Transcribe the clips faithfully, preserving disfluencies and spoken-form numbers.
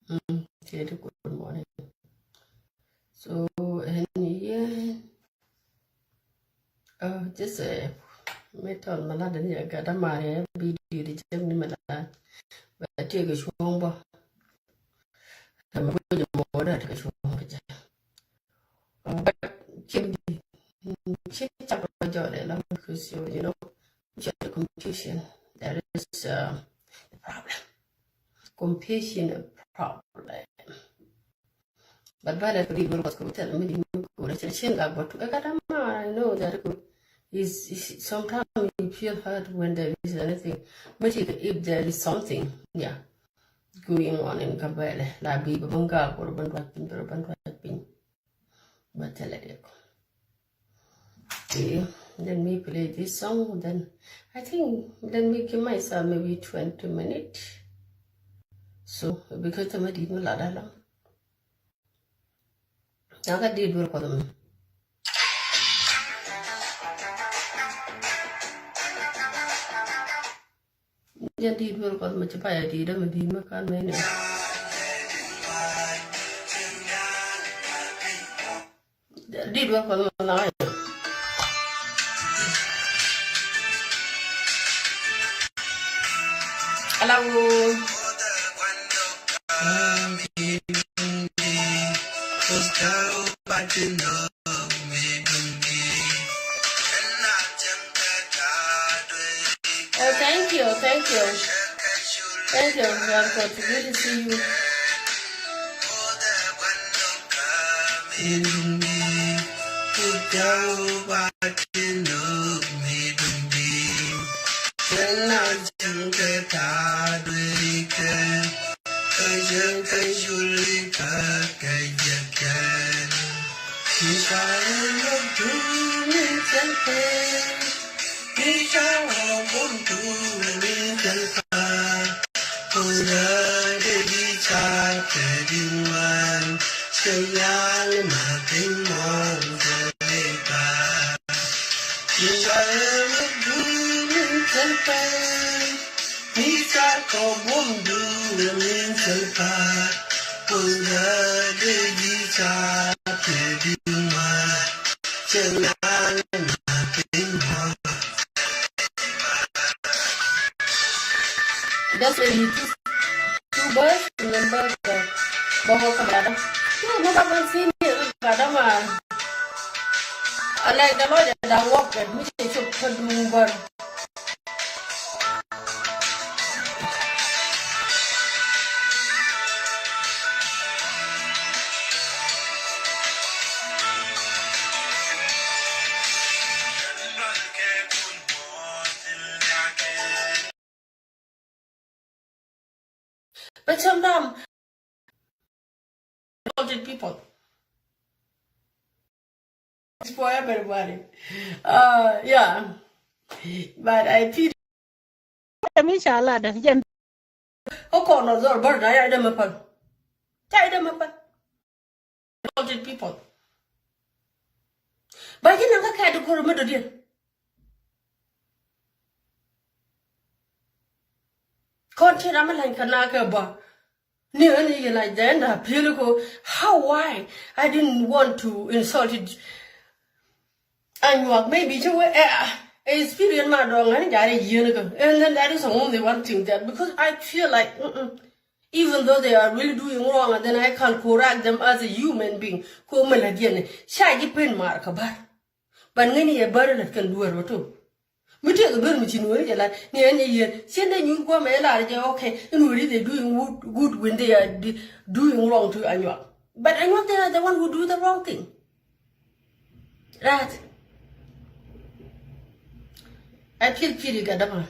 Mm, tiɛ di good morning. So, ɛn yɛn, uh, just, uh, mi tɔl ma lat ni a gat a mari a video di jɛm ni ma lat. Ba tiɛ kɛ cuɔ̱ŋ bä. Kɛ ma kuɛ jɛ mɔ da tiɛ kɛ cuɔ̱ŋ bä jɛ. Uh, but cim di, mm, cim cap bä jɔlɛ la, because you, you know, you are the confusion. That is, uh, the problem. Confusion a problem. But bala kudi gul wat ko tell me di ko la chin chin ga but I got a man, I know that ko is, is sometimes you feel hurt when there is anything. But if, if there is something, yeah, going on in Gambela, la bi ba banga ko ban wat pin, ban wat pin. But tell it ko. Okay, let me play this song. Then I think let me give myself maybe twenty minutes. So because I'm a little ladala. Now that did work for them. Jɛn di̱i̱t wä kɔn mɛ ci pay a di̱i̱t dämɛ di̱i̱t mɛ kan mɛ ni. Di̱i̱t wä kɔn mɛ na. Ala wo. Oh, thank you, thank you. Thank you, Marco. It's good to see you. Just a little two verse, remember the Boho Kamada. Yeah, no, but see me, Kadama. I like the Lord that I walk with me, to put me. But sometimes, talented people. It's for everybody. Uh, yeah. But I feel. Inshallah, that's Jen. Kä kɔn ɔ dhɔr bär da ya dämɛ päl. Ca ya dämɛ päl. Talented people. Ba ji̱ naŋ kä kɛt di ko̱r mi dɔ̱diɛn. Kɔn ci ram mi la̱ny kɛ na kɛ ba. Ni ɣän i̱ yɛ la̱c dɛ ɛn da pi̱el ko how why I didn't want to insult it. Anyuak maybe ci wee ɛ experience ma dɔ̱ŋ ɣän ja̱ rɛ yieen kä. And then that is only one thing that because I feel like mm-mm, even though they are really doing wrong and then I can correct them as a human being. Ko mɛ la diɛn ca ji̱ pen mar kä bär. Ban ŋäni yɛ bär lät kɛn duer wä tok. Mi tëëk ɛ bär mi ci nuɔ̱ɔ̱ri jɛ lat ni ɛn yɛ yɛn cien dee nyuur kuɔmɛ ɛ lar jɛ okay. Nuɔ̱ɔ̱ri they doing good when they are doing wrong to Anyuak. But Anyuak they are the one who do the wrong thing. Right. I feel pity Gadama.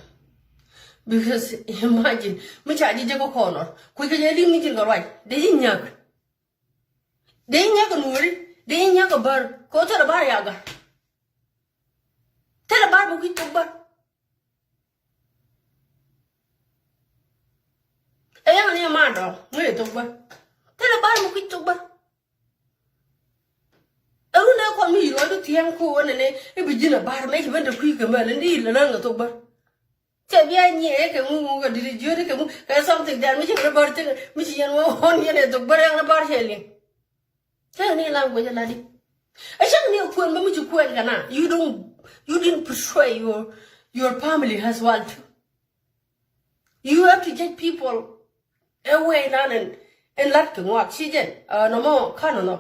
Because imagine mi ca ji̱ jek kä kɔnɔr kui̱ kɛ jɛ li̱ŋ ni ji̱n kɛ ruac dee ji̱ nyak. Dee nyiak kɛ nuɔ̱ɔ̱ri dee nyiak kɛ bär kɛ ɣöö thilɛ bär ya ga̱r. Thilɛ bär bɛ kui̱c thok bär. Ɛ yaŋ ni ɛ ma dɔ̱ŋ ŋäc thok bär. Thilɛ bär bɛ kui̱c thok bär. Ɛ run ɛ kɔn mi yi lɔcdu thia̱a̱ŋ ko̱o̱n ɛnɛ i̱ bi ji̱n ɛ bär mɛ ci ben te kui̱c kɛ mɛl ɛn di ilɛ län kɛ thok bär. Cɛ bia nyiɛ kɛ ŋu ŋu kɛ diri jiöt kɛ ŋu kɛ something that mi ci kɛ bär cɛ mi ci yɛn wä ɣɔn yɛn ɛ thok bär yɛn bär cɛ liŋ. Cɛ ni language la di. Ɛ cɛ ni kuɛn bä mi ci kuɛn kɛ na. You don't, you didn't portray your, your family as well too. You have to judge people. Ɛ wee nan ɛn ɛn lat kɛ ŋuak ci jɛn. Nɔmɔ kanɔ nɔ.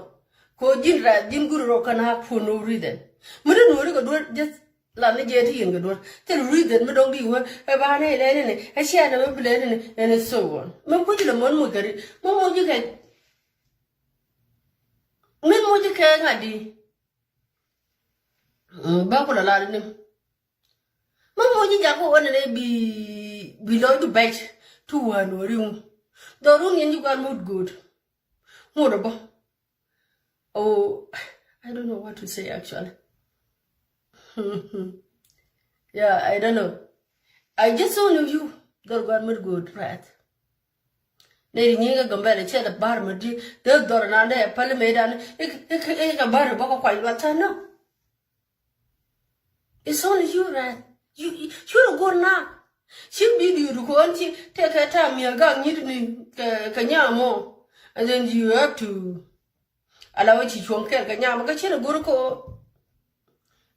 Ko ji̱n rɛth ji̱n guri rɔ kɛn a for no reason. Mi ni nuɔri kɛ duɔr just lan ni jɛ ti yin kɛ duɔr. Thil reason mi dɔŋ di wä ɛ ba ni lɛ ni ni ɛ cia ni mi bi lɛ ni ni ɛn ɛ so won. Mi kuci lɛ mɔn muc kɛ ri mi muc kɛ mi muc kɛ ŋa di. Ba ku la lar ni. Mä moc ji̱ jak kä wä nɛnɛ bi, bi lɔcdu bɛc ti wään wä riŋ. Dhɔrun yɛn ji̱ gua̱n mut go̱o̱t. Ŋot ɔ bä. Oh, I don't know what to say actually. Yeah, I don't know. I just only you dhɔr gua̱n mut go̱o̱t, right? Nɛ ri nyiŋ kä Gambɛl cɛ dɛ bar mɛ di dee dhɔr nan dee pali mɛ dan. Ik ik ik bar bä kä kuany lual than no. It's only you, right? You, you, you go now. Ci video du kɔn ci tɛkɛ tam miɛ gak nyit ni kɛ, kɛ nyam mɔ. And then you have to allow ci cuɔ̱ŋ kɛl kɛ nyam kä ci ni go̱r kɔ.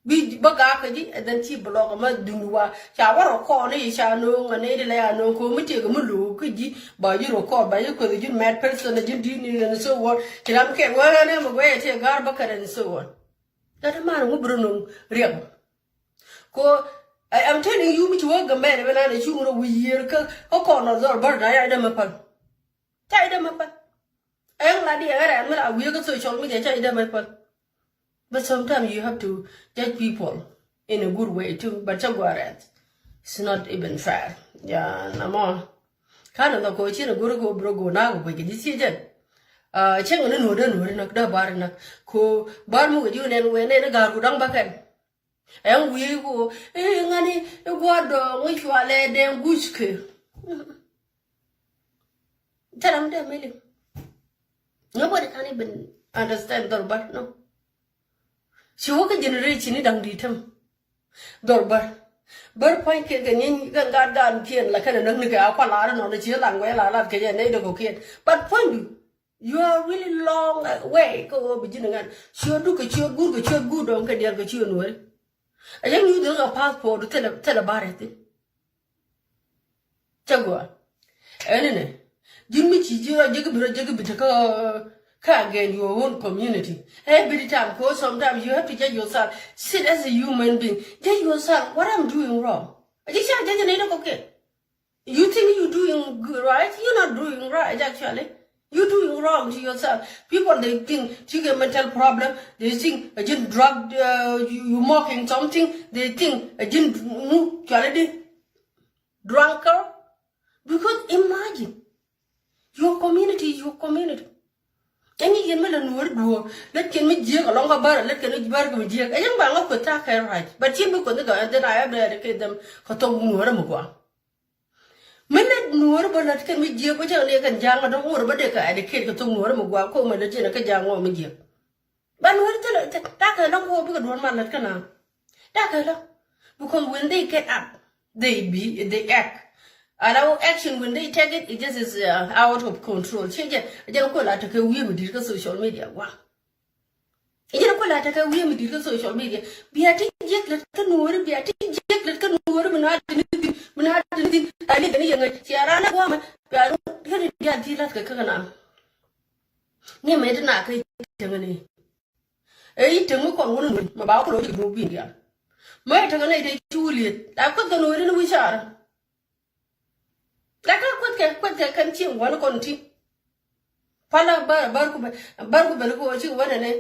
Bi bä gak kä ji̱ and then ci block ma duŋ wa ca wä rɔ kɔn ni ca no̱o̱ŋ a nɛy di la ya no̱o̱ŋ kɔ mi tëëk mi lo̱o̱k kä ji̱ ba ji̱ rɔ kɔn ba ji̱ kueth ji̱ mad person ji̱ di̱t ni and so on. Ci ram kɛl wä rɛn ɛmɛ guɛy a tëëk gar bä kɛ and so on. Gat man ŋu bi rɔ no̱ŋ riɛk. Ko I am telling you mi ci wä Gambɛl bɛ nan cuŋ rɔ wi̱i̱ yiër kä kä kɔn ɔ dhɔr bär na yac dämɛ päl. Ca yac dämɛ päl. Ɛŋ la di ɛŋ rɛn mi la wi̱i̱ kä social media ca yac dämɛ päl. But sometimes you have to judge people in a good way too. But ca gua rɛn. It's not even fair. Ya na mɔ. Kan ɔ dhɔ ko ci na guri ko bro go na ko bɛ kɛ di ci jɛ. Cieŋ ni nuɔ̱t dee nuɔ̱t nak dee bar nak ko bar mi wä ji̱ nɛn wee nɛn gar ku daŋ bä kɛn. Ɛn wi̱i̱ ku i̱ ŋäni i̱ gua̱a̱r dɔɔŋ i̱ cualɛ dɛŋ guc kɛ. Thil ram dee meli. Nobody can even understand dhɔr bär no. Ci wä kä generation i̱ da̱ŋ di̱t täm. Dhɔr bär bär pua̱ny kiɛn kɛ nieny kɛ gat gan kiɛn la kɛn näk ni kɛ a kual lar inɔn ci laŋ wɛ la lat kɛ jɛ nɛy dee kɔ kiɛn. But pua̱nydu. You are really long way kä ɣöö bi ji̱n ŋa̱n ciötdu kɛ ciöt guur kɛ ciöt guur dɔ̱ŋ kɛ diɛl kɛ ciöt nuɔ̱ri. A yäŋ yuth ɣä passport thilɛ thilɛ bar ɛ thi̱n. Cä gɔaa ɛn inɛ ji̱n mi ci ji̱ rɔ ji̱k bi rɔ ji̱k bi te kä kä again your own community. Every time ko sometimes you have to judge yourself. Sit as a human being, judge yourself what I'm doing wrong. A ji̱ ca judge ni dɔ̱k kɛ. You think you doing good, right? You not doing right actually. You doing wrong to yourself. People they think you get mental problem. They think a jin drug uh, you, you mocking something. They think a jin mu quality drunker. Because imagine your community, your community. Ɛn i̱ yɛn mi lɛ nuɔ̱ɔ̱ri duɔ̱ɔ̱r lät kɛn mi jiääk alɔŋ kä bär lät kɛn mi bär kɛ mi jiääk. Ɛ yɛn ba ŋä kueth ta̱a̱ kɛ right. But cien mi kueth ni gɔaa and then I have to educate them. Kä thok nuɔ̱ɔ̱rä mi gua̱a̱. Mi lät nuɔ̱ɔ̱rä bä lät kɛn mi jiääk bä cä ni kɛn ja̱a̱ŋ adɔ̱ŋ ŋuɔ̱ɔ̱rä bä dee kɛ educate kɛ thok nuɔ̱ɔ̱rä mi gua̱a̱ ko mi lät cien kä ja̱a̱ŋ ŋuɔ̱ɔ̱rä mi jiääk. But nuɔ̱ɔ̱rä thilɛ ta̱a̱ kɛ lɔŋ ko bikɛ duɔ̱ɔ̱r ma lät kä na. Ta̱a̱ kɛ lɔŋ. Because when they get up, they be, they act. And our action when they take it, it just is uh, out of control. Ci jɛ, jɛ ko la tekɛ wi̱i̱ mi di̱t kä social media wa. Jɛ ko la tekɛ wi̱i̱ mi di̱t kä social media. Bia ti jiäk lät kä nuɔ̱ɔ̱ri, bia ti jiäk lät kä nuɔ̱ɔ̱ri mi na ti ni thi̱n, mi na ti ni thi̱n. Ani gani yɛŋɛ ci a ran a guamɛ. Bia ru kɛ ni dial ti lat kɛ kä na. Ni mɛ ti na kɛ yɛŋɛ ni. Ɛ i̱ teŋ mi kɔn wun nuɔ̱ɔ̱ri mɛ ba wä kulɔ ci duɔ̱ɔ̱k bi̱i̱n diaal. Mɛ i̱ teŋ ni te ci wä liet la kueth kɛ nuɔ̱ɔ̱ri ni wi̱c caarä. La ka kueth kɛ kueth kɛ kɛn cieŋ wän kɔn ti. Palä bär bär ku bɛ bär ku bɛ ni ko ci wän ni.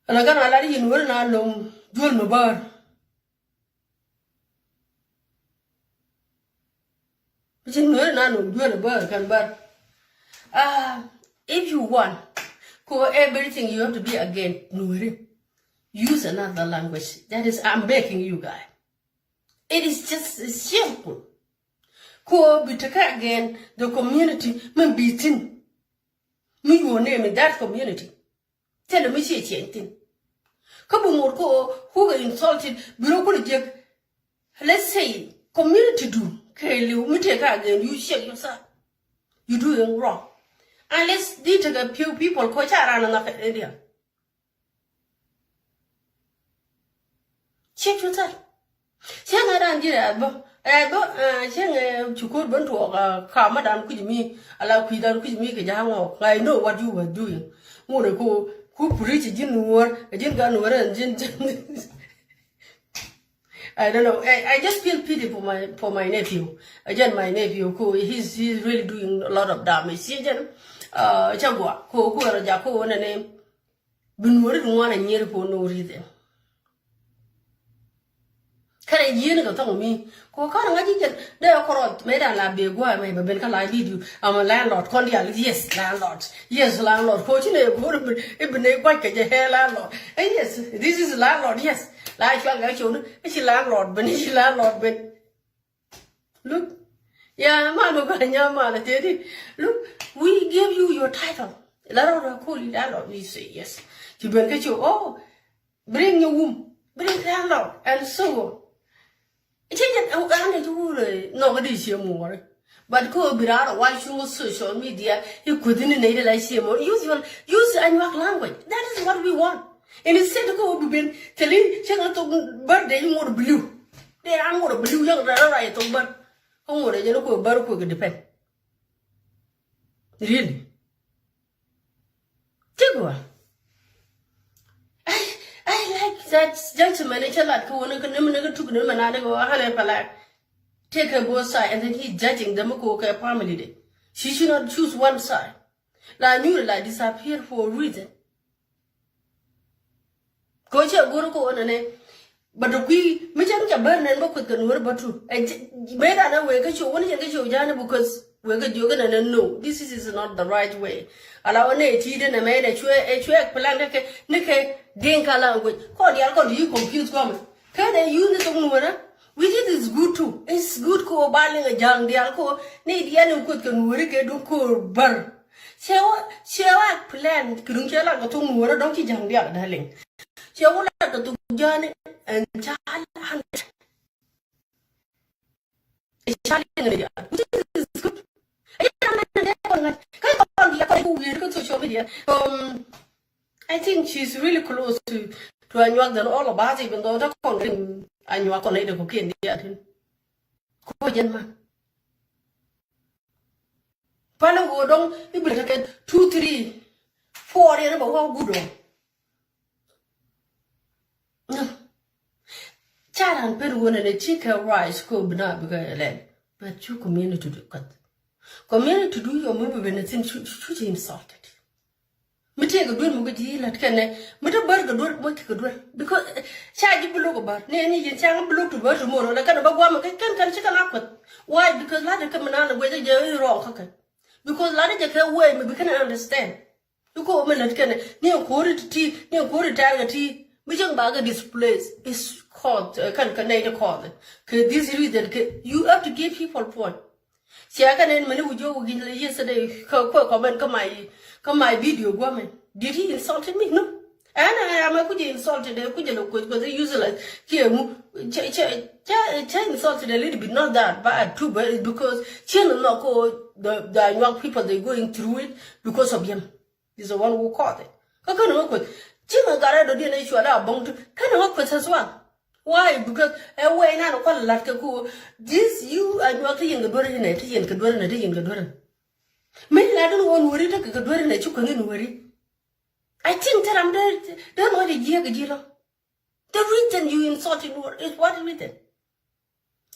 Ala gan ala di yin wän na lo̱ŋ juɔl mɛ bär. Ci nuɔ̱ɔ̱ri na nuɔ̱ɔ̱ri juɔl bär kɛn bär. Ah, if you want ko everything you have to be against nuɔ̱ɔ̱ri. Use another language that is I'm begging you guys. It is just simple. Ko bi tekɛ against the community mi bi thi̱n. Mi your name in that community. Thilɛ mi ciɛ ciɛny thi̱n. Kä bi ŋot kä ɣöö who get insulted bi rɔ kulɛ jiäk. Let's say community du kɛ liw mi tëë ka again, you check yourself. You doing wrong. Unless di tekɛ few people kɔ ca ran na kɛ area. Check yourself. Cieŋ ɛ ran ji̱ ɛ bä ɛ bä cieŋ ɛ cukor bän tuɔɔk ɛ kamädan kui̱c mi ala kui̱dan kui̱c mi kɛ ja̱a̱ŋ ɔ. I know what you were doing. Ŋun ɛ ko ku preach ji̱n nuɔr ɛ ji̱n ka nuɔr ɛ ji̱n ji̱n. I don't know. I, I just feel pity for my for my nephew. Again, my nephew, ko he's he's really doing a lot of damage. Si jɛn, uh, cɛ gua ko ko rɔ ja ko nɛ ne bi nuɔri di ŋuan a nyeri ko no reason. Kɛrɛ yien ka thɔŋ mi ko kar ŋa ji jɛn de kɔrɔ mɛ dan la be gua mɛ ba ben ka la video. I'm a landlord. Kɔn dial, yes, landlord. Yes, landlord. Ko ci ne ko bi ne gua kɛ jɛ hɛ landlord. Eh, yes, this is landlord. Yes. La cual ka cok ni ci landlord ben, ci landlord ben. Look. Ya mal mi gua nya mal tedi. Look, we give you your title. La rɔ rɔ ko li landlord, we say yes. Ci ben ka cok, oh, bring your womb, bring landlord and so on. Ci jɛn ɛn ɛ ci wurɛ nɔk di cie muɔri. But ko bi rar wa cu social media i kuthi ni nɛy di la cie muɔri. Use your, use Anyuak language. That is what we want. Instead ko bi ben thili cɛ ŋa thok birthday i ŋot blue. De ran ŋot blue yɛn ran ran i thok bar. Ko ŋot jɛn ko bar ko depend. Really? Tigua. I, I like that gentleman. It's a lot. Ko wani ko nim ni ko tuk ni ma na de ko hale pala. Take a both side and then he judging them ko kɛ family de. She should not choose one side. La nyuri la disappear for a reason. Ko cɛ goro ko wani ne. But the kui mi cɛ mi cɛ bar nɛn ba kuth kɛ nuɔri ba tu. Mɛ dan a wee kä cok wani cɛ kä cok jani because wee kä jiök nɛ nɛ no, this is, is not the right way. Ala wani ɛ ti den mɛ nɛ cuɛ ɛ cuɛ plan kɛ ni kɛ Dinka language. Kɔ dial kɔ di confuse kɔ mɛ kɛ nɛ use ni tok nuɔri. Which it is good too. It's good ko ba liŋ a jaŋ dial ko ni dial ni kuth kɛ nuɔri kɛ dun ko bar. Cɛ wä cɛ wä plan kɛ dun cɛ la kɛ tok nuɔri dɔŋ ci jaŋ dial darling. Cɛ wä la kɛ tok jani and child hundred. Child in media. Which is good. Ɛ yɛ na mɛ nɛ kɔn ŋa̱c. Kä kɔn diɛ kɔn ku wi̱i̱ kä social media. Um, I think she's really close to to Anyuak than all of us, even though the kɔn ring Anyuak kɔn ɛ de ko ken diɛ tin. Ko jɛn ma. Pal ŋuɔ dɔŋ ibil tekɛ two, three, four yɛn ba wä gudɔ. Ca ran pen wun ɛn ɛ ci kɛ rice ko bi na bi kɛ lɛl. But cu community du kat. Community du yɔ mi bi ben ɛ thin cu ci insulted. Mi tëëk duel mi guic ji̱ la̱t kɛnɛ mi te bär kɛ duel moc kɛ duel because ca ji̱ bi lo̱k ɛ bär ni ɛn ni yin ca ŋä bi lo̱k tu bär tu mor wala kɛnɛ ba guam kɛ kɛn kɛn ci kɛn a kueth. Why? Because la̱t kɛ mi naan ɛ guic jɛ i̱ rɔɔk kä kɛ because la̱t jɛ kɛ wee mi bi kɛn understand. I̱ ko mi lät kɛnɛ ni ɛn ko̱ri ti ti ni ɛn ko̱ri tɛɛr kɛ ti mi cäŋ ba kɛ displace is cause kɛn kɛ nɛy ti cause kɛ this reason kɛ you have to give people point. Cia kɛ nɛn mɛni wi̱c jɔk wi̱c yesterday kä kuɛ comment kä my kä my video guamɛ. Did he insulted me? No. Ɛn ɛ amɛ kucɛ insulted ɛ kucɛ lɛ kuec kuec useless kiɛ ŋu. Cɛ cɛ cɛ cɛ insulted a little bit, not that bad too, but it's because cien nɔ ko the the Anyuak people they going through it because of him. Is the one who caused it. Kä kän ŋä kueth ci ŋä gat rɛy dɔ̱diɛn ɛ cual a boŋ tu kän ŋä kueth as well. Why? Because ɛ wɛy nan kual lat kɛ ku this you Anyuak ti yin kɛ duer inɛ ti yin kɛ duer inɛ ti yin kɛ duer inɛ. Many la dun won wori ti kɛ duer inɛ ci kueth in wori. I think te ram dee dee nɔ di jiɛ kɛ jiɛ lɔ. The reason you insulting Nuer is what reason?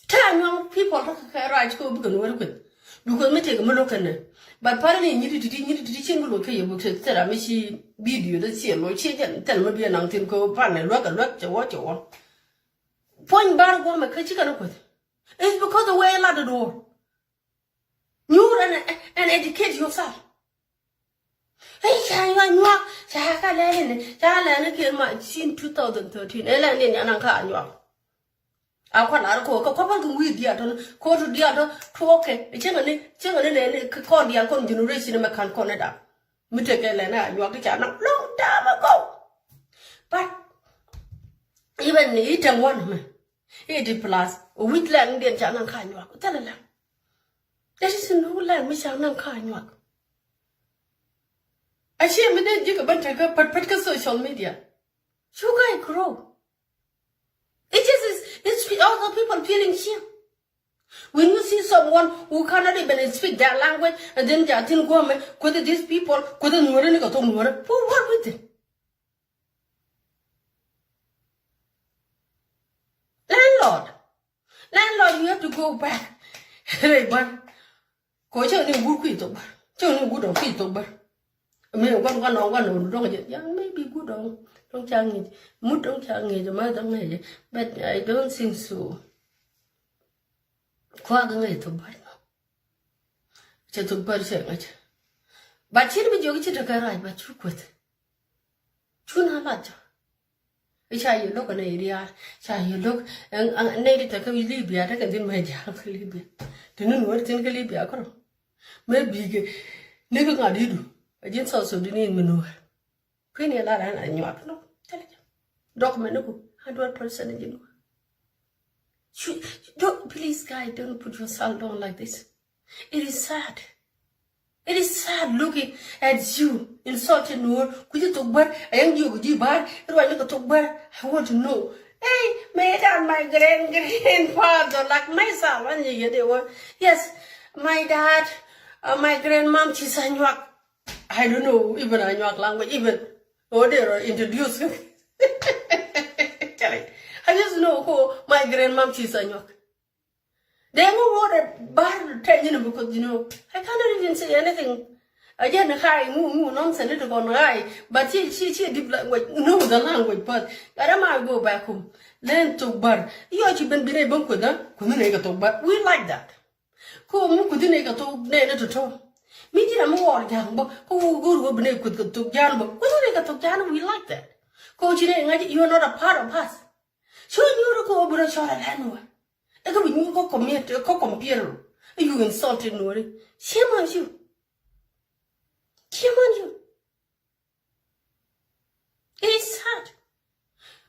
Tell Anyuak people kä kɛ right ko bikɛ Nuer kueth. Because mi tëëk mi lo̱k kɛnɛ. But pal ni nyiti titi nyiti titi cin bi lo̱k kä yɛ buk tëëk thil ami ci video dee ci lo̱k ci jɛn thil mi bi naŋ thin ko pan ni luäk luäk cɛ wä cɛ wä. Puɔ̱ny bar guamɛ kä ci kɛn kueth. It's because the way lat the door. Nyuur and, and educate yourself. Hey, ca Anyuak Anyuak ca ka lɛl inɛ ca lɛl ni kiɛn ma sin two thousand thirteen. Ɛ lɛl ni ni anaŋ ka Anyuak. A kɔn ar ko ka kɔpar ki wi̱i̱ diaal tɔn ko tu diaal tɔ tuɔkɛ. Cieŋ ni cieŋ ni nɛ ni kɔn diaal kɔn generation mɛ kan kɔn ni da. Mi tekɛ lɛl ni Anyuak ti ca naŋ long time ago. But even ni itɛŋ wan mɛ. Eighty plus. Wi̱c lɛn diɛn ca naŋ ka nyuak. Thilɛ lɛn. There is no lɛn mi ca naŋ ka nyuak. A ciɛ mi dee ji̱ kɛ ben tekɛ pät pät kä social media. You guys grow. It is, it's other people feeling shame. When you see someone who cannot even speak their language, and then they are thin guame, could these people, could the Nuere ni ka thok Nuere, for what reason? Landlord, landlord, you have to go back. Rɛy bär. Kɔ cɛ ni wut kui̱ thok bär. Cɛ ni wut dɔŋ kui̱ thok bär. Mi wan wan wan wan dɔŋ jɛ. Ya maybe wut dɔŋ dɔŋ ca ŋi̱c. Mut dɔŋ ca ŋi̱c ma dɔŋ ŋi̱c. But I don't think so. Kua ka ŋi̱c thok bär. Cɛ thok bär cɛ ŋi̱c. But cin bi jiɔk ci tekɛ rac but cu kueth. Cu na lat jɔ. I̱ ca yɛ lo̱k ɛn ɛ riaar ca yɛ lo̱k. Nɛy ti tekɛ Libya tekɛ dhin mɛ ja̱a̱ŋ kä Libya. Ti ni nuɔ̱ɔ̱r thin kä Libia kärɔ. Mëë bi̱i̱ kɛ ni kä ŋa̱ di̱i̱du. A ji̱n South Sudanese mi nuɔ̱ɔ̱r. Kui̱n yɛ lar ɛn a nyuak nɔ. Thilɛ jɛ. Document ni ku hundred percent ji̱ nuɔ̱ɔ̱r. Don't, please guys, don't put yourself down like this. It is sad. It is sad looking at you insulting Nuer. Kuji thok bär, ayang jiok ji bär, ruai ni ka thok bär. I want to know. Hey, may that my grand grandfather, like myself, and you get it one. Yes, my dad, uh, my grandmom, she's a Anuak. I don't know even Anuak language, even. Or they are introduced. Tell it. I just know ko my grandmom, she's a Anuak. They won't want to bar ten, you know, because, you know, I cannot even say anything. Again, hi, mu mu nonsense ni to kon hi. But she she she deep language, know the language, but I don't mind go back home. Learn to bar. You are even been able to go. Ku mi ne ka thok bär. We like that. Ko mu ku dine ka thok ne ne to to. Mi jira mu wor jang bo. Ko wu gur go bine ku ka thok jan bo. Ku ne ka thok jan, we like that. Ko chine ngaji, you are not a part of us. So you are ko bura chora lanwa. Eka bi nyuur kä community, kä computer. You insulted Nuɔri. Shame on you. Shame on you. It's sad.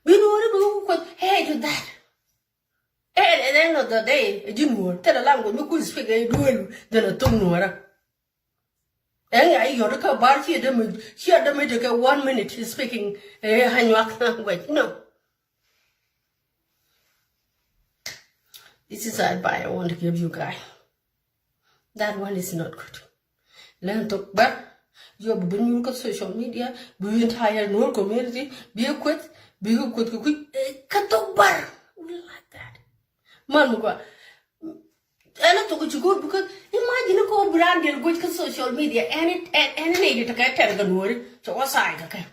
Bi Nuɔri bi wuk kuɔth, hey, to that. Hey, at the end of the day, a ji̱ Nuɔr. Tell a language mi ku speak a duel than a thok Nuɔra. Ɛŋ ya yɔt kä bar ci dämi, ci dämi tekɛ one minute speaking, eh, Anuak language. No. This is advice I want to give you guys. That one is not good. Learn to bar. You have been you social media, be entire Nuer community, be a quit, be a quit, quit, eh, kä thok bär. We like that. Man mi gua. Ɛn a thok ci go̱o̱r, because imagine ko bi raan diɛl guec kä social media, any, any, any nɛy di tekɛ tɛr kɛ Nuɔri cɛ wä sign kɛ kɛ.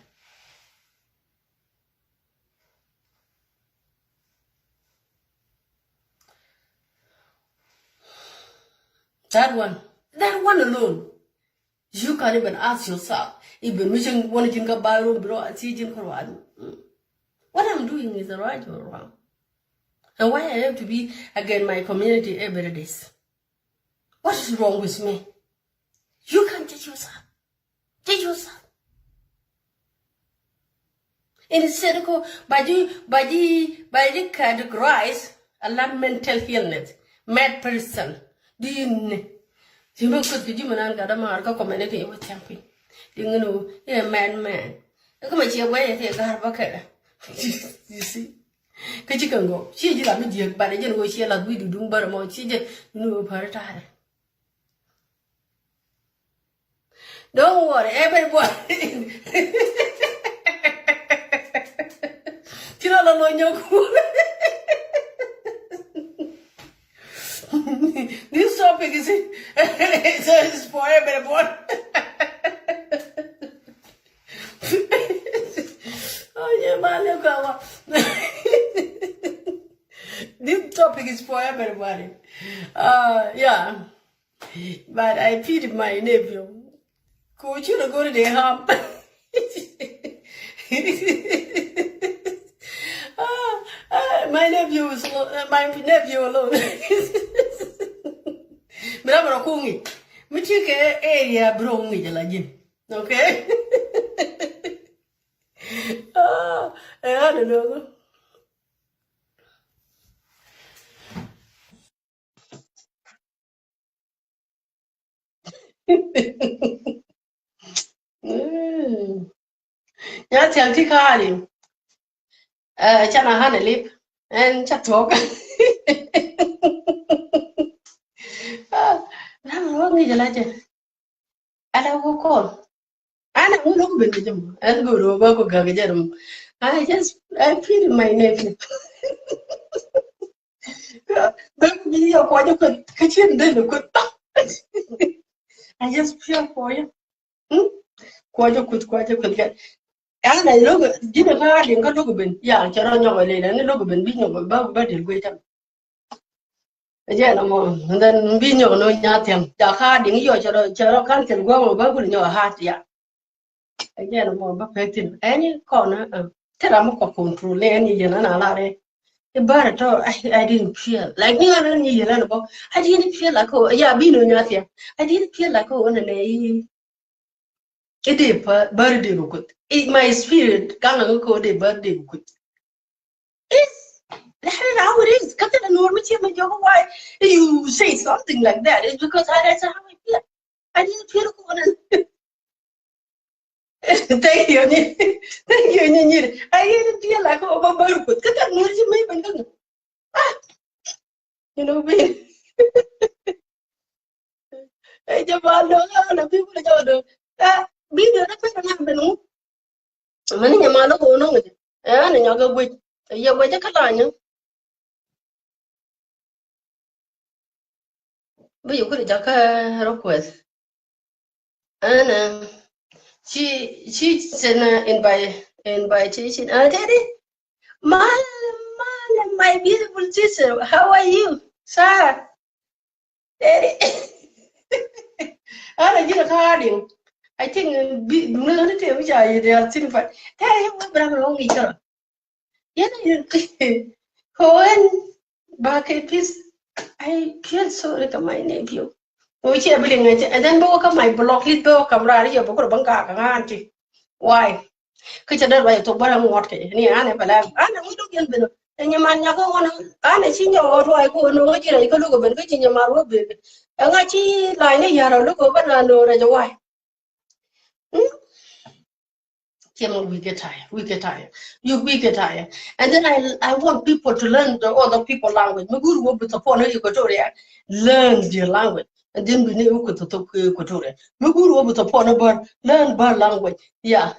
That one, that one alone. You can't even ask yourself, even mi cieŋ wä ni ji̱n kä bathroom bi rɔ a thiec ji̱n kä ruac. Mm. What I'm doing is right or wrong? And why I have to be against my community every day? What is wrong with me? You can't judge yourself. Judge yourself. Instead ko ba ji̱, ba ji̱, ba ji̱ categorize a la mental illness, mad person. Di ni ti mi kuth ki ji̱ mi nan gat a maar kä community wä champion. Di ŋini wä, eh, mad man. Kä ma cie guay ɛ ti gar ba kɛ. You see? Kä ci kɛ ŋɔ ci ji̱ la mi jiek, but jɛn wä cie la wi̱i̱ duŋ bärä mɔ ci jɛ ni wä pär ta̱a̱. Don't worry, everybody. Ci la la lo nyɔk. This topic is, is for everybody. Oh, yeah, man, look at what. This topic is for everybody. Uh, yeah. But I pity my nephew. Ko ci rɔ go̱r dee ham. Ah, ah, my nephew is lo-, uh, my nephew alone. Mi ram rɔ kuŋi. Mi ci kɛ area bi rɔ ŋi̱c la ji̱n. Okay? Ah, eh, I don't know. Mm. Nya thiaŋ ti ka̱a̱ri. Ɛ, canɛ han ɛ lip. Ɛn ca thuɔ̱k. Ah, ram ruɔ̱k ŋi̱c ala jɛ. Ala wä kɔn. An a wä lo̱k ben kɛ jɛ mɔ. Ɛn go̱o̱r wä bä kɔ gak jɛ mɔ. I just, I feel my nephew. Bä bi yɛ kuɔcä kueth kä cien dee ni kueth. I just feel for you. Hmm? Kuɔcä kueth, kuɔcä kueth kɛ. An a lo̱k ji̱n a kä a liŋ kä lo̱k ben. Ya, cɛ rɔ nyɔk a lel, ɛn lo̱k ben bi nyɔk ba, ba dil guic tɛm. Jɛn ɛmɔ, and then bi nyɔk ni nya thiaŋ. Ja kä a diŋ yɔ cɛ rɔ, cɛ rɔ kan thil gua̱a̱ŋ ba kul nyɔk a hat ya. Jɛn ɛmɔ ba pek thin. Ɛn kɔn, uh, te ram kɔ control ni ɛn yɛn ɛn a la rɛ. I̱ bär tɔ, I, I didn't feel like ni ɛn ni yɛn ɛn bɔ. I didn't feel like, oh, ya bi ni nya thiaŋ. I didn't feel like, oh, ɛn nɛ i̱. I̱ dee bär, bär dee bi kuth. I̱ my spirit kaŋ ŋä ko dee bär dee bi kuth. Is that is how it is? Kä thilɛ nuɔr mi ciɛ mi jɔk, why you say something like that? It's because I, that's how I feel. I didn't feel good. Thank you, ni. Thank you, ni, ni. I didn't feel like, oh, bär, bär kuth. Kä thilɛ nuɔr ci mi ben kä ŋä. Ah, you know, bi. Ɛ jɛ ba dɔŋ, ɛ, la bi wulɛ jɛ ba dɔŋ. Ɛ, bi dɔŋ, ɛ, pɛn na ben ŋu. Mani nyɛ ma lɔ ko nɔŋ jɛ. Ɛ, ni nyɔk ɛ guic. Ɛ, yɛ guic ɛ kä la nyɛ. Bi yɛ kuli jakä request. Ɛn, ɛ, ci, ci send, ɛ, invite, invitation. Ɛ, Teddy. Mal, mal, my beautiful sister, how are you? Sarah. Teddy. An a ji̱n a kä a diŋ. I think, ɛ, bi, bi ŋäni te mi ca yɛ diaal thin, but Teddy, wä bra mi lɔŋ i̱ kärɔ. Yɛn a yɛn. Ko ɛn ba kɛ peace. I feel sorry kɛ my nephew. Ŋu ciɛ bi liŋ ɛ cɛ. And then bä wä kä my block list bä wä kam raar yɛ bä kurɛ bä ŋa kä ŋa auntie. Why? Kä cɛ dee ruac thok bä rɛ ŋuɔt kɛ ni an ɛ bɛ lɛ an ɛ ŋuɔt duk yɛn ben. Ɛ nyɛ man nyakɔ ŋuɔt an ɛ ci nyɛ ɣɔt ruac kɛ ɣöö ni ɣöö ji̱ rɛy kä luk ɛ ben kä ci nyɛ man ruɔ̱ ben. Ɛ ŋa ci la̱ny ni ya̱r ɛ luk ɛ ben an ɣöö rɛc ɛ why? Hmm? Cɛ mɔ wi̱i̱ kɛ ta̱yɛ, wi̱i̱ kɛ ta̱yɛ. You wi̱i̱ kɛ ta̱yɛ. And then I, I want people to learn the other people language. Mi go̱o̱r wä bi support ni Equatoria, learn their language. And then bi ni wä kɛ thok Equatoria. Mi go̱o̱r wä bi support ni Bär, learn Bär language. Yeah.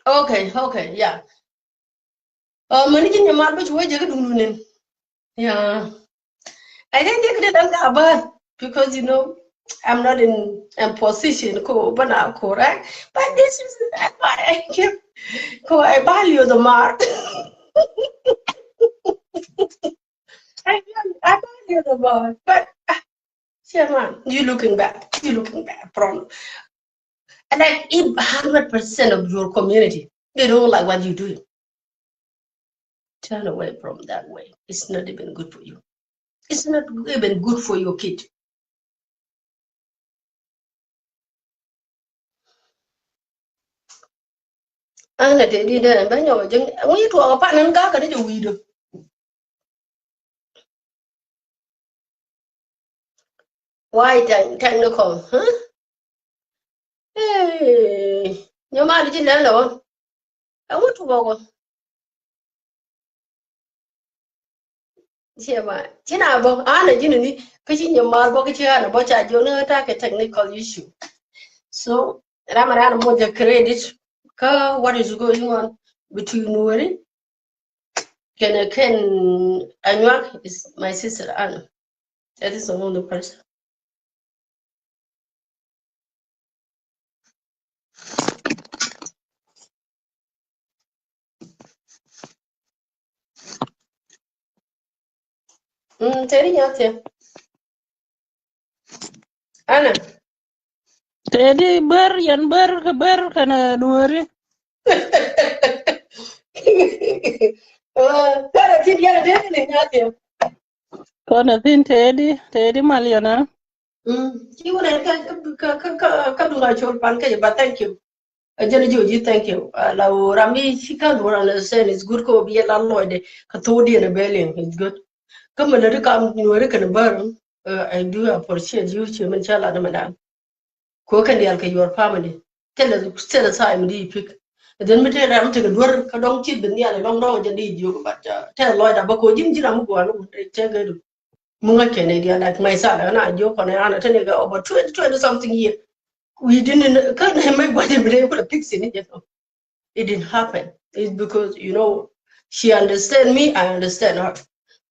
Okay, okay, yeah. Ɔ, mäni ji̱n nyɛ mal bä ci wä jɛ kä duŋdun in. Yeah. I think they could have done that, because, you know, I'm not in, in position ko bä na ko, right? But this is why I keep ko I value the mar. I, I value the mar. But, ah, chairman, you looking bad. You looking bad from. And like, if hundred percent of your community, they don't like what you do, turn away from that way. It's not even good for you. It's not even good for your kid. An a te di dee bä nyɔk ji̱n ŋui̱ tuɔɔk pan in gak kɛ ni jɛ wi̱i̱dä. Why tec-, technical, huh? Hey, nyɛ mal ji̱ lɛl lɛ wä. Ɛŋu tuɔɔk wä? Ciɛ ma, ci na bä, an a ji̱n ni, kä ci nyɛ mal bä, kä ci an a bä ca jiɔk ni ɣä ta̱a̱ kɛ technical issue. So, ram a ran a mɔ jɛ credit, kä what is going on between Nueri kɛnɛ kɛn Anyuak is my sister Anna. That is the only person. Mm, Teddy nyathia. Anna. Teddy Bär, yɛn Bär, kä Bär kɛnɛ Nueri. Kɔnɛ thin yɛn Teddy ni nyathia. Kɔnɛ thin Teddy, Teddy mal yɛn a. Mm. Ci wunɛ kä, kä, kä, kä, kä dura col pan kä, but thank you. A jɛn ji̱, ji̱, thank you. A la wä ram mi ci kä dura understand, it's good ko bi la lɔcdɛ. Kä thok diɛn a bɛ liŋ, it's good. Kä mi lɛ ri kam Nueri kɛnɛ Bär. Uh, I do appreciate you, ci min ca lat ni mi dan. Ko kɛn dial kɛ your family. Tell us, tell us how mi di pick. Then mi te ram mi te kɛ duer ka dɔŋ ci bin dial lɔŋ dɔŋ jɛ di jiok, but, uh, tell lawyer ba ko jin jiram mi guan te kɛ du. Muŋa kɛn dial, like myself, and I joke on ana tene kɛ over twenty, twenty something year. We didn't, kan mi guan mi de kula pick sini jɛ. It didn't happen. It's because, you know, she understand me, I understand her.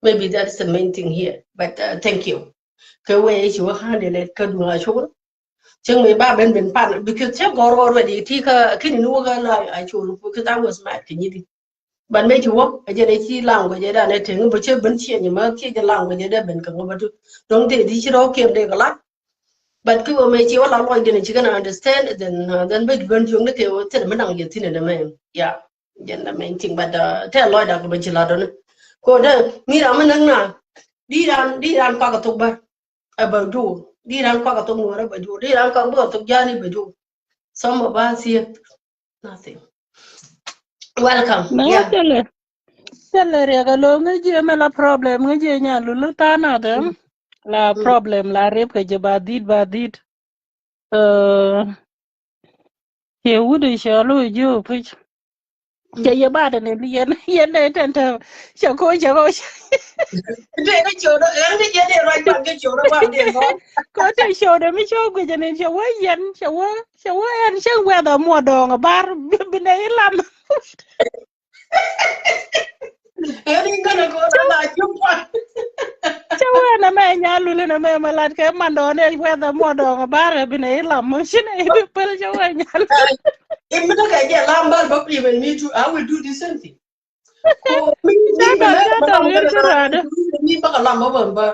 Maybe that's the main thing here. But, uh, thank you. Kɛ wee ci wä handle it kä duŋ a col. Cieŋ mi ba ben ben pan, because cieŋ gɔr already ti kä kini ni wä kä la a col, because I was mad kɛ nyidi. But me ci wä a jɛ dee ci language dee dan ɛ teŋ bä cɛ ben ciɛ nyi ma kiɛ jɛ language dee ben kɛ ŋɔ bä tu. Dɔŋ dee di ci rɔ kiɛm dee kɛ lat. But ki wä mɛ ci wä la lɔc gini ci kɛn understand, then, uh, then bä ben juɔŋ ni kɛ wä thil mi naŋ jɛ thin in the main. Yeah. Jɛn the main thing, but, uh, tɛ lɔc dak bä ci la dɔni. Ko dee mi ram mi näŋ na di ran, di ran kuak a thok bä. A bä juɔ. Di ran kuak a thok nuɔr a bä juɔ. Di ran kuak bä a thok jani bä juɔ. Some of us here, nothing. Welcome. Na yeah. Thilɛ. Thilɛ riɛk a lo ŋä jiɛ mɛ la problem ŋä jiɛ nya lul tana dɛ. Mm. La mm. Problem la rep kɛ jiɛ ba dit ba dit. Uh, Cɛ wut i̱ cɛ lo i̱ ji̱ opic. Cɛ yɛ ba dɛ ni yɛn yɛn dɛ tɛn tɛ cɛ ko cɛ ko cɛ. Dee ni cɛ wut ɛn ni yɛn dee ruac ban kɛ cɛ wut ban dee gɔn. Ko tɛ cɛ wut mi cɛ wut guic ni cɛ wä yɛn cɛ wä cɛ wä ɛn cɛ wɛth a muɔ dɔɔŋ a bar bi nɛ ilam. Cä wee nɛ mɛ nya luli nɛ mɛ mɛ lat kɛ mandɔɔn ɛ wɛthɛ muɔdɔɔŋ ɛ barɛ binɛ ilam mɔ cinɛ ibi pɛl cä wee nya luli. Ibi nɛ kɛ jɛ lam bal bä even me too, I will do the same thing. Ko mi mi mi lɛ ma lam kɛ rani mi bä kɛ lam bä bä bä.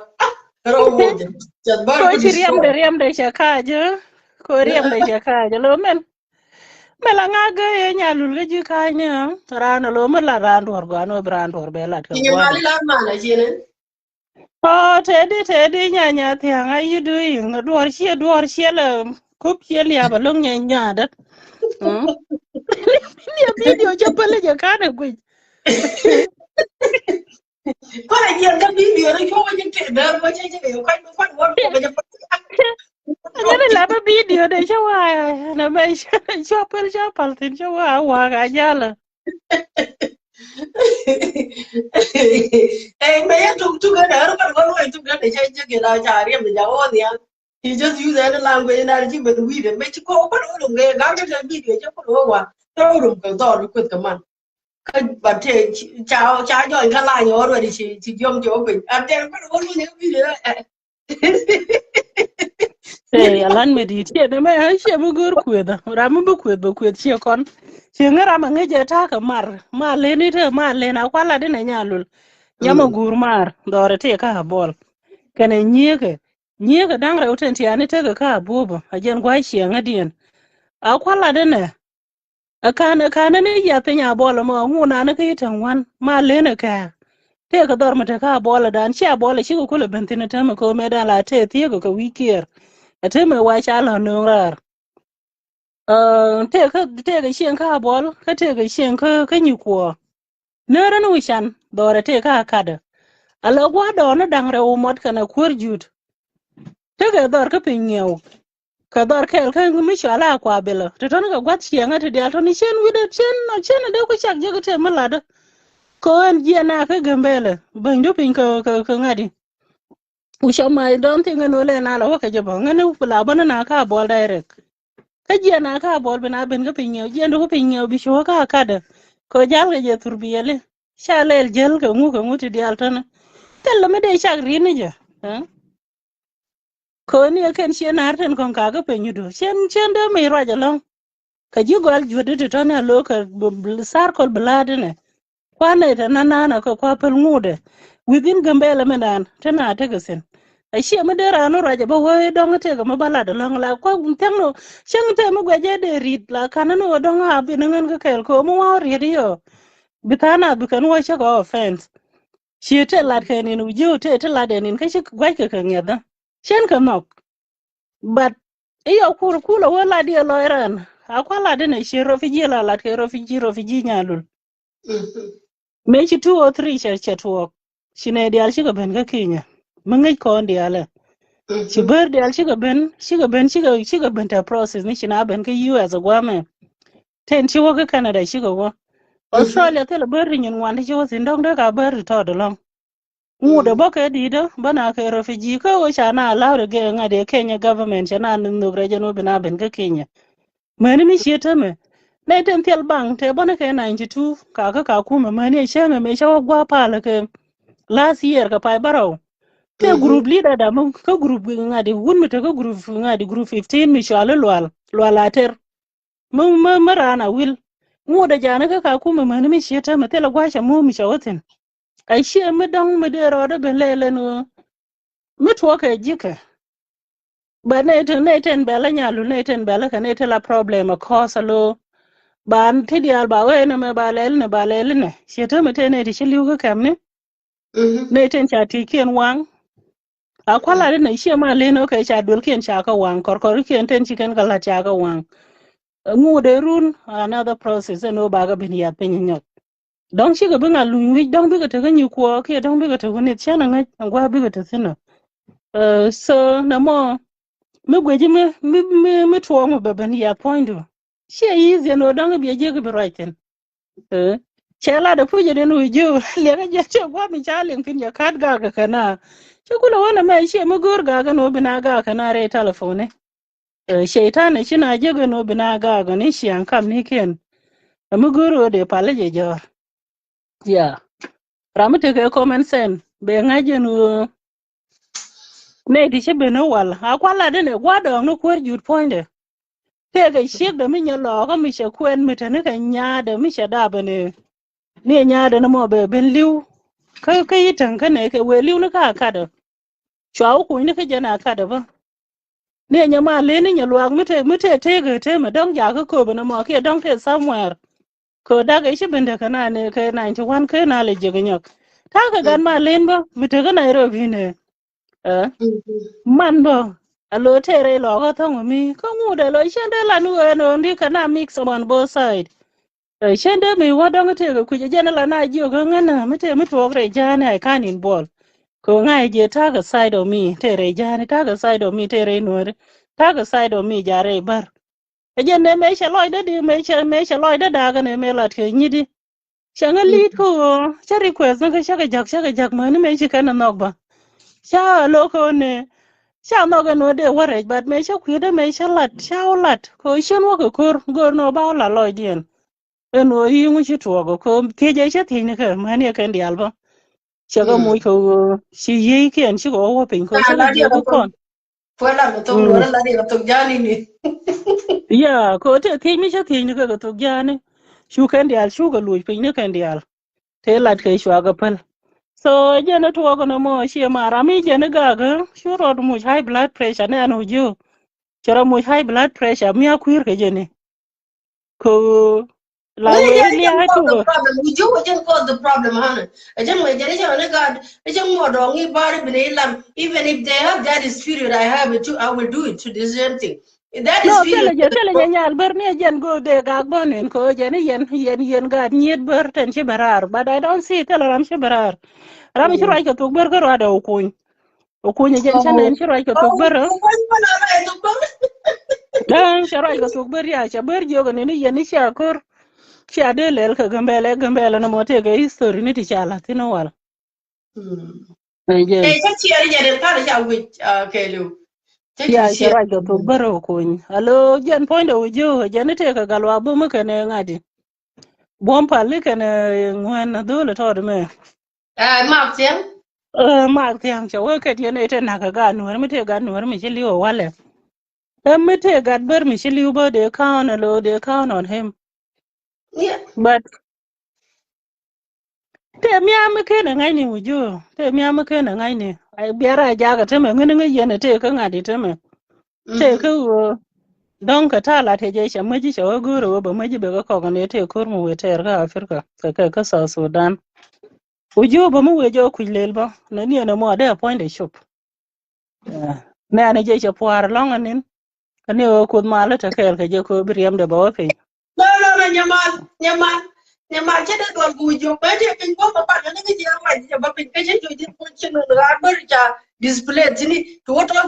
Rɔ wä jɛ jɛ bä. Ko ci riɛmdɛ riɛmdɛ cɛ kaajä. Ko riɛmdɛ cɛ kaajä lo mɛn. Mɛ la ŋa gee yɛ nya lul kä ji̱ ka̱ny ni ɣä raan alo mi la raan duɔ̱r gɔaa ni wä bi raan duɔ̱r bɛ lat kä gɔaa. Ɔ tedi tedi nya nya thia̱ŋ a yi du iŋ duɔ̱r ciɛ duɔ̱r ciɛ lɛ kup ciɛ liap a lo̱ŋ nya nya dat. Liap video cɛ päli jɛ ka̱n ɛ guic. Kɔn a jiɛn kä bidio ni cuɔk wä ji̱ tëë däär wä cä ji̱ kɛ kɔc bi kɔc wä kɔc bi jɛ pal. Anyɛ ni lapä bidio de cä wa na mɛ cua pal cua pal thin cä wa wa ka jalä. Ey mɛ yɛ tuk tuk ɛn ɛ rɔ kɔn wä luɔc tuk ɛn ɛ cä ji̱ kɛ la ca riɛm ja wä nhial. He just use any language in Arabic, but we the make call, but all of them, God, the video, just put over. Throw them, cause all the quick command. Cause, but, eh, cha, cha, join, ka la, you already, she, she, jump, jump, and then, but all of them, video, eh. Hey, alan me di, tiɛ, ne me, eh, tiɛ, me gor kueth, ram me be kueth, be kueth, tiɛ kon. Tiɛ, nge ram, nge je ta ka mar, ma leni te, ma lena, kwa la de ne nyalul. Nyama gur mar, dore te ka bol. Kene nyeke. Nyiek ɛ da̱ŋ rɛw tin tiani tekɛ kä a buɔ̱pä a jɛn gua̱c ciɛŋädiɛn. A kua̱l lat inɛ. Ɛ ka̱n ɛ ka̱n ni yath piny a buɔl ɛmɔ ŋun nani kä i̱ te ŋuan ma len ɛ kɛɛ. Tëëkɛ dhɔr mi te kä a buɔl ɛ dan ci a buɔl ɛ cikɛ kulɛ ben thi̱n ɛ täämɛ ko̱o̱mɛ dan la tëë thiekɛ kɛ wi̱i̱ kiɛɛr. Ɛ täämɛ wa ca lɔ nööŋ raar. Ɛ, tëëkä, tëëkä cieŋ kä a buɔl, kä tëëkä cieŋ kä, kä nyi kuɔɔ. Nöörä ni wi̱can, dhɔrɛ tëëkä a ka̱dä. A lɛ gua̱a̱r dɔɔr ni da̱ŋ rɛw mɔt kɛnɛ kuäär juut. Tekɛ dhɔr kä piny ŋiɛw. Kɛ dhɔr kɛɛl kä mi cɔal a kua bilä. Ti tɔ̱ni kɛ gua̱th cieŋä ti diaal tɔ̱ni cien wi̱dä, cien, cien a dee ku cak jek tëë mi la̱tdä. Kɛ ɣän jiɛn a kä Gambɛlɛ. Bänydu piny kɛ, kɛ, kɛ ŋa̱di. Ku cɔ ma dɔn thiŋ ŋän wä lɛ na lɔ wä kɛ jɛ bä ŋän wä la bä ni na ka buɔl direct. Kä jiɛn na ka buɔl bi na ben kä piny ŋiɛw jiɛn du kä piny ŋiɛw bi cuɔ ka kadä. Kɛ jal kɛ jɛ thur bi yɛli ca lɛl jäl kɛ ŋu kɛ ŋu ti diaal tɔnä. Thil lɛ mi dee cak rin ni jɛ. Kɛ ni ɛ kɛn ciɛ naar tin kɔn ka kä piny du ciɛn ciɛn dee mi ruac ɛlɔ̱ŋ. Kä ji̱ gɔal juätdi ti tɔ̱ni a lo̱o̱ kɛ b-, b-, circle bi la̱a̱t inɛ. Kuanɛ tɛ nananɛ kɛ kua päl ŋuudɛ. Within Gambɛlɛ mi naan te na tekɛ thi̱n. A ciɛ mi dee raan ni ruacɛ bä wee dɔ̱ŋ tekɛ mi bä lat ɛlɔ̱ŋ la kua thiäŋ ni cäŋ te mi guɛcɛ dee ri̱t la ka̱n ni wä dɔ̱ŋ a bi ni ŋän kä kɛɛl kɛ wä mi wa̱a̱ ri̱t iɔ. Bi tha̱a̱n a bi kɛn wä cä kɛ offense. Ciɛ te lat kɛ nin wi̱c ji̱ wä te te lat ɛ nin kä ci gua̱ckɛ kɛ ŋiɛthä. Cien kɛ nhɔk. But i̱ yɔ kur kulɛ wä lat yɛ lɔc rɛn a kua lat inɛ ci refugee la lat kɛ refugee, refugee nyalul. Mëë ci two o three cɛ cɛ tuɔɔk ci nɛ diaal cikɛ ben kä Kenya. Mi ŋäc kɔn diaalɛ Ci bär diaal cikɛ ben, cikɛ ben, cikɛ, cikɛ ben te process ni ci na ben kä U S a guamɛ. Ten ci wä kä Canada cikɛ wä. Australia thilɛ bär ti nyin ŋuan ti ci wä thin dɔ̱ŋ dee ka bär ti tɔɔt ɛlɔ̱ŋ. Ŋut ɛ bä kɛ di̱t ɛ bä na kɛ refugee kä wä ca na allow ɛ gɛ ŋa̱t ɛ Kenya government ca na nhök rɛc ɛn wä bi na ben kä Kenya. Mäni mi ciet tämɛ nɛ ten thil baŋ te bä ni kɛ ninety two ka kä ka kumɛ mäni ɛ cämɛ mɛ ca wä gua̱a̱ palä kɛ last year kɛ pay bärɔw. Kɛ group leader da mi kä group ŋa̱t ɛ wun mi te kä group ŋa̱t ɛ group fifteen mi cɔal i̱ lual lual a ter. Mi, mi, mi raan a wil. Ŋut a jani kä ka kumɛ mäni mi ciet tämɛ thilɛ gua̱c a mu mi cɛ wä thin. A ciɛ mi dɔ̱ŋ mi dee rɔɔdɛ ben lɛlɛn wä. Mi tuɔkɛ ji̱kɛ. But nɛ ten, nɛ ten bɛlä nyalu, nɛ ten bɛlä kɛ nɛ ten la problem a cause a lo. Ba ti diaal ba wee nɛ mɛ ba lɛl nɛ, ba lɛl nɛ. Ciɛ tämɛ ten nɛ ti ci li̱w kä kɛm ni. Nɛ ten ca ti kiɛn waŋ. A kua̱l a di nɛ ciɛ ma len okɛ ca duel kiɛn ca kä waŋ. Kɔr kɔr kiɛn ten ci kɛn kɛ lat ca kä waŋ. Ŋut ɛ run another process ɛn wä ba kɛ ben yath piny nyɔk. Dɔ̱ŋ cikɛ bi ŋa luny wi̱c dɔ̱ŋ bikɛ te kä nyi kuɔ kiɛ dɔ̱ŋ bikɛ te kä nith cän aŋäc aŋ gua̱a̱ bikɛ te thi̱n ɔ. So na mɔ mi guici mi, mi, mi, mi tuɔɔk mi bɛ ben yath puɔ̱nydu. Ciɛ yi̱th yɛn ɣöö dɔ̱ŋ i̱ biɛ jiäk i̱ bi ruac thi̱n. Cɛ lat ɛ puc ɛ den wi̱c jiök liɛkä jɛ ciɛ gua̱a̱ mi ca liŋ thi̱n jɛ ka̱t gakɛ kɛ na. Ci kulɛ wänɛ mɛ ciɛ mi go̱o̱r gakɛ ni wä bi na gakɛ na rɛy telefoni. Ceitan ɛ ci na jek ɛn wä bi na gaak ni ciaŋ kam ni kiɛn. Ɛ mi go̱o̱r ɣöö dee pal i̱ jɛ jɔ̱ɔ̱r. Ya ram mi tekɛ common sense bɛ ŋa̱c ɛn ɣöö nɛy ti ci ben ni wal a kua̱l lat ɛn ɛ gua̱a̱r dɔɔŋ ni kuäär jut puɔ̱nydɛ. Tëëkɛ ciekdɛ mi nyɛ lɔɔkä mi cɛ kuɛn mi te ni kɛ nyaatdɛ mi cɛ dap ɛn ɛ ni ɛ nyaatdɛ ni mɔ bɛ ben li̱w. Kä kä i̱ täŋ kä nɛ kɛ wëë li̱w ni kä a katdɛ. Cua wä kunyni kä jɛn a katdɛ bä. Ni ɛ nyɛ ma leni nyɛ luaak mi te mi te tëëkɛ te mi dɔ̱ŋ jakä kööbä ni mɔ kiɛ dɔ̱ŋ te somewhere. Kɛ dak ɛ ci ben dee kɛ na ni kɛ ninety one kɛ na lɛ jiäk nyɔk. Ta̱a̱ kɛ gat ma len bä mi te kä Nairobi ni. Ɛ man bä a lo tëë rɛy lɔkä thɔ̱ŋ mi kä ŋut ɛ lo cien dee lan wee ni ɣän di kɛ na mix on both side. Cien dee mi wä dɔ̱ŋ tëë kɛ kui̱c ɛ jɛn ɛ la na jiök kä ŋän mi tëë mi tuɔɔk rɛy ja̱a̱ni I can't involve. Kɛ ŋa̱c jɛ ta̱a̱ kɛ side of me tëë rɛy ja̱a̱ni ta̱a̱ kɛ side of me tëë rɛy nuääri ta̱a̱ kɛ side of me ja̱ rɛy bär. Ɛ jɛn nɛ mëë cɛ lɔcdä di mëë cɛ mëë cɛ lɔcdä da̱a̱kä nɛ mëë lat kɛ nyi̱t di. Cɛ ŋä li̱i̱t kä ɣöö cä request ni kä cä kɛ ja̱k cä kɛ ja̱k mäni mëë ci kɛn ɛ nhɔk bä. Ca lo̱k kä ɣöö nɛ ca nhɔk ɛn ɣöö dee wä rɛc but mëë cä kui̱dä mëë cä lat ca wä lat kɛ ɣöö cien wä kɛ ko̱r göör ni ɣöö ba wä lat lɔcdiɛn. Ɛn ɣöö i̱ ŋu ci tuɔɔk ɣöö kɛ ɣöö thiec ɛ cä thiec ni kɛ mäni ɛ kɛn diaal bä. Cɛ kɛ moc kɛ ɣöö ci yieykiɛn cikɛ wä wä piny kɛ ɣöö cä kɛ jiɛk kä kɔn. Puɔl lam kɛ thok nuɔrä lat yɛ kɛ thok ja̱a̱ni ni. Ya kɛ ɣöö tëë thiec mi cä thiec ni kɛ kɛ thok ja̱a̱ni. Cu kɛn diaal cu kɛ luc piny ni kɛn diaal. Tëë lat kɛ cua kɛ päl. So jɛn ɛ tuɔɔk kɛ nɔmɔ ciɛ ma ram mi jɛn ɛ gakä cu rɔɔd muc high blood pressure ni ɛn wä jiö. Cɛ rɔ muc high blood pressure mi a kui̱r kɛ jɛn ni. Kɛ ɣöö la wee lia̱a̱ cukɛ. Wu ji̱ wä jɛn cause the problem honey. Ɛ jɛn wee jɛn ɛ jɛn ɛ ni gaat ɛ jɛn ŋuɔ̱t dɔɔŋ i̱ ba̱a̱r i̱ bi ni ilam even if they have that spirit I have it too I will do it to the same thing. That is no thilɛ jɛ thilɛ jɛ nyal bär ni ɛ jɛn go̱o̱k dee gak bä nin kɛ ɣöö jɛn i̱ yɛn yɛn yɛn gaat nyiet bär tɛn ci bɛ raar but I don't see thilɛ ram ci bɛ raar. Ram ci ruac kɛ thok bär kä ruaadɛ wä kuny. Wä kuny ɛ jɛn cä nɛn ci ruac kɛ thok bär. Ɛ cɛ ruac kɛ thok bär ya cɛ bär jiök ɛ nin i̱ yɛn i̱ cia ko̱r. Cia dee lɛl kɛ Gambɛlɛ Gambɛlɛ ni mɔ tëëkɛ history ni ti ca la̱th thi̱n ɛ wal. Ɛ jɛn. Ɛ cä ciɛɛr jɛ den kal ca wi̱c kɛɛliw. Cä ya cɛ ruac kɛ thok bär ɛ kuny alo jɛn puɔ̱nydɛ wi̱c jiök ɛ jɛn i̱ tëëkɛ gal wa bum i̱ kɛn ɛ ŋa̱di. Buɔ̱m pal i̱ kɛn ɛ ŋuɛn ɛ dho̱l ɛ tɔɔt mɛ. Ɛ mak thiaŋ. Ɛ mak thiaŋ cɛ wee kɛt yɛn ɛ tɛ na̱k ɛ gat nuäär mi tëë gat nuäär mi ci li̱w ɛ walɛ. Ɛ mi tëë gat bär mi ci li̱w bä dee ka̱n ɛ lo dee ka̱n on him. But tëë mia̱a̱ mi ken ɛ ŋa̱cni wi̱c jiö tëë mia̱a̱ mi ken ɛ ŋa̱cni. Biɛr a jakä temɛ ŋäni ŋäc yɛn ɛ tëë kä ŋa̱t i̱ temɛ. Tëë kä ɣöö dɔ̱ŋ kɛ ta̱a̱ lat kɛ jɛ cɛ mäci cɛ wä go̱o̱rɛ wä bɛ mäci bɛ kä kɔk ni tëë ko̱r mi wëë tɛɛr kä Africa kɛ kɛ kä South Sudan. Wä jiö bä mi wëë jɛ wä kui̱c lel bä nɛ niɛn ɛmɔ dee a puɔ̱nydɛ cop. Nɛɛni jɛ cɛ pua̱a̱r lɔ̱ŋ anin. Kä ni ɣöö kuoth malä te kɛɛl kɛ jɛ köö bi riɛmdɛ bä wä piny. No, no, no, nyamal, nyamal. Ni ma cɛ dee duɔl ku jiök bɛ tëë piny guɔ̱p apan ni ŋäc jiɛ ruac jiɛ bä piny kä cɛ jiök jiɛ puɔ̱ny cin ŋun ɣaar bä ca display thi̱n i̱ ti wä tɔ̱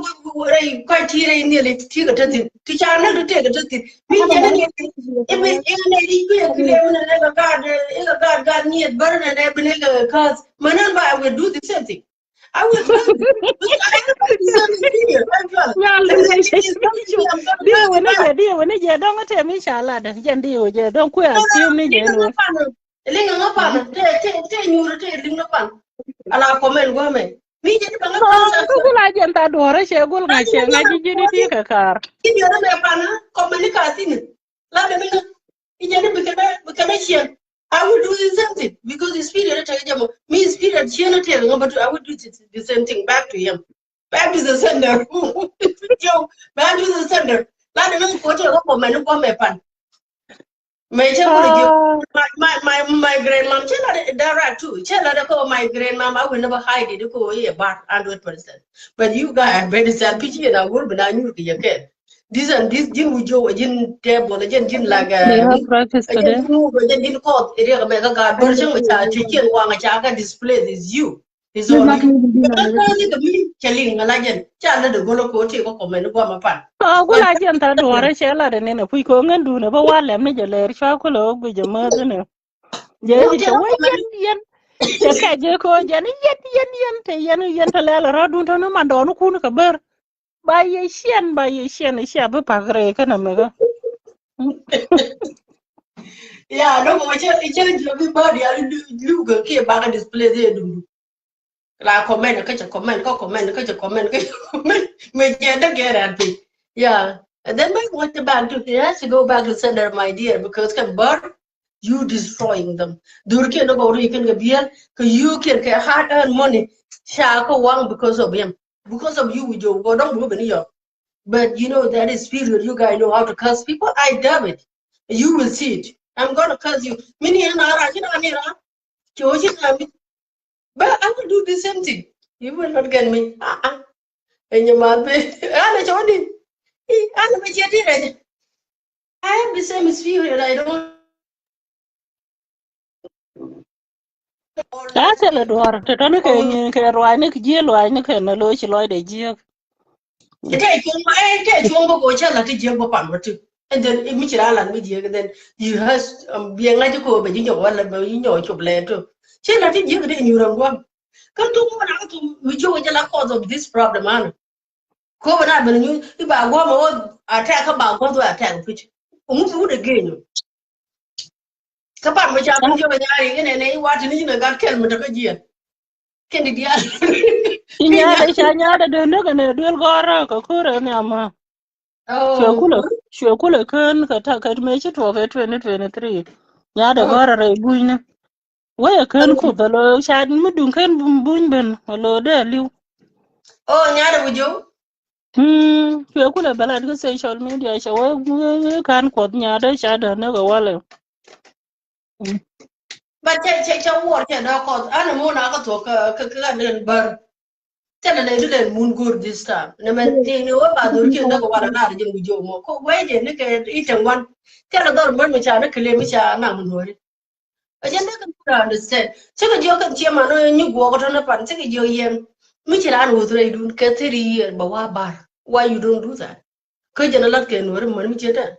rɛy kɔc ti rɛy nhiɛl i̱ ti kɛ te thi̱n ti ca näk ti tëë kɛ te thi̱n. Mi cɛ ni ni i̱ mi i̱ ni i̱ kui̱ i̱ kui̱ i̱ nɛ nɛ kɛ gaat i̱ kɛ gaat gaat nhiɛl bär nɛ nɛ bi ni kɛ käth. Mɛ nɛn ba I will do the same thing. I will do it. Because I have a reason in here. Nyal. Diɛ wä ni jɛ, diɛ wä ni jɛ dɔŋ te mi ca lat. Jɛn diɛ wä jɛ dɔŋ kuɛ a siu ni jɛ ni wä. Liŋ ŋa pan te te te nyuur te liŋ ŋa pan. Ala comment guamɛ. Mi jɛ ni ba ŋa pan sa. Ku la jɛn ta duɔrɛ cɛ gul ŋa cɛ ŋa ji̱ ji̱ ni ti kɛ kar. Ki jɛ ni mɛ pan comment ni ka thi̱n. La de mi ŋa. Ki jɛ ni bi kɛ bi kɛ ciɛn. I will do the same thing because the spirit tɛk jɛ mɔ. Mi spirit ciɛn tɛk ŋa ba tu I will do the, the same thing back to him. Back to the sender. Yo, back to the sender. La de mi ko tɛk ko mɛ ni ko mɛ pan. Mɛ cɛ ko jiök. My my my my grandma cɛ la de direct too. Cɛ la de ko my grandma I will never hide it ko ye bar hundred percent. But you guys are very selfish and I will be na nyur ki yɛ kɛ. This and this, ji̱n wi̱c jiök, ji̱n table, ji̱n ji̱n like. They have breakfast today. Ji̱n kɔth iriɛk mɛ kä gaat bär cäŋ mɛ ca ti ciɛn waŋ ca kä display is you. Is all you. Kä kä ni kɛ mi cɛ liŋ ŋa la jɛn ca lä de go̱l ko ti ko comment guam a pan. Ɔ gula jɛn tha duɔrɛ cɛ la de ni na puc ko ŋän dun a bä wa lɛm ni jɛ lɛr cua kulɛ wä guic a mäth ni. Jɛ ni cɛ wä yɛn yɛn. Cɛ kɛ jɛ ko jɛn yɛn yɛn yɛn te yɛn yɛn te lɛl rɔ dun te ni man dɔɔn kun kɛ bär. Ba yɛ ciɛn, ba yɛ ciɛn, cia bi pak rɛy kɛn amɛkä. Ya, dɔ̱ŋ mɔ cɛ cɛ jɛ bi ba dial lu kɛ kiɛ bak display dee dum. La comment kä cɛ comment kä comment kä cɛ comment kä cɛ comment. Mɛ jɛ dee gɛ ran piny. Yeah. And then mɛ wä cɛ back to, he has to go back to sender, my dear, because kɛ bär you destroying them. Dhurkiɛn ni gɔw ri kɛn kɛ biɛl kɛ you kɛn kɛ hard earned money. Ca kɛ waŋ because of him. Because of you wi̱c jiök bä dɔ̱ŋ bukɛ ben i̱ yɔk. But you know that is period. You guys know how to curse people. I damn it. You will see it. I'm gonna curse you. Mini ɛn a ran ci na ni ran. Ci wä ci na mi. But I will do the same thing. You will not get me. Uh-uh. Ɛn yɛ ma bi. Ɛn a ci wä di. Ɛn a bi ci di rɛ. I have the same spirit. I don't. Ɛ thilɛ duɔ̱ɔ̱r te tɔ̱ni kɛ nyin kɛ ruaacni kɛ ji̱ luaacni kɛ nɛ lo̱c ci lɔcdɛ jiääk. Tɛ cuɔ̱ŋ ma ɛ tɛ cuɔ̱ŋ bä ko cä la̱t ti jiääk bä pan bä ti. And then mi ci raa la̱t mi jiääk, and then you has biɛ ŋa̱c ko bɛ ji̱ nyɔk wala bɛ ji̱ nyɔk cop lɛ to. Cä la̱t ti jiääk ti nyuur ɛn gua̱m. Kä thuk mɔ na kä thuk mi jiök jɛ la cause of this problem an. Ko bɛ na ben nyu i̱ ba guɔ̱m ɔ attack kä ba guɔ̱m ɔ attack pi̱c. Ŋu bi wut again. Kä pan mi ca bi jiök nyaari kɛ nɛ nɛ i̱ wat ni nyin ɛ gat kɛl mi te kä jiɛn. Kɛn di diaal. I̱ nyaadɛ ca nyaadɛ dee näk ɛn ɛ duel gɔ̱rä kɛ ko̱rɛ ni ama. Cuɛ kulɛ cuɛ kulɛ kään kɛ tak kɛ mëë ci tuɔɔk kɛ twenty twenty three. Nyaadɛ gɔ̱rä rɛy bunyni. Wee kään kuoth alo ca mi duŋ kään buny ben alo dee aliw. Oh, nyaadɛ wi̱c jo̱w. Mm, cuɛ kulɛ bɛ lat kä social media cɛ wee kään kuɔth nyaadɛ ca dee näk ɛ walɛ. But cɛ cɛ cɛ wuɔr cɛ dee kɔth an ɛmɔ na kä thuɔk kä kä kä den bär. Thilɛ nɛ ti lɛn mun go̱r this time. Nɛ mɛ ti ni wä ba dhor kiɛn däk wala nar jin mi jiök mɔ ko wee jɛ ni kɛ itɛŋ wan. Thilɛ dhɔr män mi ca ni kile mi ca naŋ mi nuɔri. Ɛ jɛn dee kɛ kura understand. Cikɛ jiök kɛn ciɛ man ni nyi guɔk tɔn ni pan cikɛ jiök yɛn. Mi ci ran wuth rɛy dun kɛ thiri year ba wa bar. Why you don't do that? Kä jɛn a lat kɛ nuɔri män mi ciɛ tɛ.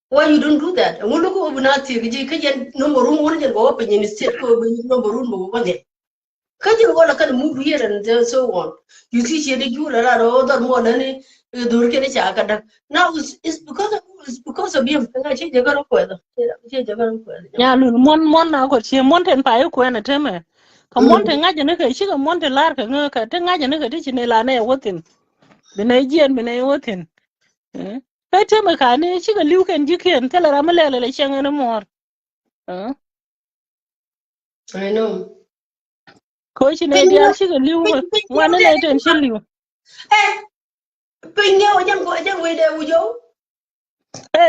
Why you don't do that? Ɛŋu lo̱k ɣöö bi na thiek ji̱ kä jɛn number run wun jɛn bɛ wä piny in state kä ɣöö bi number run bɛ wä bä nhial. Kä jɛn wä la kɛn move here and there so on. You see ciɛ di jul ala rɔ dhɔr muɔl ani dhor kɛn ca ka dak. Now it's, it's because of, it's because of him. Ŋa ciɛ jɛ kɛ rɔ kuɛth. Ciɛ jɛ kɛ rɔ kuɛth. Nya lul muɔn muɔn na kɔ ciɛ muɔn ten pa i̱ kuɛn a temɛ. Kä muɔn ten ŋa̱c ni kɛ cikɛ muɔn ten lar kɛ ŋä kɛ ten ŋa̱c ni kɛ ti ci ni la nɛ wä thin. Bi nɛ jiɛn bi nɛ wä thin. Ɛ temɛ kani cikɛ li̱w kɛn ji̱kiɛn thilɛ ram mi lɛl lɛ cieŋ ɛn muɔ̱ɔ̱r. I know. Koci nɛ diaal cikɛ li̱w ŋuan ni nɛ ten ci li̱w. Ɛ piny ŋɛw a jɛn a jɛn wecdɛ wi̱c ɣöö. Ɛ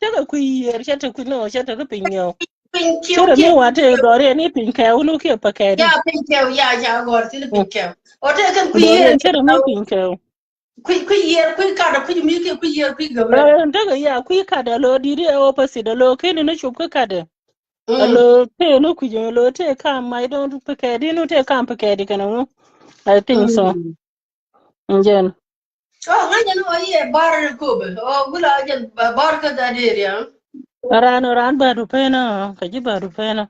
tekɛ kui̱ yiëër cɛ te kui̱ nɔ cɛ te kä piny ŋɛw. Piny kiw cɛ rɛ mi wa te gɔri ɛn i̱ piny kɛw ni kiɛ pɛ kɛdi. Ya piny kɛw ya ca gɔr thil piny kɛw. Ɔ te kɛn kui̱ yiëër cɛ rɛ mi piny kɛw. Kui̱ kui̱ yiëër kui̱ kat kui̱ mi kiɛ kui̱ yiëër kui̱ gäbrɛ. Ɛ tekɛ ya kui̱ kat a lo diri ɛ opposite a lo keni ni cup kä kat ɛ. Alo te ni kui̱c alo te kam ma idɔn pikɛdi ni te kam pikɛdi kɛnɛ ŋu. I think so. Jɛn. Oh, ŋa̱c ni wä yɛ bar Kobe. Oh, gula jɛn bar kä that area. Ran ran badu pena, ka ji badu pena.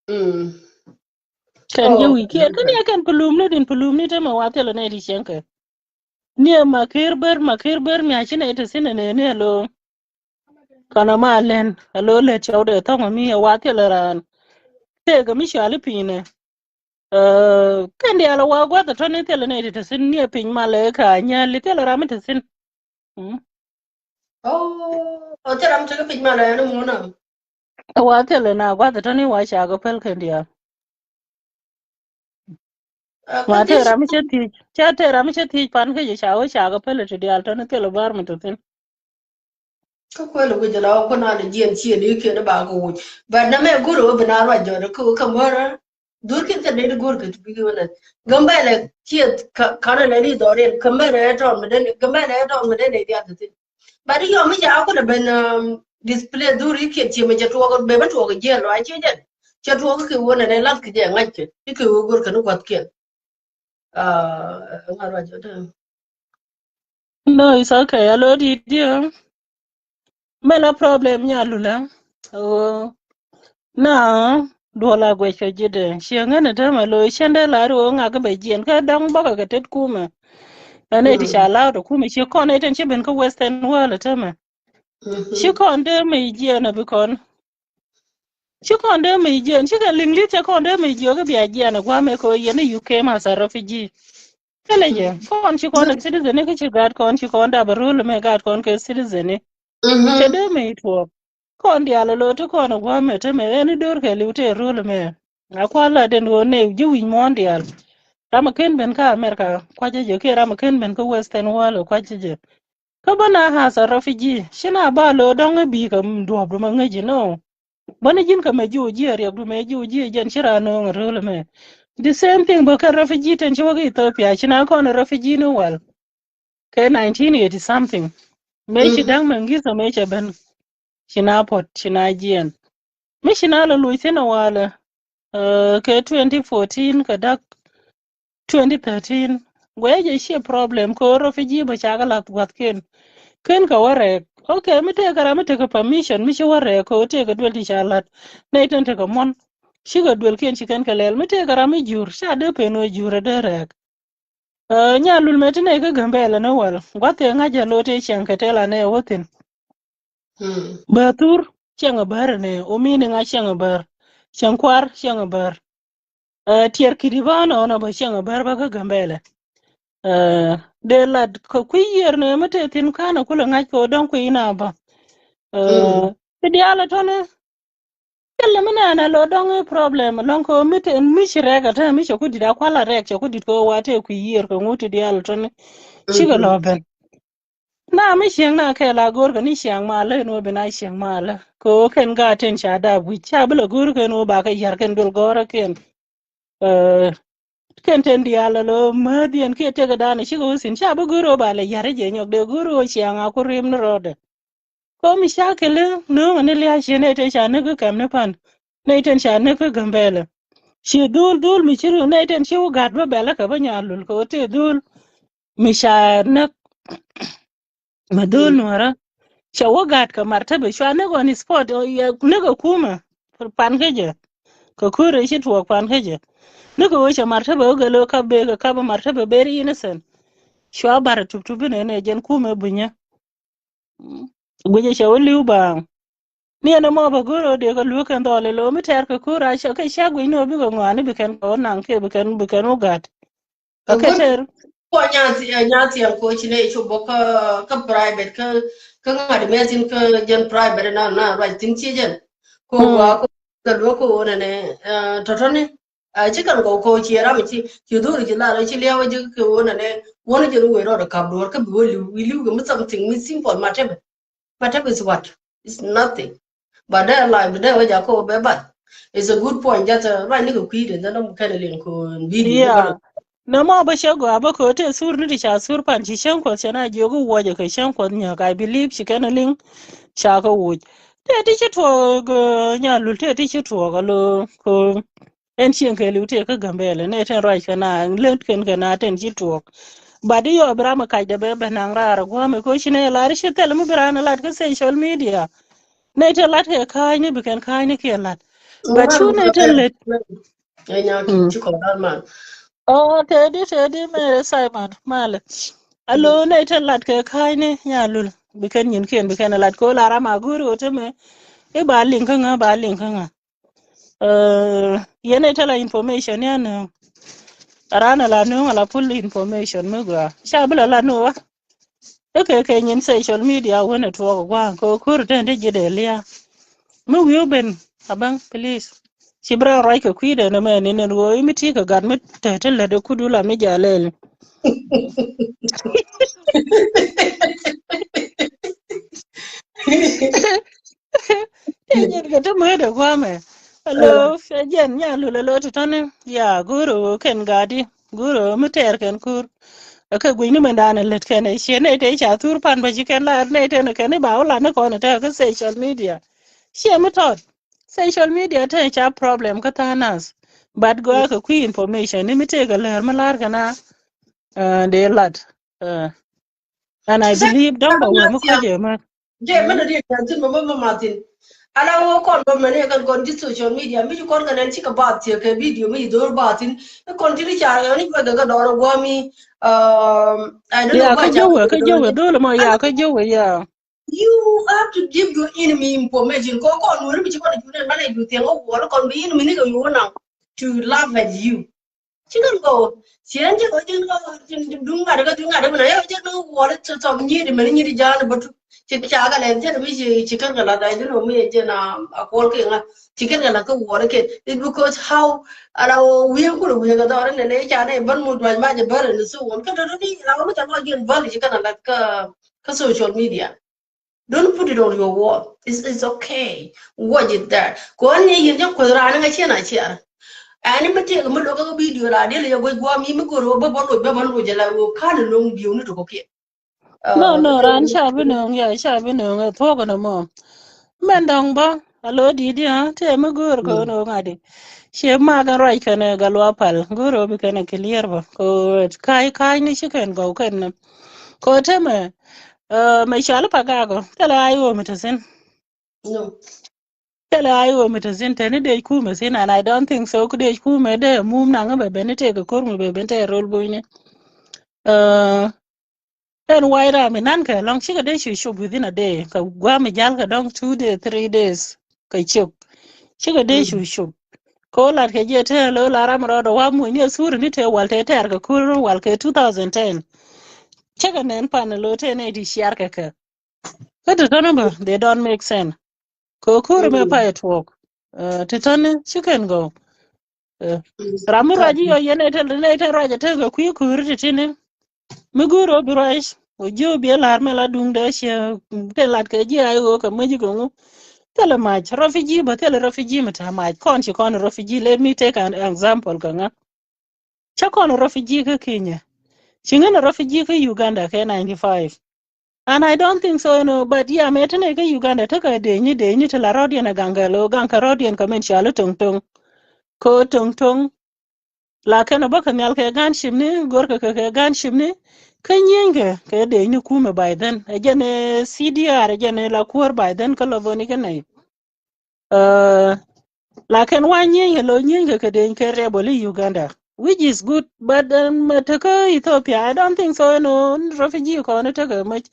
Kɛn jɛ wi̱i̱ kiɛ kä ni kɛn pulum ni din pulum ni te ma wa thilɛ ni di cɛŋ kɛ. Ni ma kir ber ma kir ber mi a ci ni te sin ni ni alo. Kana ma lɛn alo lɛ tiaw de thɔŋ mi a wa thilɛ ran. Te ga mi cuali piny ni. Kɛn diaal a wa guath a tɔni thilɛ ni te sin ni a piny ma lɛ ka nyali thilɛ ram mi te sin. Oh, oh, thilɛ ram te piny ma lɛ ni muna. A wa thilɛ na guath a tɔni wa ca ga pɛl kɛn diaal. Ma te ram mi cɛ thiec, cɛ te ram mi cɛ thiec pan kä jɛ ca wä ca ga pɛl ti diaal tɔni thilɛ bar mi te thin. Kä kuɛl wi̱c ala wä kun alɛ jiɛn ciɛ ni kiɛn ba kɛ wuc. But na mɛ gur wä bi na ruac jɔt kä wä kä mär. Dur kin kɛ nɛy di gur kɛ ti bigi wä nɛ. Gambɛlɛ ciɛ kanɛ nɛ ni dhɔriɛn Gambɛlɛ ɛ tɔn mi den Gambɛlɛ ɛ tɔn mi den nɛ diath ti thin. But yɔ mi ca kulɛ ben display dhuri kiɛn ciɛ mi cɛ tuɔk ben mi tuɔk jiɛn lɔ a ciɛ jɛn. Cɛ tuɔk kɛ wä nɛ nɛ lath kɛ jɛ ŋac kɛ ikɛ wä gur kɛ ni guath kiɛn. Ŋa ruac jɔt. No, it's okay. Alo di di. Mela problem nya lula. Oh. Na duɔla guɛc kɛ jidɛ. Ciɛ ŋän ɛ tɛmɛ lo cɛndɛ la ri wä ŋak bɛ jiɛn kä daŋ bɔkɛ kɛ tet kumɛ. Ɛn ɛ ti ca law tɔ kumɛ ci kɔn ɛ tɛn ci ben kä western world ɛ tɛmɛ. Ci kɔn dee mɛ jiɛn ɛ bi kɔn. Ci kɔn dee mɛ jiɛn ci kɛ liŋ li̱th cɛ kɔn dee mɛ jiɛn kä bia jiɛn ɛ guamɛ kɛ yɛn ɛ UK ma sa refugee. Kɛlɛ jɛ kɔn ci kɔn ɛ citizen kä ci gat kɔn ci kɔn dap ɛ rul mɛ gat kɔn kɛ citizen. Cɛ dee mɛ tuɔɔk. Kɔn diaal alo ti kɔn gua̱a̱mɛ te mɛ ɛn i̱ do̱r kɛ liw te ro̱l mɛ. A kua̱l la den ɣöö nɛ ji̱ wi̱c muɔ̱ɔ̱n diaal. Ram a ken ben kä America kua̱cä jɛ kiɛ ram a ken ben kä western world kua̱cä jɛ. Kä bä na has a refugee ci na ba lo dɔ̱ŋ i̱ bi̱i̱ kɛ duɔ̱ɔ̱p du ma ŋäc inɔ. Bä ni ji̱n kɛ mɛ jiw ji̱ a riɛk du mɛ jiw ji̱ jɛn ci ran nööŋ a ro̱l mɛ. The same thing bä kɛ refugee ten ci wä kä Ethiopia ci na kɔn a refugee ni wal. Kɛ nineteen eighty something. Mëë ci da̱ŋ Mengistu mëë cɛ ben. Ci na puɔt ci na jiɛn. Mi ci na lɔ luc thin a walɛ. Kɛ twenty fourteen kɛ da̱k twenty thirteen. Guɛcɛ ciɛ problem kɛ ɣöö refugee bä cakɛ lath gua̱thkiɛn. Ken kɛ wä rɛɛk. Okay, mi tëëkɛ ram mi tekɛ permission mi ci wä rɛɛk kɛ ɣöö tëëkɛ duel ti ca la̱t. Nɛy tin tekɛ muɔ̱n. Cikɛ duelkiɛn ci kɛn kɛ lɛl mi tëëkɛ ram mi jur ca dee pen ɣöö jur ɛ dee rɛɛk. Nya lul mɛ ti nɛ kä Gambɛla ni wal guath tëë ŋa̱c jɛ lo̱t tëë cieŋ kɛ tëë la nɛ wä thi̱n. Bä thur cieŋ a bär nɛ omi ni ŋa̱c cieŋ a bär. Cieŋ kuar cieŋ a bär. Tiɛr kidi bä nɔ nɔ bä cieŋ a bär bä kä Gambɛla. Dee lat kɛ kui̱ yiër nɛ mi tëë thi̱n ka̱n a kulɛ ŋa̱c kɛ wä dɔ̱ŋ kui̱ na bä. Ti diaal a tɔni. Thilɛ mi nɛn a lo dɔŋ i̱ problem lɔŋ kɛ mi te mi ci rɛk a te mi cɛ ku dit a kual a rɛk cɛ ku dit kɛ wa te kui̱ yiër kɛ ŋut ti diaal tɔni. Cikɛ lɔ ben. Na mi cieŋ na kɛl a go̱r kɛ ni ciaŋ malä in wä ben a ciaŋ malä kɛ wä kɛn gaat ten ca dap wi̱c ca bi lɛ go̱r kɛn wä ba kɛ yar kɛn duel gɔ̱rä kɛn. Kɛn ten diaal a lo mäth yɛn kiɛ tekɛ dan cikɛ wä thin ca bi go̱r wä ba lɛ yar jɛ nyɔk dee go̱r wä ciaŋ a ku rim ni rɔɔdɛ. Kɔ mi ca kɛ li nööŋ ni lia̱a̱ ci nɛy ten ca näk kä kɛm ni pan nɛy ten ca näk kä Gambɛla. Ci dhul dhul mi ci ri nɛy ten ci wä gat bä bɛlä kɛ bä nya lul kɛ wä tëë dhul mi ca näk. Ma dhul nuɔrä ca wä gat kɛ martaba cua näk on sport näk a kumä pan kä jɛ. Kɛ kuurɛ ci tuɔɔk pan kä jɛ näk a wä ca martaba wä gɛ lo̱ kap bek kɛ kap martaba very innocent. Cua bar tup tup inɛ nɛ jɛn kumä bunyä. Guic a cɛ wä li̱w baaŋ. Ni ɛn ɛmɔ bɛ go̱r ɣöö dee kɛ luäk kɛn dhɔl ɛ lo̱o̱ mi tɛɛr kɛ ko̱r a cɛ kɛ cak guic ni ɣöö bikɛ ŋɔaani bi kɛn kɛ wä naŋ kiɛ bi kɛn bi kɛn wä gat. Kɛ kɛ tɛɛr. Kɔ nyath nyath yɛn kɔ ci nɛ cop bä kä kä private kä kä ŋa̱t mɛ thin kä jɛn private na na ruac thin ci jɛn. Kɔ wa kɔ kɛ luäk kɔ wä nɛ nɛ tɔtɔni. A ci kɛn kɔk kɔk ci ram ci ci dhuri ci lar ci liaw ci kɛ won ane won ci ru we rɔd kap duɔr kä bi wä liu wi liu kɛ mi something mi simple matebe. Matebe is what? It's nothing. But that life bi dee wä ja ko be bat. It's a good point. Just uh, right ni kɛ kui̱ de dee dɔm kɛn liŋ ko bi di. Yeah. Nɛ mɔ bä cɛ gɔaa bä kɛ te thur ni ti ca thur pan ci cäŋ kuɔth cɛ na jiök i̱ wuɔcɛ kɛ cäŋ kuɔth nyäk. I believe ci kɛn liŋ ca kɛ wuc. Tëë ti ci tuɔɔk, eh, Nyalul, tëë ti ci tuɔɔk alo ko. Ɛn cieŋ kɛ liw tëë kä Gambɛlɛ nɛ tɛn ruac kɛ na lät kɛn kɛ na tɛn ci tuɔɔk. But i̱ yɔ bi ram ɛ kac dɛ bɛ bɛ naŋ raar ɛ gua̱a̱mɛ ko ci nɛ lar ci thɛl mi bi ran ɛ lat kä social media. Nɛ tɛn lat kɛ ka̱a̱cni bi kɛn ka̱a̱cni kiɛ lat. But cu nɛ tɛn lät. Ɛ Nyakim ci kɔn ran man. Oh, tëë di, tëë di mɛ Simon malɛ. Alo nɛ tɛn lat kɛ ka̱a̱cni Nyalul bi kɛn nyin kiɛn bi kɛn lat ko la ram a go̱o̱ri ɣöö te mɛ. I̱ ba liŋ kä ŋä, ba liŋ kä ŋä. Eh, yɛn ɛ tɛla information yan, eh, ran ala nuŋ ala full information mi gua. Ca bi la la nuŋ wa. Ɛ kɛ kɛ nyin social media wen ɛ tuɔɔk gua ko kur tɛn ti ji̱ dee lia. Mi wiu ben abang please. Ci bra ruac kɛ kui̱dɛ nɛ mɛ ni nɛn ɣöö i̱ mi ti kɛ gat mi tɛ ti lät ɛ kudu la mi jalɛl. Ɛ jɛn kɛ ti muet ɛ guamɛ. Alo, ɛ jɛn Nyalul alo ti tɔni. Ya, guru kɛn gadi. Guru mi tɛɛr kɛn kur. Ɛ kɛ gui̱ni mɛn dan ɛ lät kɛn ɛ ciɛ nɛ tɛ ca thur pan bä ci kɛn la nɛ tɛ nɛ kɛn i̱ ba wä la ni kɔn ɛ tɛ kɛ social media. Ciɛ mi tɔt. Social media tɛ ca problem kä tha̱a̱ŋ nath. But gɔaa kɛ kui̱ information ni mi tëëk ɛ lɛr mi lar kɛn a, eh, dee lat. Eh. And I believe dɔ̱ŋ bɛ wee mi kɔc ɛ mät. Jɛ mɛn a diɛ kɛn thin mɛ mɛ mɛ ma thin. Ala wä kɔn bä mɛn ɛ kɛn kɔn ji̱ social media mi ci kɔn kɛn ɛn cikɛ bath thiɛ kɛ video mi ci dho̱r bath thin. Kɔn ji̱ ni car kɛ ni cuɛ kɛ kɛ dɔɔr ɛ guami. Um, I don't know. Ya kä jowɛ, kä jowɛ dho̱r mɔ ya kä jowɛ ya. You have to give your enemy information. Ko kɔn wuri mi ci kɔn a juni mane ju thiɛŋ a wuɔl kɔn bi enemy ni kɛ yuɔ naŋ to laugh at you. Ci kɛn kɔ ciɛn ci kɔ ciɛn kɔ duŋ ŋa̱t kɛ duŋ ŋa̱t kɛ na yɛ ciɛn kɛ wuɔl tɔk nyiri mɛn nyiri ja̱a̱n bä tu. Ci ca kɛ lɛn ciɛn mi ci ci kɛn kɛ la da juni mi ciɛn a kuɔl kɛ ŋa̱t ci kɛn kɛ la kɛ wuɔl kɛ. It's because how ala wi̱i̱ kulɛ wi̱i̱ kɛ dhɔr ni lɛ ca ni bän mu duac ma jɛ bär ni su wɔn kɛ dɔdɔ ni la wä mi ca kɔ jiɛn bär ci kɛn a la kɛ social media. Don't put it on your wall. It's, it's okay. Watch it there. Kɔn ni yin jɛ kuoth raan ŋa ciɛ na ciɛ. Ani mi tiɛk mi lokä video la dil yɛ guec guam yi mi goro bä bä loc bä bä loc jɛ la wo kan loŋ biu ni toko kiɛ. No, no, ran ca bi noŋ ya, ca bi noŋ ɛ thuɔk ni mɔ. Mɛn dɔŋ bä a lo di di ha tɛ mi gor ko no ŋa di. Ciɛ ma kɛn ruac kɛn ɛ gal wa pal goro bi kɛn ɛ clear bä ko kai kai ni ci kɛn gɔw kɛn ni. Ko tɛ mɛ. Mɛ cɔal Pagak ɔ thilɛ I O mi te thi̱n. Thilɛ I O mi te thi̱n teni dec kumɛ thi̱n, and I don't think so. Ku dec kumɛ dee mum naŋ bɛ ben itek kɛ ko̱r mi bɛ ben tɛ rol bunyni. Ɛn White Army nan kɛ lɔŋ cikɛ dee cu cop within a day kɛ guam mi jal kɛ dɔŋ two day, three days kɛ cop. Cikɛ dee cu cop. Ko lat kɛ jiɛ te lo la ram rɔɔdɔ wa muny ni a thuri ni te wal te tɛr kɛ ko̱r wal kɛ two thousand ten. Cä kɛ nɛn pan lo te nɛ ti ciar kɛ kɛ. Kä ti tɔni bä they don't make sense. Kɛ ko̱r mɛ pa ɛ tuɔk. Ti tɔni ci kɛn gɔw. Ram mi ruac i̱ yɔ yɛn ɛ tɛl ɛ tɛl ruac ɛ tɛl kɛ kui̱ ko̱r ti tini. Mi go̱o̱r ɔ bi ruac ɔ jiö bi ɛ la̱r mɛ la duŋdɛ ciɛ. Tɛl lat kɛ ji̱ a i̱ ɣöö kɛ mäc kɛ ŋu. Thilɛ mac refugee bä, thilɛ refugee mi te mac kɔn ci kɔn refugee. Let me take an example kɛ ŋa. Cä kɔn refugee kä Kenya. Ci ŋän refugee kä Uganda kɛ ninety five. And I don't think so, you know, but yeah, mɛ tini kä Uganda tekɛ dee ni dee ni ti la rɔɔdiɛn a gaŋ kɛ lo gaŋ kɛ rɔɔdiɛn kɛ min cɔal i̱ Toŋ Toŋ. Ko Toŋ Toŋ. La kɛn a bä kɛ nhial kɛ gan cim ni gor kɛ kɛ kɛ gan cim ni. Kä nyieeny kɛ kɛ dee ni kumɛ by then. Ɛ jɛn ɛ C D R ɛ jɛn ɛ la kuäär by then kä lɔ dhoni kɛ nɛy. Lakin wa nyieny kɛ lo nyieny kɛ kɛ deny kɛ rebel i̱ Uganda, which is good, but mɛ tekä Ethiopia, I don't think so, ɛn ɣöö refugee kɔn i̱ tekɛ mec.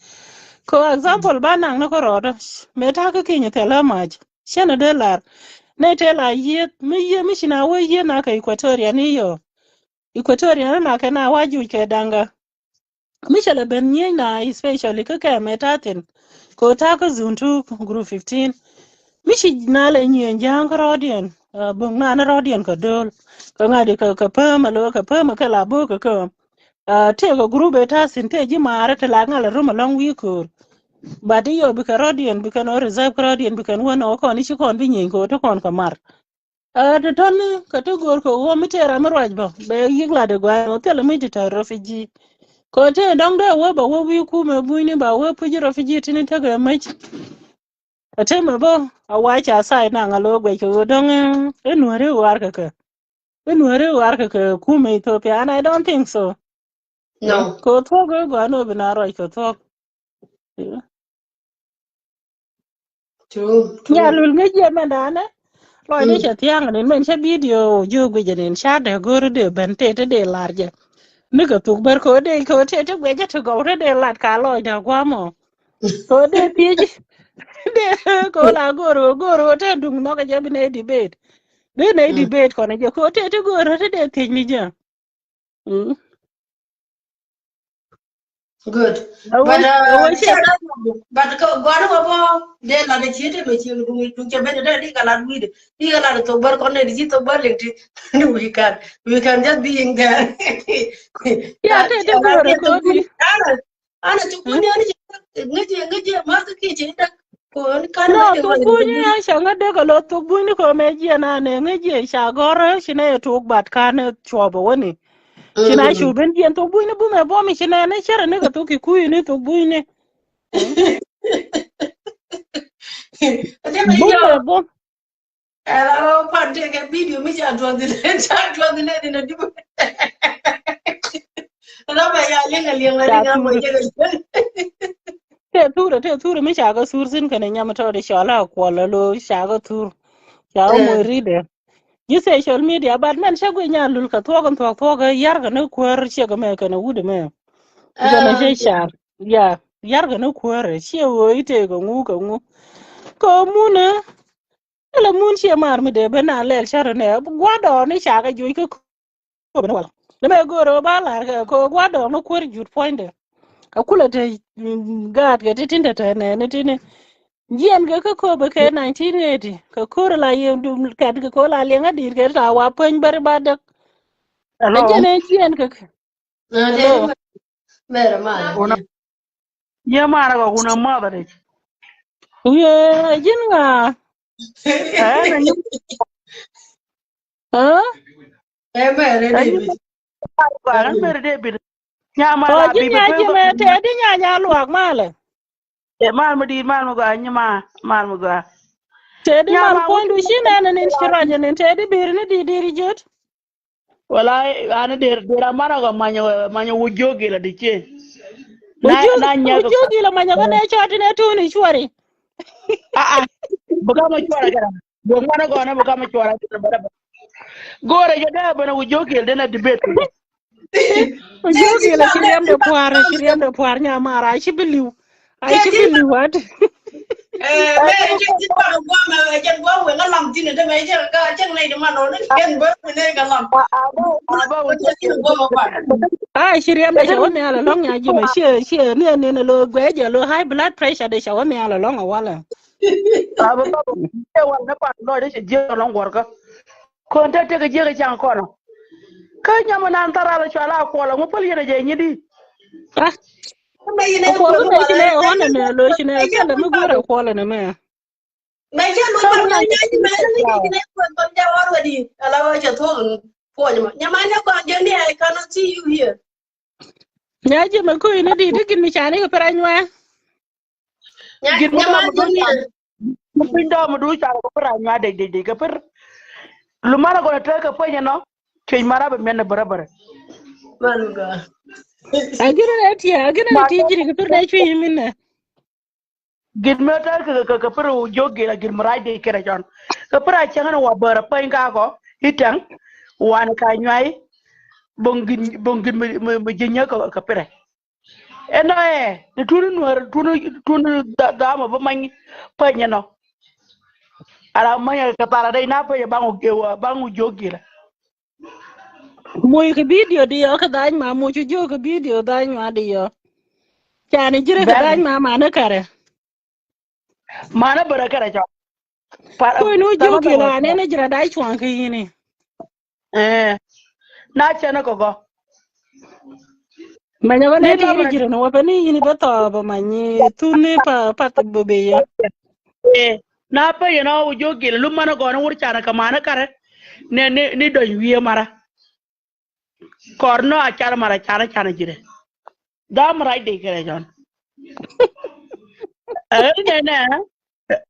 Kɛ example ba naŋ ni kärɔɔdä mɛ ta̱kä Kenya thilɛ mac. Cɛn a dee lar ni tëë la yieth mi yieth mi ci na wee yieth na kɛ Equatoria ni yɔ. Equatoria ni na kɛ na wa juc kɛ daŋkä. Mi cɛ lɛ ben nyieny na especially kä kɛ mɛ ta̱thin. Kɛ ta̱kä zone two group fifteen. Mi ci na lɛ nyieny ja̱a̱ŋ kä rɔɔdiɛn, buŋ na ni rɔɔdiɛn kɛ do̱l. Kɛ ŋa̱di kɛ, kɛ pem a lo̱ kɛ pem a kɛ la bo̱o̱k kɛ kɛ. Tëëkɛ group ɛ ta̱thin tëë ji̱ maarä ti la ŋa̱l a rum a lɔ̱ŋ wi̱i̱ köör. But i̱ yɔ bikɛ rɔɔdiɛn bikɛn ɔ reserve kä rɔɔdiɛn bikɛn wä nɔ kɔn i̱ ci kɔn bi nyieny kɛ ɔ ti kɔn kɛ mar. Ti tɔ̱ni kɛ ti go̱o̱r kɛ ɣöö mi tëë ram mi ruac bä bɛ yi̱k lat ɛ gua̱a̱r ɣöö thilɛ mi ti tɔ̱ refugee. Kɛ tëë dɔ̱ŋ dee wee bɛ wee wi̱i̱ kumɛ bunyni ba wee puc refugee tini tekɛ mec. A tëmɛ bä a wac a tha̱a̱c naŋ a lo̱o̱ guɛc kɛ ɣöö dɔ̱ŋ i̱ nuääri war kɛ kɛ. I̱ nuääri war kɛ kɛ kumɛ Ethiopia, and I don't think so. No. Kɛ thuɔ̱k i̱ gɔaa ni ɣöö bi na ruac kɛ thuɔ̱k. True, true. Nya lul ŋäc jiɛ mɛn da̱a̱nɛ. Lɔcdɛ cɛ thia̱a̱ŋ ni mɛn cä video jiök guic ni ca dee go̱r dee ben tëë te dee lar jɛ. Ni kɛ thuk bär kɛ dee kɛ tëë te guic jɛ ti gɔw te dee lat ka lɔcdɛ gua̱a̱mɔ. Kɛ dee thiec dee kɛ la go̱r go̱r te duŋ nhɔk jɛ bi nɛ debate. Dee nɛ debate kɔn jɛ kɛ tëë te go̱r te dee thiec ni jɛ. Mm. Good. But uh, but kɔ gɔni wä bɔ dee la de ciet me ciet du du cɛ ben de di ka la wide di ka la de thok bär kɔn de di thok bär ling ti. We can we can just be in there. Yeah, te te bär kɔ di. Ana ana ci kun ya ni ŋa je ŋa je ma ka ki ci da. No, thok buny ni a ca ŋä dek a lo thok buny ni kɔ mɛ jiɛn a nɛ ŋä jiɛ ca gɔr ci nɛ thok bat ka nɛ cuɔp a wä ni. Ci na cu ben jiɛn thok buny ni bumɛ bom ci nɛ ni cɛrɛ ni kɛ thok ki kuy ni thok buny ni. Bumɛ bom. Ɛla wä pan tëë kɛ video mi ca tuɔth ni ca tuɔth ni ni na dup. Ɛla bɛ ya liŋ a liŋ a liŋ a mɔ jɛ kɛ. Tëë thurɛ tëë thurɛ mi ca kɛ thur thin kɛnɛ nyam tɔt cɔl a kuɔl a lo ca kɛ thur. Ca kɛ moc ridɛ. Ji̱ social media but mɛn cä guic nya lul kɛ thuɔk in thuɔk thuɔk kɛ yar kɛ ni kuäär ciek mɛ kɛnɛ wut mɛ. Kɛnɛ cä car ya yar kɛ ni kuäär ciek ɣöö itek kɛ ŋu kɛ ŋu. Kɛ munɛ. Ala mun cie mar mi dee ben a lɛl cä ri nɛ gua̱dɔɔŋ ni ca kɛ juc kä kööbä ni wala. Ni mɛ go̱o̱r ɣöö ba lar kɛ kɛ gua̱dɔɔŋ ni kuäär jut puɔ̱nydɛ. A kulɛ te gaat kɛ ti tin te te nɛ ni ti ni. Jiɛn kɛ kä kööbä kɛ nineteen eighty kɛ kööri la yɛ dum kɛt kɛ kööri la liɛŋ a di̱i̱t kɛ ti ta wa puɔ̱ny bäri ba däk. Ɛ jiɛn ɛ jiɛn kɛ kɛ. Mɛrɛ ma. Yɛ marɛ kɔ kun ɛ math a dec. Yee ji̱n ŋa. Ɛn ɛ nyam. Ɛ mɛrɛ David. Ɛn mɛrɛ David. Nya ma la ji̱n bi nya ji̱ mɛ tɛ di nya nya luak malɛ. Ɛ mal mi di̱i̱t mal mi gɔaa nyi ma mal mi gɔaa. Tɛ di mal puɔ̱nydu ci nɛn ni ci ruac ni tɛ di bi̱i̱r ni di̱i̱t di̱i̱t ji̱t. Wala an der der amana ko manyo manyo wu jogi la di ce. Wu jogi la manyo ko ne choti ne tuni chwari. Ah ah. Buka ma chwara kara. Go mana go na buka ma chwara kara bara. Gore je da bana wu jogi de na debate. Wu jogi la ci riam de puar ci riam de puar nya mara ci biliu. Ai ci bi liwat. Ai ci riam da ca wä mi ala lɔŋ ya ji̱ mɛ cie cie ni ni ni lo guɛ jɛ lo high blood pressure de ca wä mi ala lɔŋ a wala. Aba ba ba ce wal ne pan lɔ de ce jiɛ lɔŋ wor ka. Kon te te ke jiɛ ke cang kɔnɔ. Ka nyama nan tara la cua la kuɔlɔ ŋu pal yene jɛ nyidi. Ah. Kuɔl kä mɛ ci nɛ ɣɔn ɛmɛ lo̱c ci nɛ kɛl ɛmɛ guur ɛ kuɔl ɛnɛ mɛ. Mɛ cɛ lo̱c mɛ mɛ nyɛ ci mɛ ni ci nɛ kuɔl mɛ jɛ ɣɔn wɛ di ala wɛ cɛ thuɔk puɔny mɛ nyɛ ma nyɛ kɔn jɛ ni I cannot see you here. Nyɛ ci mɛ kui̱ ni di di gin mi ca ni kɛ pɛrɛ nyuɛ. Gin mi dɔm du ca mi piny dɔm du ca kɛ pir a nyuat dec dec dec kɛ pir. Lumana gɔnɔ tek kɛ pueny nɔ cuec mara bɛ miɛn ni bärä bärä. Agin ni ti agin ni ti jiri kɛ pir dɛ cuec min nɛ. Gin mi tek kɛ kɛ kɛ pir jiök gin a gin mi rac dec kɛ rɛ cɔn kɛ pir a cäŋ ni wa bärä pueny ka kɔ itɛŋ. Wan ka nyuai boŋ gin boŋ gin mi mi jinyä kɛ pir. Ɛnɔ ɛ ni tuni nuäär tuni tuni dhamɔ bi many peny ɛnɔ. Ala many kɛ thara dee na peny baŋ wä baŋ wä jiök gilɛ. Muc kɛ bidio di yɔ kɛ dhany ma muc jiök kɛ bidio dhany ma di yɔ. Cani jiri kɛ dhany ma mani kɛrɛ. Mana bärä kärɛ cɔk. Kui̱ nu jiök gilɛ anɛ ni jira dai cuaŋ kɛ yini. Eh. Na cɛ ni kɔkɔ. Manyɛ bä ni ti ni jirin wä bä ni yini bä thɔ bä manyi thun ni pa pa bä bä yɛ. Eh. Na pä yɛ na wä jiök gilɛ lum manɛ gɔni wur canɛ kɛ manɛ karɛ. Ni ni ni dɔny wi̱i̱ mara. Kɔr nɔ a car mara canɛ canɛ ji̱dɛ. Dham rac dee kɛrɛ jɔn. Ɛ nɛ nɛ.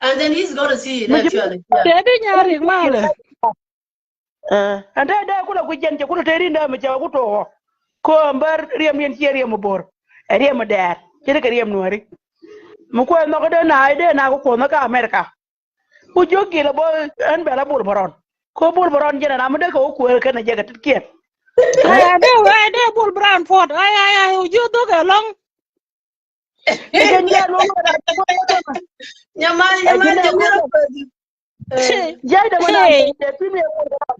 And then he's gonna see it actually. Yeah. Tɛ di nyarik malɛ. Ɛn te dee kulɛ kui̱ jɛn cɛ kulɛ te rin dee mi cɛ ku to̱o̱k. Ko ɛn bär riɛm riɛn ciɛ riɛm mi bo̱r. Ɛ riɛm mi dɛɛr. Ci ri kɛ riɛm nuɔ̱ri. Mi kuɛ nhɔk dee na dee na ku kuɔth ni ka America. Ku jiök gilɛ bä ɛn bɛ la Bol Bärɔn. Ko Bol Bärɔn jiɛn ɛn ram mi dee kɛ wä kuëër kɛn ɛ jɛ kɛ tetkiɛn. Ɛ dee wä ɛ dee Bol Bärɔn puɔt. Ay, ay, ay, jiök dhok ɛlɔ̱ŋ. Ɛ jɛ jiɛn wä wä ɛ ram. Nyamal, nyamal, jɛ wä. Jai dɛ mɛ na dɛ pin yɛ Bol Bärɔn.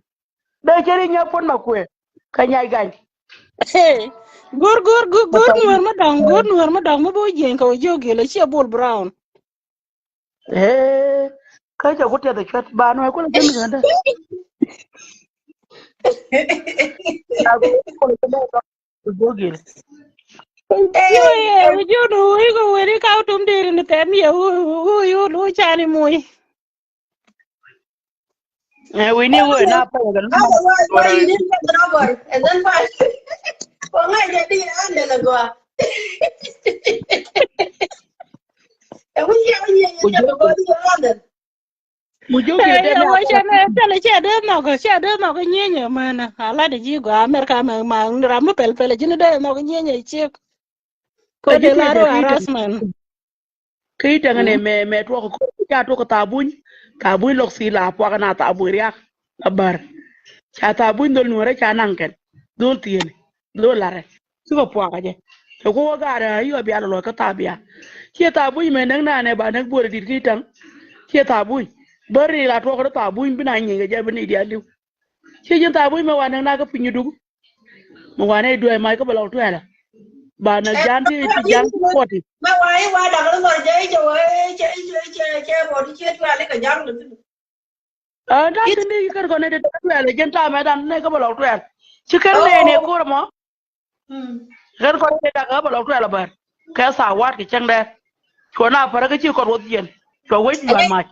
Dee cɛ ri nyɛ puɔt ma kuëë. Kä nyai ga̱ny. Go̱r, go̱r, go̱r, go̱r nuɔ̱ɔ̱r mi dɔ̱ŋ, go̱r nuɔ̱ɔ̱r mi dɔ̱ŋ mi bi wä jiɛn kɛ wä jiök gilɛ ciɛ Bol Bärɔn. Ee, kä cɛ ku tɛth ɛ cuɛt ba nuɔ̱ɔ̱r kulɛ jɛ mi kɛ dɛ. Go̱r gilɛ. Ee, wä jiök ni wä ikɛ wä ni kaw tum deri ni tɛm yɛ wä, wä, wä, wä cani muc. Ɛ, we need word na pa. Otherwise, why you didn't get the rubber? And then why? Ko ŋa̱c jɛ di an dɛ lɛ gɔaa. Ɛ wi̱c yɛ wi̱c yɛ yɛ jɛ bɛ gɔaa di yɛ an dɛ. Mu jiök yɛ dee wä cɛ nɛ thilɛ cɛ dee nhɔk cɛ dee nhɔk nyieny mɛn a la de ji̱ gɔaa America mɛ ma ram mi pɛl pɛl ji̱n dee nhɔk nyieny ciek. Ko dee la rɔ harassment. Kä i̱ täŋ ni mɛ, mɛ tuɔk kɔ ca tuɔk kɛ thabuny. Thabuny lɔk si la puak na thabuny riak. A bär ca thabuny dhol nuɔrɛ ca naŋ kɛn dhol thieni dhol larɛ. Cikɛ puak a jɛ cɛ ku wä gaarɛ a yɔ bia lɔ lɔ kä thabia. Ciɛ thabuny mɛ näk nanɛ ba näk buɔrɛ dit ki täŋ. Ciɛ thabuny bär ri la tuɔk kɛ thabuny bi na nyiŋ kɛ jɛ bi ni diaal liw. Ci ji̱n thabuny mɛ wa näk na kä piny duk. Mɛ wa nɛ duɛ mac kä bɛ lɔk tuɛlɛ. Ba näk jan ti ti jan ti kuɔti. Mɛ wa i̱ wa dak ni mɔr jɛ i̱ cɛ wä i̱ cɛ i̱ cɛ i̱ cɛ i̱ cɛ bɔ ti ciɛ tuɛlɛ kɛ jaŋ ni. Ɛ ta ti ni kär kɔn ni ti tuɛlɛ ji̱n ta mɛ dan ni kä bɛ lɔk tuɛl. Ci kär ni ni kur mɔ. Kɛn kɔn kɛ dak ɣä bɛ lɔk tuɛl ɛ bär kɛ thawaat kɛ cäŋdɛ. Cuɔ na pärä kä ci kɔn wuɔth jiɛn cuɔ wec luan mac.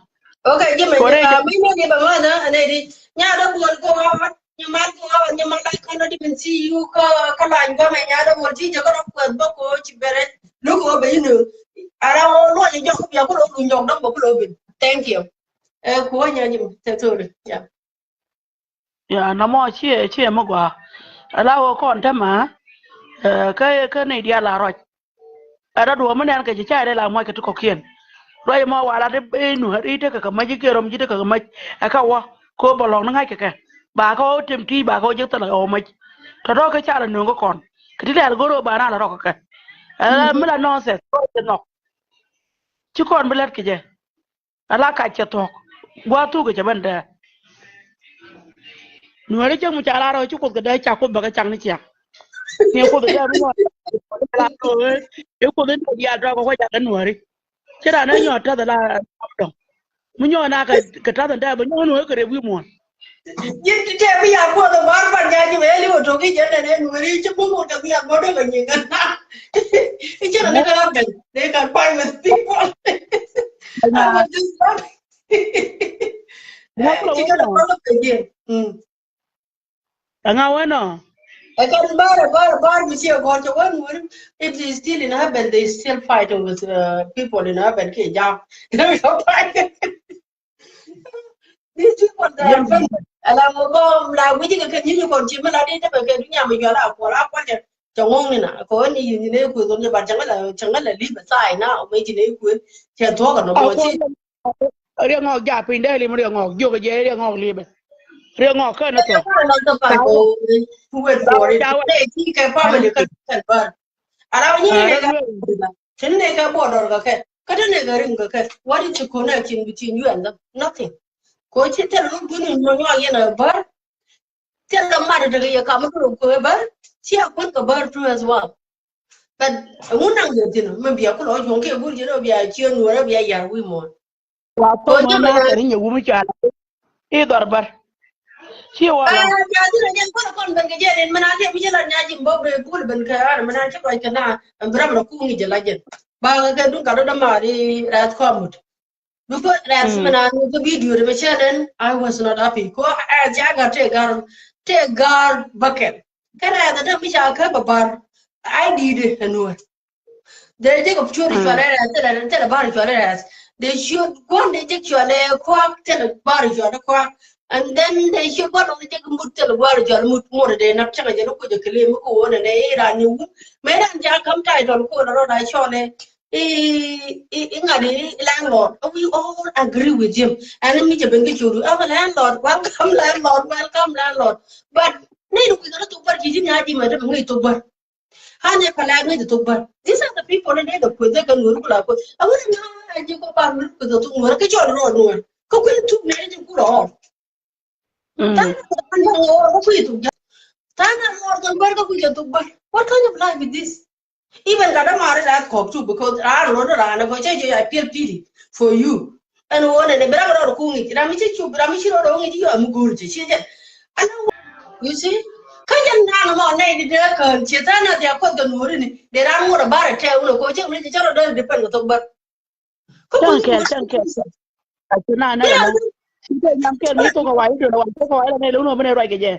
Okay, ji̱ mɛ cuɔ rɛy jɛ mi ni bɛ ŋɔn ɛ nɛ di nya dɔ buɔl kɛ ɣɔn nyi mal kɛ ɣɔn nyi mal kɛ ɣɔn di min ci yu kä kä lany gɔmɛ nya dɔ buɔl ci jɛ kä dɔ kuɛth bä kɛ ɣɔn ci bɛrɛ luk ɣɔn bɛ yinö. Ara ɣɔn luɔny jɔk bia kulo lu nyɔk dɔk bä kulo bin. Thank you. Ɛ kuɔ nya ji̱ mɛ tɛ thori. Yeah. Ya namɔ ciɛ ciɛ mi gɔaa. Ala wä kɔn tämɛ. Ɛ kä kä ni diaal la ruac. Ɛ rɔ duɔ̱ɔ̱m mi nɛn kɛ ci ca rɛ la muac kɛ ti kɔ̱kiɛn. Ruac mɔ wala ti i̱ nuäär i̱ tekɛ kɛ mäc i̱ kiɛ rɔm ji̱ tekɛ kɛ mäc. Ɛ kä wä ko bɛ lɔ̱ŋ ni ŋa̱c kɛ kɛ ba kä wä tem ti̱i̱c ba kä wä jek thilɛ ɣɔw mäc. Tɔ̱tɔ̱ kɛ ca la nööŋ kä kɔn kɛ ti lɛl go̱r wä ba na la rɔk kɛ kɛ. Ɛ mi la nɔɔsɛ kɔn cɛ nhɔk. Ci kɔn bi lät kɛ jɛ. Ala kac cɛ thuɔ̱k gua̱a̱th thuk kɛ cɛ ben dee. Nuääri cäŋ mi ca lar ɔ ci kuoth kɛ dee ca kuoth bɛ kɛ caŋ ni ciaŋ. Ni kuoth dee mi nyɔɔt i̱ kuoth in diaal tɔk kɛ kuac jakɛ nuääri. Ci ran ɛ nyɔɔt tath ala dɔŋ mi nyɔɔt na kɛ tath in dee bɛ nyɔɔt nuääri kɛ rep wi̱i̱ muɔ̱ɔ̱n. Ji̱n ti tɛɛ mi ya kuɔth ɛ bar ban nya ji̱ wee li̱w ɛ to̱k i̱ jɛn nɛn ɛ nuääri ci bum wut kɛ mi ya guɔ̱dɛ kɛ nyiŋ. I̱ cɛ kɛ ni kɛ la ben they can fight with people. I was just talking. Ŋa kɛ wä nɔ? Ɛ ŋa wä nɔ? Ɛ kɛn bar ɛ bar bar mi ciɛ gɔr cɛ wä nuɔ̱ri. If they still in heaven, they still fighting with uh, people in heaven kiɛ jam. These people they are very ala ŋɔ bä la wi̱ci kɛ kɛ nyi̱ni kɔn ci mi la di te bɛ kɛ dunia mi yuala kuɔla kuɔl cɛ cɛ ŋɔŋ ni na kɛ wä ni yi ni ne kueth ni ba cɛ ŋä la cɛ ŋä la li bɛ thaay na mɛ ci ne kueth cɛ thuɔk kɛ nɔ mɔ ci. Riek Ŋɔk ja piny dee lim Riek Ŋɔk jiök jɛ Riek Ŋɔk limɛ. Riek Ŋɔk kän ni thok. Kuwet bɔri te ci kɛ family kän kän bär. Ara wä nyi ne kɛ tin ne kɛ border kɛ kɛ kä tin ne kɛ ring kɛ kɛ. What is the connection between you and them? Nothing. Ko ci thil mi buni nyuɔnyuɔk yɛn a bär. Thil kɛ mat tekɛ yɛ kam mi kɛ rok kɛ bär. Ci a kun kɛ bär too as well. But ŋun naŋ yɛ thin mi bia kulɔ juɔŋ kɛ gur jɛ dɔ bia ciɛ nuɔrɛ bia yar wi̱i̱ muɔ̱ɔ̱n. Wa thok ma na kɛ ni nyɛ wumi ca la i̱ dhɔr bär. Ci wa la. Nya dhin a jɛn kɔn kɔn ben kɛ jɛ rin mi na liɛ mi jɛ la nya ji̱ mbok rɛ bul ben kɛ ar mi na ci kɔc kɛ na bi ram rɛ kuŋ i̱ jɛ la jɛn ba kɛ kɛ dun ka dɔ dɔ ma ri rɛth kɔmut. Because rɛs mi na ni kä video di mi cɛ den, I was not happy. Ko rɛs ca gar tɛ gar, tɛ gar bucket. Kɛ rɛs dee mi ca kä ba bar. I did it anyway. Dee jek cuɔt cuɔlɛ rɛs, thilɛ, thilɛ bar cuɔlɛ rɛs. Dee cuɔt kuan dee jek cuɔlɛ kuak, thilɛ bar cuɔlɛ kuak. And then dee cuɔt kuan dee jek mut, thilɛ bar cuɔlɛ mut, mut dee nak cak jɛ ni kuc jɛ kili mi ko wonɛ nɛ iran ni wun. Mɛ ran ja kam title ko la rɔ da cuɔlɛ. I, i, i ŋa̱t i landlord. We all agree with him. And mi jɛ ben ki cuɔt, I'm a landlord. Welcome landlord. Welcome landlord. But ni ni kuc kɛ ni thok bar ci ji̱ nya ji̱ mɛ dee mi ŋi̱i̱c thok bar. Hani pala ŋäc thok bar. These are the people ni dee the kueth dee kɛ nuɔr kula kueth. A wuni na a ji̱ ko bar nuɔr kueth thok nuɔr kɛ cɔl rɔ nuɔr. Kɛ kueth thuk ni ji̱ kula ɔl. Than a ŋɔr kɛ kueth thok bar. Than a ŋɔr kɛ bar kɛ kueth thok bar. What kind of life is this? Even ka dämaari la kɔk too, because ran rɔ dee ran kɔ cɛ jɛ, I feel pity for you. Ɛn wä nɛ ni bi ram rɔ ku ŋic, ram mi ci cup, ram mi ci rɔ rɔ ŋic yɔ mi go̱o̱r cɛ ci jɛ. Ala wä, you see? Kä jɛn dan mɔ nɛ di dee kään ci than a dia kuɔth kɛ nuɔri ni. Dee ran ŋuɔt a bar a tɛ wun kɔ cɛ mi ci cɛ rɔ dee depend kɛ thok bar. Kä cäŋ kɛl, cäŋ kɛl. A ci na nɛ la mɔ. Ci tɛ nyam kɛl mi thok a wa i̱ dee wa thok a wa i̱ la nɛ la wun wä bi nɛ ruac kɛ jɛ.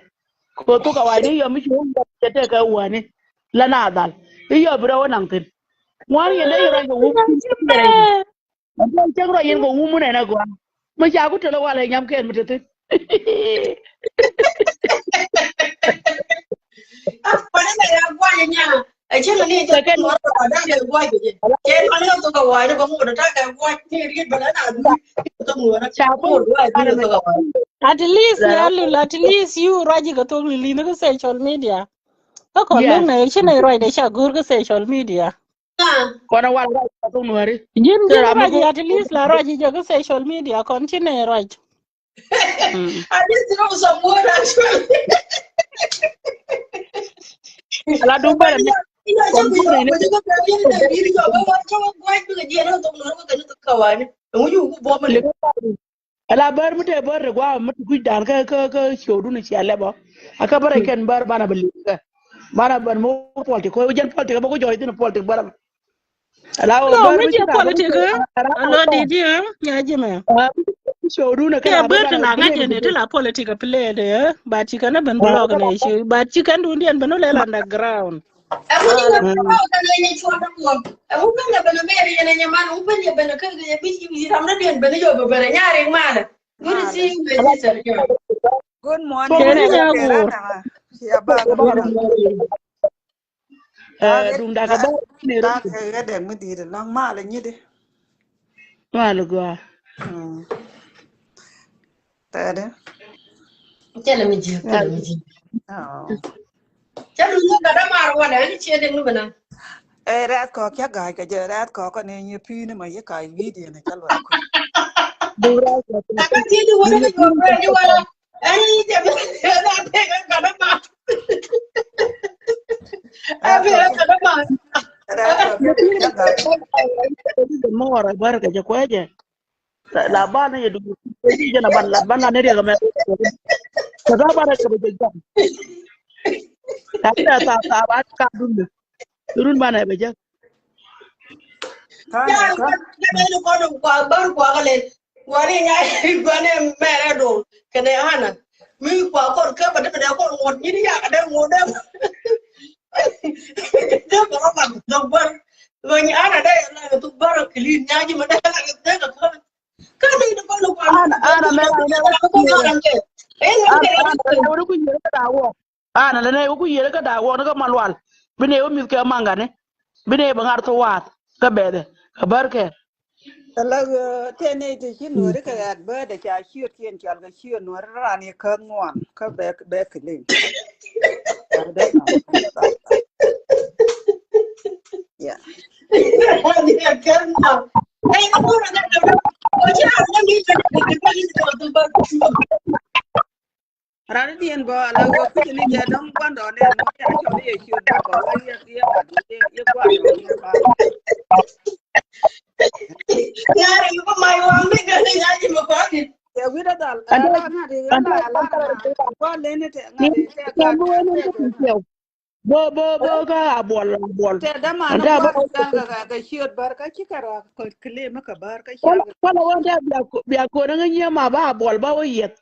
Ko thok a wa i̱ ni yɔ mi ci wun cɛ tɛ kɛ wani. La na dhal. I̱ yɔ bi rɔ wä naŋ thin. Ŋuan yɛ dee yɛ ruac kɛ wun. Ɛn tɔ̱ cäŋ rɔ yɛn kɛ wumä nɛn a gɔaa. Mä ca ku tɛlɛ walɛ nyam kɛn mi te thi̱n. Kɔnɛ mɛ ya gua̱c nya. Ɛ cäŋ ni jɛ kɛn nuɔr kɛ kɔn da̱ŋ kɛ gua̱c kɛ jɛ. Cɛ kɔn ni thok kɛ wa̱a̱ ni bä ŋut ta̱a̱ kɛ gua̱c ni riet bä lɛ na gua̱c. Thok nuɔr cɛ kɛ gua̱c ni thok kɛ wa̱a̱. At least ya lul, at least you ruac kɛ thok lili ni kɛ social media. Kä kɔn lo̱ŋ nɛ ci nɛ ruac dee ca go̱o̱r kɛ social media. Kɔn a wal ruac kɛ thok nuɔri. Ji̱n ji̱n ruac at least la ruac jɛ kɛ social media kɔn ci nɛ ruac. I just know some word actually. Ala dum bɛrɛ ni. Ala bär mi te bär de gua mi ti kui̱ dan kä kä kä show du ni cia lɛbɔ. A kä bär kɛn bär banɛ bä liŋ kɛ. Banɛ bär mi politic ko jɛn politic bä ku jɔy thin politic bär. Ala wä bär mi ci politic. Ala di di nya jimɛ. Show du ni kɛ bär ti na ŋa̱c ni ti la politic a play de. Ba ci kɛn ben blog ni ci ba ci kɛn du ndiɛn ben lɛ la underground. Ɛŋu ni ŋäth kɛ bä kɛ nɛ nyɛ cuɔt dä kuɔth. Ɛŋu kɛ nyɛ ben a mɛri yɛn a nyɛ man, ɛŋu kɛ nyɛ ben a kɛ kɛ nyɛ bi ci ram dä diɛn ben a yɔ bɛ ben a nyari ŋuanɛ. Good to see you, my sister. Good morning. Kɛ ni nya wur. Cia ba kɛ bä. Ɛ, duŋ dakɛ bä ni rɔ. Dakɛ kɛ dɛŋ mi di̱i̱t lɔŋ mal nyit di. Mal gua. Tɛɛdɛ. Cɛ lɛ mi ji̱, cɛ lɛ mi ji̱. Cɛ lu nyuɔk gat dämaar wanɛ, ɛn ciɛ dee ŋu bɛ na. Ɛ rɛth kɔk cä ga̱a̱c kɛ jɛ, rɛth kɔk kɔn ɛ nyi pi̱i̱ni ma yi ka̱c wi̱i̱diɛn ɛ cä luɔt kui̱. Ɛ kä ti̱i̱ di wä ni kɛ juɔk rɛth di wä la. Ɛn yi jɛ bi rɛth a tëë kɛ gat dämaar. Ɛ bi rɛth gat dämaar. Rɛth kɔk cä ga̱a̱c. Mɔɔr ɛ bär kɛ jɛ kuɛ jɛ. La, la ban ni yɛ duk. Jɛn a ban la, ban la ni riɛk mɛ. Kɛ tha ban rɛ kɛ bɛ jɛ jam. Lakini a tha, tha ban ka dun ni. Run ban a bɛ jɛ. Kan, kan. Kua bar kua ka le. Kua ni nya kua ni mɛrɛ dol. Kɛnɛ hana. Mi kua kɔr kɛ ba dɛ ba dɛ kɔr ŋot. Ni ni ya ka dɛ ŋot dɛ. Dɛ ba ba dɛ bar. Kua ni hana dɛ la dɛ bar kili nya ji ma dɛ la dɛ ka. Ana, ana mɛ, ana mɛ wä ku yier kä da̱a̱ wä. Ana lɛ nɛ wä ku yier kä da̱a̱ wä ni kä Malual. Bi nɛ wä mi̱th kɛ Maŋgani. Bi nɛ bɛ ŋa̱r thok wath kä bɛthɛ kä bär kɛ. Ala tɛ nɛ ti ci nuɔri kɛ ɣat bä dɛ ca ciöt kiɛn cɔal kɛ ciöt nuɔri ran yɛ käth ŋuan kä bɛ bɛ kilim. Yeah. Rani diɛn bɔ ala wä kucä ni jɛ dɔŋ guandɔ nɛ mɔ ya cɔl yɛ ciöt bɔ bɔ wä yɛ yɛ gat yɛ yɛ guandɔ nɛ ba. Yari yuko mai wa mi gani ya ji mo ko ni. Yɛ wi̱i̱dä dhal ɛ la na di ɛ la ɛ la na guandɔ nɛ tɛ ŋa̱ di tɛ gat tɛ gat. Bo, bo, bo, ka a buɔl, a buɔl. Tɛ dama na buɔl ka, ka, ka ciöt bär ka ci kɛ rɔ kɛ kɛ lem kɛ bär ka ci. Kɔl, kɔl wä tɛ bia, bia kɔn ŋä nyie ma ba a buɔl ba wä yieth.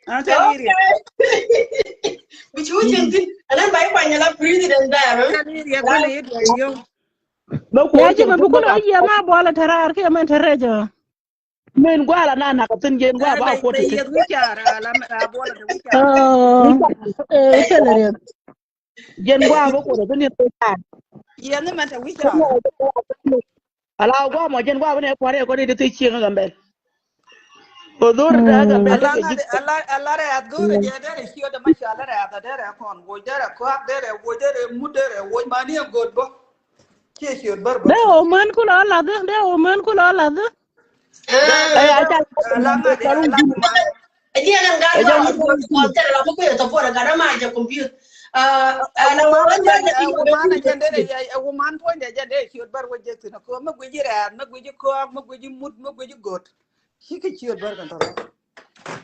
An tɛ ni riɛk. Bi ci wä cin tin. An an ba i kuany la president bär. Tɛ ni riɛk ba ni riɛk yo. Ba kuɔ ya ci ma bu kɔl wä yie ma buɔl tɛ rar kɛ mɛn tɛ rɛjɔ. Min guala na nak thin jen gua ba kuot thin. Yes, wichara la, la bola de wichara. Oh, eh, kele riek. Jen gua ba kuot thin ni ta. Yen ni manta wichara. Ala gua mo jen gua ba ne pare ko ni ti chieng Gambel. Ko dur da Gambel. Ala ala ala re at go re je de re sio de ma sha ala re at de re kon go de re ko de re go de re mu de re wo ma ni god bo. Che sio bar bo. De o man ku la la de, de o man ku la la de.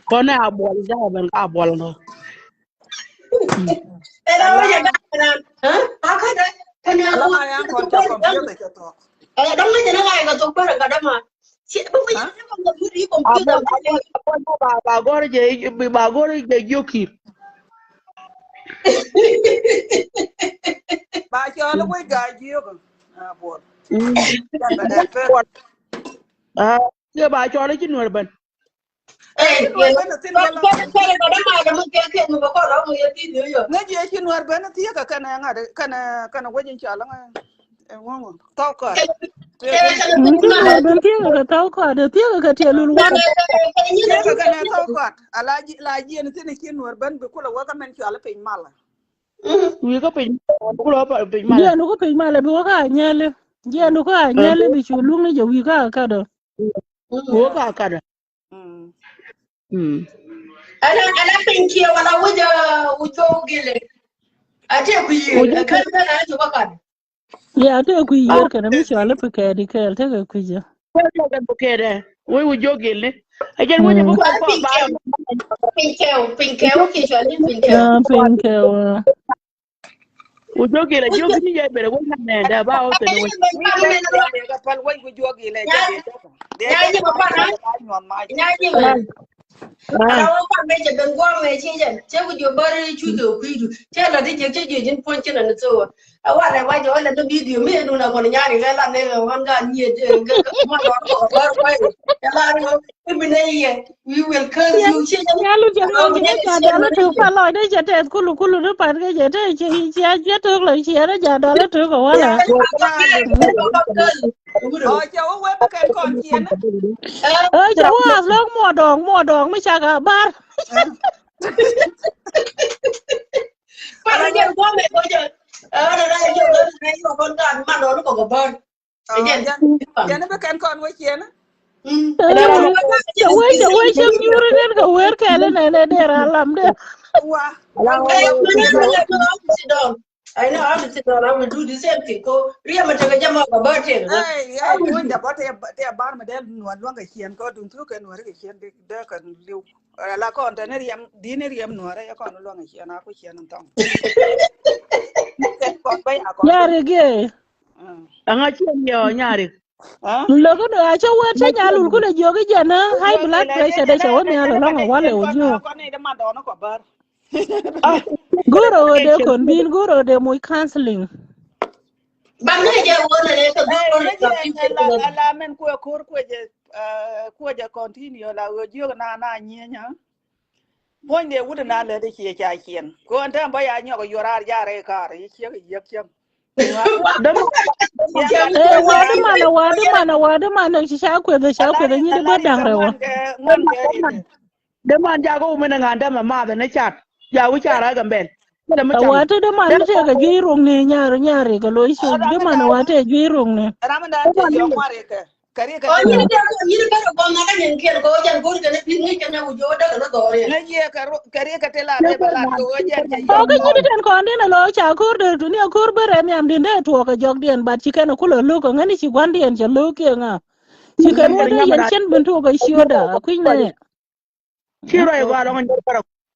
Kɔn ɛ a buɔl jakä ben ka a buɔl nɔ. Ba gɔr jɛ, ba gɔr jɛ jiökir. Ba cɔl wec gaa jiök. Ah, buɔl. Ah, yɛ ba cɔl ci nuɔr ben. Ŋäc yɛ ci nuɔr ben thiek kɛ kɛnɛ ŋa̱t kɛnɛ kɛnɛ wec in cɔl ŋa̱t. Thɔk kɔt. Thiek kɛ thɔk kɔt, thiek kɛ tiɛ lul wan. Thiek kɛ kɛnɛ thɔk kɔt. Ala jiɛn thin ci nuɔr ben bi kulɛ wek amɛn cɔl piny malä. Wi̱i̱ kä piny, kulɛ piny malä. Jiɛn ku piny malä bi wek a nyɛli. Jiɛn ku a nyɛli bi cu luŋ ni jɛ wi̱i̱ kä a kadɔ. Wek a kadɔ. Ala ala piny kiɛ wala wec a wec cɔw gilɛ. A tɛ ku yiëë a kɛl kɛl a cɔw kä kadɔ. Ya tëë kui̱ yiër kɛnɛ mi cɔal i̱ pikɛɛdi kɛɛl tekɛ kui̱ jɛ. Wec wec jiök gilni. A jɛn wec a bi kɔn kɔn ba. Piny kɛw, piny kɛw, piny kɛw, piny kɛw. Wec jiök gilɛ jiök ni jɛ bɛrɛ wec na nɛ dɛ ba wä tɛn wec. Wec wec jiök gilɛ jɛ. Nyanyi ma kɔn. Nyanyi ma. Ala wä kuan mecɛ ben guɔ̱ɔ̱r mɛ ci jɛn cɛ ku jiök bäri cuc kɛ kui̱du cɛ la di jiök cɛ jiök ji̱n puɔ̱ny ci la ni thok. A walɛ wa jɛ walɛ ni bidio mi dun a kɔn nyari lɛ la ni ɣä wan ga nyiet. Muɔn lɔr kɔ bär kuay. Cɛ la ni ɣä ibi ni yɛ. We will curse you ci jɛn. Nyalu jɛ lɔc ni ca dal ni tuk pa lɔc ni jɛ tɛth kulu kulu ni pat kɛ jɛ tɛ ci ci a jɛ tuk lɔ ci a ni ja dal ni tuk kɛ walɛ. Ɔ cɛ wä wee bä kɛn kɔn ciɛn. Ɛ cɛ wä as lɔk muɔdɔɔŋ muɔdɔɔŋ mi cak a bar. Para jɛ guɔ mɛ ko jɛ. Ɛ na na jɛ wä mɛ yɔ kɔn kan man dɔɔni kɔkɔ bar. Jɛn bä kɛn kɔn wä ciɛn. Cɛ wee cɛ wee cɛ nyuuri nen kɛ wer kɛn nɛ nɛ dee ra lam dee. Wa. I know how to sit down. I will do the same thing. Ko riɛm a tekɛ jɛ ma ba bä tɛn. Ai ai duɔ̱ny da bä tɛ tɛ bar ma dɛl nuɔr luɔ̱ŋ kɛ ciɛn kɔ duŋ thuk kɛ nuɔr kɛ ciɛn dee dee kɛ liw. La kɔn tɛ ni riɛm di ni riɛm nuɔr ɛ kɔn luɔ̱ŋ kɛ ciɛn a ku ciɛn thɔŋ. Kɛ kɔn bä ya kɔn. Nyari gee. Aŋa ciɛn yɔ nyari. Lokä ni a cä wä cä nyalul kulɛ jiök i̱ jɛn high blood pressure dee cɛ wä nhial ɛlɔ̱ŋ a walɛ wä jiök. Go̱rɛ ɣöö dee kɔn bi̱i̱n go̱rɛ ɣöö dee moc counseling. Ba mi jɛ wä nɛ kɛ go̱rɛ ɣöö dee la mɛn kuɛ ko̱r kuɛ jɛ kuɛ jɛ continue la ɣöö jiök na na nyieny. Puɔ̱nydɛ wut na lät i̱ ciɛ ca ciɛn kɛ ɣöö ɛn tääm bä ya nyɔk ɛ yuɔr raar jaarɛ i̱ kaar i̱ ciek i̱ yiëk cäŋ. Ɛ wadi manɛ wadi manɛ wadi manɛ ci ca kueth ca kueth nyi di bä da̱ŋ rɛw. Dee man jakä wumɛ ni ŋa̱n dämɛ math ni cat. Ja wi̱c ca ra̱a̱ Gambɛl. Ɛ wä te dee man ni tëëkɛ juey ro̱ŋni nyar nyar rikɛ lo̱c cu dee man wä te juey ro̱ŋni. Ɔ nyin kɛ nyin kɛ kɔn na ka nyin kiɛn kɛ wä jɛn go̱o̱r kɛn i̱ pi̱th ŋi̱c kɛn ɛ wi̱c jɛ wä däk kɛn i̱ dhɔɔr yɛn. Ŋäc yɛ kɛ ro kɛ riek kɛ te la rɛp ɛ lat kɛ wä jɛn kɛ yɛ. Ɔ kɛ nyin kɛn kɔn diɛn ɛ lo̱c ca ko̱r dee tuni ɛ ko̱r ben rɛm yam diɛn dee tuɔɔk kɛ jɔk diɛn bat ci kɛn ɛ kulɛ lo̱k kɛ ŋäni ci gua̱n diɛn cɛ lo̱k kiɛ ŋa. Ci kɛn wä dee yɛn cɛn ben tuɔɔk ɛ ciötdä kui̱ nɛ. Ci ruac gɔaa lɔŋ nyɔr bärä.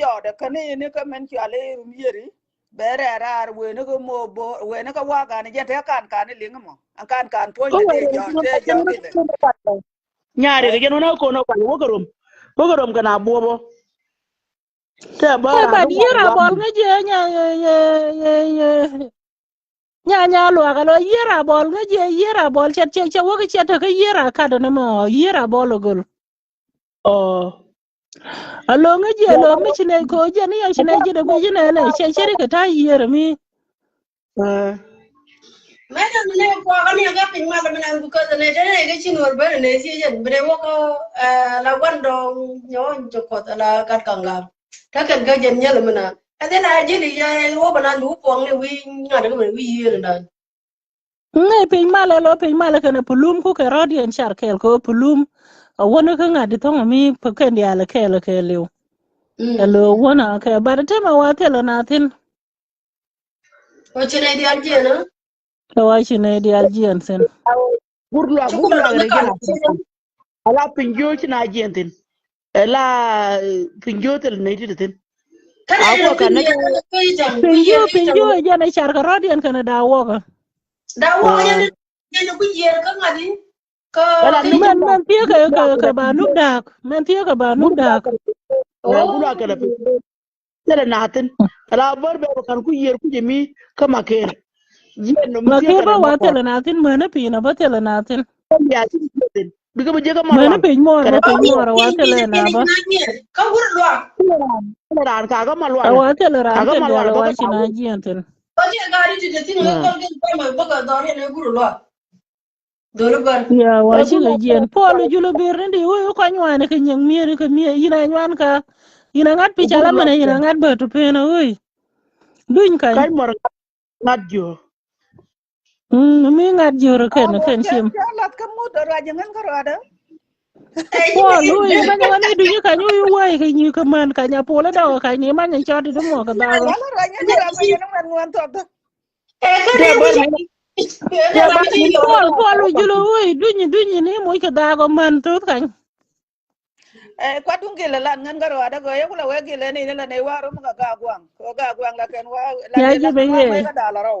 jɔɔdɛ kɛn i̱ ni kä mɛn cual i̱ rum yieri. Bɛ rɛɛ raar wen ni kä mo bo wen ni kä wakan jɛn te kan kan i̱ liŋ mɔ. An kan kan puɔ̱ny ni dee jɔɔd te jɔɔd ilɛ. Nyari kɛ jɛn wä na kon a kual wä kɛ rom wä kɛ rom kɛ na buɔbɔ. Te bä Ɛ, ran but kä yier a bɔl ŋäc yɛ nya yɛ yɛ yɛ yɛ. Nya nya luak a lɔ yier a bɔl ŋäc yɛ yier a bɔl cɛ cɛ cɛ wä kɛ cɛ te kä yier a kat ni mɔ yier a bɔl a gol. Ɔ. A lo̱ŋ i̱ jiɛ lo̱ŋ mi ci nɛy ko̱ jiɛ ni yɛ ci nɛy jiɛ dee guic inɛ nɛ cɛ cɛ ri kɛ ta̱a̱ yiër mi. Mɛ nɛ mi nɛ kuakä ni ɛ kä piny mal mi nan because nɛ te nɛ kɛ ci nuɔr ben nɛ ci jɛn bi dee wä kä la guan dɔŋ nyɛ wä jɛ kuɔth la gat kaŋ gam. Tä kɛn kä jɛn nyɛl mi nan ɛ dhi la ji̱ li yɛ wä bɛ nan bi wä puɔŋ ni wi̱i̱ ŋa̱t kä mi wi̱i̱ yiër ni dan. Ŋäc piny malɛ lɔ piny malɛ kɛnɛ pulum kukɛ rɔ̱diɛn car kɛɛl kɛ ɣöö pulum. A wäni kä ŋa̱t di thɔ̱ŋ ami pä kɛn diaal kɛɛl kɛɛliw. Ɛ lo̱o̱ wänä kɛ bat tɛmɛ wa thilɛ na thi̱n. Wa ci nɛ diaal jiɛn ɛ? Kɛ wa ci nɛ diaal jiɛn thi̱n. Gur luak gur luak rɛ jɛn a thi̱n. Ala piny jiö ci na jiɛn thi̱n. Ala piny jiö thil nɛy ti thi̱n. A kuɔ kan nɛ piny jiö piny jiö jɛn a car kɛ rɔ̱diɛn kɛnɛ da wɔkä. Da wɔkä jɛn jɛn ku jiɛn kä ŋa̱t di. Kä mɛn mɛn thiee kɛ kɛ kɛ ba nup da̱a̱k mɛn thiee kɛ ba nup da̱a̱k. Ɛ gulua kɛnɛ piny. Thilɛ na thi̱n. Ala bär bɛ bä kan ku yiër ku jɛ mi kä ma ker. Jiɛn nɔ mi thiee kɛ bä wa thilɛ na thi̱n mänä pi̱i̱n a bä thilɛ na thi̱n. Kɛ bia ci mi thiee thi̱n. Bikɛ bä jiɛ kä ma luaŋ. Mänä piny muɔr bä piny muɔr a wa thilɛ na bä. Kä wur luaŋ. Thilɛ raan kakä ma luaŋ. A wa thilɛ raan kakä ma luaŋ bä wa ci na jiɛn thi̱n. Kä jiɛ gari ti de thi̱n kä gol gin bä ma bä kɛ dhɔr yɛn ɛ wur luaŋ. Dhol bär. Ya wa ci kɛ jiɛn puɔl jul bir ni di wei kɔny wani kɛ nyɛŋ mieri kɛ mieri yina nyuan ka yina ŋat pic ala mɛnɛ yina ŋat bär tu pen a wei. Duny kany. Kany mɔr ŋat jiö. Mm mi ŋat jiö rɛ kɛn kɛn cim. Lath kä mut ruac ŋän kä ruac. Puɔl wei many wani duny kany wei wei kɛ nyi kɛ män kany a puɔl dɔk kany ni many cɔt di mɔ kɛ dhak. Puɔl puɔl wi̱c jul ɛ wee duny duny ni moc kɛ dhaak ɔ män thoth kany. Ɛ kuat duŋ gilɛ lan ŋän kä ruaadä gɔ yɛ kulɛ wee gilɛ ni ni lɛ ni wa rum kɛ gaak guaŋ kɛ gaak guaŋ la kɛn wa la ni la kɛn wa mec kä daal rɔw.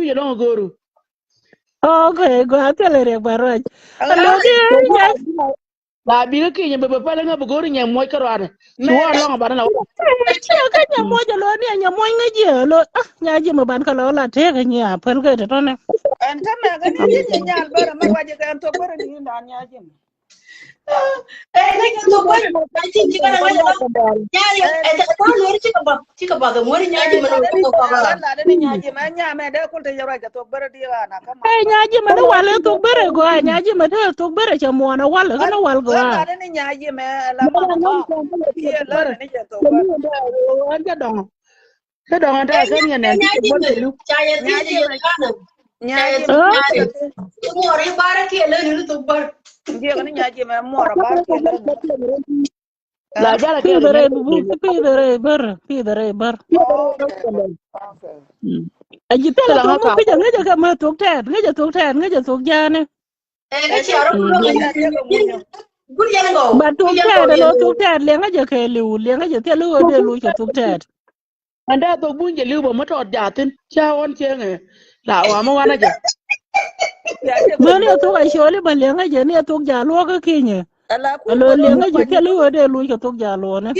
cuc ɛlɔ̱ŋ a go̱o̱ru. Okay, gua thilɛ riɛk ba ruac. Alo di. La bikɛ kinyɛ bɛ bɛ pɛlɛ ŋä bi go̱o̱ri nyɛ muɔc kä ruaanɛ. Ci wä ɛlɔ̱ŋ a banɛ la wä. Kä nyɛ muɔc alo ni nyɛ muɔc ŋä jiɛ alo. Ah, nya jiɛ mɛ ban kä lɔ la tëëk nyɛ a päl kɛ tɔtɔnɛ. Ɛn tämɛ kɛ ni jiɛ nyal bärɛ mɛ ruac kɛ ɛn thok bärɛ ni ndan nya jiɛ mɛ. Ɛ, ŋäc kɛ thok bärɛ, ɛ, ci, ci kɛ ŋäc kɛ thok. Nya, ɛ, ɛ, thok bärɛ lori ci kɛ bath, ci kɛ bath, ŋuɔri nya ji̱ mɛ nɔ kɛ thok bärɛ. Ɛ, la dee ni nya ji̱ mɛ, nya mɛ dee kul te yɛ ruac kɛ thok bärɛ di ɣana kä ma. Ɛ, nya ji̱ mɛ ni wal ɛ thok bärɛ gɔaa, nya ji̱ mɛ dee thok bärɛ cɛ muɔn ɛ wal, ɛ kɛn ɛ wal gɔaa. La dee ni nya ji̱ mɛ, la ma gɔaa. Yɛ lärɛ ni jɛ thok bärɛ. Kä dɔŋ ɛ tɛk kɛn yɛn nɛn ti thok bär kɛ li̱w. Ca yɛ thiec yɛ lɛ kanɛ. Ca yɛ thiec. Ŋuɔr i̱ barä kiɛ lä ni thok bär. Jiɛk ni nya jiɛ mɛ muɔr a barä kiɛ lä ni. La jalɛ kɛ pidh rɛ bur, pidh rɛ bär, pidh rɛ bär. A ji̱ thilɛ la ŋa kɔk. Ŋäcɛ kɛ mɛ thok tɛt, ŋäcɛ thok tɛt, ŋäcɛ thok ja̱a̱ni. Ɛ, ŋäcɛ rɔ. But thok tɛt, ɛ lɔ thok tɛt, liɛŋä jɛ kɛ li̱w, liɛŋä jɛ thil i̱ ɣöö dee luc kɛ thok tɛt. Ɛn dee thok buny jɛ li̱w bä mi tɔt jathin. Ca ɣɔn cieŋɛ. La wa mi wanɛ jɛ. Bä ni a thok a ciöli bä liɛŋä jɛ ni a thok ja luɔkä kinyɛ. A lo liɛŋä jɛ thil i̱ ɣöö dee luc kɛ thok ja luɔnɛ.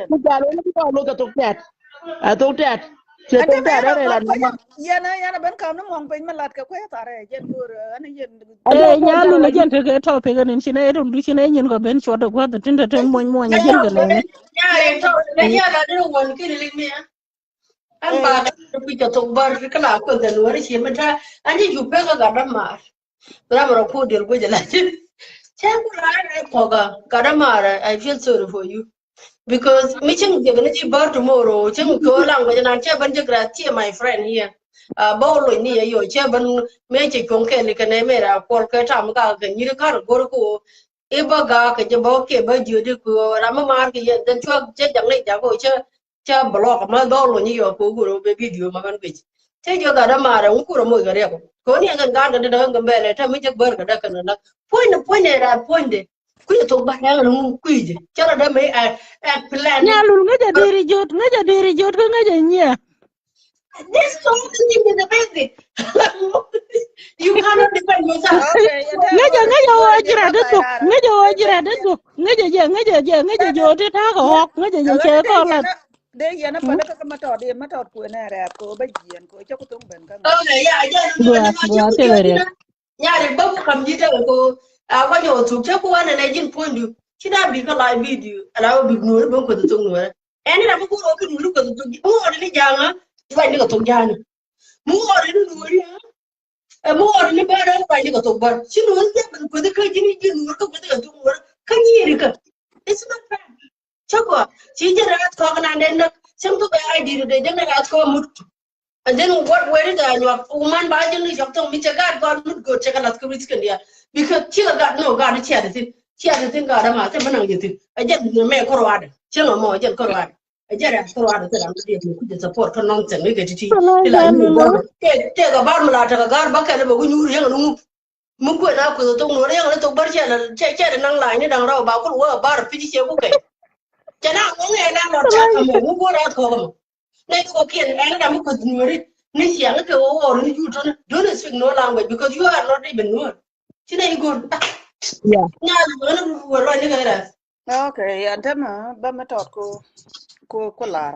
Ku ja luɔnɛ bi tɔt luc kɛ thok tɛt. A thok tɛt. Cɛ thok tɛt rɛ rɛ la ni. Yɛn a yɛn a ben kam ni muɔŋ piny mi lat kɛ kuɛ tharɛ jɛn go̱o̱r ɛn yɛn. Ɛ, Nyalul ɛ jɛn tekɛ topic ɛn in ci nɛ run du ci nɛ nyin kɔ ben cuɔt ɛ gua̱th tin te te muɔny muɔny ɛ jɛn kɛ nɛmɛ. Ɛn ba dee kui̱ kɛ thok bär kä la kueth kɛ luɔri ci mi ta. Ɛn ci cu pek kä gat dämaar. Ram rɔ ku diɛl guic ɛ la ci. Cɛ ku la rɛ kɔk gat dämaar, I feel sorry for you. Because mi cieŋ jek ni ji̱ bär tomorrow, cieŋ kɛ wä language nan cɛ ben jek rɛth ciɛ my friend here. Bä wä lony ni yɛ yɔ cɛ ben mëë cɛ cuɔ̱ŋ kɛɛl kɛ nɛ mëë ra kuɔl kɛ tam gak kɛ nyiri kar go̱r kɛ wä. I̱ bä gak kɛ jɛ bä kɛ bä jiöt i̱ kɛ wä ram mi maar kɛ yɛn then cuak cɛ jaŋ ni jak kɛ wä cɛ cɛ block ma bä wä lony ni yɔ kɛ wä go̱r wä bɛ video ma ben guic. Cɛ jiɔ gat dämaar ɛ ŋu kurɛ moc kɛ riɛk kɛ wä ni ɛn kɛn gaat kɛ dee dee kɛ bɛl ɛ tɛ mi jek bär kɛ dee kɛn kɛ nak puɔ̱nydɛ puɔ̱nydɛ ra puɔ̱nydɛ. Kui̱ thok ba hɛŋ ni ŋu kui̱ jɛ cɛ rɔ dee mi ɛ ɛ plan. Nyalul ŋäcɛ diri jot ŋäcɛ diri jot kä ŋäcɛ nyiɛ. This is the only thing in the basic. You cannot defend yourself. Ŋäcɛ ŋäcɛ ɣöö ji̱ rat dee thok ŋäcɛ ɣöö ji̱ rat dee thok ŋäcɛ jɛ ŋäcɛ jɛ ŋäcɛ jɛ ɣöö ti ta̱a̱ kɛ ɣɔk ŋäcɛ jɛ cɛ kɔn lat. Dee yɛn a päl kä kä ma tɔt yɛn ma tɔt kuënɛ rɛɛth kɛ ɣöö bä jiɛn kɛ ɣöö cä ku thoŋ ben kä ŋäc. Gua gua thilɛ riɛk. Nyari bä ku kam ji̱ tekɛ ko a kɔc ɔ thuk cä ku wanɛ nɛ ji̱n puɔ̱nydu ci na bik kä live video ala wä bik nuɔ̱ɔ̱ri ben kueth thok nuɔ̱ɔ̱rä. Ɛn ni ram mi go̱o̱r ɔ bi nuɔ̱ɔ̱ri kueth thok ji̱ mi ɣɔri ni ja̱a̱ŋä. Ruac ni kɛ thok ja̱a̱ni mi ɣɔri ni nuɔ̱ɔ̱ri. Ɛ mi ɣɔri ni bär ruac ni kɛ thok bär ci nuɔ̱ɔ̱ri jɛ ben kueth kä ji̱ ni ji̱ nuɔ̱ɔ̱ri kä kueth kɛ thok nuɔ̱ɔ̱rä kä nyieri kä. It's not fair. Cä kɔ ci jɛ rɛth kɔk nan den näk cäŋ thok ɛ I D ri dee jɛ rɛth kɔk mut. And then what, where is the nyuak? Uman ba jin ni jok tong mi cɛ gaat gɔn mut go̱o̱r cɛ kɛ lath kɛ risk kɛ diaal. Because cikɛ gaat, no, gaat ciat thin. Ciat thin gaat ama thin, mɛ naŋ jɛ thin. A jɛn ni mɛ kɔr wadɛ. Cɛ ŋɔ mɔ, a jɛn kɔr wadɛ. A jɛn rɛ kɔr wadɛ thin, a mɛ diɛ mi kucɛ support kɛ nɔŋ thin mi kɛ titi. Ti la nyuur bɔr. Tɛ, tɛ kɛ bar mi la tɛ kɛ gaat ba kɛl bɛ ku nyuur yɛŋ ni ŋup. Mi kuɛ na kueth thok nuɔr yɛŋ ni thok bär cɛ lɛ, cɛ, cɛ lɛ naŋ la ni daŋ rɛw ba kul wä bar pi̱ci cɛ ku kɛ. Cɛ na ŋuŋ yɛ na lɔt ca kɛ mɔ, mi go̱o̱r a kɔk mɔ. Nɛ kɛ kɔkiɛn ɛn ram mi kueth nuɔri ni ciaŋ kɛ wä wä ni jur tɔni. Don't speak no language because you are not even nuɔr. Ci nɛ i̱ go̱o̱r. Yeah. Nya wä ni wä rɔy ni kɛ rɛth. Okay, ɛn tämɛ bä mi tɔt ko ko ko lar.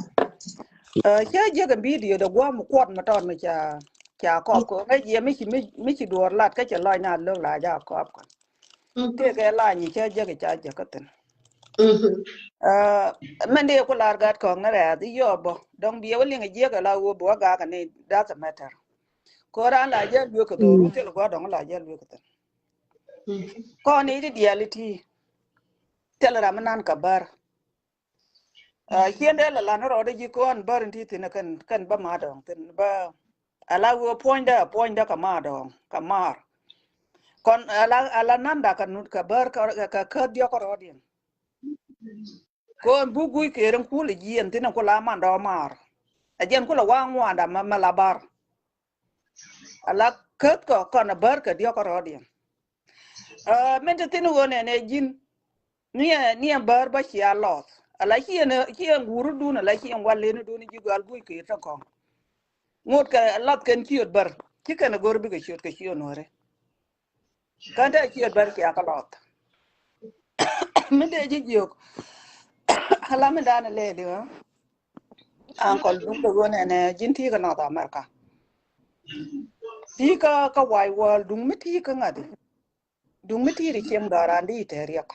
Cä jiäk ɛn video dee guam mi kuɔt mi tɔt mi ca ca kɔp ko ŋäc yɛ mi ci mi ci duɔɔr lat kä cɛ lɔc na lo̱k la ja kɔp kɔn. Kɛ kɛ lany cä jiäk ca jiäk kä thin. Mɛn dee ku lar gat kɔk ni rɛth i̱ yɔ bä dɔŋ biɛ wä liŋ jiäk la wä bä wä gak ni doesn't matter. Ko ran la jɛ luek kɛ dhor wä thil guɔ dɔŋ la jɛ luek kɛ thin. Kɔn i̱ di diɛl iti. Thil ram mi nan ka bär. Ciɛn dee la lan rɔɔdɛ ji̱ kɔn bär in ti thin kɛn, kɛn bä ma dɔŋ thin bä. Ala wee puɔ̱nydɛ, puɔ̱nydɛ kɛ ma dɔŋ kɛ mar. Kɔn ala, ala nanda kɛ nut kɛ bär kɛ, kɛ, kɛ käth diɔk kɛ rɔɔdiɛn. Kɔn bu guic kɛ rin kul jiɛn thin kula man dɔŋ mar. A jiɛn kula wa ŋuanda ma, ma la bar. Ala käth kɔ kɔn a bär kɛ diɔk kɛ rɔɔdiɛn. Min ti thin ɣöö nɛnɛ ji̱n. Niɛ, niɛ bär bä cia lɔth. Ala ciɛ, ciɛ wurudun, ala ciɛ walɛnidun ji̱ gɔal guic kɛ tɔ kɔŋ. Ŋot kɛ lɔth kɛn ciöt bär. Ci kɛn a go̱r bikɛ ciöt kɛ ciöt nuɔ̱ri. Kɛn te ciöt bär cia kä lɔth. Min dee ji̱ jiök. Ala min dan a lɛli ɣä. Uncle duŋ kɛ ɣöö nɛnɛ ji̱n ti kä North America. Ti kä, kä wide world duŋ mi ti kä ŋa̱thi. Duŋ mi ti ri cieŋ dɔ̱ran di te riɛk.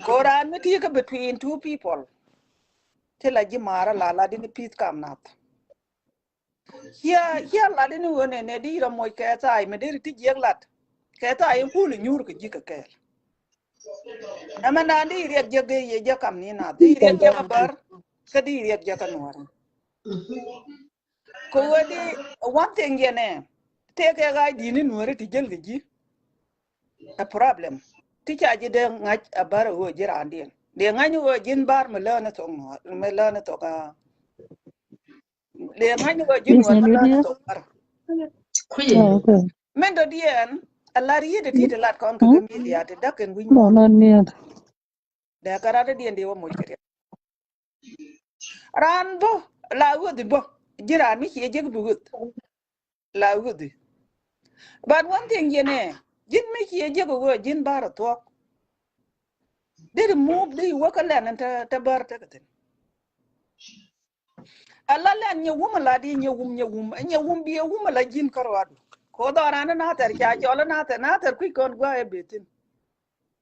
Ko ran mi ti kä between two people. Ti la ji̱ mara la la di ni peace kam nath. Cia, cia la di ni ɣöö nɛnɛ di rɔ moc kɛ thai mi di ri ti jiɛk lat. Kɛ thai in kul nyuur kɛ ji̱ kɛ kɛɛl. Ɛmɛ naan di riɛk jiɛk di yɛ jiɛk kam ni nath. Di riɛk jiɛk a bär. Kä di riɛk jiɛk a nuɔr. Kɛ ɣöö di one thing yɛn ɛ tëëkɛ ɣa̱c di̱t ni nuɔ̱ri ti jäl kɛ ji̱. A problem ti ca ji̱ dee ŋa̱c a bär a ɣöö ji̱ raandiɛn dee ŋa̱c ni ɣöö ji̱n bär mi lään ni thok nuɔ̱r mi lään ni thok a dee ŋa̱c ni ɣöö ji̱ nuɔ̱r mi lään ni thok bär. Min dɔ̱diɛn a lar yi̱t a ti ti lat kɔn kɛ kɛ media ti däk kɛn wi̱c muɔ̱ɔ̱n. Dee kä rat dee diɛn dee wä moc kɛ riɛk. Raan bä la ɣöth bä ji̱ raan mi ciɛ jek bi ɣöth. La ɣöth. But one thing yɛn ɛ ji̱n mi ciɛ jek ɣöö ji̱n bär a thuɔ̱k. Dee ri move dee wä kä lɛn in te, te bär te kɛ thin. A la lɛn nyɛ wum a la di nyɛ wum nyɛ wum nyɛ wum bi a wum a la ji̱n kä ruadu. Ko dhɔran na thɛr ca cɔl na thɛr na thɛr kui̱ kɔn gua ɛ bethin.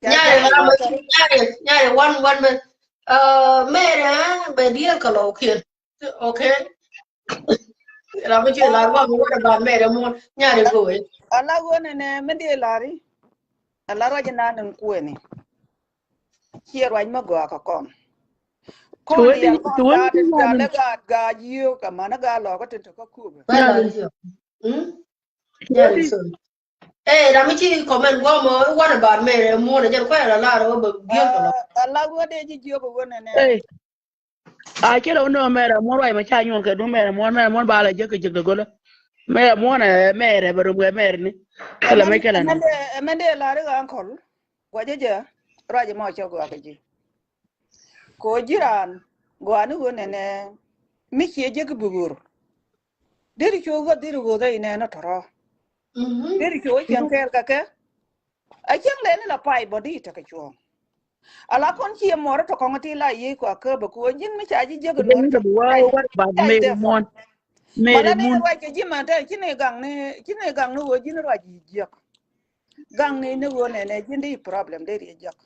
Nyari ram nyari nyari wan wan bɛ. Mɛrɛ bɛ diɛl kɛ lɔ kiɛn. Okay. Ram ci la wan wan ba mɛrɛ muɔn nyari goe. Ala wan nɛ mi di lari. Ala ruac na nin kueni. Ciɛ ruac ma gɔa ka kɔn. Kɔn di kɔn da da le ga ga yiyo ka mana ga lɔ ka tin to ka kuba. Balance. Hmm. Nyari so. Eh, ram mi ci comment gɔmɔ, what about mɛrɛ muɔn a jɛn kuɛ la lar wä bɛ biɛl kɛ lɔ. A la wä dee ji̱ jiök wä nɛnɛ. Eh. A cɛ lɛ wä nɔ mɛrɛ muɔn ruac ma ca nyuɔn kɛ du mɛrɛ muɔn mɛrɛ muɔn ba la jek kɛ jek dɛ gölä. Mɛrɛ muɔn ɛ mɛrɛ bɛ rum kɛ mɛrɛ ni. Kɛ la mɛ kɛ la ni. Ɛmɛn dee lar i̱ uncle. Guacä jɛ ruac mɔ cɛ guakä ji̱. Ko ji̱ raan guani ɣöö nɛnɛ mi ciɛ jek bi ɣöör. Deri cu ɣöth deri ɣöth ɛ inɛn ɔ tɔrɔ. Deri cu ɣöth cieŋ kɛɛl kɛ kɛ. A cieŋ lɛni la pay bɔ di tekɛ cuɔ̱ɔ̱ŋ. Ala kɔn ciɛ mɔrɔ tɔ kɔŋ ti la yiey kua kä bɛ ku ɣöö ji̱n mi ca ji̱ jek nuɔr. What about Mary Muɔn? Mary Muɔn. Ruac kɛ ji̱ man te ci ni gaŋ ni ci ni gaŋ ni ɣöö ji̱n ruac yi jiɛk. Gaŋ ni ni ɣöö nɛnɛ ji̱n di problem deri jiɛk.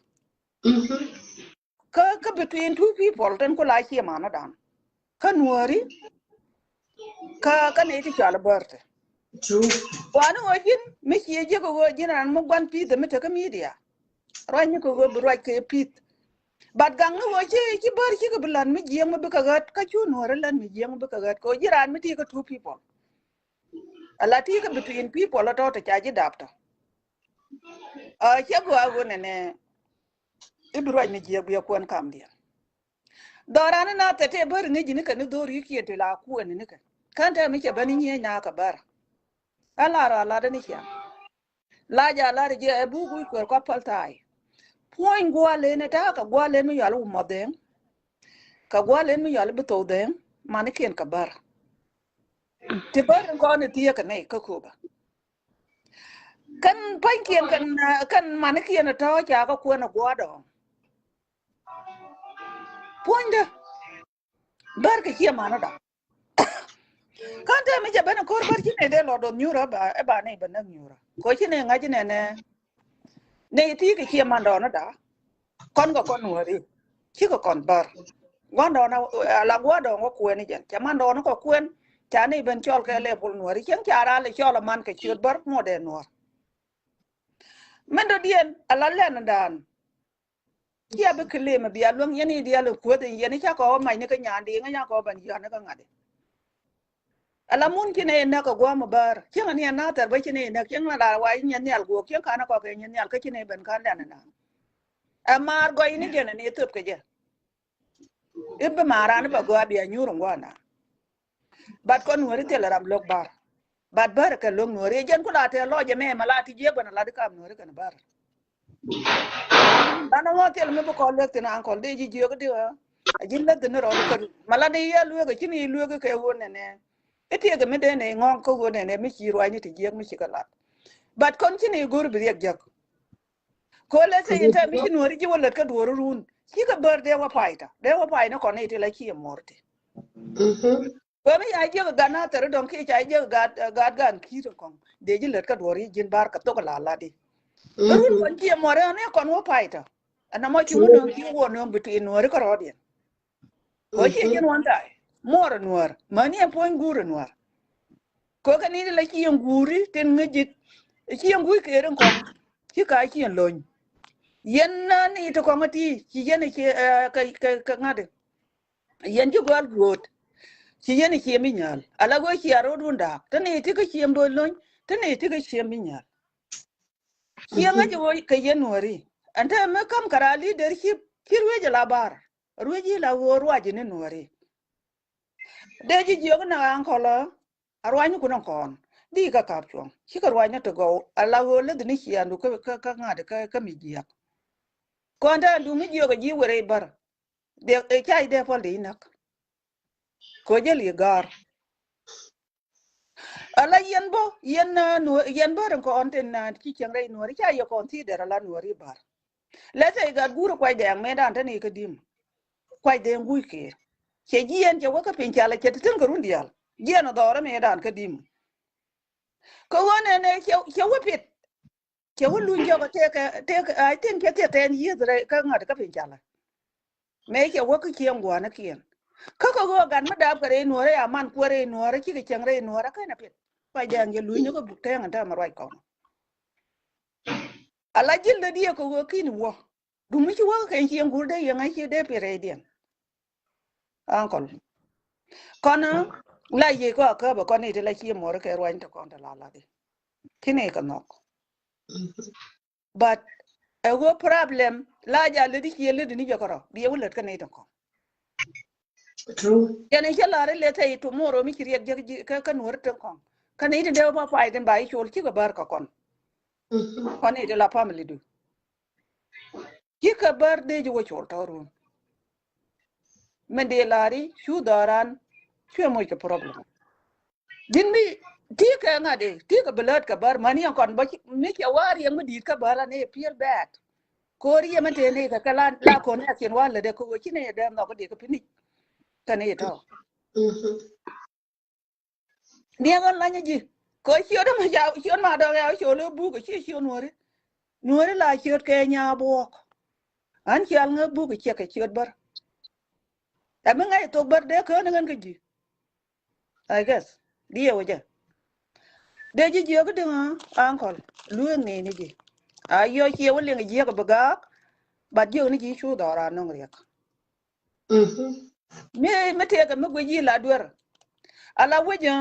Kä, kä between two people, ten ku la cie manä dan. Kä nuɔri, kä, kä ni ti cɔal bärte. True. Wani wä ji̱n, mi cie jiek wä ji̱n an mi guan pith mi tekä media. Ruac ni kɛ wä bi ruac kɛ pith. But gaŋ ni wä ci, ci bär ci kɛ bi lan mi jiek mi bi kɛ ɣät, kä cu nuɔri lan mi jiek mi bi kɛ ɣät. Kɛ wä ji̱ ran mi ti kɛ two people. Ala ti kɛ between people a tɔ te ca ji̱ dap tɔ. A, cɛ gua wä nɛnɛ. I̱ bi ruac ni jiɛk bi a kuɛn kamdiɛn. Dhɔran ni na thɛt tɛ bäri ŋi̱ci ni kɛ ni dho̱r yi̱ kiɛn ti la kuɛn ni kɛ. Kän tɛ mi cɛ bäni nyiee nyakä bär. Ɛ lar a lat ni ciaŋ. La ja lar jiɛ ɛ buk wi̱i̱ kuɛr kua päl thaay. Puɔ̱ny gua̱a̱ len ɛ ta̱a̱ kɛ gua̱a̱ len mi yual wumɔ dhɛŋ. Kɛ gua̱a̱ len mi yual bi thok dhɛŋ mani kiɛn kɛ bär. Ti bär in kɔn i̱ thiee kɛ nɛy kä köpä. Kɛn pa̱nykiɛn kɛn, ah, kɛn manikiɛn ɛ tɔ̱ ca kä kuɛn ɛ gua̱a̱r dɔ̱ŋ. Puɔ̱nydä bär kɛ ciɛ manä dɔ̱ŋ. Kän te mi jɛ ben ɛ ko̱r bär ci nɛy dee lɔ dɔ̱ŋ nyuurä ɛ ba, ɛ ba nɛy bɛ näk nyuurä. Kɔ ci nɛy ŋa̱c nɛnɛ. Nɛy ti kɛ ciɛ man dɔ̱ŋ da. Kɔn kɛ kɔn nuɔ̱ri. Cikɛ kɔn bär. Gua̱ndɔɔn a la gua̱ndɔɔn wä kuɛn i̱ jɛn. Cɛ mandɔɔn kɔ kuɛn. Ca ni ben cɔl kɛ lɛ pul nuɔ̱ri. Cieŋ ca ral i̱ cɔl a man kɛ ciöt bär muɔdɛ nuɔ̱r. Min dɔ̱diɛn a la lɛn dan. Cia bi claim bia luäŋ yɛn i̱ diaal kuäth in yɛn i̱ ca kɔ mac ni kä nyan di ŋä ca kɔ ban yɔ̱a̱n ni kä ŋa̱t di. Ala mun ci nɛ inäk a guam a bär cieŋ ani a nathɛr bä ci nɛ inäk cieŋ na la wa i̱ nyɛ nhial guɔk cieŋ kan a kɔk kɛ nyɛ nhial kä ci nɛ ben kan lɛn ina. Ɛ maar gɔy ni jɛn ani thöp kɛ jɛ. I̱ bi maar an i̱ bɛ gɔaa bia nyuur in guana. Bat kɔn nuɔri thil ram lo̱k bar. Bat bär kɛ lo̱k nuɔri jɛn ku la tɛ lɔc ɛmɛ ma la ti jiɛk bɛn a lat i̱ kam nuɔri kɛn bär. Banɛ ŋɔ thil mi bi kɔn luek thin ankɔl dee ji̱ jiök di ɣä. A ji̱n lät thin rɔɔd ikä ri ma la dee yɛ luek a cin i̱ luek kɛ ɣöö nɛnɛ. I̱ tiek mi dee nɛ ŋɔŋ kä ɣöö nɛnɛ mi ci ruacni ti jiɛk mi ci kɛ lat. Bat kɔn cin i̱ go̱r bi riɛk jäk. Ko lɛ sɛ in tɛ mi ci nuɔri ji̱ wä lät kä duɔri run ci kɛ bär dee wä pay ta dee wä pay ni kɔn i̱ ti la ci i̱ muɔr ti. Wee mi ca jiäk gat na thɛr i̱ dɔ̱ŋ kiɛ ca jiäk gat gat gan ki̱i̱t in kɔŋ dee ji̱ lät kä duɔ̱r i̱ ji̱n bar kɛ thok la lat i̱. Run kɔn ciɛ muɔr i̱ ɣän i̱ kɔn wä pay tɔ. Ɛn nɔmɔ ci ŋun nöŋ ci wä nöŋ bi tui̱ nuɔ̱ɔ̱ri kä rɔɔdiɛn. Kɛ ciɛ ji̱n wän tay muɔr in nuɔ̱ɔ̱r mäni ɛn puɔ̱ny guur in nuɔ̱ɔ̱r. Kɛ kɛ ni ti la ci yɛn guuri tin ŋä ji̱t ci yɛn guuc keer in kɔŋ ci ka ci yɛn lo̱ny. Yɛn na ni ti kɔŋ ti ci yɛn ci kɛ kɛ ŋa̱t. Yɛn ci gɔal guɔ̱ɔ̱t ci yɛn ciɛm i̱ nyääl ala go̱o̱c cia ro̱o̱dun da̱a̱k te ni ti kä ciɛm do̱o̱c lo̱ny te ni ti kä ciɛm i̱ nyääl. Ciɛŋ ŋäc i̱ woc kɛ yɛn nuɔ̱ɔ̱ri ɛn te mi käm kɛ raal leadership ci ruëëc ala bar ruëëc i̱ la ɣöö ruac ini nuɔ̱ɔ̱ri. Dee ji̱ jiök na ankɔlä a ruacni kun in kɔn di kä kap cuɔ̱ŋ cikɛ ruacni ti gɔw ala ɣöö läthni ciaandu kä ŋa̱t kä mi jiäk. Kɔn te andu ŋi̱ jiök a ji̱ wër i̱ bär. Dee ca i̱ dee pɔl dee i̱ näk. Kɛ jäl i̱ ga̱a̱r. Ala yɛn bä yɛn nuɔ̱ɔ̱r yɛn bär in kɔn tin na ci cieŋ rɛy nuɔ̱ɔ̱ri ca yɛ kɔn thi̱i̱ dɛr ala nuɔ̱ɔ̱ri bär. Lɛ thɛy gat guur kuac dɛɛŋ mëëdan te ni kä di̱m. Kuac dɛɛŋ guuc kɛ cɛ jiɛn cɛ wä kä piny ca lɛ cɛ ti tin kɛ run diaal jiɛn a dhɔrä mëëdan kä di̱m. Kä ɣöö nɛnɛ cɛ wä pit. Cɛ wä luny jɔk a tëëkɛ tëëkɛ I think cɛ thiɛ tɛn yieth rɛy kä ŋa̱t kä piny calä. Mëë cɛ wä kä cieŋ gua̱a̱nikiɛn kä kä ɣöö gat mi dap kɛ rɛy nuɔ̱ɔ̱rä ya man kuäär rɛy nuɔ̱ɔ̱rä cikɛ cieŋ rɛy nuɔ̱ɔ̱rä kɛn a piɛth. Kuac dɛɛŋ jɛ luny ni kä buk tɛɛŋ in täämɛ ruac kɔn. Ala ji̱l dee diɛɛk kɛ ɣöö ki̱n wä. Duŋ mi ci wäkä keny cieŋ guur dee yieŋ a ci dee piɛt rɛydiɛn. Ankɔl kɔn la yiëë kɔ akäpä kɔn i̱ ti la ci muɔri kɛ ruany ti kɔn ti la laki. Ki̱n i̱ kɛ nhɔk. But ɛ ɣöö problem la ja lät i̱ ciɛ lät ni jɛ kärɔ bi ɛ wä lät kä ni ti kɔn. Yɛn i̱ cä la̱r i̱ lɛ thɛy tomorrow mi ci riɛk jek kä nuɔri ti kɔn. Kä ni ti dee wä pa pay tin ba i̱ col cikɛ bär kä kɔn. Kɔn i̱ ti la family du. Cikɛ bär dee ji̱ wä col tɔ̱ run. Mɛn dee la̱ri cu dhɔran cuɛ moc kɛ problem. Ji̱n mi ti̱i̱ kɛ ŋa̱t i̱ ti̱i̱ kɛ bi lät kɛ bär mäni ɛn kɔn bä mi cɛ war yɛn mi di̱i̱t kä bär ani i̱ feel bad. Ko̱r yɛ mɛn tëë ni kɛ kɛ la la kɔn ni a ciɛn war lät dee kä wä ci ni yɛ dee nhɔk dee kä pinic. Kɛ ni yɛ tɔ̱. Niɛŋ ɣän lany ji̱ kɛ ciöt ɛmɛ ca ciöt ma dɔk ya ciöt lɛ buk ɛ ciɛ ciöt nuɔ̱ri. Nuɔ̱ri la ciöt kɛ nya buɔk. Ɣän cial ŋä buk ɛ ciɛ kɛ ciöt bär. Ɛ mi ŋäc thok bär dee kään ɣän kä ji̱. I guess diɛ wä jɛ. Dee ji̱ jiök diŋ ankɔl lueek ŋi̱i̱ni ji̱. A yɔ ciɛ wä liŋ jiäk bi gaak. Bat jiök ni ji̱ cu dhɔra nɔŋ riɛk. Mi mi tëëkɛ mi guic yi̱ la duer. Ala wec ɛ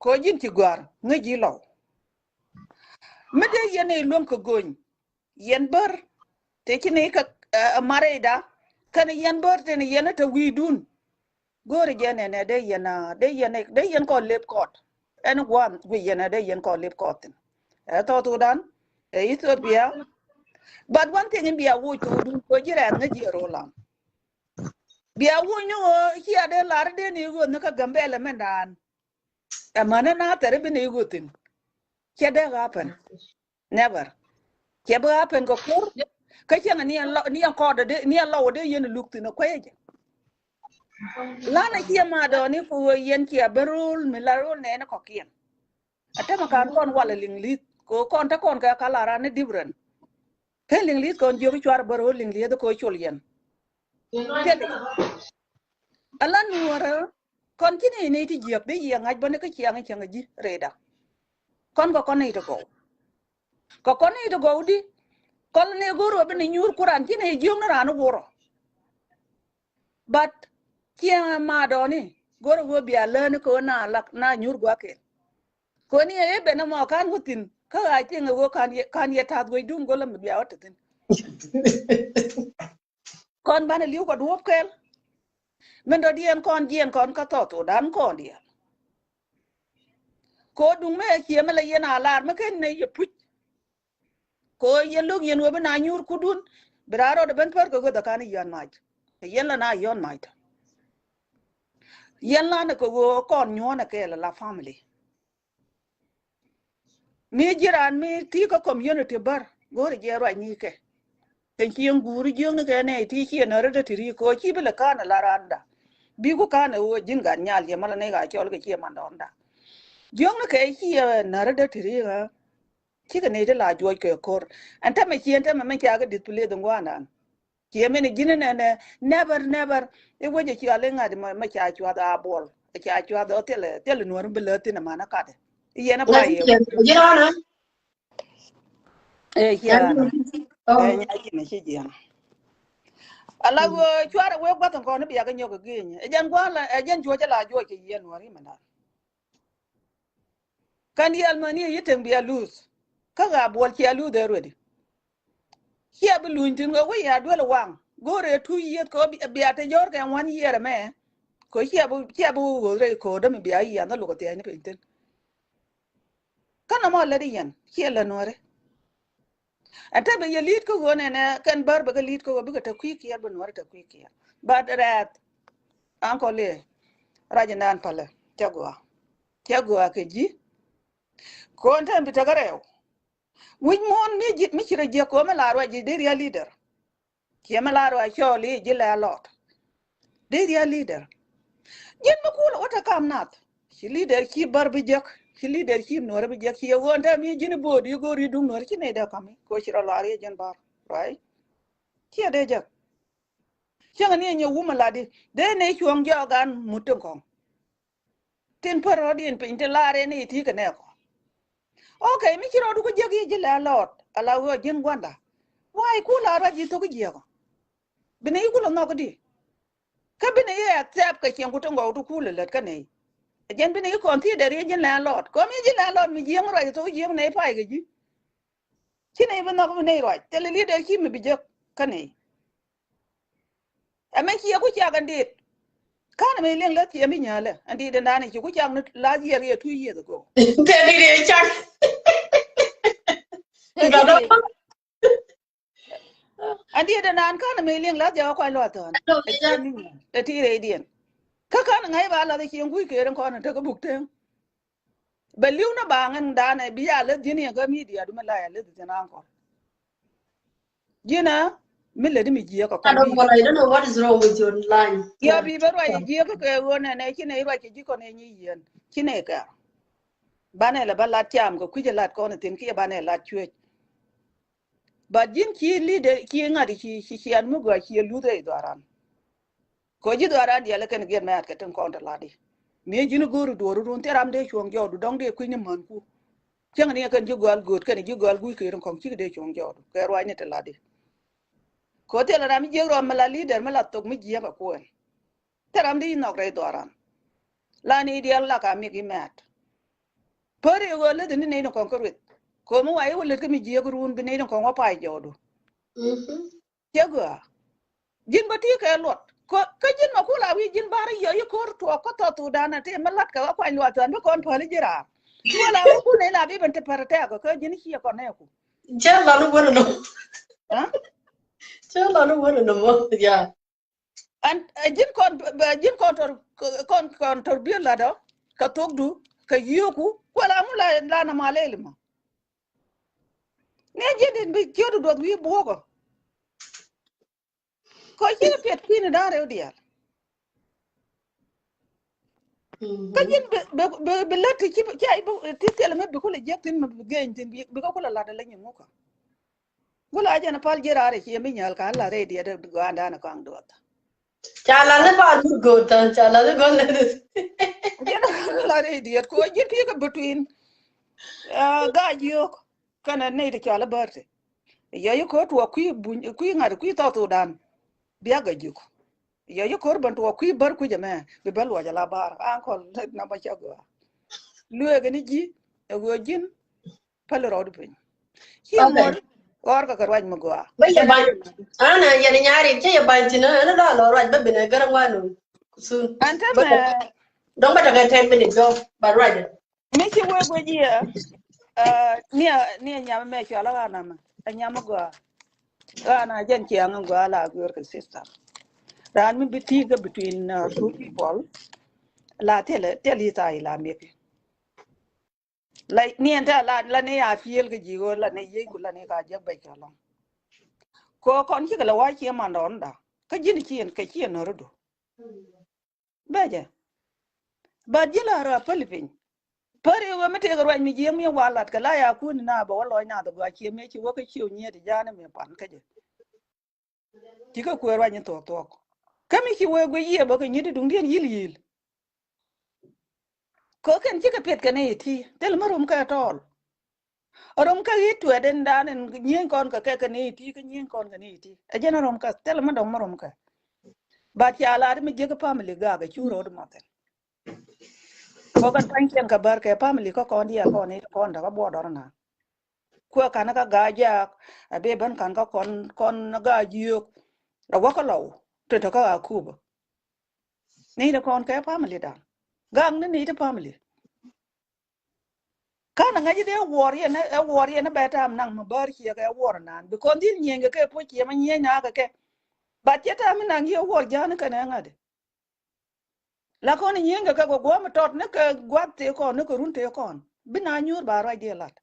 koc ji̱n ci gɔ̱a̱r ŋäc ji̱ lɔw. Mi dee yɛn i̱ luäŋ kɛ gony yɛn bär te ci ni kɛ marɛyda kɛn yɛn bär te ni yɛn te wi̱i̱dun. Go̱o̱ri jɛ nɛnɛ dee yɛn a dee yɛn dee yɛn kɔ lep kɔt. Ɛn gua̱a̱n guic yɛn a dee yɛn kɔ lep kɔt thin. Ɛ South Sudan ɛ Ethiopia. But one thing in bia wuc thokdun koc ji̱ rɛɛth ŋäc ji̱ ɛ ro̱o̱ lam. Bia wuny ni ɣöö cia dee lar dee ni ɣöö ni kä Gambɛlɛ mɛn daan. Ɛmän ni na thɛr i̱ bi ni ɣöö thi̱n. Cɛ dee happen. Never. Cɛ bi happen kɛ ko̱r. Kä cäŋ ni ɛn lɔ ni ɛn kɔɔdɛ dee ni ɛn lɔwdɛ dee yɛn luk thi̱n ɛ kuecɛ. Lanɛ ciɛ ma dɔɔni kɛ ɣöö yɛn cia ben ro̱o̱l mi la ro̱o̱l nɛɛni kɔ̱kiɛn. A tämɛ kan kɔn walɛ liŋ li̱th kɛ ɣöö kɔn te kɔn kɛ ka la ran ni different. Ken liŋ li̱th kɔn jiök cuar bär ɣöö liŋ li̱th kɛ ɣöö col yɛn. Ala nuɔrä kɔn ci ni ni ti jiäk di yiɛ ŋa̱c bä ni kä ciaŋ cäŋ ji̱ rɛɛda. Kɔn kɛ kɔn ni ti gɔw. Kɛ kɔn ni ti gɔw di Thɔl ni go̱r wä bi ni nyuur kuran ci ni jiöŋ ni ran wurɔ. But ciɛ ma dɔni go̱r wä bia lä ni ko na lak na nyuur guakel. Ko ni e ben mɔ kan wä thin ka a ciɛ ŋɛ wä kan yɛ, kan yɛ tath wä dum go̱l mi bia wä te thin. Kɔn banɛ li̱w kɔ duɔ̱p kɛl. Min dɔ̱diɛn kɔn jiɛn kɔn kä thɔɔth wä dan kɔn diɛl. Ko duŋ mɛ ciɛ mɛ la yɛn a lar mɛ ken nɛ yɛ puc. Ko yɛn lo̱k yɛn wä bi na nyuur kudun bi raa rɔɔdɛ ben pär kɛ weth a kan yɔn mac. Yɛn la na yɔn mac tɔ. Yɛn la ni kɛ wä kɔn nyuɔ̱n a kɛɛl a la family. Mi ji̱ raan mi ti kä community bär go̱o̱ri jɛ ruac ni kɛ. Kɛn ci yɛn guuri jiökni kɛ nɛ ti ci yɛn nä ri dä ti ri ko ci bi lɛ ka̱n a la raan da. Bi ku ka̱n a wä ji̱n gat nyal yɛ mala ni ka cɔl kɛ ci yɛ man dɔn da. Jiökni kɛ ci yɛ nä ri dä ti ri ɣä. Cikɛ nɛ ti la juɔc kɛ ko̱r. Ɛn tämɛ ci ɛn tämɛ mɛ ca kɛ display dhi ŋuan dan. Ciɛ mini ji̱n nɛ nɛ never never. I̱ wec ɛ cial i̱ ŋa̱t mɛ ca cuath a buɔl ɛ ca cuath ɔ thilɛ thilɛ nuɔ̱r bi lät thin ɛmana katɛ. I̱ yɛn ɛ pay yɛ. Ji̱n ɔnɔ. Ɛ ciɛ ɔnɔ. Ɛ nya ji̱n ɛ ci jiɛn. Ala wee cuarɛ wee gua̱th in kɔn i̱ bia kɛ nyɔk kɛ gi̱ny ɛ jɛn gua̱n la ɛ jɛn cuɔc ɛ la juɔc kɛ yiɛn nuɔ̱r i̱ mɛ dan. Kɛn diaal mäni yɛ yitɛŋ bia luth. Kä ɣaa buɔl cia luth ɛ ruedi. Cia bi luny thi̱n kɛ wec ya duel waŋ go̱o̱rɛ tu yieth kɛ bia te jɔ̱ɔ̱r kɛ ŋuan yiɛɛr ɛmɛ. Kɛ cia bi cia bi ɣöth rɛy ko̱o̱r dämi bia yiɛn dhä luk ɛ thia̱a̱cni piny thi̱n. Kä nɔmɔ lät i̱ yɛn ciɛ lät nuɔ̱ɔ̱ri. Ɛn te bɛ yɛ li̱i̱t kä ɣöö nɛnɛ kɛn bär bɛ kɛ li̱i̱t kä ɣöö bikɛ te kui̱ kiɛɛr bɛ nuɔ̱ɔ̱ri te kui̱ kiɛɛr. But rɛɛth ankɔl i̱ rac inan pälɛ cɛ gɔaa. Cɛ gɔaa kɛ ji̱. Ko̱n te bi tekɛ rɛw. Wi̱c muɔ̱ɔ̱n mi ji̱ mi ci rɛ jiäk ko̱mɛ la ruac ji̱ dee rial leader. Ciɛ mi la ruac cɔɔl i̱ ji̱ lɛ a lɔt. Dee rial leader. Ji̱n mi kulɛ wä te kam nath. Ci leader ci bär bi jek. Ci leader ci nuɔr bi jek. Ci yɛ ɣöö te mi ji̱n bo̱o̱d i̱ go̱o̱r i̱ duŋ nuɔr ci nɛy dee kami ko ci rɔ lɔr i̱ ji̱n bär. Right? Ciɛ dee jek. Cäŋ ni nyɛ wumɛ lat di dee nɛy cuɔ̱ŋ jɔɔk an mut tin kɔ̱ŋ. Tin pär rɔ̱diɛn piny ti lar ɛn i̱ ti kɛ nɛɛkɔ. Okay, mi ci rɔɔdu kä jiäk i̱ ji̱ lɛ lɔɔt ala ɣöö ji̱n gua̱nda. Why ku la ruac ji̱ thok i̱ jiäkɔ? Bi ni i̱ kulɛ nhɔk i̱di? Kä bi ni i̱ accept kɛ cieŋ ku ti ŋɔw ti kulɛ lät kä ni. Jɛn bi ni i̱ consider i̱ ji̱n lɛ lɔɔt. Kɔ mi ji̱ lɛ lɔɔt mi jiäk ruac thok i̱ jiäk ni pay kɛ ji̱. Ci ni bi nhɔk bi ni ruac thilɛ leader ci mi bi jek kä ni. Ɛmɛ ciɛ ku cak ɛn dit. Ka̱n ɛmɛ liŋ lä thiɛ mi nyälɛ ɛn dit ɛn da̱a̱n ci ku cak ni last year yɛ two years ago. Tɛ dit yɛ cak. Ɛn dit ɛn da̱a̱n ka̱n ɛmɛ liŋ last year kuac luath thɔn. Ɛ ti rɛydiɛn. Kä ka̱n ŋa̱c ba lath ɛ cieŋ kui̱ ker ɛn kɔn ɛn tek ɛ buk teŋ. Bɛ li̱w ni baŋ ɛn da̱a̱n ɛ bi ya leth ji̱n yɛn kä media dumɛ la ya leth ji̱n ankɔr. Ji̱n a mi lät mi jiäk kɛ kɔn. I don't know, I don't know what is wrong with your line. Ya bi bä ruac jiäk kɛ ɣöö nɛnɛ ci nɛ ruac kɛ ji̱ kɔn ɛ nyi yien ci nɛ kɛ. Banɛ lɛ bä lat cam kɛ kui̱c ɛ lat kɔn ɛ thin kiɛ banɛ lat cuec. But ji̱n ci leader ci ŋa̱t ci ci cian mi gɔaa ci ɛ luth rɛy dhuaran. Kɔ ji̱ dhuaran diɛl kɛn giɛn mɛ at kɛ tin kɔn te lat di. Mi ji̱n go̱o̱ri duɔ̱ɔ̱ri run thil ram dee cuɔ̱ŋ jɔɔdu dɔ̱ŋ dee kui̱ni män ku. Cäŋ ni kɛn ji̱ gɔal gööt kɛn ji̱ gɔal gui̱c kɛ rin kɔ̱ŋ cikɛ dee cuɔ̱ŋ jɔɔdu kɛ ruacni te lat di. Kɔ thil ram mi jiäk rɔm mi la leader mi la thok mi jiäk a kuɛn. Thil ram dee inɔk rɛy dhuaran. La ni diɛl la ka mik imɛt. Pär i̱ ɣöö leth ni nɛy ni kɔ̱ŋ kä rueth. Kɔ mi wa i̱ wä leth kä mi jiäk run bi nɛy ni kɔ̱ŋ wä pay jɔɔdu. Cɛ gɔaa. Ji̱n bä ti kɛ luɔt kä ji̱n ma kula wi̱i̱ ji̱n bar yɛ yi ko̱r tuɔɔk kä thɔth thudan a ti mi lat kɛ wä kuany luɔt thuan bi kɔn päli ji̱ raar. Wala wä kun ila bi ben ti pär tɛk kä ji̱n ci yɛ kɔn nɛ ku. Cɛ lɔn wä ni nɔ. Cɛ lɔn wä ni nɔ mɔ ya. An ji̱n kɔn ji̱n kɔn tɔr kɔn kɔn tɔr bi lat ɔ kɛ thokdu kɛ yioku wala ŋu la la na ma lɛli ma. Ni ji̱n din bi ciöt duɔth wi̱i̱ buɔkɔ. Kɔ ci piɛt kui̱ni da̱ŋ rɛw diaal. Kä ji̱n bi bi bi lät ti ci ci ai bi ti thil mi bi kulɛ jiäk thin mi bi geny thin bi bi kä kulɛ lat ala nyin ŋukä. Gula jɛn pal ji̱ raar ci mi nyal ka la rɛy diɛt guandan kɔaŋ duɔth. Ca la ni pal mi go̱o̱t than ca la ni gɔl ni. Ji̱n la rɛy diɛt ko ji̱n ti kä between. Gac yio̱k kɛnɛ nɛy ti cɔal a bärti. Yɔ yi ko̱r tuɔɔk kui̱ buny, kui̱ ŋa̱t, kui̱ South Sudan. Biak gɛ ji̱k. Yɔ yi ko̱r ben tuɔɔk kui̱ bär kui̱c ɛmɛ. Bi bä luɔc ala bar. Ankɔl, namba cɛ gɔaa. Lueek ni ji̱, ɛ ɣöö ji̱n, päl rɔɔdu piny. Ci muɔr, ɣɔr kɛ kɛ ruac mi gɔaa. Bä yɛ ba̱ny. Ana yɛn nyaari, cä yɛ ba̱ny thin, ɛn dɔ̱ lɔ ruac bä ben ɛ gär ŋuan. Sun. An te mɛ. Dɔ̱ŋ bä tekɛ ten minutes, dɔ̱ŋ bä ruac. Mi ci wee guic yɛ, ni a, ni a nyam mɛ cual a ɣa̱n amɛ, a nyam a gɔaa. Ɣa̱n a jɛn ciaŋ a gɔaa la guier kɛ sister. Raan mi bi ti̱i̱ kɛ between, uh, two people. La thilɛ, thilɛ i̱ tha̱a̱ i̱ la miɛk. La, ni ɛn te la, la ni a fiel kɛ ji̱ ɣöö la ni yiec ku la ni ka jɛ bɛc kɛ lɔŋ. Kɛ kɔn cikɛ la wa̱a̱ cie man dɔɔn da. Kä ji̱n ciɛn, kɛ ciɛn nɔri du. Bɛcɛ. But ji̱ la rɔ päli piny. Päri wee mi tëëk ruac mi jiɛk mi wa lat kɛ la ya kun na bɛ wä lɔc na dhɛ gɔaa ciɛ mi ci wä kä ciw nyiet ja̱a̱n mi pan kä jɛ. Ci kä kuëë ruac ni thuɔk thuɔk. Kä mi ci wee guic yiëë bä kɛ nyit duŋdiɛn yil yil. Kɛ kɛn cikɛ piɛth kɛ ni iti thil mi rom kɛ tɔɔl. Rom kä i̱ tuɛt in dan in nyieny kɔn kɛ kɛ kɛ ni iti kä nyieny kɔn kɛ ni iti. Ɛ jɛn rom kä thil mi dɔŋ mi rom kɛ. But ca lat mi jiäk family gak ɛ cu ro̱o̱d mɔthin. Kɔ kɛn pa̱ny kiɛn kɛ bär kɛ family kä kɔn diaal kɔn i̱ kɔn däk kä buɔt dɔr na. Kuɛ kan kä gaa jaak a bi ben kan kä kɔn, kɔn gaa jiök. A wä kä lɔw ti te kä a kup. Ni ti kɔn kɛ family dan. Gak ni ni ti family. Kan a ŋäc i̱ dee wuɔr yɛn, ɛ wuɔr yɛn ɛ bɛ tam naŋ mi bär ciɛ kɛ wuɔr nan. Because dhil nyieny kɛ kɛ puɔ̱c ciɛ ma nyieny na kɛ kɛ. But cɛ tam mi naŋ yɛ wuɔr ja̱a̱n kɛn ɛ ŋa̱t. La kɔn nyieny kɛ kɛ guɔ guɔ mi tɔt ni kɛ guath tëë kɔn ni kɛ run tëë kɔn. Bi na nyuur ba ruac diɛ lat.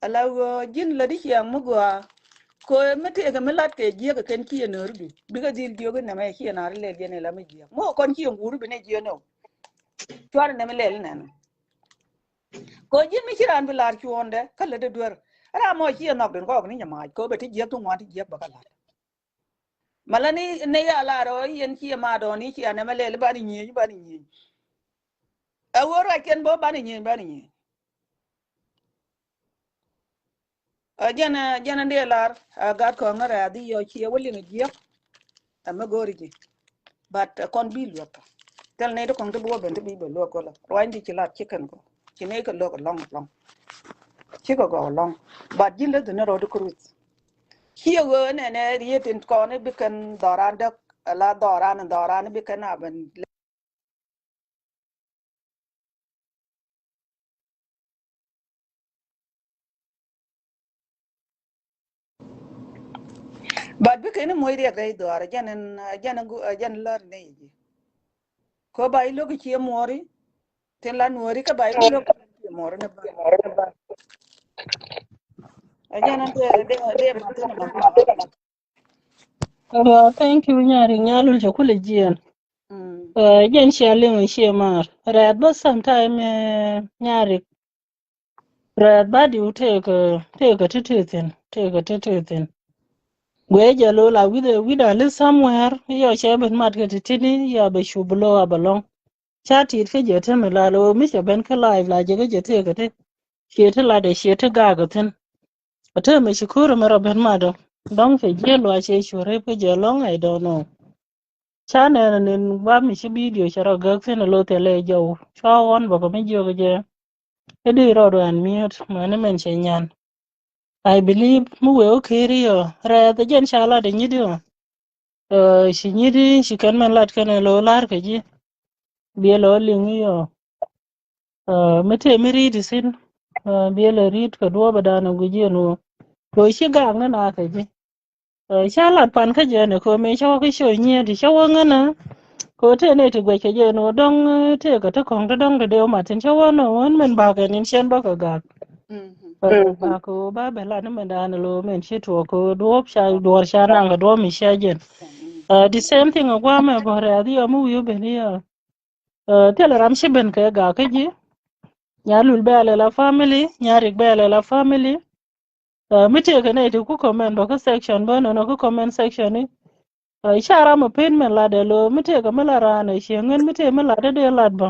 Ala ɣöö ji̱n läti ciaŋ mi gɔaa. Kɛ mi tëëkɛ mi lat kɛ jiäk kɛ kɛn ciɛ nööri bi. Bikɛ dhil jiök in nɛmɛ ciɛ naar lɛl jɛn ila mi jiäk. Mi kɔn ciɛ ŋuuri bi ni jiäk nɔ. Cuarɛ nɛmɛ lɛl nɛn. Kɛ ji̱n mi ci raan bi lar cuɔ̱ɔ̱ndɛ kä lätdɛ duer. Ram mɔ ciɛ nhɔk den kɔk ni nyɛ mac kɛ bɛ ti jiäk ti ŋuan ti jiäk bä kä lat. Mala ni, ni ya lar ɔ yɛn ciɛ ma dɔɔn i̱ ciɛ nɛmɛ lɛl bani nyieny, bani nyieny. Ɛ wä ruac kɛn bä bani nyieny, bani nyieny. Ɛ jɛn, ɛ jɛn dee lar, ɛ gat kɔŋ rɛ̈ɛ̈th i̱ yɔ ciɛ wä liŋ jiäk. Ɛ mi go̱o̱ri ji̱. But, ɛ kɔn bi luɔth. Thil ni ti kɔŋ ti bi wä ben ti bi bɛ luɔk go̱lä. Ruany di ci lat ci kɛn gɔw. Ci ni kɛ lo̱k lɔŋ lɔŋ. Ci kɛ gɔw lɔŋ. But ji̱n lä dhini rɔɔdi kuruth. Ciɛ ɣöö nɛnɛ riet in kɔn i̱ bi kɛn dhɔran däk. Ala dhɔran, dhɔran i̱ bi kɛn a ben. But bikɛ ni moc riɛk rɛy dhuaar jɛn in, jɛn in gu-, jɛn in lär ni ji̱. Kɛ ba iloki cie muɔri tin la nuɔri kɛ ba iloki cie muɔri ni ba. Jɛn in dee, dee, dee ma tin ma. Thank you, Nyari. Nyalul cɛ kulɛ jiɛn. Jɛn cia liŋ cie mar. Rɛɛt bä sometime, eh, Nyari. Rɛɛth ba diw tëëkɛ, tëëkɛ ti tëë thi̱n, tëëkɛ ti tëë thi̱n. Guiɛ jɛ lo̱o̱ la with a, with a little somewhere, yɔ cɛ ben mat kɛ ti tini, yɔ bɛ cu below a bɛ lɔŋ. Ca tit kä jɛ te mi la lo̱o̱ mi cɛ ben kä live la jɛ kä jɛ tëëkɛ ti. Ciɛ ti la dɛ ciɛ ti gak kɛ thi̱n. A te mi ci ko̱r mi rɔ ben mat dɔ. Dɔŋ cɛ jiɛ luac cɛ cu rep kä jɛ lɔŋ, I don't know. Ca nɛn nin wap mi ci video cɛ rɔ gäk thin a loth thilɛ jɔw. Cua ɣɔn bä kɛ mi jiök jɛ. I̱ di rɔɔd wan miöt mäni mɛn cɛ nyan. I believe mi wee wä keri yɔ rɛɛth jɛn ca lat inyit yɔ. Ci nyit i̱ ci kɛn mɛn lat kɛn ɛ lo̱ lar kɛ ji̱. Biɛ lɔ liŋ i̱ yɔ. Mi tëë mi ri̱i̱t i̱ thi̱n. Biɛ lɔ ri̱i̱t kɛ duɔ̱ɔ̱p ɛ da̱a̱n ɛ gui̱c yɛn wä. Kɛ ci gaak ni na kɛ ji̱. Ca lat pan kä jɛ ni kɛ mi cä wä kä ciö nyiet cä wä ŋänä. Kɛ tëë ni ti guɛc kɛ jɛ ni wä dɔ̱ŋ tëë kɛ ti kɔ̱ŋ ti dɔ̱ŋ ti dee wä mat tin cä wä ni wä min bakɛ nin cien bä kɛ gak. Bakɛ wä ba bɛ lat ni min da̱a̱n lo min ci tuɔɔk kɛ wä duɔ̱ɔ̱p ca duɔ̱ɔ̱r ca naŋ kɛ duɔ̱ɔ̱p mi cia jɛn. The same thing a gua̱a̱mɛ bä rɛ̈th yɔ mi wi̱i̱ wä ben yɔ. Thilɛ ram ci ben kɛ gak kä ji̱. Nya lul bɛ a lɛ la family, nya rik bɛ a lɛ la family. Mi tëëkɛ nɛy ti ku comment bä kä section bä nɔnɔ kä comment section ni. Ca ram a pen mɛn lat ɛ lo̱o̱ mi tëëkɛ mi lat raan ɛ ciɛ ŋän mi tëë mi lat ɛ dee lat bä.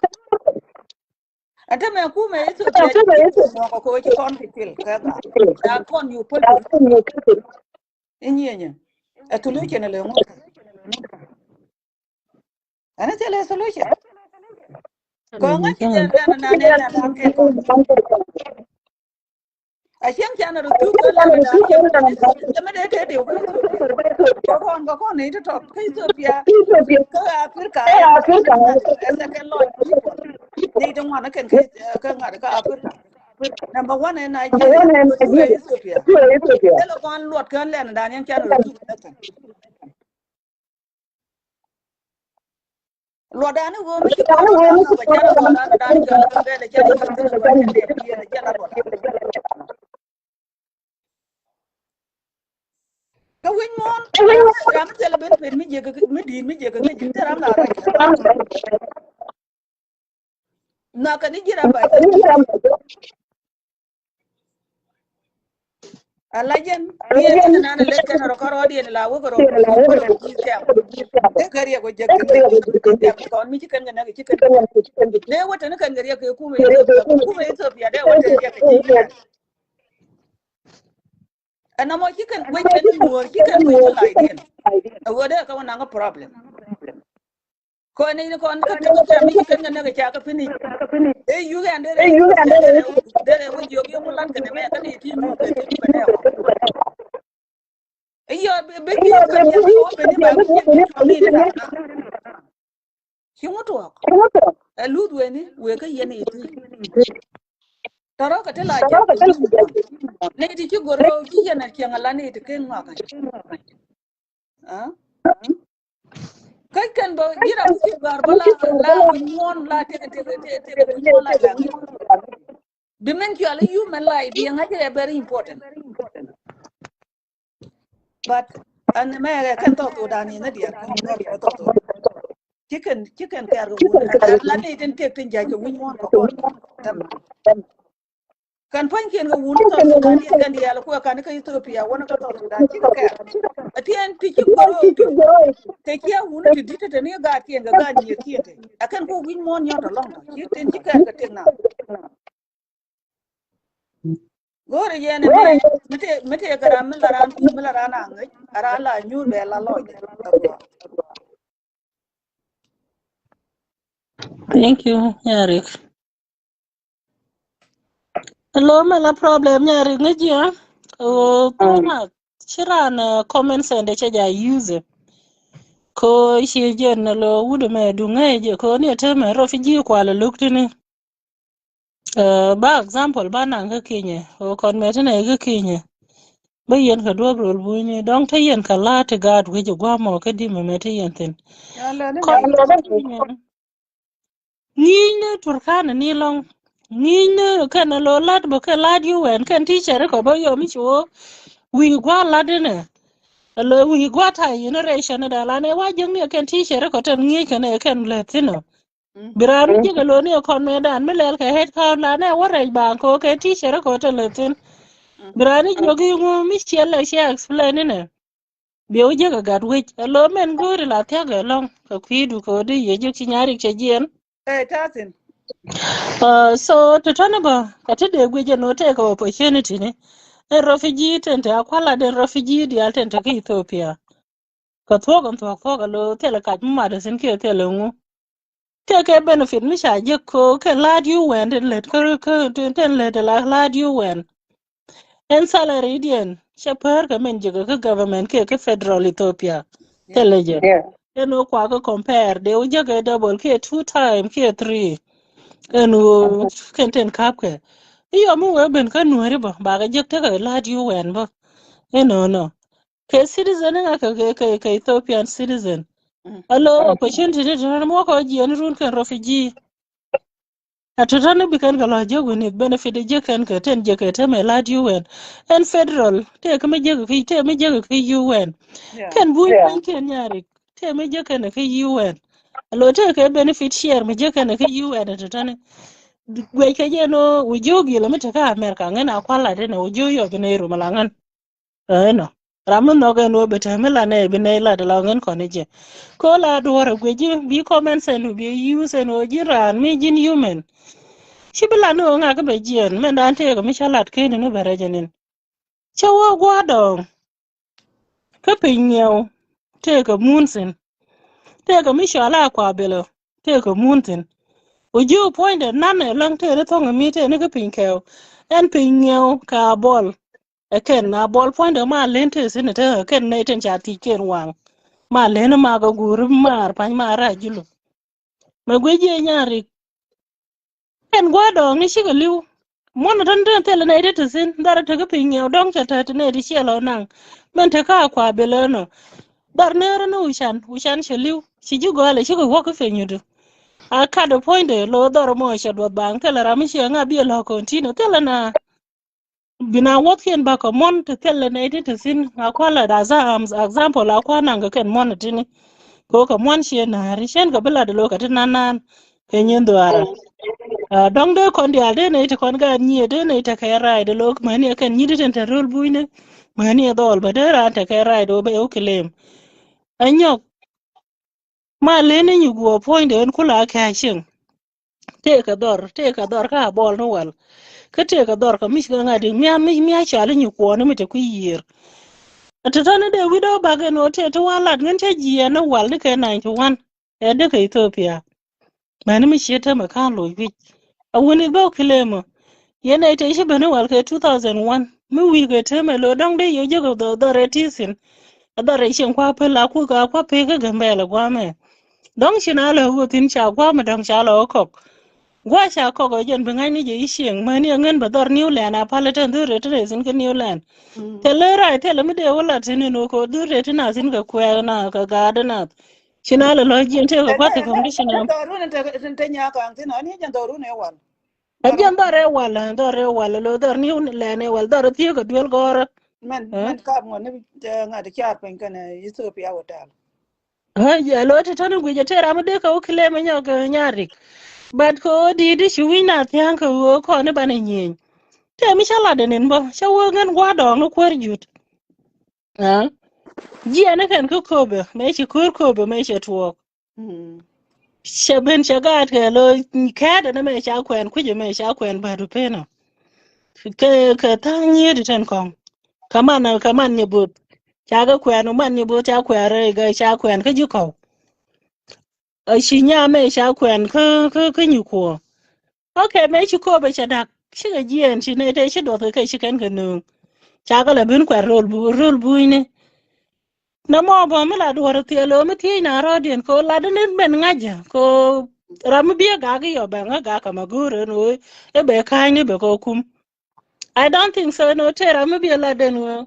Ɛn tämɛ kumɛ Ethiopia ci muɔkɔ kɛ wä ci kɔn kɛ cil kɛ gak. Ca kɔn yu pöl. Inyienye. A solution lɛ ŋut. Ɛn a cɛ lɛ solution. Kɔŋä ci jɛn nɛn nɛn nɛn nɛn kɛ kɔn. A cieŋ can a rɔ thuk kɛ lɛ mɛ dee tëë diw. Kɛ kɔn kɛ kɔn ni ti tɔt kä Ethiopia. Kä Africa. Ɛ second lɔc. Nɛy ti ŋuan kɛn kɛ, kɛ ŋa̱t kä Africa. Number one ɛ Nigeria, two ɛ Ethiopia. Thilɛ kɔn luɔt kään lɛn dan yɛn can rɔ thuk nɛ thɛn. Luɔtdan i̱ ɣöö mi ci kɔn luɔtdan ɣä bɛ jɛn luɔtdan dan cɔl kɛ bɛl ɛ cɛn i̱ cɔl kɛ luɔtdan cɛn i̱ cɛn luɔtdan. Kä wi̱c muɔ̱ɔ̱n ram mi thilɛ ben pet mi jiɛk mi di̱i̱t mi jiɛk mi jiɛk thil ram la rac. Na kɛ ni ji̱ ram ba ji̱. Ala jɛn, yɛn ni nan lek kɛn rɔ kɔrɔ diɛn la wek rɔ, wek rɔ ji̱ kɛm. Dee kɛ riɛk wä jek kɛn kɛ ji̱ kɛm kɔn mi ci kɛn kɛ nɛk ci kɛn. Dee wä tɛn kɛn kɛ riɛk kɛ kumɛ Ethiopia, kumɛ Ethiopia dee wä tɛn riɛk kɛ ji̱. Ɛn amɔ ci kɛn wec kɛn nuɔr ci kɛn wec kɛ lai diɛn. Ɛ wä dee kɛ wä naŋ kɛ problem. Kɔn ni kɔn kä tek cam mi ci kɛn kɛ näk ca kɛ pini. Ɛ yuk ɛn derɛ derɛ wä jiök yom lan kɛ nɛ mɛ kɛ ni ti mu kɛ ti mu kɛ nɛ kɔ. Ɛ yɔ bi bi bi kɛ ni wä bini ba wä jiök yom ni ni la. Ci ŋu tuɔɔk. Ɛ luth weni wek kä yɛn i̱ ti. Tɔrɔ kɛ ti la jɛ. Ni ti ci goro ci yɛn a cieŋ a la ni ti ken ŋɔak. Kä kɛn bä ji̱ ram ci gɔ̱a̱r bä la la wi̱c muɔ̱ɔ̱n la tëk tëk tëk tëk wi̱c muɔ̱ɔ̱n la ja̱a̱ŋ. Bi min cual i̱ human life bi ŋa̱c ɛ very important. But ɛn mɛ kɛn thɔk thok dan in a diaal kɔn thɔk thok. Ci kɛn ci kɛn kɛɛr kɛ wun la ni tin tëk tin ja̱a̱c kɛ wi̱c muɔ̱ɔ̱n kɛ kɔn. Tɛm. Kɛn pua̱nykiɛn kɛ wun South Sudan diɛn kɛn diaal kuɛ kan kä Ethiopia wän kä South Sudan cikɛ kɛɛr. Ɛ ti ɛn ti ci goro ti kɛ cia wun ti di̱t te ni gaatkiɛn kɛ gaat nyiëëkiɛn te. Ɛ kɛn ku wi̱c muɔ̱ɔ̱n nyɔt ɛlɔ̱ŋ tɔ ci tin ci kɛɛr kɛ tëk na. Go̱o̱rɛ yɛn ɛ mi tëë mi tëë kɛ ram mi la ran kuc mi la ran aŋäc ɛ ran la nyuur bɛ la lɔc. Thank you, Nyarik. Hello, mɛ la problem Nyarik ŋäc ji̱ a. Ɣöö thok ŋa̱th ci ran comment sende cɛ ja use. Ko ci jɛn lo wut mɛ duŋ ŋäc ji̱ ko ni ɛ te mɛ refugee kual ɛ lo̱k tini. Ba example ba naŋ kä Kenya ɣöö kɔn mɛ ti nɛ kä Kenya. Bä yɛn kɛ duɔ̱p rol bunyni dɔ̱ŋ te yɛn kɛ la̱a̱t ti gaat wi̱c ɛ gua̱a̱mɔ kä di̱mɛ mɛ te yɛn thi̱n. Kɔn ŋi̱i̱cni Turkana ni lɔ̱ŋ ŋi̱i̱cni kɛn ɛ lo̱ la̱t bä kɛ la̱a̱t yu wɛn kɛn ti cɛri kɔ bä yɔm i̱ ci wä wi̱i̱ gua̱a̱ la̱t inɛ. Ɛ lo̱ wi̱i̱ gua̱a̱ ta̱a̱ generation ɛ da̱a̱ lan ɛ wa jiäkni ɛ kɛn ti cɛri kɔ tɛn ŋi̱i̱c kɛn ɛ kɛn lät thi̱n ɔ. Bi raan mi jiäk ɛ lo̱ni ɛ kɔn mëëdan mi lɛl kɛ head count la nɛ wä rɛc baaŋ kɛ wä kɛ teacher ɛ kɛ wä te lɛ thi̱n. Bi raan mi jiäk i̱ ŋu mi ciɛl lɛ cia explain inɛ. Bi wä jiäk ɛ gat wec ɛ lo̱ mɛn go̱o̱ri la thia̱k ɛ lɔ̱ŋ kɛ kui̱du kɛ wä di yɛ jiäk ci nyarik cɛ jiɛn. So te tɔ̱ni bä kɛ ti dee guic ɛn wä tëëkɛ opportunity ni. Ɛn refugee ten te akualat ɛn refugee diaal ten te kä Ethiopia. Kɛ thuɔ̱k ɛn thuɔ̱k thuɔ̱k ɛ lo̱ thilɛ kac mi mat ɛ thi̱n kiɛ thilɛ ŋu. Tëë kɛ benefit mi ca jek ko kɛ la̱a̱t yu wɛn tin lät kä kä tin lät la la̱a̱t yu wɛn. Ɛn salary diɛn cɛ pär kɛ min jek kä government kɛ kä federal Ethiopia. Thilɛ jɛ ɛn wä kua kä compare de wä jek kɛ double kɛ two time kɛ three. Ɛn wä kɛn tin kap kɛ i̱ yɔ mi wee ben kä nuäri bä bakɛ jek tekɛ la̱a̱t yu wɛn bä. Ɛn wä nɔ kɛ citizen ŋa kɛ kɛ kɛ Ethiopian citizen. Alo opportunity ni tɛn mɔ kɔ jiɛn run kɛn refugee. A tɔtɔni bi kɛn kɛ lɔ jek wini benefit jek kɛn kɛ ten jek kɛ temɛ lat U N. Ɛn federal tëë kɛ mi jek kɛ tëë mi jek kɛ U N. Kɛn buny piny kɛn nyarik tëë mi jek kɛn kɛ U N. Alo tëë kɛ benefit share mi jek kɛn kɛ U N a tɔtɔni. Guec kɛ jɛ no wä jiök yilɛ mi tekɛ America ŋɛn a kual lat ɛn wä jiök yɔ bi nɛy rum ala ŋɛn. Ɛnɔ ram mi nhɔk ɛn wä bi te mi la nɛy bi nɛy lat ala ŋɛn kɔn i̱ jɛ. Ko la duɔr ɛ guic ji̱ bi comments ɛn wä bi use ɛn wä ji̱n raan mi ji̱n human. Ci bi lat ni wä ŋak bɛ jiɛn mɛn dan tëëk mi ca lat ken ni bɛ rɛc ɛn in. Cä wä gua̱a̱r dɔɔŋ. Kä piny ŋiɛw tëëkɛ mun thi̱n. Tëëkɛ mi cɔal a kua bilɛ tëëkɛ mun thi̱n. Wä ji̱ wä puɔ̱nydɛ nan ɛ läŋ tëë ni thɔ̱ŋ ɛ mi tëë ni kä piny kɛɛw. Ɛn piny ŋiɛw kɛ a bɔl ɛ kɛn a bɔl puɔ̱nydɛ ma len tëë thi̱n ɛ tëë ɛ kɛn nɛy tin ca thiec kɛn waŋ. Ma len ma kɛ guuri maar pa̱ny maar a ji̱ lo̱k. Mɛ guic jiɛ nyarik. Ɛn gua̱a̱r dɔɔŋ ni cikɛ li̱w. Muɔ̱n tän tän thilɛ nɛy ti te thi̱n dhɔr tekɛ piny ŋiɛw dɔ̱ŋ cɛ te te nɛy ti ciɛ lɔ naŋ. Mɛn te kä a kua bilɛ nɔ. Dhɔr ni rɔ ni wi̱can wi̱can cɛ li̱w ci ji̱ gɔalɛ cikɛ wä kä piny idu. A kat ɛ puɔ̱nyde lo̱ dhɔr mɔ cɛ duɔth baŋ thilɛ ram mi ciɛ ŋa biɛ lɔ continue thilɛ na. Bina wuɔthkiɛn bakɔ muɔ̱n ti thilɛ nɛy ti te thi̱n a kualɛ da za example a kua naŋ kɛ kɛn muɔ̱n tini. Kɛ wä kɛ muɔ̱n ciɛ na̱a̱ri cɛn kɛ bi lat lo̱ kɛ ti nan nan kɛ nyin dhuaara. Dɔ̱ŋ dee kɔn diaal dee nɛy ti kɔn gaat nyiɛ dee nɛy tekɛ ra̱a̱c dee lo̱ mäni ɛ kɛn nyi̱t ti tin te röl bunyni. Mäni ɛ dhɔl bä dee raan tekɛ ra̱a̱c dee wä bɛ wä kilem. Ɛ nyɔk. Ma leni nyi guɔ puɔ̱ny den kula kɛ cieŋ. Tëëkɛ dhɔr tëëkɛ dhɔr kä a bɔl ni wal. Kä tëëkɛ dhɔr kä mic kä ŋa̱t di mia mic mia cɔal ni nyi kuɔni mi te kui̱ yiër. Ɛ te tɔni dee wi̱dɔ bak ɛn ɣöö tëë ti wan lat ŋän cä jiɛɛn ni wal ni kɛ ninety one. Ɛ dee kɛ Ethiopia. Mɛni mi ciet tämɛ ka̱n loc wi̱c. A wuni bä kilem ɔ. Yɛn ɛ te ci ben i̱ wal kɛ two thousand one mi wi̱i̱ kɛ temɛ lo̱ dɔ̱ŋ dee yɛ jek ɛ dhɔr ɛ ti thi̱n. Ɛ dhɔr ɛ cieŋ kua pil a kuth a kua pek kä Gambɛl ɛ guamɛ. Dɔ̱ŋ ci na lɛ wä thi̱n ca guamɛ dɔ̱ŋ ca lɛ wä kɔk. Gua ca kɔk ɛ jɛn bi ŋa̱cni jɛ i̱ cieŋ mäni ɛ ŋän bɛ dhɔr New Land a pal ɛ tɛn dhuri ɛ tɛn ɛ thi̱n kä New Land. Thilɛ rac thilɛ mi dee wä lat thi̱n in wä kɛ dhuri ɛ tɛn a thi̱n kɛ kuɛɛk na kɛ gaat ɛ nath. Ci na lɛ lɔ̱c jiɛn tëëkɛ kua̱th kɛ condition am. Dhɔrun in te in te nya kaŋ thin ani jɛn dhɔrun ɛ wal. A jɛn dhɔr ɛ wal dhɔr ɛ wal lo dhɔr ni lɛn ɛ wal dhɔr thiek kɛ duel gɔrɛ. Mɛn mɛn kap ŋɔ ni ŋa̱t car piny kɛn Ethiopia hotel. Ɛ lo ti tɔni guic ɛ tëë ram mi dee kɛ wä kilem ɛ nyɔk ɛ nyarik. But kɛ wä di̱i̱t di ci wi̱ny na thia̱a̱ŋ kɛ wä kɔn i̱ banɛ nyieny. Tëë mi ca lat ɛ nin bä ca wä ŋän gua̱a̱r dɔɔŋ ni kuäär jut. Jiɛn ni kɛn kä köpɛ mëë ci köör köpɛ mëë cɛ tuɔɔk. Cɛ ben cɛ gaat kɛ lo kɛɛt ɛn mɛ ca kuɛn kui̱c mɛ ca kuɛn bät penɔ. Kɛ kɛ tha̱a̱ŋ nyiet tɛn kɔŋ. Kɛ man kɛ man ni both ca kɛ kuɛn man ni both ca kuɛn rɛ ca kuɛn kä ji̱ kɔw. A ci nya mɛ ca kuɛn kä kä kä nyi kuɔ. Ok mɛ ci köpɛ cɛ dak cikɛ jiɛn ci nɛ tɛ ci duɔth kɛ ci kɛn kɛ nööŋ. Ca kɛ lɛ ben kuɛn rol bu rol bunyni. Nɛ mɔ bä mi la duɔr thiel ɣöö mi thiec na rɔɔdiɛn kɛ ɣöö lat ni ben ŋa̱cä kɛ ɣöö ram mi biɛ gak iɔ bɛ ŋä gak kɛ ma go̱o̱r ɛn ɣöö i̱ bɛ ka̱a̱cni bɛ kɛ kum. I don't think so ɛn ɣöö tëë ram mi biɛ lat den ɣöö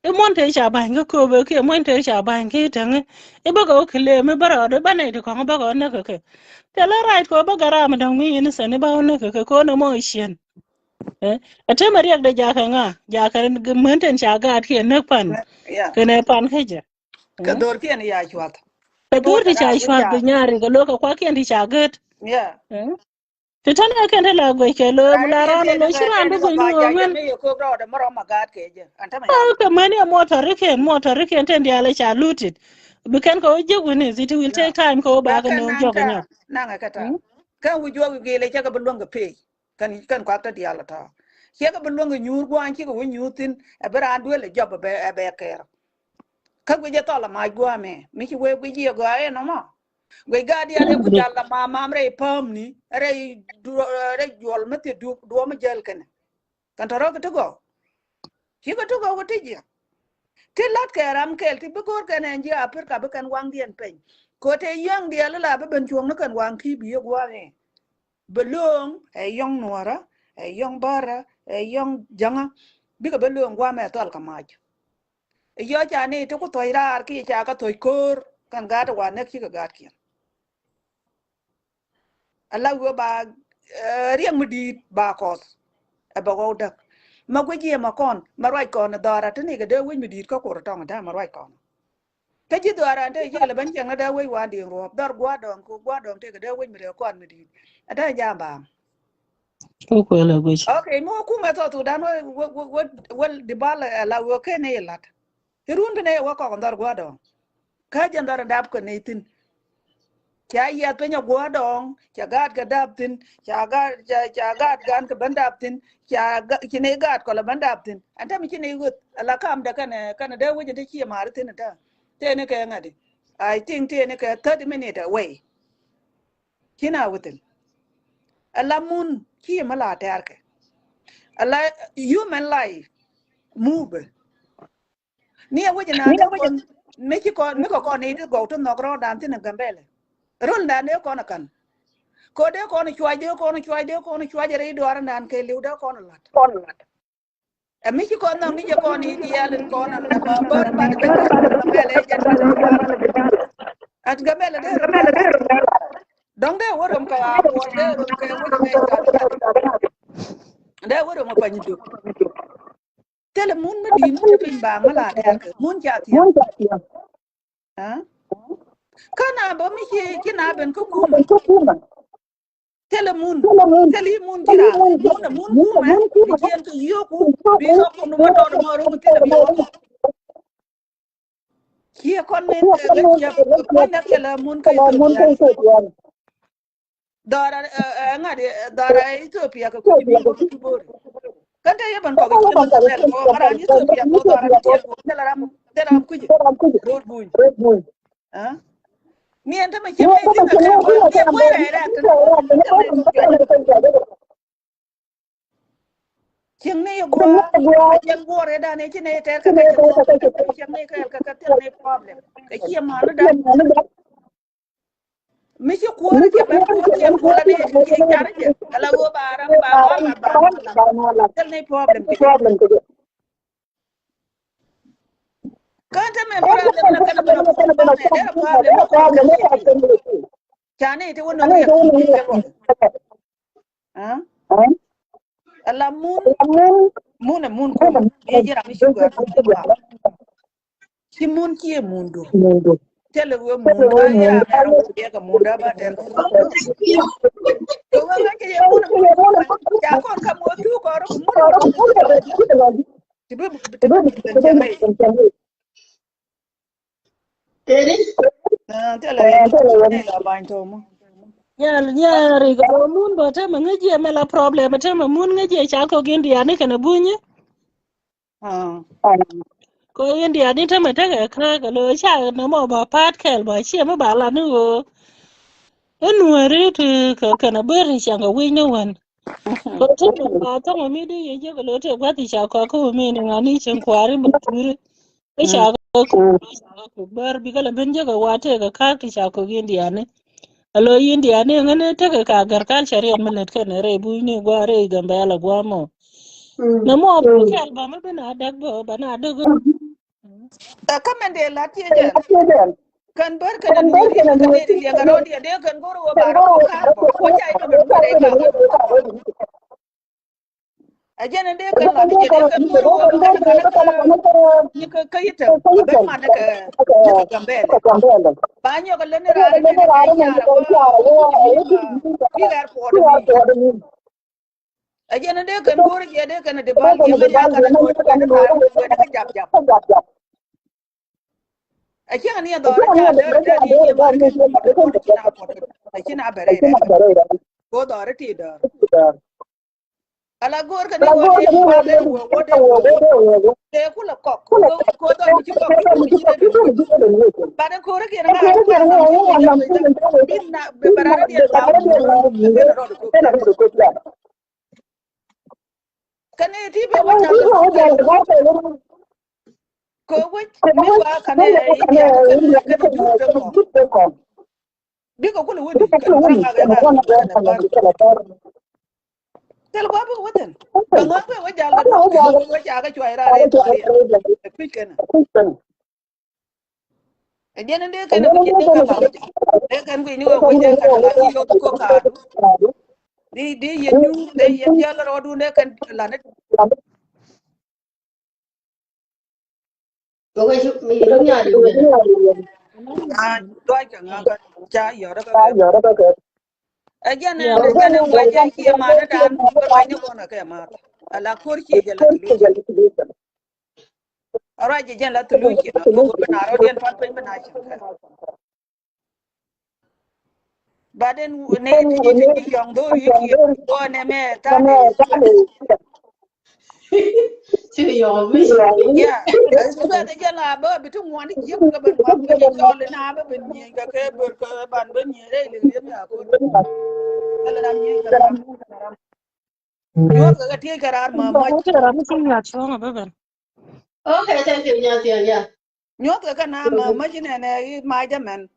i̱ muɔ̱n tëë ca ba̱ny kä kööbä kiɛ muɔ̱n tëë ca ba̱ny kä i̱ täŋi i̱ bä kɛ ɣöö kɛ lëë mi bä rɔɔd i̱ bä nɛy ti kɔ̱ŋ i̱ bä kɛ ɣöö näk kɛ kɛ. Thilɛ right kɛ ɣöö bä gɛ ram mi dɔ̱ŋ mi innocent i̱ bä ɣöö näk kɛ kɛ kɛ ɣöö nɛ mɔ i̱ ciɛn. Ɛ tɛmɛ riɛk dɛ jakɛ ŋa jakɛ män tɛn ca gaat kiɛ näk pan. Kɛnɛ pan kä jɛ kɛ dhor kiɛn ya cuath. Kɛ dhor ti ca cuath bi nyari kɛ lo̱k kɛ kua kiɛn ti ca gät. Ti tɛn ɛ kɛn ti la guec kɛ lo̱ mi la ran ɛ lo̱ ci ran bi guec ni ɣöö ŋän. Kɛ män ɛ mɔtɔr ikiɛn mɔtɔr ikiɛn tɛn diaal ɛ ca lutit. Bi kɛn kɛ wä jiäk wi̱ni it will take time kɛ wä bakɛ ni wä juɔk ɛ nyɔk. Naŋɛ kɛ ta̱a̱ kɛn wi̱c juɔk i̱ gilɛ cɛ kɛ bi luäŋ kɛ pec. Kɛn kɛn kuak te diaal ɛ tɔ̱ ciɛ kɛ bi luäŋ kɛ nyuur gua̱a̱ny cikɛ wä nyuur thi̱n. Ɛ bi raan duel ɛ jɔp ɛ bɛ kɛɛr. Kä guic ɛ thɔl ɛ mac gua̱a̱mɛ mi ci wee guic jiɛ gɔaa ɛ nɔmɔ. Guic gaat diaal ɛ ku jal ɛ mam mam rɛy päämni rɛy rɛy juɔl mi thil duɔ̱ɔ̱m jäl kɛnɛ. Kɛn tɔ̱ rɔ̱ kɛ ti gɔw. Cikɛ ti gɔw kɛ ti jiɛ. Ti la̱t kɛ ram kɛl ti bi go̱o̱r kɛn ɛn jiɛ apir ka bi kɛn waŋdiɛn peny. Kote yäŋ diaal ila bi ben cuɔ̱ŋ ni kɛn waŋ ki bi yɛ gua̱a̱mɛ. Bɛ lööŋ ɛ yɔ̱ŋ nuɔ̱ɔ̱rä ɛ yɔ̱ŋ bärä ɛ yɔ̱ŋ jäŋä. Bikɛ bɛ lööŋ gua̱a̱mɛ thɔl kɛ mac. Ɛ yɔ̱ ca ni ti ku thuɔ̱c raar kiɛ ca kɛ thuɔ̱c ko̱o̱r kɛn gaat ɛ wa näk cikɛ gaatkiɛn. Ala wi̱i̱ ba riɛk mi di̱i̱t ba kɔth. Ɛ bɛ ɣɔw däk mɛ guic jiɛ mɛ kɔn mɛ ruac kɔn ɛ dhɔra ti ni kɛ dee wi̱c mi di̱i̱t kä kur tɔŋ ɛ dee mɛ ruac kɔn. Kä ji̱ dhuaaran te ji̱ kɛ lɛ ben cieŋ ni dee wec wan diɛŋ ruɔ̱ɔ̱p dhɔr gua̱a̱r dɔ̱ŋ kɛ gua̱a̱r dɔ̱ŋ tëëkɛ dee wec mi dee kɔn mi di̱i̱t. Ɛ dee ja̱a̱m baam. Kɛ kuɛl ɛ guic. Ok mi wä kumɛ thɔɔk thuk dan wä wä wä wä dibal ɛ la wä kɛ ni ilat. Irun bi ni wä kɔk dhɔr gua̱a̱r dɔ̱ŋ. Kä jɛn dhɔr in dap kɛ ni thi̱n. Ca yiath piny a gua̱a̱r dɔ̱ŋ ca gaat kɛ dap thi̱n ca gaat ca ca gaat gan kɛ ben dap thi̱n ca ga ci ni gaat kɔlɛ ben dap thi̱n. Ɛn tɛm ci ni ɣöth ala kam dɛ kɛnɛ kɛnɛ dee wec in te ci maari thi̱n in tɛm. Tëë ni kɛ ŋa̱di. I think tëë ni kɛ thirty minute away. Ci na within. Ala mun ci mi la tɛɛr kɛ. Ala human life move. Ni a wec na ni a wec mi ci kɔn mi kɛ kɔn ni ti gɔw ti nhɔk rɔɔdan thin in Gambɛlɛ. Rol na ni kɔn a kan. Ko dee kɔn cuac, dee kɔn cuac, dee kɔn cuac rɛy duaar nan kɛ liw dee kɔn lat. Ɛ mi ci kɔn nhɔk ni jɛ kɔn i̱ diaal in kɔn a la ba bär ba de kɛ Gambɛl ɛ jɛn. At Gambɛl dee rɔ mɛl. Dɔŋ dee wä röm kɛ a kuɔl dee röm kɛ wä röm kɛ. Dee wä röm a pany duk. Thilɛ mun mi di̱i̱t mi te piny ba mi la dɛɛr kɛ mun ca thia̱k. Kä na bä mi ci ci na ben kä kumä. Thilɛ mun. Thilɛ mun. Thilɛ mun ci ra. Mun a mun kumä. Bi ciɛn kɛ yioku. Bi kɛ kun ma tɔt ma rum thilɛ bi wä. Ciɛ kɔn min kɛ ciɛ kɔn nɛ thilɛ mun kɛ Ethiopia. Dhɔra ɛ ŋa̱t dhɔra Ethiopia kɛ kuci bi wä kɛ Bori. Kɛn te yɛ ben kɔk i̱ cɛ mɛ bɛl kɔ ŋa̱t ran Ethiopia kɔ dhɔra kɛ ciɛ kɔ thilɛ ram thilɛ ram kuci. Rot buny. Ni ɛn tämɛ cɛ mɛ thi̱n kɛ kɛ kuɛ rɛy rɛ kɛ. Cieŋ ni guɔ, cieŋ guɔ rɛ dan ni ci ni tɛr kɛ kɛ cieŋ ni kɛ kɛ kɛ thil ni problem. Kɛ cie man ni dan. Mi ci kuɔr cɛ ben kuɔr cɛ kuɔr ni ci car cɛ. Ala go ba ram ba wa la ba la. Thil ni problem kɛ. Kɛn te mɛ problem na kɛn mɛ problem na kɛn mɛ. Cani te wun na ni kɛn. Ala mun mun ɛ mun kum. Ye jira mi sugar. Ci mun ci ɛ mun du. Tɛlɛ wee mun da ya mɛ ram wee kɛ mun da ba tɛl. Kɛ wee ŋa̱c kɛ yɛ mun ɛ mun kum. Ca kɔn kam wee tu kɔr ɛ mun ɛ mun. Ti bi ti bi ti bi ti bi. Teri. Tɛlɛ wee mun ɛ la ba̱ny tɔmɔ. Nyal nyal ri kɛ mun bä te mɛ ŋäc yɛ mɛ la problem te mɛ mun ŋäc yɛ ca kɔ gin diani kɛn ɛ bunyi. Ko India ni tämɛ tekɛ kä kɛ lo ca nɔmɔ ba pa̱a̱t kɛl ba ciɛ mi ba lat ni ɣöö. I̱ nuɔ̱ɔ̱ri ti kɛ kɛn a ber ti ciaŋ kɛ wi̱c ni wän. Ko tämɛ ba thɔŋ mi di yɛ jek kɛ lo tëë gua̱th ti ca kɔak kä wä mi ni ŋa̱ ni cieŋ kua̱ri ba tuuri. I̱ ca kɛ kuk ber bikɛ lɛ ben jek kɛ wa tëë kɛ ka̱a̱k ti ca kɔk India ni. A lo India ni ŋäni tekɛ ka agriculture riɛn mi lät kɛn rɛy buny ni gua̱a̱ rɛy Gambɛla gua̱a̱ mɔ. Nɛ mɔ bä kɛl ba mi bi na däk bä ba na däk. Ɛ kä mɛn dee la̱t tiee jɛn. Kɛn bär kɛn a nuɔ̱ɔ̱r yɛn kɛn dee liɛŋ a rɔɔd yɛ dee kɛn go̱r wä ba rɔɔd ka̱a̱r bä kuɔ ca yɛ mɛ bɛ rɛy ka̱a̱r. A jɛn in dee kɛn lat jɛ dee kɛn go̱r wä kɛn kɛn kɛn kɛ yitɛ ben man kɛ yitɛ Gambɛlɛ. Ba nyɔk a leni raar in dee kɛn yaar a wä big airport. A jɛn in dee kɛn go̱r jɛ dee kɛn di bal jɛ mɛn ya kɛn a nuɔ̱ɔ̱r kɛn a kɛn a kɛn jap jap. A cäŋ ni a dhɔr a ca däär däär ni yɛ mar kɛn ci na puɔt a ci na bɛrɛ rɛ. Ko dhɔr ti däär. Ala go̱o̱r kɛ ni wä dee kual dee wä wä dee wä wä. Dee kulɛ kɔk ko dhɔr mi ci kɔk mi ci dee dee wä. Ba dee ko̱r kiɛn ŋa̱ a kual na mi na bɛ bɛrɛ rɛ diɛn la wä. Kɛn a rɔd ko. Kɛn a ti bi wä ca kɛ kɛ. Ko wec mi wa kane India kɛ jur kɛ kɔ. Bikɛ kulɛ wä di kɛ kura ŋa kɛ ŋa kɛ ŋa kɛ ŋa. Thil gua bikɛ wä thin. Kɛ ŋa kɛ wä jal kɛ dɔk kɛ wä ca kɛ cuay ra rɛ tɔriɛ. Kɛ kui̱c kɛn. Ɛ jɛn in dee kɛn in wi̱c in dee kɛ ba wi̱c. Dee kɛn wi̱c ni wee wi̱c dee kɛn la ti yoth ko kaadu. Di di yɛn nyuur dee yɛn jäl rɔɔdun dee kɛn la ni. Kɛ wee ci mi yɛn nyuur nyaal yɛn. Aa duac kɛ ŋa kɛ ca yɔrɛ kɛ kɛ. Ɛ jɛn in dee kɛn in wi̱c in cie man in daan kɛ wi̱c ni kɔn kɛ math. Ala ko̱r cie jɛ la ti luc. Ruac ji̱ jɛn la thuluc kiɛ na go̱o̱k bi na rɔ̱diɛn tual piny bi na cäŋ kɛ. Baden ne ti ti ti yɔŋ dho̱r yi kiɛ gɔɔ nɛ mɛ tani. Ci yɔŋ mi. Ya. Suɛ ti jɛn la bä bi ti ŋuɔni jiäk kɛ ben ŋuak kɛ jɛ cɔl ina bä ben nyieny kɛ kɛ bör kɛ ban ben nyieny rɛy liŋ liɛm ya ko̱r. Kɛ lɛ ram nyieny kɛ ram. Nyuɔth kɛ kɛ tiec kɛ raar ma mac. Kɛ ram ci nyath cuɔ̱ŋ a bä ben. Okay, thank you, Nyathiel, yeah. Nyuɔth kɛ kɛ na ma mac inɛnɛ i̱ mac dämɛn.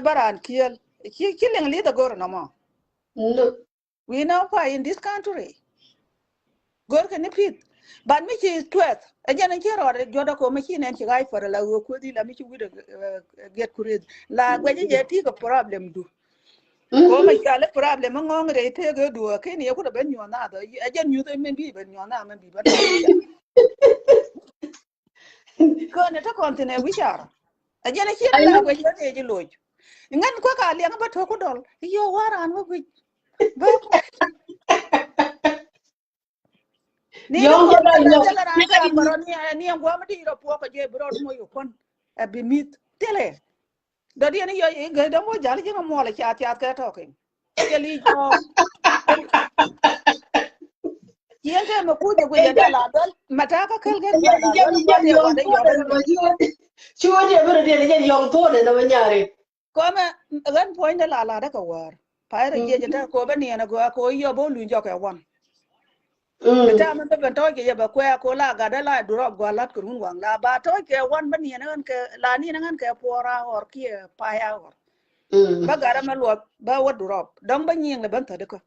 Bä raan kiɛl. Ci ci liŋ li̱th a go̱r nɔmɔ. No. We now quiet in this country. Gör kɛ ni pith. But mi ci twɛth. Ɛ jɛn in ci rɔɔd juɔt ɛ ko mi ci nɛn ci ɣa̱c pär la ɣöö kueth i̱ la mi ci wi̱t ɛ, ɛ, get kueth. La guɛc jɛ ti kɛ problem du. Ko mi cɔal i̱ problem mi ŋɔ̱ŋ rɛy tëëk ɛ du ɛ keni ɛ ku dɛ ben nyuɔ̱th nath ɛ jɛn nyuth ɛ min bi ben nyuɔ̱th nath min bi ben. Kön ɛ te kɔn thin ɛ wi̱c ar. Ɛ jɛn ɛ ciet la guɛc bä tëë ji̱ loc. Ŋän kuäk a liɛŋ bä to̱k ku dɔl. Yio̱w wa̱r an wä guic. Bä kuäk. Ni ni kɔn ni la jɛl ran ka bärɔ ni ni ɛn guam di rɔ puɔk kɛ jɛ bi rɔ moc kɛ kuän. Ɛ bi mi̱th. Thilɛ. Dɔ̱diɛn i̱ yɔ i̱ gɛ däm wä jal ji̱n amuɔl i̱ ca thiath kɛ tɔ̱ keny. Cɛ lic kɔɔk. Ciɛn te mɛ kuc i̱ guic ɛn dee la dhɔl mɛ ta̱a̱ kä käl gɛn dee la dhɔl kuan i̱ gua̱n i̱ yɔt. Ci wä diɛ bä rɔ diɛ ni jɛn yɔŋ thuɔ̱ɔ̱dɛ ni wä nyari. Kɔmɛ ɣän puɔ̱nydɛ la latdä kɛ wäär. Pay rɔ jiɛc ɛ ta̱a̱ kɛ wä bä niɛn ɛ gɔaa kɛ wä yɔ bä wä luny jɔk ɛ wan. Bi ta̱a̱ mɛn bä ben tɔ̱ɔ̱c kɛ yɛ bɛ kuɛ̈ɛ̈ ko la gatdä la durɔp gɔaa la̱t kɛ run waŋ la ba tɔ̱ɔ̱c kɛ wan bä niɛn ɣän kɛ la niɛn ɣän kɛ puɔr a ɣɔr kiɛ pay a ɣɔr. Bä gatdä mɛ luɔth bä wä durɔp dɔ̱ŋ bä nyiŋ lɛ ben thätdä kä.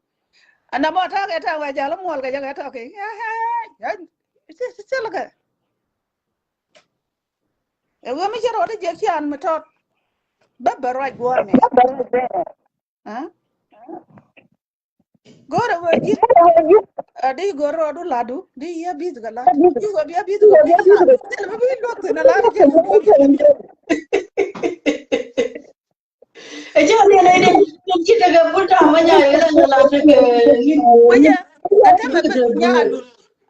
Ɛn na mɔ ta̱a̱ kɛ ta̱a̱ wɛ jal muɔl kɛ jɛ kɛ tɔ̱ kɛ. Thilɛ kɛ. Ɛ ɣöö mi ci rɔɔdä jiɛk ciaŋ mi tɔt. Bä bɛ ruac guɔ̱ɔ̱r ni. Go̱o̱rɛ wee ji̱. Ɛ di go̱o̱r rɔɔdu ladu di yɛ bi̱th kɛ ladu. Di wee bia bi̱th kɛ bi̱th ladu. Thil bi bi̱th luɔk thin a ladu jɛ. Ɛ jɛ ni ni ni ni ci tekɛ bul ta ma nya yɛ la la tekɛ. Wajɛ. Ɛ tɛ mɛ bi nya lul.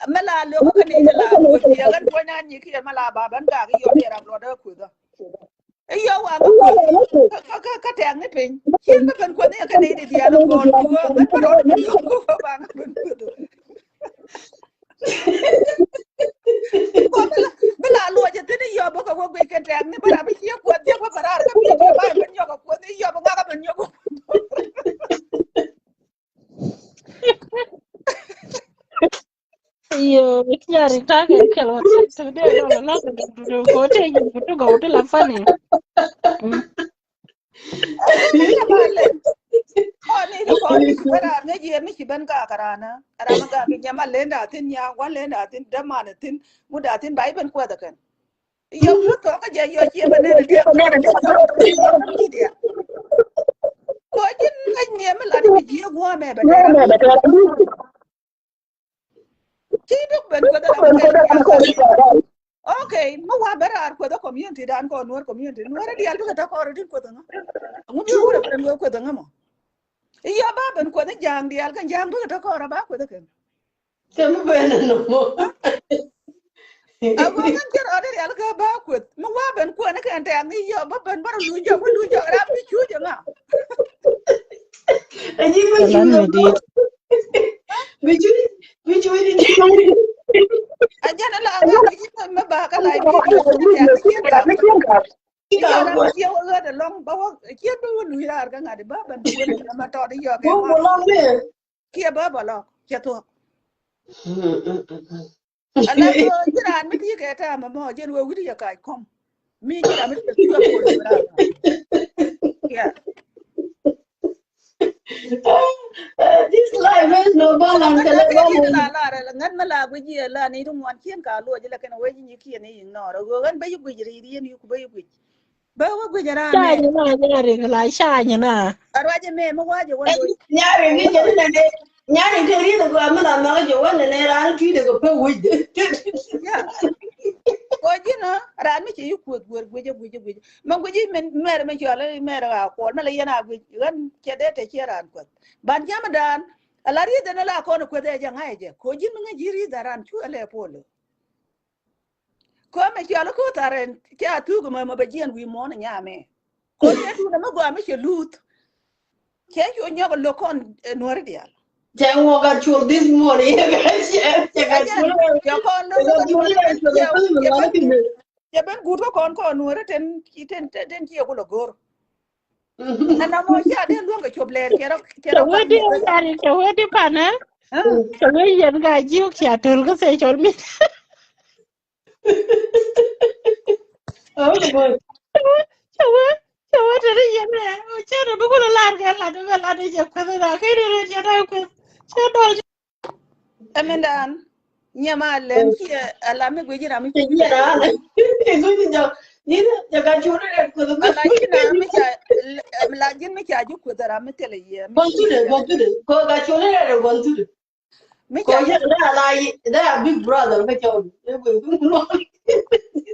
Mɛ la luk kä ni la wul yɛ ɣän puɔ̱ny na nyi kiɛ mɛ la ba bän gak yɔ yɛ ram luɔt ɛ kuth. Iyɔ wa ŋä kuoth kä kä kä tɛ̈ɛ̈k ni piny. Ciɛ mi ben kuoth ni kä nɛy di diaal in gɔɔl kuoth ŋä mi rɔɔd mi yɔk kuoth ba ŋä ben kuoth. Kuoth mi la mi la luɔc a thin iyɔ bä kɛ wä guic kɛn tɛ̈ɛ̈k ni bä ram mi ciɛ kuoth jiɛk bä bä raar kä mi ciɛ ba ben nyɔk a kuoth iyɔ bä ŋakä ben nyɔk a kuoth. Iyo, ikiari take kɛl wä tek de lɔl lɔl ko te yin kutu ko te la fani. Kɔn ni kɔn ni ci ben ran ŋäc yɛ mi ci ben gak rana. Ran gak nyama lenda thin nya wa lenda thin däman thin muda thin ba iben kuɛth kɛn. Yɔ mut kɔ kä jɛ yɔ ciɛ bä nɛn diɛ. Kɔ ji̱n ŋäc niɛ mi lat ibi jiɛ guɔ mɛ bɛ tɛr. Ci duk ben kueth ɛ la mi kɛ. Okay, mi wa bɛ raar kueth ɛ community dan kɔ nuɔr community nuɔr dial bikɛ tɛ kɔr din kueth ŋa. Ŋu bi wurɛ ben wee kueth ŋa mɔ. Iya ba ben kueth ɛ ja̱a̱ŋ dial kɛ ja̱a̱ŋ bikɛ tɛ kɔr ɛ ba kueth ɛ kɛn. Kɛ mi ben ni nɔmɔ. A ɣöö ŋän cɛ rɔɔdɛ rial kä ba kueth mi wa ben kuɛn kɛn tɛɛk ni yɔ bä ben bä rɔ luny jɔk bä luny jɔk ram mi cuc ɛ ŋa. Ɛ ji̱ mi cuc ɛ ŋa. Mi cuc mi cuc ni. A jɛn a la ŋa mi ji̱ mi ba kä la ji̱ mi cuc ɛ ŋa. Cia wä ɣöt ɛlɔŋ ba wä cia bä wä luc raar kä ŋa̱t ba ben kuɛn ɛ ma tɔt yɔ kɛ ŋa. Kiɛ bä bä lɔk cɛ thuɔ̱k. Ala kɛ ji̱ raan mi ti kɛ tɛmɛ mɔ jɛn wee wi̱cdɛ yɛ kac kɔm. Mi ji̱ raan mi ti kɛ thuɔ̱k kɔm. Yeah. This life is no balance. Kɛ la balance. Ŋän mi la guic jiɛ la ni ti ŋuan cien ka luɔc la kɛn wee ji̱ nyi kiɛ ni ignore. Ɣöö ɣän bä yi guic ri ri yɛn yi ku bä yi guic. Bä wä guic ran mɛ. Ca nyina nyari la ca nyina. A ruac mɛ mi wac wä loc. Nyari ni jɛ ni nɛ nyari te ri ni gua mi la ma jɛ wä nɛ nɛ ran tui de ko pe wuc de. Ya. Ko jina ran mi ci yi kuoth guer guic guic guic. Ma guic min mɛr mi cɔl mɛr a kuɔl ma la yɛn a guic ran cɛ de te cɛ ran kuoth. Ban jam dan a la ri de na la kɔn kuoth ɛ jɛ ŋa ɛ jɛ ko jin mi ŋa ji ri da ran cu a lɛ polo. Kɔ mɛ cial ko thar ɛn cɛ a thuk mɛ mɛ bɛ jiɛn wi̱i̱ muɔ̱ɔ̱n nyamɛ. Kɔ cɛ tuun mɛ gɔaa mɛ cɛ luth. Cɛ cu nyɔk lo̱k kɔn nuɔ̱ri diaal. Cɛ ŋuɔk a col this morning. Cɛ ka col. Cɛ kɔn lo̱k kɔn nuɔ̱ri diaal. Cɛ ben gut kä kɔn kɔn nuɔ̱ri ten ten ten ciɛ ku lɔ go̱r. Ɛn amɔ cia dee luäŋ kɛ cop lɛɛr cɛ rɔ cɛ rɔ. Cɛ wee di yari cɛ wee di panɛ. Cɛ wee yɛn ka jiök cia töl kä sɛ cɔl mi. Cɛ wee Cɛ wä te ni yɛn ɛ cɛ ni bi kulɛ lar kɛ lat bɛ lat ni jɛ kueth ni dak kɛ ni ri jɛ dak kueth cɛ dɔl. Ɛmɛndan nyɛ ma lɛm kiɛ ala mi guic ram mi ci guic ram. Guic jɔ ni jɛ ka curi rɛ kueth. Ala ji̱n ram mi ca la ji̱n mi ca ju kueth ram mi tɛlɛ yɛ. Bɔn tude bɔn tude ko ka curi rɛ bɔn tude. Mi ca yɛ dee ala yi dee a big brother mi cɔl.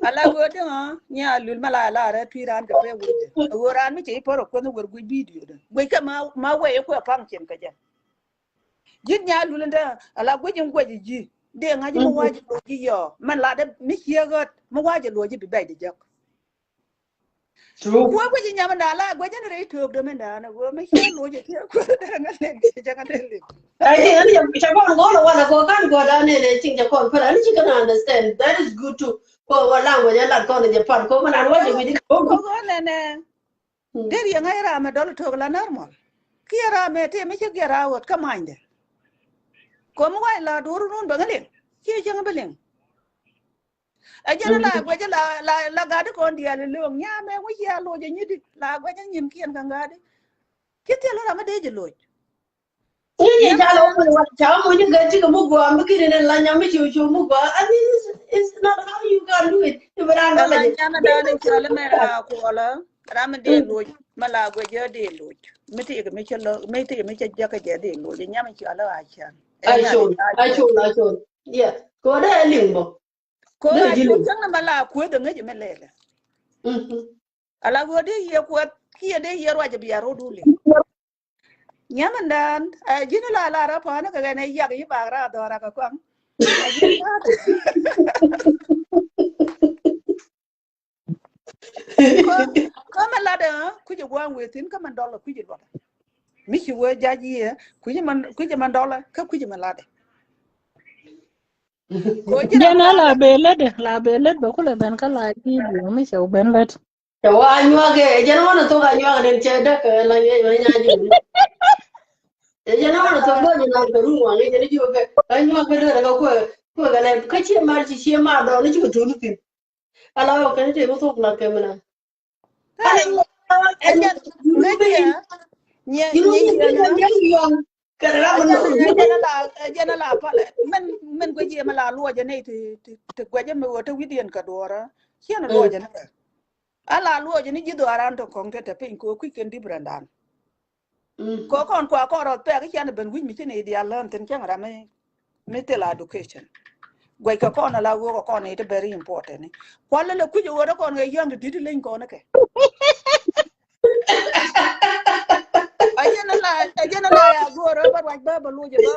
Ala go̱o̱r ti ŋɔ nyɛ a lul ma la la rɛ tui ran kɛ pɛ wurɛ. Go̱o̱r ran mi cɛ yi pɔr a kueth wur guic video dɛ guic kɛ ma ma wɛ yi kuɛ paŋ cin kɛ jɛ. Ji̱n nya lul in te ala guic in guic ji̱ dee ŋa̱c mi wa̱c lo ji̱ yɔ mɛn la dee mi ciɛ ɣöt mi wa̱c lo ji̱ bi bɛc di jɛk. True. Kuɛ kuɛ ji̱ nyam in da̱a̱n la guɛ jɛn rɛy töökdä min da̱a̱n a ɣöö mi ciɛ lo̱c a tiɛ kuɛ dee ŋa lɛn kiɛ jɛ ŋa lɛn lɛn. I think ani jɛ jɛ kɔn gɔl a wan a kɔ kan gɔl a nɛn ɛ cing jɛ kɔn pɛl ani ci kɛn understand that is good too. Kɔ wa language a lat kɔn jɛ pan kɔ man an wa jɛ wi̱di̱ kɔ. Kɔ gɔl nɛnɛ. Der yɛ ŋa̱c ram ɛ dɔl tok la normal. Kiɛ ram ɛ tëë mi ci giɛ rawot kä manydɛ. Kɔ mi wac la duɔr run bɛ ŋa liŋ ciɛ cäŋ bi liŋ. Ɛ jɛn la guɛcä la la la gat kɔn diaal lo̱o̱ŋ nyamɛ wi̱c ya loc ɛ nyidi la guɛcä nyimkiɛn kɛ gat. Ci thil ram mi dee ji̱ loc. Ni ni ca lɔ wä wä ca wä ni gɛ ti kɛ mu gua mi kiri ni la nyam mi ci ci mu gua. I mean, it's, it's not how you can do it. Ibi ran dɔ la nyam dan in ca lɛ mɛ ra kuɔlä ram mi dee loc ma la guɛcä dee loc. Mi ti kɛ mi cɛ lɔ mi ti kɛ mi cɛ jɛ kɛ jɛ dee loc nyam in ca lɛ a can. Ai col ai col ai col. Yeah. Kɔ dee liŋ bɔ. Ko a ji̱ cäŋ ni ma la kueth a ŋäc mi lɛlɛ. Ala ɣöö dee yiëë kueth kiɛ dee yiëë ruac a bia rot wuli. Nyam in daan a ji̱n la la ra pa̱a̱n kɛ ɣɛn ɛ yak yi bak ra dhɔra kɛ kɔaŋ. Kä mɛ latdɛ kui̱c a gua̱a̱ŋ wëë thi̱n kä mɛ dɔl a kui̱c a luɔtdɛ. Mi ci wee jac yiëë kui̱c a mɛ dɔl a kä kui̱c a mɛ latdɛ. Jɛn a la ben lät la ben lät bɛ kulɛ ben kä la ji̱ duɔ̱ɔ̱ŋ mi cɛ wä ben lät. Cɛ wä a nyuak ɛ jɛn a wä na thok a nyuak den cɛ däk la nyɛ nyɛ nyɛ ji̱. Ɛ jɛn a wä na thok bä nyɛ na kɛ rum wa ni jɛn ji̱ wä kɛ a nyuak kɛ däk kɛ kuɛ kuɛ kɛ lɛ kä ciɛ mar ci ciɛ mar dɔɔn ni ci kɛ tuni thin. Ala wä kɛ ni tëë mi thok la kɛ mi na. Jɛn la palɛ mɛn mɛn guɛ jiɛ mɛ la luɔcɛ ni ti ti guɛcɛ mi wä te wi̱diɛn kɛ duɔrä. Ciɛn luɔcɛ ni kɛ ala luɔcɛ ni ji̱ dhuaran tɔ kɔŋ te te piny kɛ kui̱c kɛn dibrandan. Kɔ kɔn kua kɔn rɔ pɛk cian ben wi̱c mi ci ni dial län thin cäŋ ram mi mi thil education. Guɛc kɛ kɔn ala wok kɔn ni ti very important ni. Kual lɛ kui̱c wok kɔn kɛ yɔŋ ti dit leny kɔn kɛ. Ajɛn ala ajɛn ala ya gor ba ruac ba ba luc ba.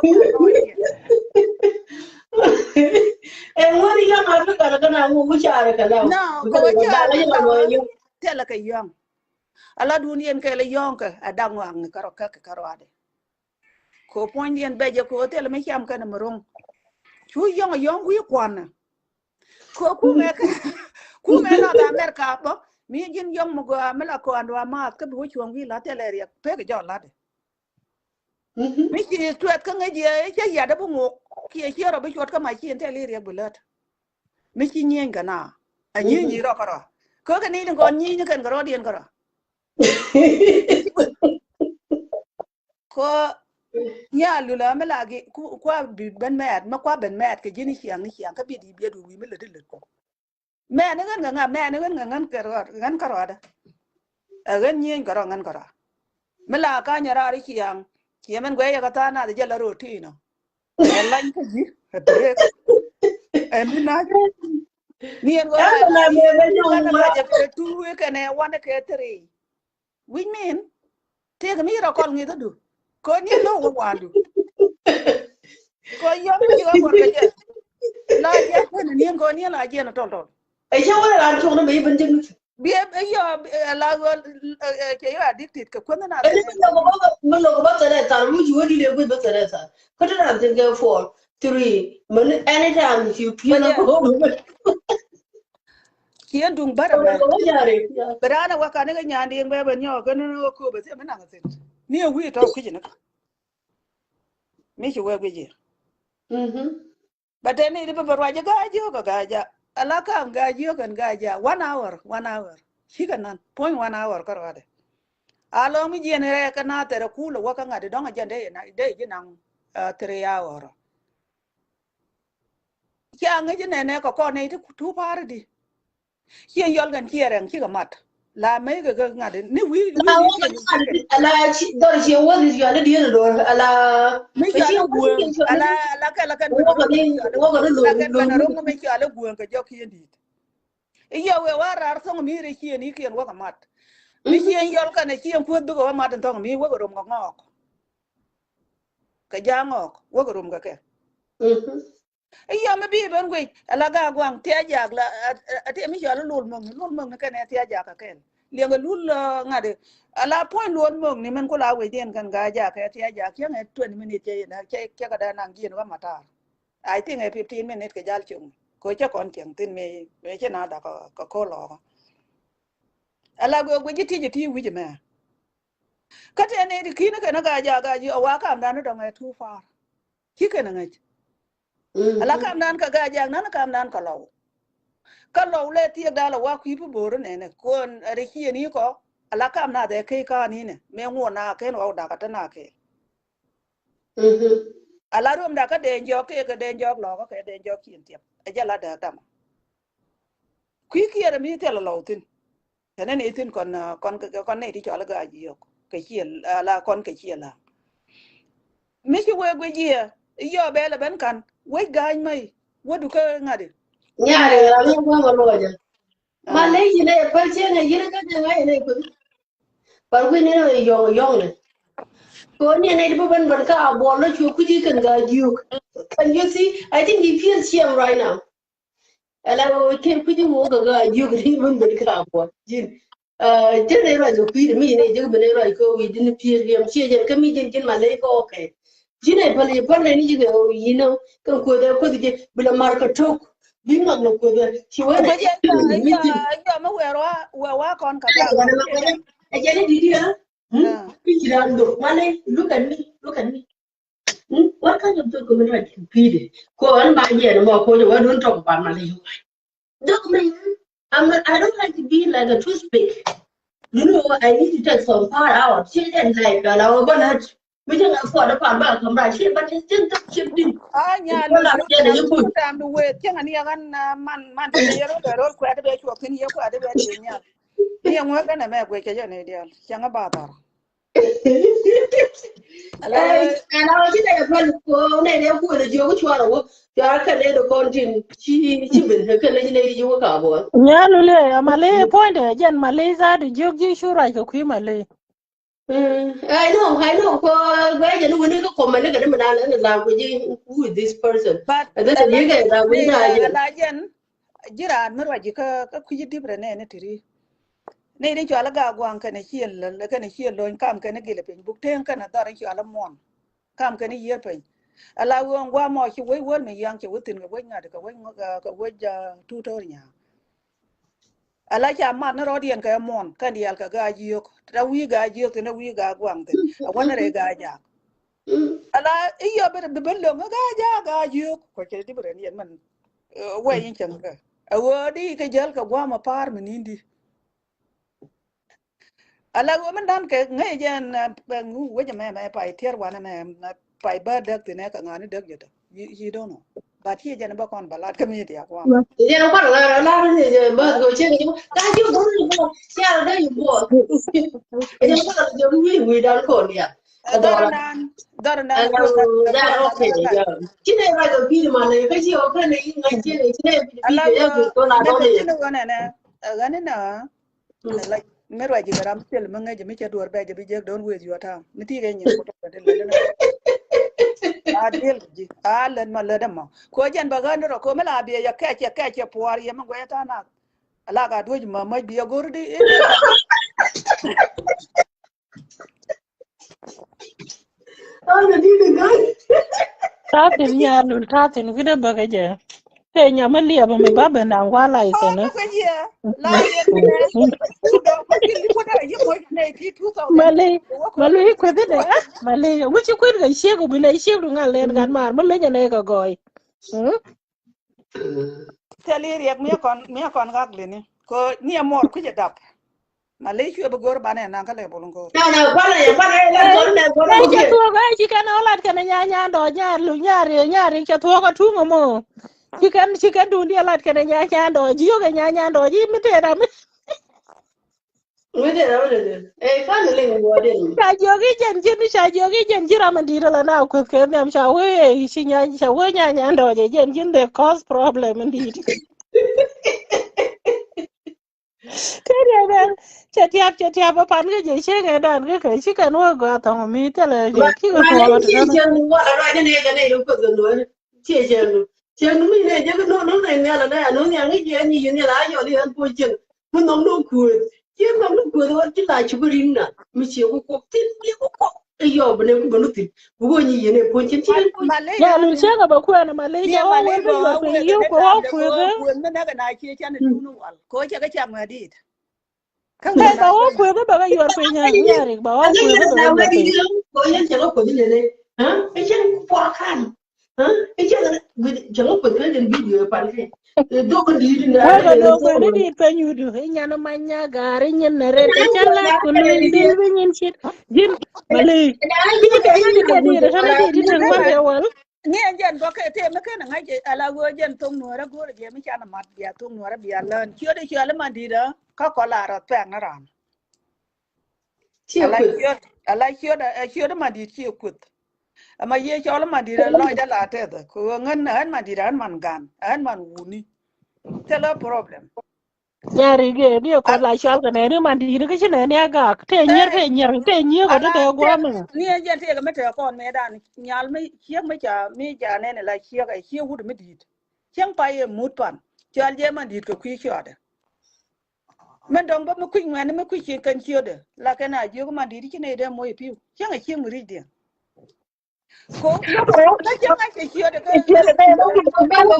Ɛ ŋuɔri yɔŋ a bi kɔn kɛ na ŋu wi̱c a rɛ kɛ la. No kɔ wi̱c a rɛ kɛ la. Tɛlɛ kɛ yɔŋ. Ala dun yɛn kɛɛl yɔ̱ɔ̱ŋkɛ a da̱ŋ ŋɔaŋni kärɔ̱ käk kärɔ̱ adɛ. Kɛ puɔ̱nydiɛn bɛ jɛ kɛ ɣöö thilɛ mi cam kɛn mi ro̱ŋ. Cu yɔ̱ŋ a yɔ̱ŋ wi̱i̱ kuanɛ. Kɛ kumɛ kɛ kumɛ North America bä mi ji̱n yɔ̱ŋ mi gɔaa mi la kɔaandu a maath kä bi wä cuɔ̱ŋ wi̱i̱ la thilɛ riɛk pek jɔl latdɛ. Mi ci tuɛth kä ŋäc yɛ cä yat bi ŋok kiɛ ciɛ rɔ bi cuɔt kä mac ci ɛn tɛl i̱ riɛk bi lät. Mi ci nyieny kɛ na a nyieny i̱ rɔ kärɔa. Kä kɛ ni ni kɔn nyieny ni kɛn kɛ rɔɔdiɛn kärɔa. Kɔ nya lula mi la gi kua bi ben mɛɛt mi kua ben mɛɛt kɛ ji̱n i̱ ciaŋ ni ciaŋ kä biɛ di biɛ du wi̱i̱ mi lät i̱ lät kɔ. Mɛn ni ɣän ŋäŋä mɛn ni ɣän ŋäŋä ɣän kärɔadä. Ɛ ɣän nyieny kärɔa ŋän kärɔa. Mi la kanyɛ raar i̱ ciaŋ ciɛ mɛn guɛy yɛ kä tha̱a̱ŋ nath jɛ la ro̱o̱ ti̱i̱nɔ. Ɛ lany kä ji̱ ɛ drek. Ɛ mi nac. Ni ɛn ɣöö la la mɛ bɛ nyɔŋ ŋuɔ̱t. Kɛ tuui kɛnɛ wanɛ kɛ three. Which mean tëëk mi rɔ kɔl ŋi̱th adu. Kɛ ni lo̱w wä wandu. Kɛ yɔm mi ci ɣä kuɔr kɛ jɛ. La jiɛn kɛn ni ɛn kɛ ni la jiɛn tɔl tɔl. Ɛ cɛ wä ran tuɔk ni bɛ i̱ ben jɛ ŋi̱th. Biɛ yɔ la cɛ yɔ addicted kɛ kuänh na. Ɛn ni mi lɔk bä mi lɔk bä thɛlɛ thar mi ci wä di lɛ guic bä thɛlɛ thar. Kä ti ran thin kɛ four three mɛn anytime you feel like home. Ciɛ duŋ bärɛ mɛ. Bɛ raan ɛ wä kan ni kɛ nyan diɛŋ bɛ bɛ nyɔɔk kɛ ni ni wä kööbɛ thiɛ mi naŋ thin. Ni ɛ wi̱i̱ tɔ̱ kui̱c ni. Mi ci wee guic i̱. But then it bɛ bɛ ruac i̱ ga̱a̱c jiök ɛ ga̱a̱c a la ka̱a̱ŋ ga̱a̱c jiök ɛn ga̱a̱c a one hour one hour. Cikɛ nan puɔ̱ny one hour kä ruaadɛ. A lɔŋ mi jiɛn rɛɛ kä na thɛrɛ kuul ɛ wä kä ŋa̱t dɔ̱ŋ a jɛn dee ji̱ naŋ three hour. Cia ŋäc inɛnɛ kɛ kɔn nɛy ti tup pa̱a̱r di. Ciɛ yɔl kɛn ciɛ rɛŋ cikɛ mat. La mec kɛ kɛ ŋa̱t ni wi̱i̱ wi̱i̱. Ala dɔr ciɛ wäth yɔl idiɛn dɔr ala. Mi cɔal i̱ gueŋ ala ala kɛl kɛn bɛn rɔŋ mi cɔal i̱ gueŋ kɛ jɔk kiɛn di̱i̱t. I̱ yɔ wee wa raar thɔŋ mi rɛ ciɛn i̱ kiɛn wäkɛ mat. Mi ciɛn yɔl kɛn ɛ ciɛn kuäth bikɛ wä mat in thɔŋ mi wäkɛ rom kɛ ŋɔɔk. Kɛ ja̱a̱ŋ ɔɔk wäkɛ rom kɛ kɛ. I̱ yɔm i̱ bi ben guic ala Gaa Gua̱a̱ŋ thia̱ jak la a tiɛ mi cɔal i̱ lul mäkni, lul mäkni kɛn ɛ thia̱ jak kɛ kɛn. Liɛŋɛ lul ŋa̱t i̱ ala puɔ̱ny luɔl mäkni mɛn ku la wecdiɛn kɛn Gaa jak kɛ thia̱ jak cäŋ ɛ twenty minute cɛ cɛ kɛ dee naŋ jiɛn wä matar. I think ɛ fifteen minute kɛ jal cioŋ kɛ cɛ kɔn cieŋ thin mëë mëë cɛ na dak kɛ ko̱l ɔɔkä. Ala guic guic ji̱ ti̱c ɛ ti wi̱c ɛmɛ. Kä tɛn nɛy ti ki̱n kɛn a Gaa jak Gaa ji̱ a wa kamdan ni dɔ̱ŋ ɛ too far. Ci kɛn a ŋäc. Ala kamdan kɛ Gaa jak nan kamdan kɛ Lɔw. Kä Lɔw lɛ thiek dal a wa kui̱ pi bo̱o̱r nɛnɛ kuɔn ɛ rɛ ciɛ ni kɔ. Ala kam na dhɛ key kä ni nɛ mɛ ŋuɔ na kɛn wa wä dak a te na kɛ. Ala ruɔm dak kä dee jɔk kɛ kɛ dee jɔk Lɔw kä kɛ dee jɔk ciɛn thiɛp ɛ jɛ la dee dama. Kui̱ kiɛrɛ mi thil a Lɔw thin. Tɛnɛ ni thin kɔn kɔn kɔn nɛy ti cɔal i̱ Gaa jiök kɛ ciɛ la kɔn kɛ ciɛ la. Mi ci wee guic jiɛ i̱ yɔ bɛl ɛ ben kan wec ga̱a̱c mɛy wädu kä ŋa̱t i̱. Nyarɛ la mi gua̱a̱ŋ a luɔcɛ. Ma ley yinɛ yɛ päl cieŋ ɛ yinɛ kä cieŋ ɛ yinɛ kui̱. But wi̱n ni yɔ̱ŋ yɔ̱ŋ ni. Ko ni nɛy ti bi ben ben kä a buɔl lɔ cuɔ kui̱ci kɛn Gaa jiök. Can you see? I think he feels shame right now. Ala wä kɛ kui̱ci wä kɛ Gaa jiök ni ben ben kä a buɔl. Ji̱n. Ji̱n ni ruac kɛ kui̱ mi ni ji̱n ben ni ruac kɛ wi̱c ji̱n pier riɛm ciɛ ji̱n kä mi ji̱n ji̱n ma ley kɛ okay. Ji̱n ni päl ji̱ päl ni ji̱ kɛ you know kɛ kuoth ɛ kuoth ji̱ bi la mar kɛ tok. Bi ŋak ni kuoth ɛ ci wä ni. Jɔ mi wɛr wa wɛ wa kɔn ka Gaa. Ɛ jɛ ni di di ɛ. Kici ran dok ma ley look at me, look at me. What kind of documentary like Pidi? Ko an ba yɛn mɔ ko jɛ wa don't talk about Malay. Documentary. I'm not, I don't like to be like a toothpick. You know, I need to take some part out. She didn't like that. I was gonna mi jɛ ŋa kuɔt ɛ pa̱a̱t ba ka̱m rac ci but it's still the same thing. A nya lu tam du wet cäŋ ani yakan man man te yero bɛ rol kuɛt bɛ cuɔk thin ye kuɛt bɛ thin nya. Ni yɛ ŋuɛ kɛn ɛmɛ guɛ cɛ jɛ ni dial cäŋ a ba thar. Ɛn a wä ci nɛ päl ko nɛ nɛ kuɔn jiök cuarɛ wä cuarɛ kɛ nɛ dɛ kɔn tin ci ci ben kɛ nɛ ci nɛ ci wä ka buɔth. Nyalu le ama le point jɛn ma le za du jiök ji̱ cu ruac kɛ kui̱ ma le. I know, I know. Ko guɛ jɛ ni wä ni kɛ kɔmɛ ni kɛ ni mi na lɛ ni la guɛ ji̱ who is this person? But and then ji̱ kɛ la guɛ ji̱ a jɛ la jɛn. Ji̱ raan mi ruac ji̱ kä kä kui̱ ji̱ dip rɛ nɛ ni ti ri. Ni ni cual i̱ Gaa Gua̱a̱ŋ kɛnɛ ciɛ lony kam kɛnɛ gilɛ piny buk teŋ kɛnɛ dhɔr in cual i̱ muɔn. Kam kɛnɛ yiër piny. Ala wee ŋuam mɔ ci wec wäl mi yaŋ ci wec thi̱n kɛ wec ŋa̱t kɛ wec kɛ wec Tutor Nyaŋ. Ala ca mat ni rɔɔdiɛn kɛ muɔn kɛn diaal kɛ Gaa Jiök. Tɛ wi̱i̱ Gaa Jiök thi̱n ɛ wi̱i̱ Gaa Gua̱a̱ŋ thi̱n. Ɛ wänɛ rɛy Gaa Jaak. Ala i̱ yɔ bi bi lo̱ŋ Gaa Jaak Gaa Jiök. Kɔ cɛ di bi rɛn yɛn mɛn. Wɛy in cäŋ kɛ ɛ ɣöö di kɛ jäl kɛ gua̱a̱m a pa̱a̱r mi ni̱n di. Ala ɣöö min dan kɛ ŋäc jɛn ŋu wec ɛmɛ mɛ pay tiɛr wanɛ mɛ pay bä däk thin ɛ kɛ ŋa̱ni däk jɛ tɔ. You don't know. But hiɛ jɛn bä kɔn bä lat kä mi ti a gua̱a̱m. Jɛn kuan ŋa̱ni lat ni jɛ bä kɛ cɛ kɛ jɛ ka ji̱ bä ni bä. Cɛ a dee yi bä. Jɛn kuan jɛ wi̱i̱ wi̱i̱ dan kɔn ya. Dhɔr nan dhɔr nan. Ci nɛ ruac kɛ pi̱i̱t ma nɛ kä ci ɔ kɛn nɛ yi ŋa̱c ci nɛ ci nɛ pi̱i̱t ya kɛ kɔn a dɔn nɛ. Ɣän inɛ ɣän inɛ. Mi ruac ji̱ kɛ ram thil mi ŋäc mi cɛ duɔr bɛ jɛ bi jek don't waste your time. Mi ti kɛ nyin kutɔ kɛ dil kɛ dil. A dil ji̱ a lät ma lät ɛmɔ ko jɛn bɛ ɣän rɔ ko mi la biɛ yɛ kɛc yɛ kɛc yɛ puɔr yɛ mi guɛc tha̱a̱ŋ nath. Ala ka duec ma mäc bi yɛ go̱r di. Ta̱thi̱n nyalul ta̱thi̱n wi̱nɛ bäkɛ jɛ. Tëë nyam mi liɛp mi ba ben da̱ŋ gua̱a̱r la ithin. Mali mali i̱ kuethi dɛ mali wi̱ci kuet kɛ ciek wi̱nɛ ciek du ŋa̱l lɛn gat maar mi leny ɛnɛ kɛ gɔɔy. Thil i̱ riɛk mi kɔn mi kɔn ɣak lini ko ni ɛ muɔr kui̱c ɛ dap. Malay cuɛ bi go̱r banɛ naŋ kä lɛ bol go̱r. Na na kualɛ yɛ kualɛ yɛ lɛ go̱r nɛ go̱r nɛ. Cɛ thuɔk ɛ ci kɛn ɔ lat kɛn nya nya dɔɔc nya lu nya ri nya ri cɛ thuɔk ɛ tuŋ ɛmɔ. Ci kɛn ci kɛn duun diɛ lat kɛn nya nya dɔɔc jiök ɛ nya nya dɔɔc ji̱ mi tëë ram mi. Mi tëë ram mi tëë ɛ kan liŋ wɔ den. Ca jiök i̱ jɛn ji̱n ca jiök i̱ jɛn ji̱n ram mi di̱i̱t ala na kueth kɛ nhiam ca wee ci nya ca wee nya nya dɔɔc ɛ jɛn ji̱n de cause problem in di̱i̱t. Kɛ riɛ bɛ cɛ tiap cɛ tiap bä pan kä jɛ cieŋ ɛ dan kä kɛ ci kɛn wä gɔaa thɔŋ mi thilɛ jɛ ki kɛ tuɔɔk ti dämɛ. Cieŋ ni wala ruac ni kɛ nɛy rɛ kueth kɛ nuɔ̱ɔ̱ri. Cie cieŋ ni cieŋ ni mi nɛ jɛ kɛ no̱o̱ŋ no̱o̱ŋ nɛy nhial anɛ a no̱o̱ŋ nhial ŋäc jɛ ni yɛn nhial a yɔl yɛn puɔ̱c cieŋ. Mi nhɔŋ ni kueth cieŋ nhɔŋ ni kueth wä ci la ci bi rin na mi cie ku kuɔk thin ni ku kuɔk. Ɛ yɔɔp bi nɛ ku bä nu thi̱n. Bi wä nyi yɛn ɛ puɔ̱ny cin cin. Malay ya lul cɛ kɛ bä kuɛn Malay ya wä wä bä yɔɔp kɛ yiëë kɛ wä kueth. Kueth mi nɛ kɛ na cie can ɛ duun wal kɛ wä cɛ kɛ cam ɛ dit. Ɛ ba wä kueth bä kɛ yuɔr piny ɛ ŋɛɛrik ba wä kueth bä kɛ yuɔr piny. Ko yɛn cɛ kɛ kueth lele. Ɛ cɛ kuɔk kan. Ɛ cɛ kɛ kueth kɛ jɛn video pan kɛ. Dok di di na. Wä kɛ dok kueth di piny yudu. Ɛ nyan ma nya gar ɛ nyin na red ɛ cɛ la ku luny dil bi nyin shit. Jin Malay. Jin kɛ jin kɛ di di di di di wal. Ni ɛn jɛn bɔkɛ tëë mi kɛn ŋa̱c ala ɣöö jɛn thoŋ nuɔ̱ɔ̱rä go̱o̱rä jɛ mi can mat bia thoŋ nuɔ̱ɔ̱rä bia lään ciöt i̱ ciöt i̱ man di̱t kä kɔl a rɔth pɛŋ ni raan. Ala ciöt ala ciöt ɛ ciöt i̱ man di̱t ciɛ kueth. Ɛmɛ yiëë cɔl i̱ man di̱t ɛ lɔc ala tɛth kɛ ɣöö ŋän ɛ ɣän man di̱t ɛ ɣän man gan ɛ ɣän man wuni. Thilɛ problem. Nyari gɛ ni kɔ la cual kɛ nɛni man di ni kä ci nɛni a gak te nyier te nyier te nyier kɔ te te guam ni. Ni a jɛn te kɛ mi te kɔn mi dan nyal mi ciek mi ca mi ca nɛni la ciek ɛ ciek wut mi dit. Cieŋ pa ye mut pan cual jɛ man dit kɛ kui cuɔdɛ. Min dɔŋ bä mi kui̱ ŋuɛni mi kui̱ ci kɛn ciötdɛ la kɛn a jiök man dit ci nɛy dee moc piu cieŋ a ciek mi ric diɛn. Ko kä cä ŋa̱c kɛ ciöt kä.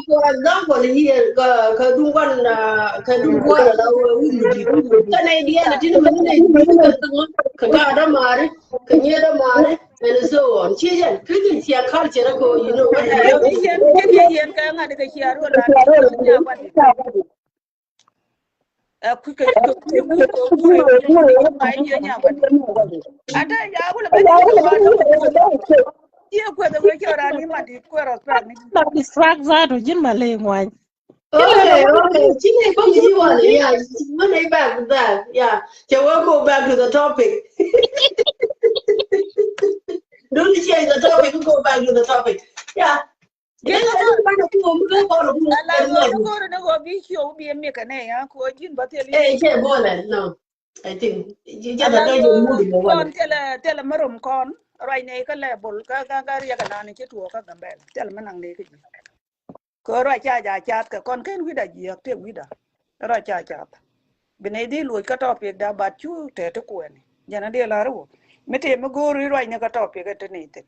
For example here kɛ duŋ wan kɛ duŋ guɔl ala wä wut mi di̱t. Kɛ nɛy diɛɛl ti ni mɛ ni nɛy ti di̱t kɛ kä dämaari kɛ nyiee dämaari and so on. Ci jɛn kä jɛn cia culture ko you know what I mean. Yen yen yen kɛ ŋa̱t kɛ cia ruɔl la ni nya wan. Ɛ kui̱ kɛ cok ti guur kɛ guur ɛ guur ɛ guur ɛ guur ɛ guur ɛ guur. Ante ya wulɛ bɛ ni wulɛ bɛ ni wulɛ bɛ ni. Iye kueth ɛ wee cɛ ran ni ma dit kuɛ rɔ pɛr ni. Na distract that ɔ ji̱n ma ley ŋuany. Okay, okay. Ci nɛ bä mi ci wal ya. When I back to that, yeah. Cɛ wee go back to the topic. Don't change the topic. Go back to the topic. Yeah. Ala ŋuɔt ni go̱o̱r ni ɣöö bi ciöw bi ɛ miɛk kɛ nɛy ɛ kɛ ɣöö ji̱n bä thil. Eh, cɛ bol ɛ no. I think. Kɔn thilɛ thilɛ mi rom kɔn ruac nɛy kä level kä kä kä riɛk ɛnan ci tuɔɔk kä Gambɛl thilɛ mi naŋ nɛy kä ji̱. Kɛ ɣöö ruac ca ja cath kɛ kɔn ken wi̱cda jiääk tëë wi̱cda. Ruac ca cath. Bi nɛy dhil luɔc kä topic da bat cu tɛt ti kuɛni jɛn a diɛ la̱r wä mi tëë mi go̱o̱r i̱ ruacni kä topic ɛ ti ni thi̱n.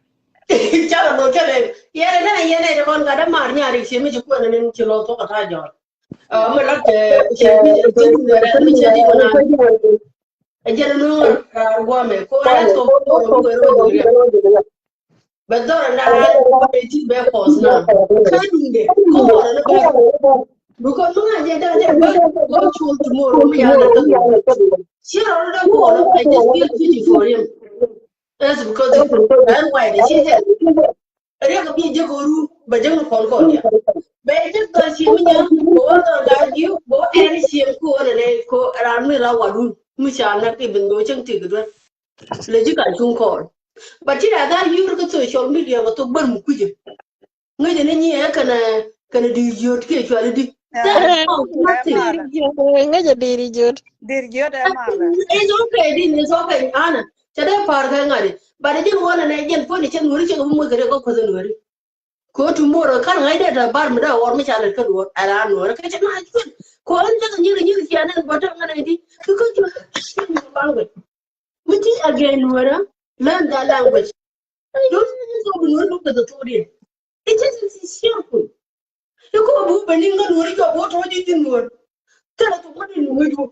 Ca rɔ lo̱c kɛ lɛ yɛn ɛ nɛn ɛ yɛn ɛ ti kɔn gat dämaar nyaar i̱ ci mi ci kuɛni ni ci lɔ thuɔk ɛ ta̱a̱ jɔɔr. Mi lat kɛ ci mi ci ti mi ci ti mi na ɛ jɛn ɛ nuŋ ɛ guamɛ ko ɛ lat kɛ ko ɛ ru ɛ ru ɛ. Bɛ dhɔr ɛn da̱a̱n bɛ ti bɛ kɔs na kä duŋdɛ kä ɣɔr ɛn bɛ bɛ. Because mi ŋa̱c jɛ da̱a̱n jɛ bä bä col tomorrow mi ya̱a̱n ɛ kä duŋdɛ. Ciɛ rɔl dee kä ɣɔr I just feel pity for him. That's because ɛn way dɛ ci jɛ riɛk bi jɛ kɛ ru bɛ jɛ ŋa kɔn kɔn ya. Bɛ jɛ dhɔr ci mi nyɛ bɛ wä dhɔr da̱a̱n ji̱ bɛ wä ɛn ci ɛn ko ɛn ɛn ko ran mi la wa dun mi ca nak i̱ ben bɛ wä cäŋ ti kɛ duer. Lɛ ji̱ ka cuŋ kɔɔr. But ti daa dhal yur kä social media kɛ thok bär mi kui̱cä. Ŋäcä ni nyiɛ kɛnɛ kɛnɛ di̱i̱r jiöt kiɛ cuali di. That is not nothing. Ŋäcä di̱i̱r jiöt. Di̱i̱r jiöt ɛ malɛ. It's okay din, it's okay. Ana cɛ dee pa̱a̱r kɛ ŋa̱t di. But ji̱n ɣöö nɛ nɛ ji̱n puɔ̱ni cɛ nuɔ̱ri cɛ kɛ bi moc kɛ dee kɔ kuäth nuɔ̱ri. Ko tomorrow kan ŋa̱c dee tɛ bar mi dee ɣɔr mi ca lɛt kä duɔ̱ɔ̱r ɛla nuɔ̱ɔ̱r kɛ cɛ na juɔt. Ko ɣän cɛ kɛ nyier nyier cia nɛn bä tɛ ŋa̱n ɛ di. Kɛ kä juɔt language. Mi ti again nuɔ̱ɔ̱rä learn that language. Don't you know nuɔ̱ɔ̱r look at the thodian. It is shameful. I̱ kɔ bu bɛ ni ŋä nuɔ̱ɔ̱r i̱ jɔk wä tɔ̱ ji̱ ji̱ nuɔ̱ɔ̱r. Thilɛ thok ŋä di nuɔ̱ɔ̱r i̱ jɔk.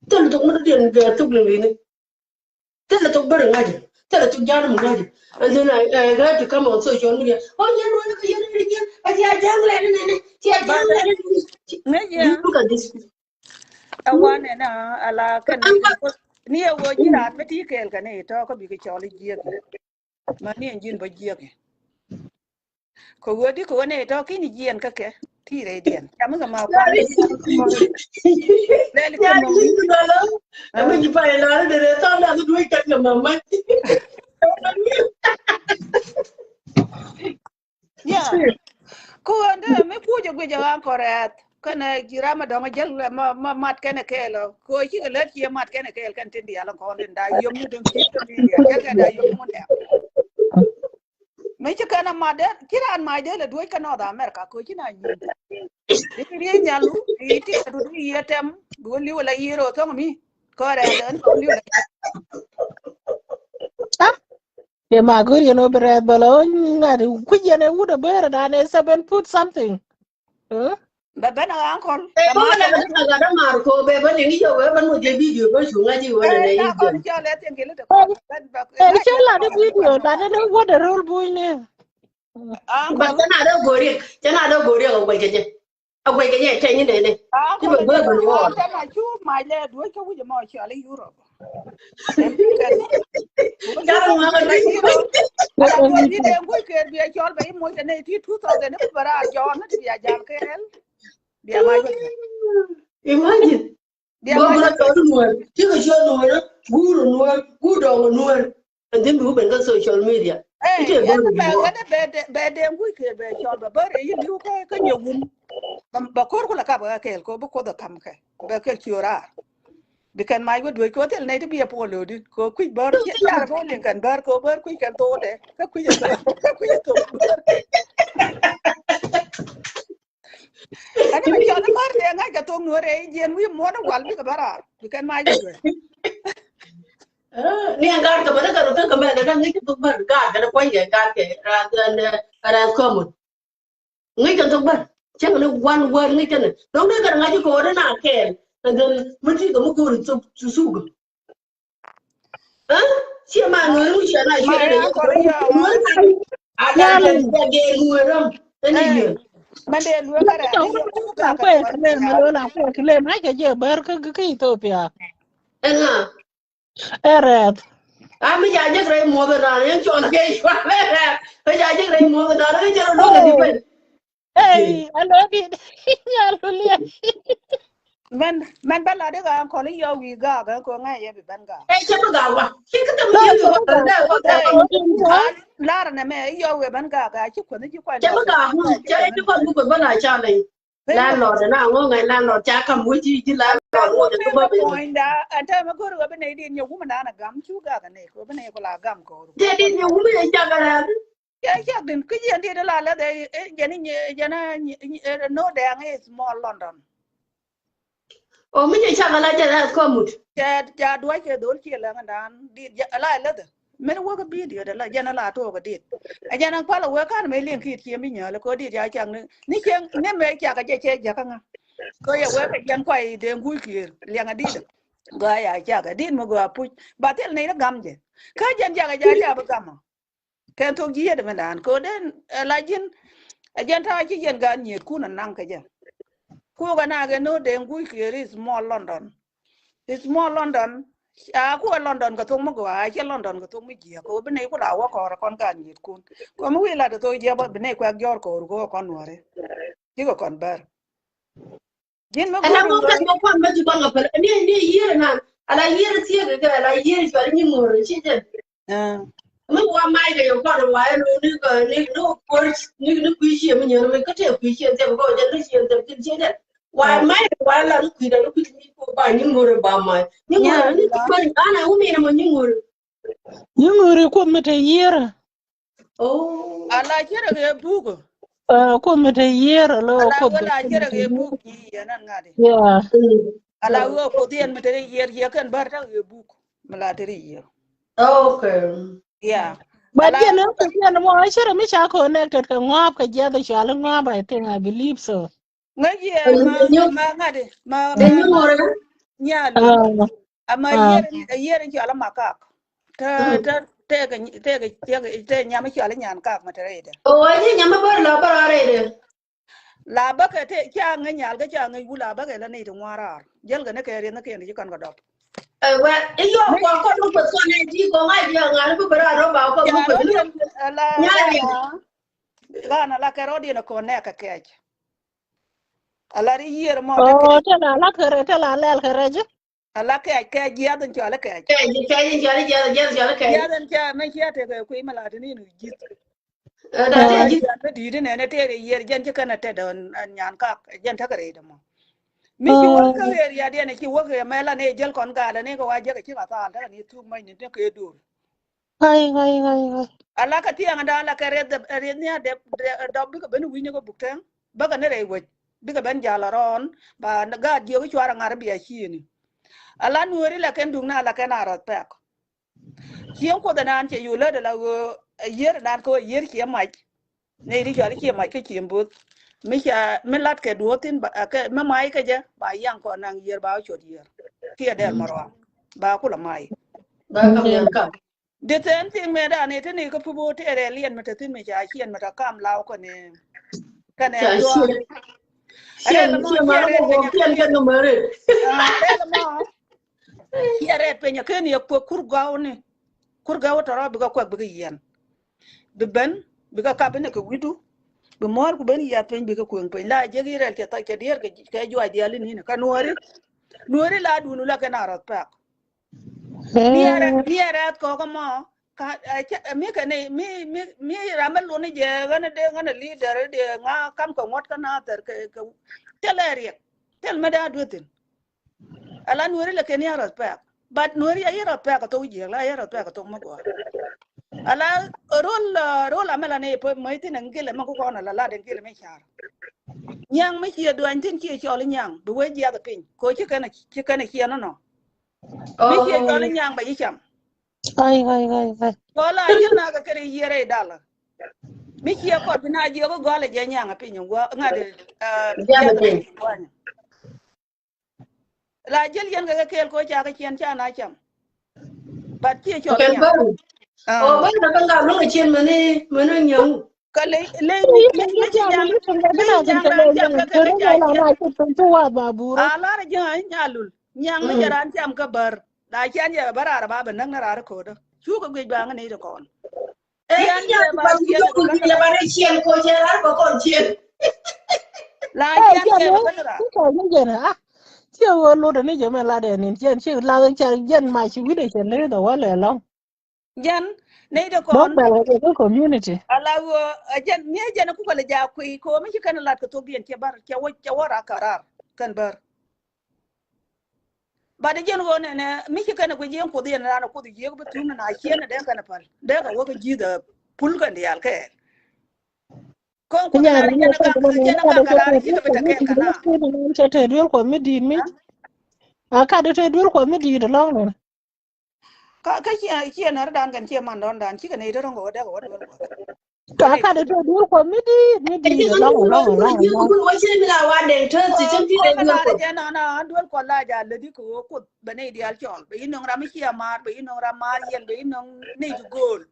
Thilɛ thok ŋä di diɛn gɛɛ thok lɛ wini. Thilɛ thok bär ŋa̱cä. Thilɛ thok ja̱a̱n mi ŋa̱cä. And then I, I had to come on social media. Oh, yɛn wä ni kɛ yɛn ni yɛn. A cia ja̱a̱n lɛ ni ni. Cia ja̱a̱n lɛ ni ni. Ŋäc yɛ. You look at this. A wanɛ na ala kɛn ni ɛ wä ji̱ raat bä ti kɛɛl kɛ ni tɔ̱ kä bikɛ cɔl i̱ jiäk. Ma ni ɛn ji̱n bä jiäk. Kɛ wä di kɛ wä ni tɔ̱ kin i̱ jiɛn kä kɛ ti rɛy diɛn. Cam kɛ ma kuan. Lɛl kɛ mɔ. Ɛmɛ ji̱ pay la ni dee tɔ̱ na du kat kɛ ma ma. Yeah. Ku ɣän dee mi kuc ɛ guic ɛ ɣa̱a̱ŋ kɔrɛɛth. Kɛnɛ ji̱ ram ɛ dɔ̱ŋ ɛ jäl ma, ma mat kɛnɛ kɛɛl ɔ. Ku ɣän cikɛ lät ciɛ mat kɛnɛ kɛɛl kɛn tin diaal ɛ kɔn tin da yom ni dee mi diaal. Cɛ kɛ da yom ni dee. Mi ci kɛn ɛ mat dee, ci raan mac dee lɛ duec kä North America, ku ɣän ci na nyin. Di riey nhial ru, di ti kɛ du di yiee tɛm, bi wä li̱w ɛ la yiee rɔ thɔŋ mi. Kɔrɛɛth ɛn kɔn li̱w ɛ la. Kɛ ma go̱r yɛn wä bi rɛth bä la wä ŋa̱t kui̱c yɛn ɛ wut ɛ bär dan ɛ seven foot something. Bɛ ben a uncle. Ɛ bä wä la gat a gat a mar ko bɛ bä liŋ yɛ wee bä nu jɛ video bä cu ŋa̱c i̱ wä nɛ nɛ i̱ jɛ. Ɛ cɛ la ni video la ni ni wä dɛ rol buny ni. Uncle. Bä cɛ na dɛ go̱r yɛ cɛ na dɛ go̱r yɛ wä kɛ jɛ. A guɛc kɛ nyɛ tɛny inɛnɛ. Ti bɛ guɛc bɛ luɔɔr. Tɛn a cu mac lɛ duec kä wi̱c ɛmɔ cɔal i̱ Europe. Carɛ ŋuaŋ a duec. Ala duec ni dee guic kɛɛl bia cɔl bɛ i̱ moc kɛ nɛy ti two thousand i̱ bɛ raar jɔɔn ni ti bia jal kɛɛl. Bia mac bɛ. Imagine. Bia mac bɛ. Bä bä cɔl i̱ nuɔr. Ti kɛ cɔl nuɔr. Guur nuɔr. Guur dɔŋ nuɔr. And then bi wä ben kä social media. Ɛ, ɛn bɛ, ɛn bɛ dee, bɛ dee ŋuc kɛ bɛ cɔl bɛ bä rɛy i̱ li̱w kä, kä nyɛ wum. Bɛ, bɛ ko̱r kulɛ kap kä kɛɛl kɛ bä kuoth ɛ kam kɛ. Bɛ kɛl ciö raar. Bi kɛn mac wä duec kɛ wä thil nɛy ti bi ɛ puɔl lo̱o̱di. Kɛ kui̱c bär ciɛ car kɛ wä liŋ kɛn bär kɛ wä bär kui̱c kɛn tho̱o̱dɛ. Kä kui̱c ɛ tho̱o̱, kä kui̱c ɛ tho̱o̱ bär. Ɛn mi cɔl i̱ mär tëë ŋa̱c kɛ thok nuɔ̱ɔ̱r ɛ i̱ jiɛn wi̱i̱ muɔ̱ɔ̱n i̱ wal bikɛ bä raar. Bi kɛn mac i̱ duee. Ni ɛn gaat kɛ bä ni kɛ rut kä kɛ mɛn kɛ ŋäc kɛ thok bär gaat kɛ ni kuɔ̱ny kɛ gaat kɛ ran ran kɔmut. Ŋäc kɛ thok bär. Cäŋ ni one word ŋäc kɛ ni. Dɔ̱ŋ ni kɛ ŋa̱c kɛ ɣöö ni na kɛɛl. And then mi ti kɛ mi ko̱r thok thuk. Ɛ? Ciɛ ma nuɔ̱ɔ̱r mi ciɛ na ciɛ na yɛ nuɔ̱ɔ̱r kan. A da jɛ jɛ nuɔ̱ɔ̱r ram. Ɛn i̱ yɛ. Mɛn dee lueek kɛ rɛ̈ɛ̈t. Kuɛ kilem, mɛ lo̱o̱l a kuɛ kilem. Ɛ kɛ jɛ bär kä, kä Ethiopia. Ɛn ŋa? Ɛ rɛ̈ɛ̈t. A mi ca jek rɛy muɔth ɛ da̱a̱n yɛn cɔl kɛ cual ɛ rɛ̈ɛ̈t. Mi ca jek rɛy muɔth ɛ da̱a̱n yɛn cɔl ɛ duɔl ɛ di ben. Ey, a lɔ di. Nyal ku liɛ. Mɛn, mɛn bä la di ka kɔl i̱ yɔ wi̱i̱ gaak ɛ ko ŋa̱c yɛ bi ben gaak. Ey, cɛ bi gaak wa. Cɛ kä te mi yɛ bi wa. Lar nɛ mɛ i̱ yɔ wi̱i̱ ben gaak a ci kuänh i̱ ci kuany. Cɛ bi gaak wa. Cɛ i̱ ci kuany bi kuänh bä la ca lɛ. Landlord na ŋo ŋa̱c landlord ca kam wä ci ji̱ landlord ŋo te kä bä ben. Ɛn tɛmɛ go̱r wä bi nɛy di nyɛ wumɛ nan a gam cu gaak a nɛy ko bi nɛy ko la gam ko. Jɛ di nyɛ wumɛ yɛ ca gaak. Cɛ cak din kä jiɛn diet la lɛ dhɛ jɛn i̱ jɛn a no dɛŋ i̱ small London. O mi cɛ cak la jɛ la kɔmut. Cɛ ca duac kɛ dhol ciɛ lɛŋ dan diet la lɛ dhɛ. Min wek video de la jɛn la tuɔk diet. A jɛn an pal a wek kan mi liŋ kit ciɛ mi nyal ko diet ya cak ni ni cɛ ni mɛ cak a jɛ cɛ jak ŋa. Ko yɛ wek a jɛn kuay de ŋuc kier liɛŋ a diet. Gɔaa ya cak a diet mi gɔaa puc ba thil ni gam jɛ. Kä jɛn jak a ja ca bi gam a. Kɛn thok ji̱ yet mi naan koden ɛ la ji̱n. Ɛ jɛn ta̱a̱ ci jɛn gaat nyiet kun ɛ naŋ kɛ jɛ. Kuɔk ɛ naak ɛ no̱o̱ den gui̱c kiɛ ri small London. Small London. A kuɔ London kɛ thok mi gɔaa a cɛ London kɛ thok mi jiɛk kɛ wä bi nɛy kula wä kɔɔr ɛ kɔn gaat nyiet kun. Kɔ mi wi̱i̱ lat ɛ thok jiɛk bä bi nɛy kuɛk jɔɔr kɔɔr kɛ wä kɔn nuɔ̱ɔ̱ri. Cikɛ kɔn bär. Ji̱n mi ɛn a go̱o̱r ŋuɔ̱t kɛn mɛ kuan mɛ ci kɔn kɛ pɛl ni ni yier nan ala yier thiek kɛ ala yier cual ni ŋuɔr ci jɛ. Mi wa mai kɛ yɛ kɔn wa ɛn ni kɛ ni ni kuɔr ni ni kui̱ ci mi nyɔr mi kä tɛ kui̱ ci thiek kɔ jɛ ni ci thiek ci ci jɛ. Wa mai wa la ni kui̱ da ni kui̱ ni ko ba ni ŋuɔr ba mai ni ŋuɔr ni kui̱ ana wumi na ma ni ŋuɔr. Ni ŋuɔr kuɔth mi te yier. Oh. Ala cɛ rɛ kɛ buk. Kuoth mi te yier alo kuoth. Ala cɛ rɛ kɛ buk ni yɛn an ŋa̱t. Yeah. Ala wä kuoth yɛn mi te yier yɛ kɛn bär ta kɛ buk. Mi la te yier. Okay. Yeah. But yɛn an kuoth yɛn mɔ a cɛ rɛ mi ca connected kɛ ŋɔap kɛ jiath cual ŋɔap, I think, I believe so. Ŋäc yɛ ma ma ŋa̱t ma ma nyal. Ama yier yier in cual a makak. Te te te te te nyam cual a nyan kak ma te rɛydɛ. O wa ji nyam a bär la bär a rɛydɛ. La bäkɛ te ca ŋäc nyal kä ca ŋäc wul a bäkɛ la nɛy ti ŋuan raar. Jäl kɛ ni kɛ riɛn ni kɛn ti ci kɔn kɛ dɔp. Ɛ wɛ, i̱ yɔɔk kɔn kɔn mi kueth kɔn nɛy ti kɔn ŋa̱c jiɛ ŋa̱n mi bi raar rɔ ba kɔn mi kueth ni. Nyal riɛn. Ɣän a la kɛ rɔɔdiɛn ɛ kɔn nɛɛkɛ kɛɛc. A la ri yiër mɔ. Oh, te la la kɛ rɛ, te la lɛl kɛ rɛ ji̱. A la kɛɛc, kɛɛc jiath in cɔal i̱ kɛɛc. Kɛɛc, kɛɛc in cɔal i̱ jiath, jiath cɔal i̱ kɛɛc. Jiath in cɛ, mɛ ciɛ tekɛ kui̱ mi la ti ni nu ji̱th. Ɛ, da ti ji̱th. Jiath mi di̱i̱t inɛn ɛ tëë ri yiër jɛn ci kɛn ɛ tɛt ɛ nyan kak, jɛn tekɛ rɛy dɛ mɔ. Mi ci wäk kä ɣer yadiɛn ɛ ci wäk ɛ mɛ la ni jäl kɔn gaat ɛ ni kɛ wa jek ɛ ci ka thaal tekɛ ni thuk mac ni tekɛ do̱r. Ɣai, ɣai, ɣai, ɣai. A la kɛ tiɛŋ dan la kɛ rieth, rieth ni a dep, dep, dɔp bikɛ ben wi̱ny ni kɛ buk tɛŋ. Bäkɛ ni rɛy wec. Bikɛ ben jal a rɔɔn. Ba gaat jiök i̱ cuarɛ ŋa̱r i̱ bia ciëëni. A la nueeri la kɛn duŋ na la kɛn a rɔth pɛk. Cieŋ kuoth ɛnan cɛ yo̱o̱ lätdɛ la ɣöö a yiër ɛnan kɛ ɣöö a yiër ciɛ mac. Nɛy ti cɔal i̱ ciɛ mac kä ciɛ mbo̱th. Mi ca, mi latkɛ duɔ̱ɔ̱thin ba, a kɛ, mi mac kɛ jɛ, ba yaŋ kɔn naŋ yiër ba wä cuɔt yiër. Kiɛ dɛl mɛ ruaŋ. Ba kulɛ mac. Ba kam yɛn kam. The same thing mɛ dan i̱ te ni kä pup i̱ tëë rɛl yɛn mi te thi̱n mi ca ciɛn mi te kam law kɛnɛ kɛnɛ ca duɔ̱ɔ̱r. Ciɛn, ciɛn mɛ rɛl mɛ ciɛn kɛn mɛ rɛl. Rɛl mɔ. Ciɛ rɛt piny a ken yɛ kuek kur gɔw ni. Kur gɔw tɔrɔ bikɛ kuek bikɛ yiɛn. Bi ben bikɛ kap ni kɛ wi̱du. Bi muɔ̱ɔ̱r ku ben yiath piny bikɛ kueŋ piny la jek i̱ rɛl cɛ thac kɛ diɛɛr kɛ juac diaal ini ni kä nuɔ̱ɔ̱ri. Nuɔ̱ɔ̱ri la duun la kɛn a rɔth pɛk. Miɛ rɛth, miɛ rɛth kɔk mɔ ka, ɛ, cɛ, ɛ, mi kɛ ni mi, mi, mi ram mi luni jɛ ɣän dee ɣän leader dee ŋa kam kɛ ŋuɔ̱t kä na thɛr kɛ, kɛ thil ɛ riɛk thil mi daa duethin. Ala nueri lɛ kɛn yɛ respect, but nueri yɛ yɛ respect kɛ thok jiɛk la yɛ respect kɛ thok mi gɔaa. Ala rol, uh, rol amɛ la ni pɛ mɛ thin ɛn gilɛ mɛ kukɔn ala la den gilɛ mɛ car. Nyaŋ mi ciɛ duany thin ciɛ cɔl nyaŋ bi wee jiath piny ko ci kɛn, ci kɛn ciɛ nɔnɔ. Mi ciɛ cɔl nyaŋ bɛ yi cam. Ai, ai, ai, ai. Kɔ la ji̱ na kɛ kɛn yiɛrɛ i dal. Mi ciɛ kɔt bi na jiɛ kɛ gɔl jɛ nyaŋ a piny wa ŋa̱t. Jiath piny. La jiɛl yɛn kɛ kɛ kɛɛl ko ca kɛ ciɛn ca na cam. But ciɛ cɔl nyaŋ. Ɔ bä na kɛ ŋa̱t lo̱ŋ a ciɛn mɛni mɛni nyaŋ. Ka ley ley mi mi mi ci jam mi ci jam ka jam ka kɛ kɛ ca ciɛn. A lar ji̱ a nyalul. Nyaŋ mi jɛ ran cam kä bär. La cian yɛ bä raar ba bɛ näk ni raar ko̱dä. Cukɛ guic ba ŋä ni ti kɔn. Ɛ cian yɛ ba cian yɛ bä näk raar. La cian yɛ bä näk raar. Ciɛ wä lotdɛ ni jɛ mɛ latdɛ nin ciɛn ci la cian jɛn ma ci wi̱dɛ cɛ ni dɛ wä lɛ lɔŋ. Jɛn ni ti kɔn. Dɔk bɛl kɛ community. Ala wä jɛn ni jɛn kukɛ lɛ ja kui̱ ko mi ci kɛn lat kɛ thok diɛn cɛ bär cɛ wä cɛ wä rak kɛ raar kɛn bär. But jɛn ɣöö nɛnɛ mi ci kɛn ɛ guic yɛn kuoth yɛn ran ɛ kuoth jiek bi thun na ciɛn ɛ dee kɛn ɛ päl dee kɛ wä kɛ ji̱th ɛ pul kɛn diaal kɛɛl. Kɔn kuoth na jɛn ɛ gak jɛn ɛ gak kɛ ran ɛ ji̱th ɛ bi tɛ kɛɛl kɛ na. Cɛ te duel kuɔth mi di̱i̱t mi a kat te duel kuɔth mi di̱i̱t ɛlɔŋ nɛnɛ. Ka, ka ciɛ, ciɛ nɛr dan kɛn ciɛ man dɔn dan cikɛ nɛy te rɔ̱ŋ kɛ wä dɛk kɛ wä duel kuɔth. Ka, ka de te duel kuɔth mi di̱i̱t, mi di̱i̱t ɛlɔŋ, ɛlɔŋ, ɛlɔŋ, ɛlɔŋ. Wä ciɛ mi la wa dɛŋ te ti cin ti de duel kuɔth. Jɛ nɔnɔ an duel kuɔth la ja ledi kɛ wä kuoth bɛ nɛy diaal cɔl. Bɛ yi nɔŋ ram mi ciɛ maar, bɛ yi nɔŋ ram maar yɛn, bɛ yi nɔŋ nɛy ti go̱o̱l.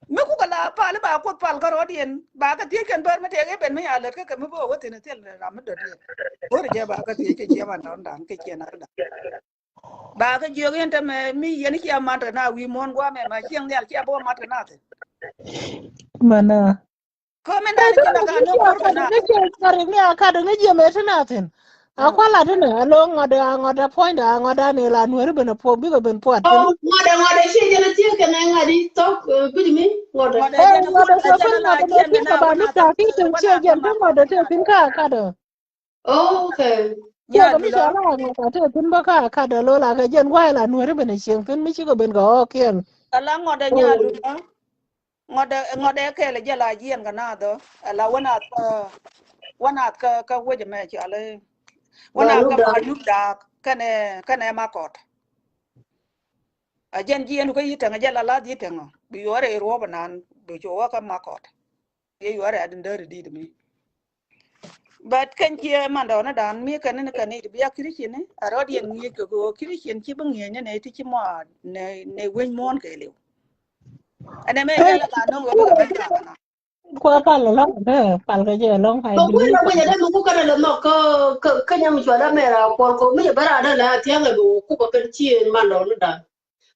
Mi kukɛ la pal ba kuoth pal kä rɔɔdiɛn ba kɛ thiec kɛn bär mi tɛk i̱ ben mi ya lät kä kɛ mi bä wä thin thil ram mi dɔ̱diɛn. Go̱o̱r jɛ ba kɛ thiec kɛ ciɛ man dɔn dan kɛ ciɛ nɛr dan. Ba kä jiök yɛn te mɛ mi yɛn ciɛ mat kɛ na wi̱i̱ muɔ̱ɔ̱n gua̱a̱ mɛ ma cieŋ nhial ciɛ bä mat kɛ na thi̱n. Mana. Kɔ min dan ci la ka ni kuɔr kɛ na. Kari mi a kat ni jiɛ mɛ ti na thi̱n. A kual a ti na a lo ŋɔt a ŋɔt a puɔ̱ny da a ŋɔt a ni la nueri ben a puɔ̱ bikɛ ben puɔt. Ŋɔt a ŋɔt a ciɛ jɛn a ciɛ kɛ na ŋɔt i thok bidi mi ŋɔt a. Ŋɔt a ciɛ kɛ ba ni ta ki te ciɛ jɛn ti ŋɔt a te thi̱n ka a kat a. Okay. Ciɛ kɛ mi cɔal a ŋɔt a te thi̱n bä ka kat a lo la kɛ jɛn guay la nueri ben a cieŋ thi̱n mi cikɛ ben kɛ ɣɔɔkiɛn. Ala ŋɔt a nyal dut a ŋɔt a ŋɔt a kɛl a jɛ la jiɛn kɛ naath ɔ ala wä naath kä wä naath kä kä wec mɛ cɔal wä naath kä ma luk daak kɛnɛ kɛnɛ ma kɔt. A jɛn jiɛn kä yi tɛŋ a jɛ la lath yi tɛŋ ɔ bi yuɔr a ruɔp a nan bi cu wä kä ma kɔt. Ye yuɔr a din däri dit mi. But kɛn ciɛ mandɔɔni dan mi kɛn ni kɛn ni bia Christian ni a rɔɔdiɛn ŋi̱i̱c kɛ kɛ Christian ci bi ŋi̱eec ni nɛ ti ci mɔ nɛ nɛ weny muɔ̱ɔ̱n kɛ liw. Ɛn ɛmɛ jɛ la la no̱ŋ wä bikɛ ben jakä na. Kua pal lɔŋ dee pal kɛ jɛ lɔŋ. Kɛ kui̱ la kui̱ jɛ dee mi ku kɛn lɛ nhɔk kä kä nyam cual Amɛra kuɔl kɔ mi jɛ bɛ raan dee la thiaŋ ɛ bi ku bɛ kɛn ci man dɔɔni dan.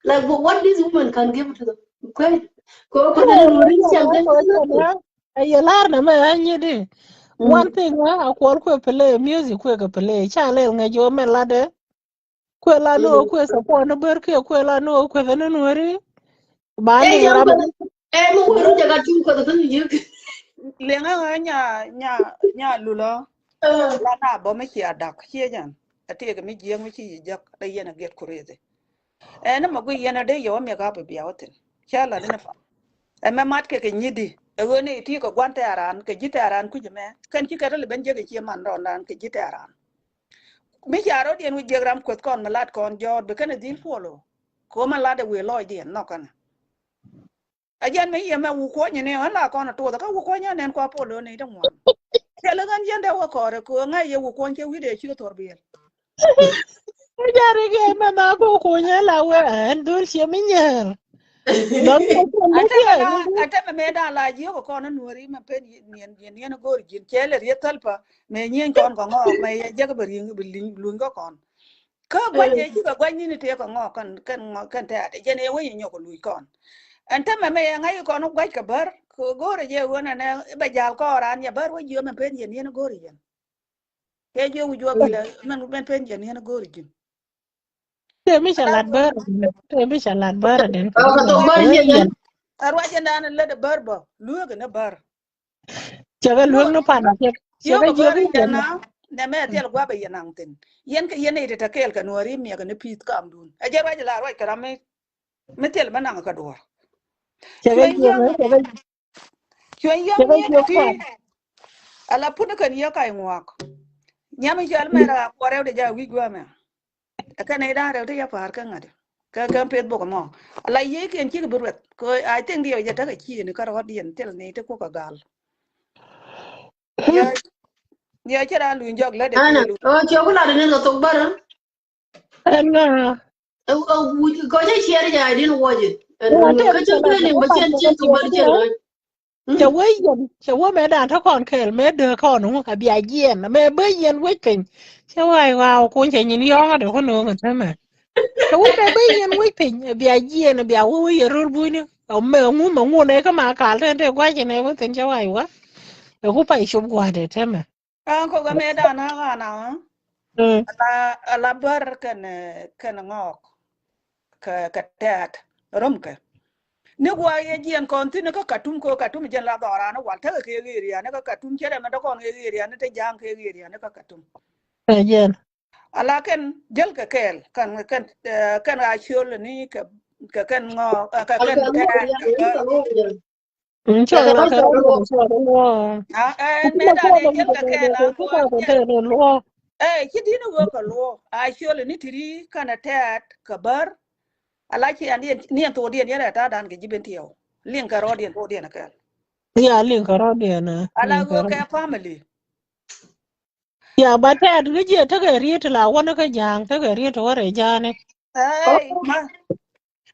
Like what this woman can give to them. Kuɛ kɔ kɔ dee lu ri ciam kɛ. Ɛ yɛ lar na mɛ ɛ nyi di. One thing a kuɔl kuɛ play music kuɛ kɛ play ca lɛl ŋɛ jɔ mɛ la dee. Kuɛ la ni wä kuɛ support ni ber kiɛ kuɛ la ni wä kuɛ ni nuɛri. Ba ni ram. Ɛ mi wä ru jaga tu kuɛ ni yek. Liŋɛ ŋa nya nya nya lulɔ. La na bɔ mi cia dak cie jan. A tiek mi jiɛŋ mi ci yi jak da yɛn a get crazy. Ɛ ni ma gui yɛn a dee yɛ wä miɛ ka bi bia wä thin. Ca la ni ni pa. Ɛ mɛ mat kɛ kɛ nyidi. Ɛ ɣöö ni ti kɛ guan tɛɛran kɛ ji̱ tɛɛran kui̱c mɛ kɛn ci kɛ rɛl ben jek kɛ cie man rɔɔdan kɛ ji̱ tɛɛran. Mi ca rɔ̱diɛn wi̱c jiɛk ram kueth kɔn mi lat kɔn jɔɔt bi kɛn ɛ dhil puɔl ɔ. Ko ma lat ɛ wi̱i̱ lɔcdiɛn nhɔk kɛn. A jɛn mi yɛ mɛ wu kuɔ̱ny ni ɣän la kɔn ɛ tuɔth kä wu kuɔ̱ny anɛn kua puɔl ɔ ni ti ŋuan. Thilɛ ɣän yɛn dee wä kɔɔrɛ ko ŋa̱c yɛ wu kuɔ̱ny cɛ wi̱cdɛ ci kɛ thuɔr biɛl. Jari kɛ mɛ ma ko kuɔ̱ny ɛ la wee ɛn dhol ciɛ mi nyɛɛr. Atɛmɛ mɛ dan la jiök kɔn nuɔri mɛ pen niɛn niɛn go̱r ji̱n cɛ lɛ rieth thäl pa mɛ nyieny kɔn kɔ ŋɔɔk mɛ yɛ jek bɛ riŋ bɛ luny kɔ kɔn. Kä guac yɛ cikɛ guac nini tëë kɔ ŋɔɔk kɛn kɛn ŋɔɔk kɛn tɛ̈t jɛn yɛ wec yɛ nyɔk kɔ luc kɔn. Ɛn tɛmɛ mɛ yɛ ŋa̱c kɔn guac kɛ bär kɛ go̱r jɛ ɣöö nɛnɛ bɛ jal kɔɔr an yɛ bär wec jiö mɛ pen yɛn yɛn go̱r yɛn. Kɛ jiök wi̱c juɔk kɛ lɛ mɛn mɛn pen jɛn yɛn go̱o̱ri ji̱n. Tëë mi ca lat bär. Tëë mi ca lat bär adɛn. Ɛ ruac ɛn dan lät ɛ bär bä lueek ɛn ɛ bär. Cɛ kɛ lueek ni pan cɛ kɛ jiök bär yɛn na. Nɛ mɛ thil guapɛ yɛn naŋ thin yɛn kɛ yɛn nɛy ti te kɛɛl kɛ nuɔ̱ɔ̱ri miɛkɛ ni pi̱i̱th kamdun ɛ jɛ ruac ɛ la ruac kɛ ram mi mi thil mɛ naŋ kä duɔ̱ɔ̱r. Cɛ kɛ jiök cɛ kɛ Cuɛ yɔm niɛ ti ala put ni kɛn yɛ kac ŋuak. Nyam i̱ cɔal mɛn a kuɔ rɛw de ja wi̱c guamɛ. Ɛ kɛn i̱ da̱ŋ rɛw ti yɛ pa̱a̱r kä ŋa̱t. Kä kä peth bok mɔ ala yiëë kiɛn cik bi ruɛth. Kɛ I think diɛ jɛ tekɛ ciëëni kä rɔ̱t diɛn thil ni ti kukɛ gal. Yɛ cɛ ran luny jɔk lät de. Ana ɔ cɛ ku lat ni kɛ thok bärä. Ɛn ŋa? Kɔc cä ciɛɛr jɛ, I didn't watch it. Kä cä kɛ liŋ bä cɛn cin thok bär cɛn ŋa̱c. Cɛ wee yɛn cɛ wee mɛ dan tä kɔn kɛɛl mɛ dee kɔn ŋu a bia jiɛn mɛ bä yɛn wec piny. Cɛ wee ay waw kun cɛ nyin yɔŋ adɛ kun ŋu ŋä tämɛ. Cɛ wee mɛ bä yɛn wec piny a bia jiɛn a bia wee wee yɛ ror buini. Mɛ ŋu mɛ ŋu nɛ kä ma kal tɛn tɛ gua̱c nɛ wee thin cɛ wee ay wa. Ɛ ku pay cop gua̱dɛ tämɛ. Ɛn kok ɛmɛ dan a ɣan a ɣä. Ala ala bär kɛn kɛn ŋɔɔk kɛ kɛ tɛɛt römkɛ. Ni guay yɛ jiɛn kɔn thi̱n kä Katum kɛ Katum jiɛn la dhɔran wal tekɛ kɛ ɣerian ni kä Katum cɛ rɛmɛ dɔkɔn kɛ ɣerian ni te ja̱a̱ŋ kɛ ɣerian ni kä Katum. Ɛ jiɛn. Ala kɛn jäl kɛ kɛɛl kɛn kɛn kɛn a ciöl ni kɛ kɛ kɛn ŋɔɔk kɛ kɛn tɛɛt kɛ bär. Ɛn mɛ dan ɛ jäl kɛ kɛɛl an kuɔn. Ɛ ci di̱n ɛ wee kɛ luɔ̱ɔ̱ a ciöl ni ti ri kɛnɛ tɛɛt kɛ bär. Ala ci an ni ɛn thokdiɛn yɛn ɛ ta̱a̱ dan kɛ ji̱ ben tiɛw liŋ kɛ rɔɔdiɛn thokdiɛn ɛ kɛɛl. Ya liŋ kɛ rɔɔdiɛn ɛ ala wee kɛ family. Ya ba tɛɛt kä jiɛ tekɛ riet la wä ni kä ja̱a̱ŋ tekɛ riet wä rɛ ja̱a̱ni. Ey ma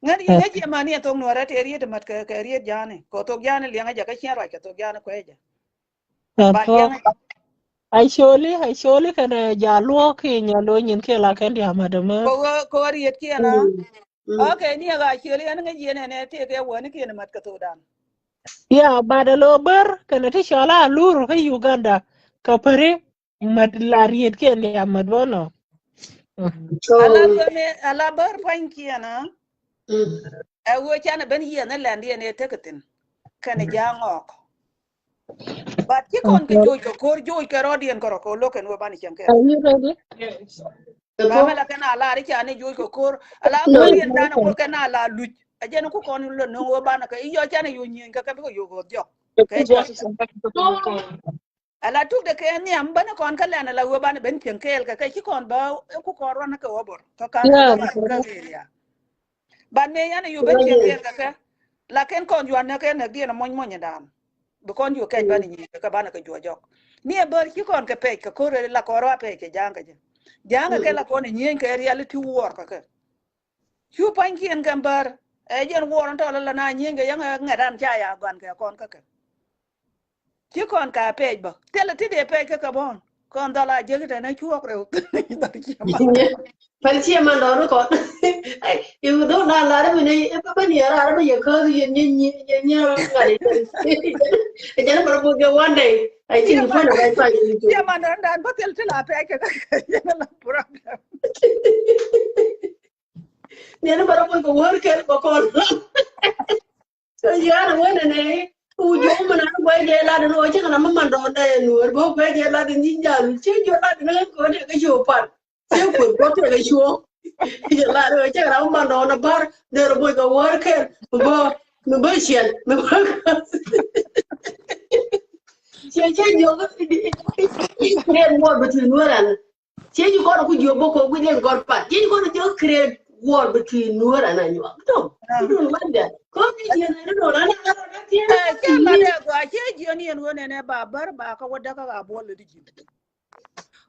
ŋän yi ŋäc yɛ mani ɛ thok nuɔrɛ tëë riet mat kɛ kɛ riet ja̱a̱ni kɛ thok ja̱a̱ni liɛŋä jɛ kä ciɛn ruac kɛ thok ja̱a̱ni kuecä. Ba liɛŋä jɛ. Actually actually kɛnɛ ja̱a̱ luɔ̱ɔ̱k kiɛ nyɛ lo̱ nyin kiɛ la kɛn dia̱a̱ mat ɛmɛ. Kɛ wä kɛ wä riet kiɛn a. Okay ni ɛ ɣaa ciöli ɛn ŋäc yɛn ɛn ɛ tëëkɛ wäni kiɛn mat kɛ thokdan. Ya bat ɛ lo̱ bär kɛnɛ ti cɔl a lur kä Uganda kɛ päri. Mat la riet kiɛn ya mat bä nɔ. Ala bär pua̱nykiɛn a. Ɛ ɣöö canɛ ben yiɛn ɛ lɛndiɛn ɛ tek thin kɛnɛ ja̱a̱ŋ ɔɔk. But ci kɔn kɛ joc kɛ ko̱r joc kɛ rɔɔdiɛn kɛ rɔ kɛ lo̱k kɛn wee banɛ cieŋ kɛ. Ba mɛ la kɛn a la ri ca ni joc kɛ ko̱r a la ko̱r yɛn dan a ko̱r kɛn a la luc a jɛn ku kɔn lö no̱ŋ wee banɛ kɛ i̱ yɔ canɛ yo̱ nyieny kɛ kɛ bikɛ yo̱ ɣööth jɔk. Kɛ cɛ a la tuk de kɛ nhiam bäni kɔn kä lɛn a la wee banɛ ben cieŋ kɛɛl kɛ kɛ ci kɔn bä ku kɔn ruan kɛ wä bor kɛ ka̱n kɛ ɣeria. Ban mëë yan yu ben cieŋ kɛɛl kɛ kɛ. Lakin kɔn juan nɛ kɛ nɛ diɛn a mony mony dan. Bi kɔn yu kɛc ban nyi kɛ ban kɛ juɔ jɔk. Ni a bär ci kɔn kɛ pɛc kɛ ko̱r la kɔn rɔ a pɛc kɛ ja̱a̱ŋ kɛ jɛ. Ja̱a̱ŋ kɛ kɛ la kɔn a nyieny kɛ riali ti wuɔr kɛ kɛ. Cu pa̱nykiɛn kɛ bär ɛ jɛn wuɔr in tɔl la na nyieny kɛ yɛŋ ɛ ŋɛt an ca ya guan kɛ kɔn kɛ kɛ. Ci kɔn ka pɛc bä. Thilɛ ti dee pɛc kä kɛ bɔn. Kɔn dhɔl a jek tɛn ɛ cuɔk rɛw. Dhɔl ciɛ man. Pɛl ciɛ man dɔɔn kɔn. Iwä dhɔl na lar mi ni ɛ bä ni ara ara bä yɛ kä yɛ ni ni yɛ ni ara ŋa ni. Jɛn bä bä kɛ one day. I think fun of that. Ciɛ man dɔɔn dan bä thil ti la pɛc kɛ kɛ yɛ la problem. Ni ni bä bä kɛ wär kɛ bä kɔn. So yɛn a wä nɛnɛ, ku jiök mi na ni guɛc jɛ lat ni wä cä kɛ na mi man dɔɔn dɛ nuɔr bä guɛc jɛ lat ni jal cä jiök lat ni kɛ wä dɛ kɛ ci wä pan. Cä kuot bä tɛ kɛ ci wä. Jɛ lat ni wä cä kɛ na mi man dɔɔn a bar dee rɔ boc kɛ wä kɛl mi bä mi bä ciɛl mi bä. Cɛ cä jiök. Dee muɔr bä tui̱ nuɔr ɛn. Ciɛ ji̱ kɔn ku jiök bä kok wi̱c in gɔl pat. Ciɛ ji̱ kɔn jiök create war between Nuer and Anyuak. Tɔ. Ah. Idun wanda. Kɔn ni jiɛ ni dun ana ana tiɛ. Eh, cɛ la dɛ gua, cɛ jiɛ ni ɛn wä nɛnɛ ba bär ba kä wä däkä ka buɔl lɛ di ji̱.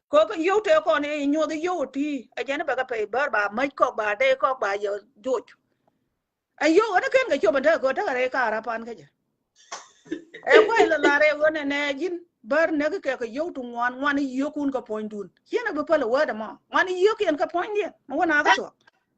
Kok yio̱w te kɔn i̱ nyuɔth yio̱w ti. Ɛ jɛn bɛ kä pɛy bär ba mäc kɔk ba dee kɔk ba yɛ joc. Ɛ yio̱w ɣän ɛ ken kɛ cop ɛn tekɛ kɛ tekɛ rɛy ka̱a̱r a pan kä jɛ. Ɛ kuay lɛ lar ɛ ɣän ɛ nɛ ji̱n bär näk kɛ kɛ yio̱w ti ŋuan ŋuan i̱ yio̱kun kɛ puɔ̱nydun. Ciɛn ɛ bi päl ɛ wääd ɛmɔ ŋuan i̱ yio̱kiɛn kɛ puɔ̱nydiɛn mɛ wä na kä thuɔ̱k.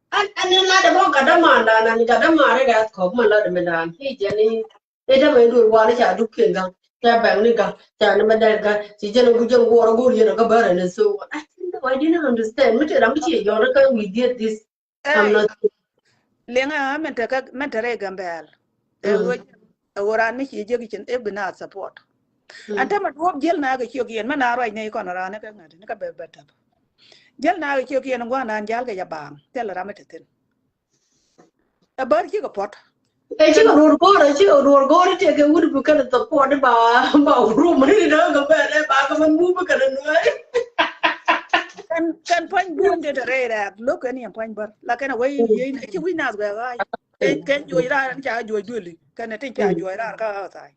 An an in lat ɛmɔ gat dämaan dan an gat dämaan rɛy gat kɔk mɛ lat ɛmɛ dan i̱ jɛn i̱ i̱ dämɛ in duɔl wal i̱ ca duk kiɛn gaŋ. Ca bɛŋ ni gaŋ ca ni mɛ dɛn gaŋ ci jɛn ɛ ku jɛn guɔr ɛ go̱o̱r yɛn ɛ kä bär ɛn ɛ so. I think I didn't understand mi tëë ram mi ci jɔn ɛ kä we did this. Ey, liŋɛ mɛn te kä mɛn te rɛy Gambɛl. Ɛ ɣöö ɛ ɣöö raan mi ci jek cin ɛ bi na support. Ɛn tämɛ duɔ̱ɔ̱p jiël na kɛ ciök yɛn mɛn a ruac ni kɔn raan ni kä ŋäth ni kä bɛ bɛ täp. Jiël na kɛ ciök yɛn gua̱a̱n raan jal kɛ jɛ baaŋ thil ram mi te thi̱n. Ɛ bär cikɛ puɔ̱t. Ɛ cikɛ ruɔr go̱o̱r ɛ cikɛ ruɔr go̱o̱r i̱ tëëkɛ wut bi kɛn thok puɔ̱t i̱ ba ba rum ni ni däk kɛ bɛl ɛ ba kɛ mɛn mum bi kɛn nuɛ. Kɛn kɛn pua̱ny buny te te rɛy rɛɛk lo̱k kɛn yɛn pua̱ny bär la kɛn a wee yey ci wi̱c naath wɛɛk ɣa̱c. Kɛn kɛn juɔc raar ɛn ca juɔc duëli kɛn ɛ tin ca juɔc raar kä ɣa̱th tha̱a̱c.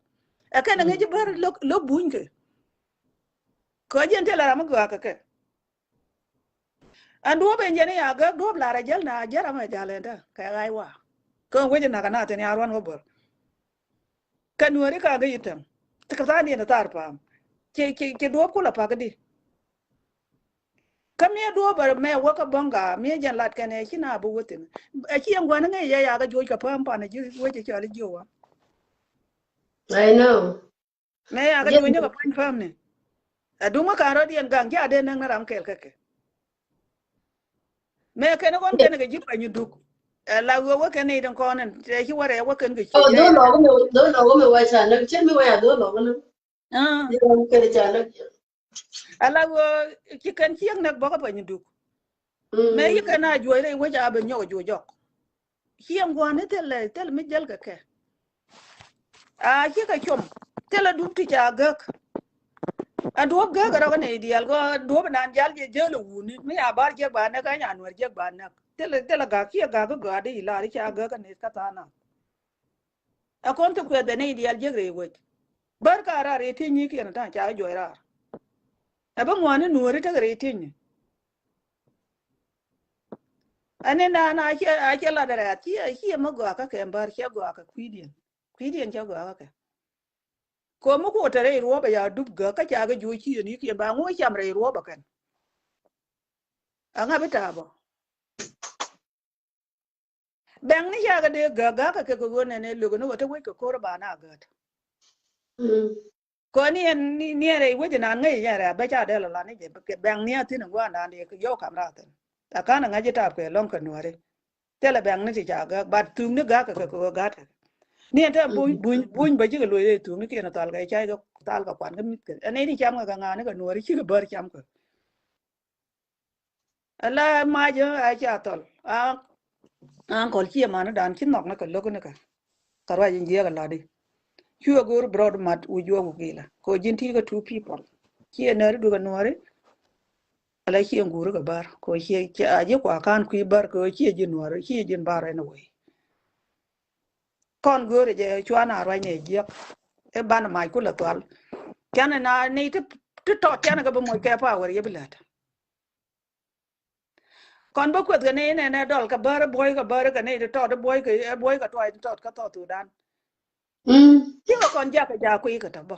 Ɛ kɛn ɛ ŋäc i̱ bär lo̱k lo̱k buny kɛ. Kä jiɛn te la ram mi gɔaa kɛ kɛ. Ɛn duɔ̱ɔ̱p ɛn jɛn i̱ a gäk duɔ̱ɔ̱p lar a jäl na a jäl ram ɛ jal ɛn tä kɛ ɣa̱c wa. Kä ɛn wec ɛn nakä na thin ya ruan wä bär. Kɛ nuääri ka gä yi tɛm ti kɛ tha̱a̱ŋ diɛn ɛ thar pa̱a̱m. Ci ci ci duɔ̱ɔ̱p kulɛ pa̱k di. Kä miɛ duɔ̱ɔ̱p ɛ mɛ wä kä bäŋ ka miɛ jɛn lat kɛn ɛ ci na bi wä thin. Ɛ ci ɛn gua̱n ŋäc yɛ ya kɛ juɔc kɛ päm pan ɛ ji̱ wec ɛ cɔl i̱ ji̱ wa. I know. Mëë ya kä juɔ̱nyni kɛ pua̱ny pämni. Ɛ duŋä ka̱n rɔ̱diɛn gaŋ ji̱ a dee näk ni ram kɛɛl kä kɛ. Mëë kɛn kɔn kɛn kɛ ji̱ pua̱ny duk. Ɛ la ɣöö wä kɛn ni tin kɔn ɛn tɛ ci wä rɛɛ wä kɛn kɛ ci. Oh, dhol lɔk mi dhol lɔk mi wä ca näk cien mi wä ya dhol lɔk ni. Ah. Kɛn ca näk. Ɛ la ɣöö ci kɛn ciek näk bɔkä pua̱ny duk. Mëë ci kɛn a juɔc rɛy wec a ben nyɔk a juɔc jɔk. Ciɛ ŋuani thilɛ thil mi jäl kɛ kɛ. A cikɛ com thilɛ dup ti ca gäk. A duɔ̱p gäk rɔ kɛ nɛy diaal kɔ duɔ̱p nan jal jɛ jäl a wuni mi a bar jiɛk ba näk a nya nuɛr jiɛk ba näk thilɛ thilɛ gak ciɛ gak kä gak di ilar i̱ ca gäk a nɛy kä tha̱a̱ŋ na. Ɛ kɔn ti kuɛth ɛ nɛy diaal jiɛk rɛy wec. Bär ka raar rɛy ti̱eny ni kiɛn ta̱a̱ ca juɔc raar. Ɛ bä ŋuani nuɔ̱ri tekɛ rɛy ti̱eny ni. Ɛn ni naan a ciɛ a ciɛ lat rɛɛth ciɛ ciɛ mi gɔaa kä kɛ bär ciɛ gɔaa kä kui̱diɛn. Kui̱diɛn ciɛ gɔaa kä kɛ. Komi ku te rɛy ruɔ̱ɔ̱pɛ ya dup gäk kä ca kɛ juɔc ciɛ ni kiɛn ba ŋuɔ cam rɛy ruɔ̱ɔ̱pɛ kɛn. Aŋa bi ta̱a̱ bä. Bɛŋni ca kɛ dee gäk gäk kɛ kɛ kɛ ɣöö nɛnɛ lökɛ ni wä te wec kɛ ko̱r ba na gät. Kɔ ni ɛn ni ɛn rɛy wec inan ŋäc inyɛ rɛ̈ bä ca dee lɔ lan i̱ jɛ bɛŋni a thi̱n in gua̱a̱r dan dee yɔw kam rath thi̱n. Ɛ ka̱n in ŋa̱c i̱ tap kɛ lɔ̱ŋ kɛ nuääri. Thilɛ bɛŋni ti ca gäk but thumni gak kɛ kɛ kɛ ɣöö gat kɛ. Ni ɛn te buny buny buny bä cikɛ luɔc rɛy thumni kiɛn thal kɛ ca i̱ thal kɛ kuan kä mi̱th kɛ ɛn ni cam kɛ kɛ ŋa̱a̱ni kɛ nuääri cikɛ bär cam kɛ. Ala mac a ca thɔl a ankɔl ciɛ mani dan ci nhɔk ni kɛ lo̱k ni kɛ. Kɛ ruac in jiɛk a lɔt i̱ cuɛ go̱o̱r brɔt mat wi̱c juɔk wi̱c gilɛ kɛ ji̱n ti̱i̱ kɛ two people. Ciɛ nɛri dukɛ nuɔri. Ala ciɛ guuri kɛ bar kɛ ciɛ a ji̱ kua kan kui̱ bar kɛ ciɛ ji̱ nuɔri ciɛ ji̱n bar anyway. Kɔn go̱o̱ri jɛ cuan a ruac ni jiɛk. I̱ ban mac kulɛ thual. Canɛ na ni ti ti tɔt canɛ kɛ bi moc kɛ power yɛ bi lät. Kɔn bä kueth kɛ ni nɛnɛ dɔl kɛ bär buɔy kɛ bär kɛ ni ti tɔt buɔy kɛ buɔy kɛ tuay ti tɔt kä thɔth Thudan. Cikɛ kɔn jakɛ jak kui̱ kɛ tɔ bä.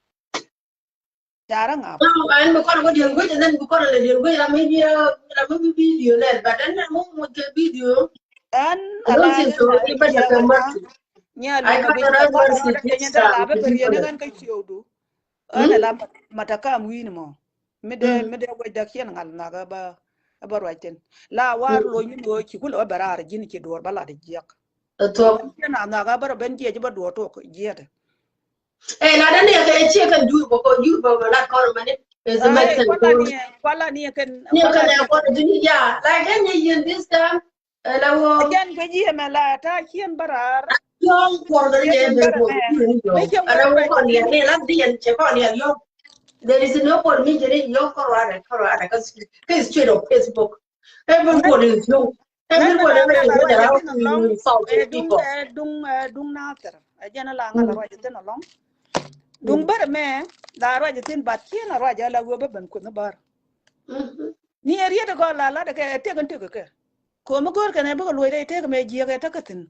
Carä ŋa. Ɛn bi kɔn wä diɛn guic, and then bi kɔn lɛ diɛn guic, ram mi bi, ram mi bi video lɛ, but ɛn ram mi kɛ video. Ɛn ala ɛn nya lɛ bi kɔn wä diɛn ta la bɛ bɛ riɛn ɛn kä ciöwdu. Ɛn ala matakam wi̱i̱ni mɔ. Mi dee, mi dee wec däk ciɛn ŋal nhɔakä bä, bä ruac thin. La war lo̱ny ni ɣöö ci kulɛ wä bɛ raar ji̱n ci duɔ̱ɔ̱r bä lat jiɛk. Ciɛn a nhɔakä bä rɔ ben jiɛc bä duɔ̱ɔ̱r tok jiɛt. Ɛ la däni kɛ ciɛ kɛn jur bä kɔ jur bä bä lat kɔn mani. Is a mess. Kuala ni kɛn, kuala ni kɛn, kuala ni kɛn. Ya, like, ɛn ni yɛn this time. Ɛ la wä. Jɛn kɛ jiɛ mɛ la ta ciɛn bä raar. Yɔm kuɔr bä ni jɛ bɛ kuɔr. Ala wä kɔn yɛ ni la diɛn cɛ kɔn yɛ yɔm. There is no point mi jɛ ni yɔm kɔn wa rɛ kɔn wa rɛ kɛ straight of Facebook. Everybody is young. Everybody is young. Duŋ, duŋ, duŋ Nathir. Ɛ jɛn la ŋa̱l ruac thin alɔŋ. Duŋ bär mɛ la ruac thin, but ciɛn a ruac ala wä bä ben kunh bär. Ni ɛ riet gɔl la la de kɛ ɛ tek in tek kɛ. Komi go̱o̱r kɛn ɛ bikɛ luɔc rɛy tek mɛ jiɛk ɛ tek thin.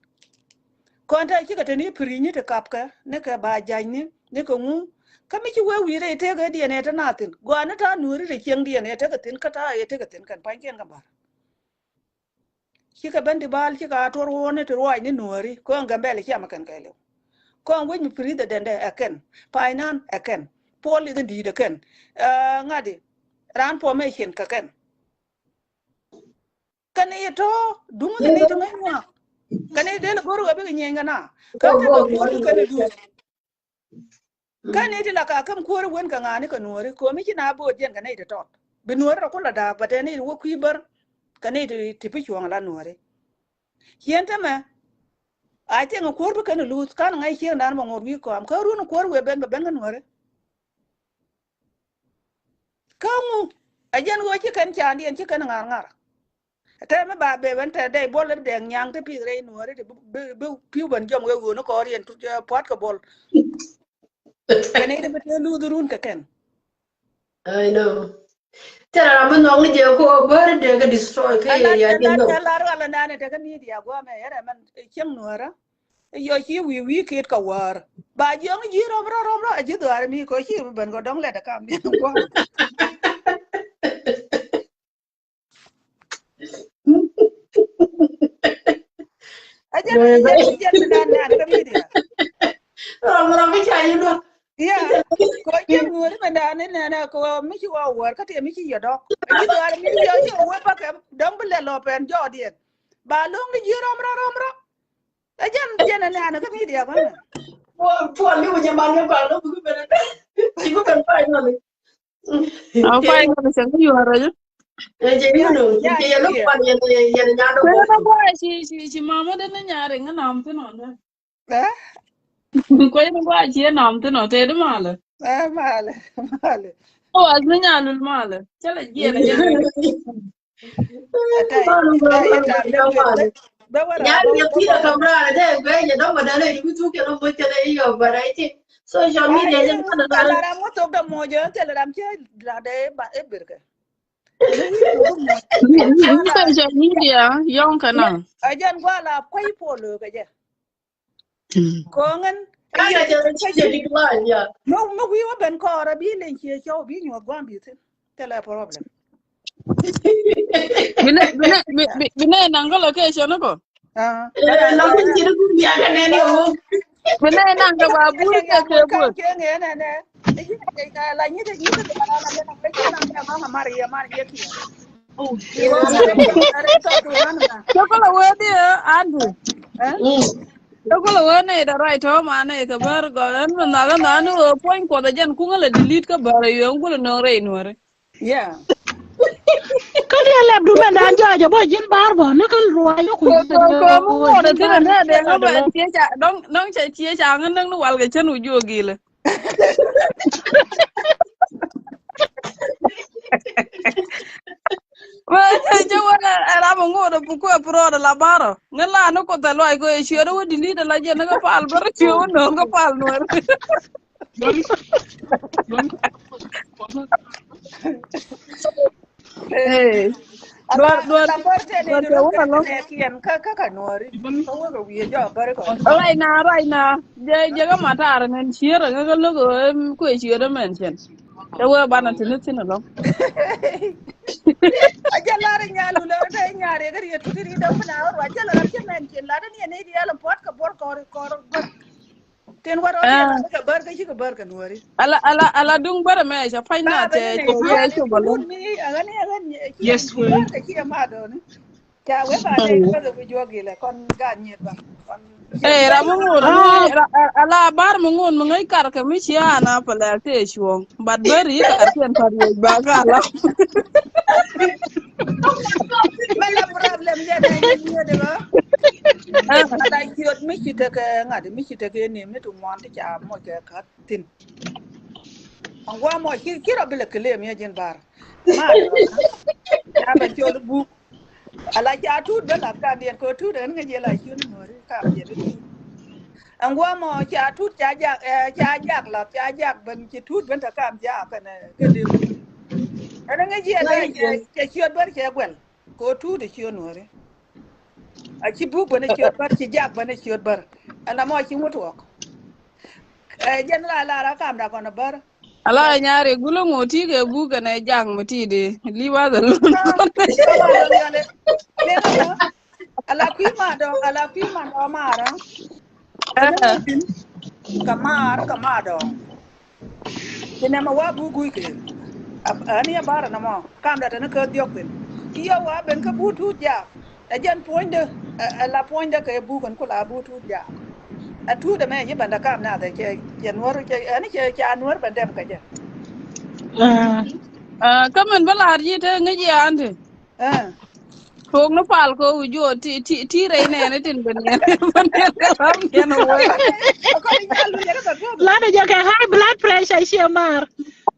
Kɔn te cikɛ te ni piri̱ny ni te kapkɛ ni kɛ ba ja̱ny ni ni kɛ ŋu. Kä mi ci wee wi̱i̱ rɛy tek ɛ diɛn ɛ te na thin gɔaa ni ta̱a̱ nuɔ̱ɔ̱ri te cieŋ diɛn ɛ tek thin kä ta̱a̱ ɛ tek thin kɛn pa̱nykiɛn kɛ ba̱r. Cikɛ ben ti bal cikɛ a tuɔr wuni ti ruac ni nuɔri kɔn Gambɛl ciamɛ kɛn kɛɛliw. Kɔn wec mi president ɛ kɛn, finance ɛ kɛn, police in di̱i̱t ɛ kɛn, ŋa̱di ran formation kɛ kɛn. Kɛn i̱ tɔ duŋ ni ni ti ŋäc ŋuak kɛn i̱ del go̱r wɛ bikɛ nyieny kɛ na kɛ te bɛ kuɔr kɛn i̱ duŋ. Kä ni ti la ka käm kuäär wen kɛ ŋa̱a̱ni kɛ nuɔ̱ɔ̱ri ko̱mi ci na bo̱o̱t jɛn kɛ nɛy ti tɔt bi nuɔ̱ɔ̱ri rɔ kulɛ da̱a̱k bɛ tɛn ni ti wä kui̱ bär kɛ nɛy ti pi cuɔ̱ɔ̱ŋ la nuɔ̱ɔ̱ri. Ciɛn tämɛ a cieŋ kuäär bi kɛn luth kan ŋa̱c cieŋdan bɛ ŋot wi̱i̱ kɔam kä run kuäär wëë ben bɛ ben kä nuɔ̱ɔ̱ri. Kä ŋu a jɛn ɣöö ci kɛn ca̱a̱ndiɛn ci kɛn ŋa̱r ŋa̱r. Tɛ mi ba beb ɛn tɛ dɛy buɔl i̱ dɛŋ nyaŋ ti pi̱th rɛy nuɔ̱ɔ̱ri ti bi, bi, bi pi̱w ben jɔm wee ɣööni kɔɔr yɛn pua̱t kɛ buɔl. Kɛn i̱ ti bi tëë luth run kɛ kɛn. I know. Tɛ ram mi nhɔk ni jɛ ko bäri dee kɛ destroy kɛ area jɛ nhɔk. Lar wala nani tɛ kɛ media guamɛ yɛrɛ mɛn cieŋ nuɔ̱ɔ̱rä. Yɔ ci wi̱i̱ wi̱i̱ ket kɛ wäär ba jiɔŋ ji̱ rɔm rɔ rɔm rɔ a ji̱ dhuaar mi kɔ ci bi ben kɔ dɔŋ lɛt ɛ kam diɛn guam. Rɔm rɔm mi ca yi luɔk. Yeah. Ko jiɛn ŋuɔ̱ri mɛ nɛɛni nɛnɛ ko mi ci wä wäär kä tiɛ mi ci yɛ dɔk. Mi ci dhɔaar mi ci yɛ wä bäkɛ dɔ̱ŋ bi lɛ lɔ pɛn jɔɔdiɛn. Ba lo̱ŋ ni ji̱ rɔm rɔ rɔm rɔ. Ɛ jɛn jɛn ɛ nɛɛni kä media bä mɛ. Puɔl ni wä jɛ man ni kɔn lɔ bukɛ ben ɛ. Ci bukɛ ben kɔn nɔni. A kɔc ŋäth cɛ ŋäc yuɔr rɔc. Ɛ cɛ yun ɔ cɛ yɛ lo̱k pan yɛn yɛn nyan dɔ̱ŋ. Kuɛ na guay ci ci ci mama den ni nyari ŋä nam thin ɔ dɛ. Kuɛ na guay ci nam thin ɔ tëë di malɛ. Ɛ malɛ malɛ. Ɔ as ni nyalul malɛ cɛ lɛ jiɛn ɛ jɛn. Social media jɛ kɔn la ram ŋutuk dɛ mɔjɛ thil ram cɛ la dɛ ba e birkɛ. Social media yɔŋ kɛ na. A jɛn gua la kuay polo kɛ jɛ. Kɔŋɛn. Mɛ mɛ wi̱i̱ wä ben kɔɔr a bi leny ciɛ cɔw bi nyuɔth guam bi thin. Thilɛ problem. Bi nɛ bi nɛ bi nɛ naŋ kä location ni bɔ. Bi nɛ naŋ kä ba bur kɛ kɛ bur. Cɛ kɔ la wee di Andrew. Ɛ kulɛ wee nɛy tɛ ruac tɔ̱ ma nɛy kɛ bär gɔl ɛn mi nhak ɛn nhak ni ɣöö puɔ̱ny Kuɔth ɛ jɛn kuŋä lɛ delete kä bär ɛ yööŋ kulɛ nööŋ rɛy nuɔ̱ɔ̱ri. Yeah. Kä diɛ lɛp du mɛn dan jɔɔc ɛ bä ji̱n bar bä ni kä ruac ni kui̱. Kɛ mi ŋuɔt ɛ thin ɛ nɛ dee ŋä bɛ ciec a dɔŋ dɔŋ cɛ ciec a ŋä näk ni wal kɛ cän wi̱c juɔk gilɛ. Wee cɛ wee ɛ ram mi ŋot ɛ buk kuɛ purɔɔd ɛ la barɔ ŋä la ni Kuoth ɛ luac kɛ ɛ ciöt ɛ wä delete ɛ la jɛn ɛ kä pal bär ciöt wä nööŋ kä pal nuɛr. Duar duar duar kɛ wä alɔŋ. Kiɛn kä kä ka nuɔri kä wä kɛ wi̱i̱ jɔ bäri kɔ. Right now, right now. Jɛ jɛ kä matar ŋän cier ŋä kä lo̱k ɛ kuɛ ciöt ɛ mɛn cɛn. Cɛ wee banɛ ti ni thin alɔŋ. A jɛ lar nyal wulɛ wä te nyar yɛ kä riet ti ri dɔŋ na wä ruac jɛ lar cɛ mɛn cɛn lar ni yɛ ni diɛl puɔt kɛ buɔr kɔr kɔr. Tin wä rɔ kɛ bär kɛ ci kɛ bär kɛ nuɔri. Ala ala ala duŋ bär mɛ cɛ pany na tɛ cɛ cɛ cɛ bä lɔ. Yes we. Kɛ ci ma dɔni. Ca wee ba dee kɛ kɛ juɔk ilɛ kɔn ga nyet ba. Ee ram mi ŋun ala bar mi ŋun mi ŋäc kar kɛ mi ci ana pɛ lɛ tɛ cuɔ̱ŋ. But beri kar kiɛn pat wec ba ka la. Mɛ la problem jɛ nɛ ni ni de ba. Ala ciöt mi ci tekɛ ŋa̱t mi ci tekɛ ni mi ti ŋuan ti ca moc kɛ kat thin. Aŋ gua mɔ ci ci rɔ bi lɛ claim yɛ jin bar. Ma ca bɛ col buk. Ala ca tut bɛ la ka diɛn ko tut ɛn ŋa jɛ la ciöt ni mori ka jɛ di. Aŋ gua mɔ ca tut ca jak ɛ ca jak la ca jak ben ci tut ben ta kam ja kɛn kɛ di. Ɛn ŋa jɛ la cɛ ciöt ber cɛ guɛl ko tut ciöt nuɔri. A ci buk ben ciöt ber ci jak ben ciöt ber. Ɛn amɔ ci ŋut wɔk. Ɛ jɛn la la ra kam da kɔn ber. Ala nyari gulung ŋu ti kɛ buk kɛnɛ jak mi ti di. Leave us alone. Ala kui̱ ma dɔŋ ala kui̱ ma dɔŋ mara. Kɛ maar kɛ maar dɔŋ. Ti nɛmɛ wa buk gui̱c kɛ. Ani a bar nɛmɔ kam da tɛni kä diɔk thin. Ti yɛ wa ben kä buk tut jak. Ɛ jɛn puɔ̱nydä ɛ la puɔ̱nydä kɛ buk kɛn kula buk tut jak. Ɛ tut ɛmɛ yi bɛn da kam nath ɛ cɛ cɛ nuɔr cɛ ɛni cɛ ca nuɔr bɛn dɛm kɛ jɛ. Kä min bä lar ji̱ te ŋäc yan ti. Tok ni pal ko wi̱c juɔk ti ti ti rɛy nɛɛni tin ben yɛn ben yɛn kɛ ram yɛn wee. Ladɛ jɛ kɛ high blood pressure ciɛ mar.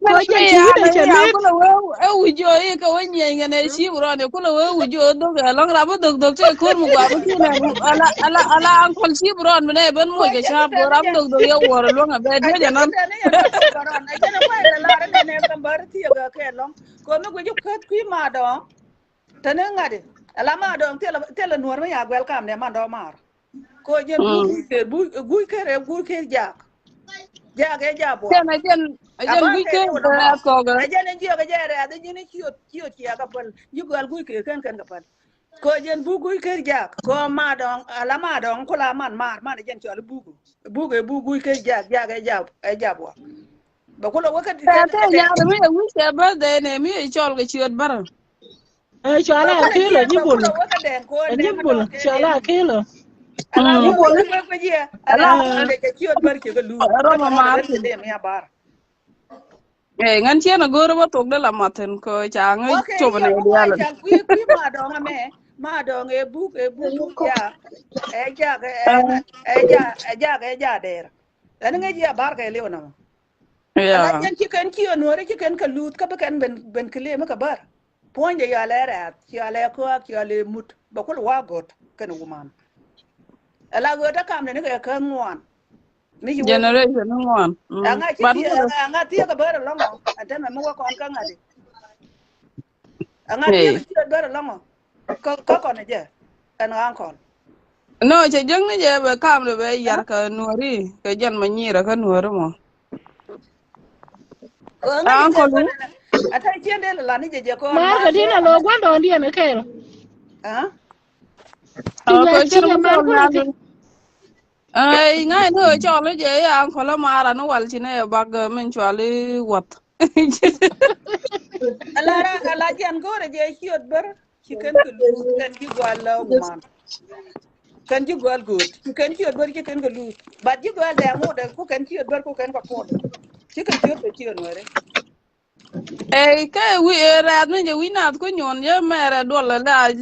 Ko jɛ ti wi̱dɛ cɛ lek. Kulɛ wee ɛ wi̱c juɔk i̱ kɛ wee nyieny kɛnɛ ci burɔn i̱ kulɛ wee wi̱c juɔk dhok ɛ lɔŋ rap i̱ dhok dhok te ko̱r mi guam i̱ kinɛ ala ala ala ankɔl ci burɔn mi nɛ ben moc kɛ cap ko rap dhok dhok yɛ wuɔr luɔŋ ɛ bɛ duec ɛ nɔn. Kɔn ni guic i̱ kueth kui̱ ma dɔɔŋ. Teni ŋa̱t i̱ ala ma dɔɔŋ thilɛ nuɔ̱r mi ya guɛl kam nɛ man dɔɔŋ mar. Ko jɛn guic ker guic ker ɛ guic ker jak. Jak ɛ jak buɔk. Jɛn ɛ jɛn ɛ jɛn guic ker ɛ kɔk ɛ jɛn ɛ jiɔk ɛ jɛ rɛth ɛ ji̱n ɛ ciöt ciöt ciɛ kɛ päl ji̱ guɛl guic ker kɛn kɛn kɛ päl. Ko jɛn buk guic ker jak ko ma dɔɔŋ ala ma dɔɔŋ kula man mar man ɛ jɛn cɔl i̱ buk buk ɛ buk guic ker jak jak ɛ jak ɛ jak buɔk. Bɛ kulɛ wä kä tɛ tɛ nyarɛ mi ɛ wi̱c kɛ birthday nɛ mi ɛ cɔl kɛ ciöt bärä. Ɛ cuala akilo nyibul. Nyibul cuala akilo. Nyibul. Rɔmɔ ma. Ɛ ŋän ciɛn a go̱o̱r bä thok dee la mathin kɔ ca ŋä cop ni dial. Kui̱ kui̱ ma dɔŋ amɛ ma dɔŋ ɛ buk ɛ buk buk ja. Ɛ jak ɛ ɛ jak ɛ jak ɛ jak der. Ɛn ŋä ji a bar kɛ liw na ma. Ala jɛn ci kɛn ci ɛ nuɔri ci kɛn kɛ luth kä bi kɛn ben ben kɛ liw mi kɛ bar. Puɔ̱nydɛ yɔalɛ rɛ̈th, ciɔalɛ kɔak, ciɔalɛ mut, bɛ kul wa go̱t kɛn wuman. Ala ɣöö te kam nɛni kɛ kä ŋuan. Mi ci wä generation ni ŋuan. Aŋa ci ti aŋa thiek a bär alɔŋɔ. Ɛn te mɛ mi wä kɔn kä ŋa̱di. Aŋa thiek a ci a bär alɔŋɔ. Kä kɔn a jɛ ɛn ɣaŋ kɔn. No cɛ jäŋni jɛ bɛ kam ni bɛ yar kä nuɔri kɛ jɛn ma nyirä kä nuɔri mɔ. Aa kɔlu. Ata cien de la ni jɛ jɛ kɔ. Mar ka dina lo gwan don dien kel. Ah. Aa ko cien mar ko ni. Ai ŋa̱c ni ɣöö cɔl jɛ ya ankɔl amar ani wal ci nɛ bak min cual i̱ wuɔth. Ala ra ala jian go̱o̱rɛ jɛ ciöt bär ci kɛn kɛ luth kɛn ji̱ gual la wuman. Kɛn ji̱ gɔal gööt. Kɛn ci ɛ duer ci kɛn kɛ luut. But ji̱ gɔal dɛ ŋot dɛ ku kɛn ci ɛ duer ku kɛn kɛ puɔt. Ci kɛ ciöt kɛ ci ɛ nuɛri. Ey, kä wi, ɛ, rɛth ni jɛ wi̱c nath ku nyuɔn jɛ mɛrɛ duɔl la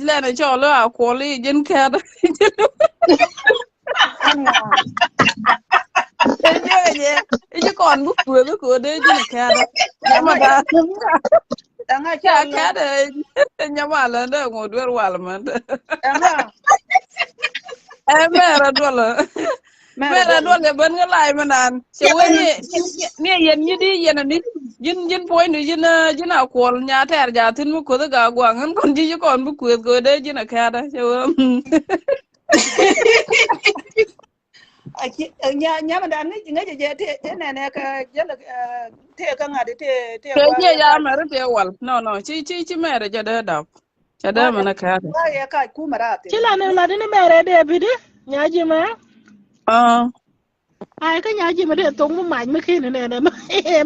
lɛn ɛ cɔl a kuɔl i̱ ji̱n kɛt. Ɛ jɛ, ɛ jɛ, i̱ ji̱ kɔn bi kuëth i̱ ko̱dɛ ji̱n kɛt. Ɛŋa ca kɛt ɛ nyɛ walä dɛ ŋot duer wal män. Ɛŋa. Ɛ mɛrɛ duɔl. Mɛrɛ duɔl jɛ ben kä lay mi nan. Cɛ wen ni, ni yɛn nyi di yɛn ni. Ji̱n, ji̱n puɔ̱nydu ji̱n, ji̱n a kuɔl nya tɛɛr ja thin mi kuoth ga guaŋ ɣän kɔn ji̱ ji̱ kɔn bi kuëth kɛ dee ji̱n a kɛɛt a cɛ wen. Nya, nya mi dan ŋäc, ŋäc jɛ tëë, tëë nɛnɛ kɛ jɛ lɛ, tëë kä ŋa̱t tëë, tëë kɛ jiɛ ya mɛrɛ tëë wal. No, no, ci, ci, ci mɛrɛ jɛ dee dap. Ca dee mɛnɛ kɛɛt. Ci la ni la di ni mɛrɛ dee bidi nya ji̱ mɛ. Ai kä nya ji̱ mɛ dee thok mi mac mi kini nɛnɛ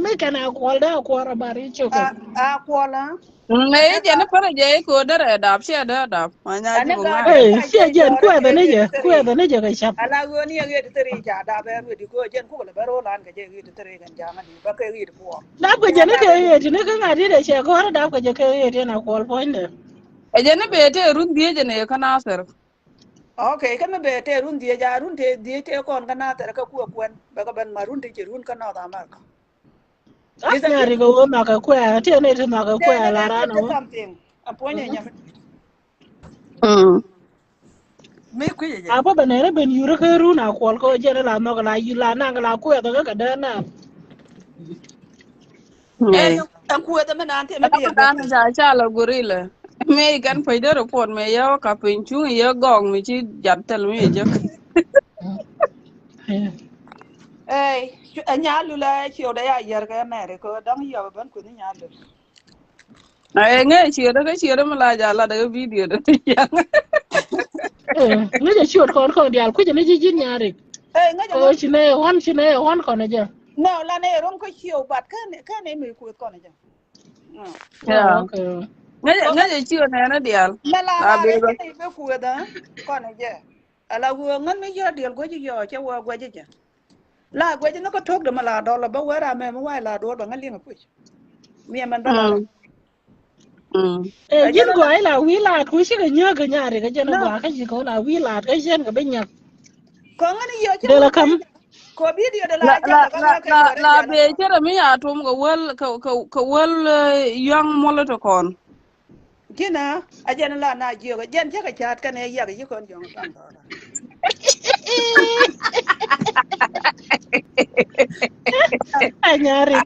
mi kɛn a kuɔl dee a kuɔl a bar i̱ cok. A kuɔl a. Ŋɛ i̱ jɛn i̱ pärɛ jɛ i̱ ko̱ derɛ dap ciɛ dee dap. Ma nya ji̱ mɛ ŋa̱. Ciɛ jɛn kuɛth ni jɛ kuɛth ni jɛ kɛ cap. Ala ɣöö ni a ɣet i̱ thiri ca dap ɛ ruet i̱ ko̱ jɛn kukɛ lɛ bɛ ro̱o̱ lan kɛ jɛ ɣet i̱ thiri kɛn ja̱a̱ŋ ni bä kɛ ɣet i̱ puɔɔr. Dap kɛ jɛn i̱ kɛ ɣet ni kä ŋa̱ dit ɛ cɛ gɔ̱r dap kɛ jɛ kɛ ɣet in a kuɔl puɔ̱nydɛ. Ɛ jɛn i̱ bee tëë run dhiec jɛn ɛ kä Nathir. Ok, kä mi bɛ tëë run dhiec a run tëë dhiec tëë kɔn kä Nathir kä kuɛ kuɛn bɛ kä ben ma run tëë ci run kä North America. Nya rik a wä makɛ kuɛ tëë ni ti makɛ kuɛ la ran a wä. A puɔ̱nyɛ nyam. Mi kui̱ jɛ. A pa bɛ nɛrɛ ben yurä kä run a kuɔl kä jɛn la nhɔk la yur la naŋ la kuɛ dhɔkä kɛ dee na. Ɛn kuɛ dhɔ mi naan tëë mi diɛn. Ca ca la gorilla. Mi kɛn pɛc dee report mi yɛ wä ka piny cuŋ yɛ gɔɔk mi ci jat thil mi yɛ jek. Ey, ɛ Nyalul ɛ ciɛw dɛ ya yɛr kɛ mɛri kɛ dɔŋ yɔp ɛ ben kueth ni Nyalul. Ɛ ŋɛ ciöt kä ciöt mi la ja lat kä video dɛ ti jaŋ. Ŋä jɛ ciöt kɔn kɔn dial kui̱ jɛ ni ji̱ ji̱n Nyarik. Ɛ ŋä jɛ kɔ ci nɛ wan ci nɛ wan kɔn jɛ. No, la nɛ rum kä ciöt but kɛ nɛ kɛ nɛ mi kueth kɔn jɛ. Ŋä jɛ ciöt nɛ nɛ dial. Mɛ la la nɛ mi kueth kɔn jɛ. Ala wä ŋän mi yä dial guäc yɔ cɛ wä guäc jɛ. La guɛc ni kä tok de mi la dɔl bä wee ram mɛ mi wa̱i̱ la duɔl bä ŋä liŋ kuc. Mi ɛmɛn bä la. Ɛ ji̱n gɔaa ila wi̱i̱ laat ku cikɛ nyääk kɛ nyaari kɛ jɛn gɔaa kä ji̱ kɛ wä la wi̱i̱ laat kä jɛn kɛ bi nyäk. Kɔ ŋäni yio̱ cä wä kam. Kɔ bidio de la jɛ kɛ ŋä kɛ la bee cä rɛ mi ya tum kɛ wäl kɛ wäl yuaŋ muɔl tɔ kɔn. Jinä a jɛn la na jiök a jɛn cä kɛ ca̱a̱t kɛn ɛ yiak a yi kɔn jɔ̱ŋ thaŋ tɔɔrä. A nyari.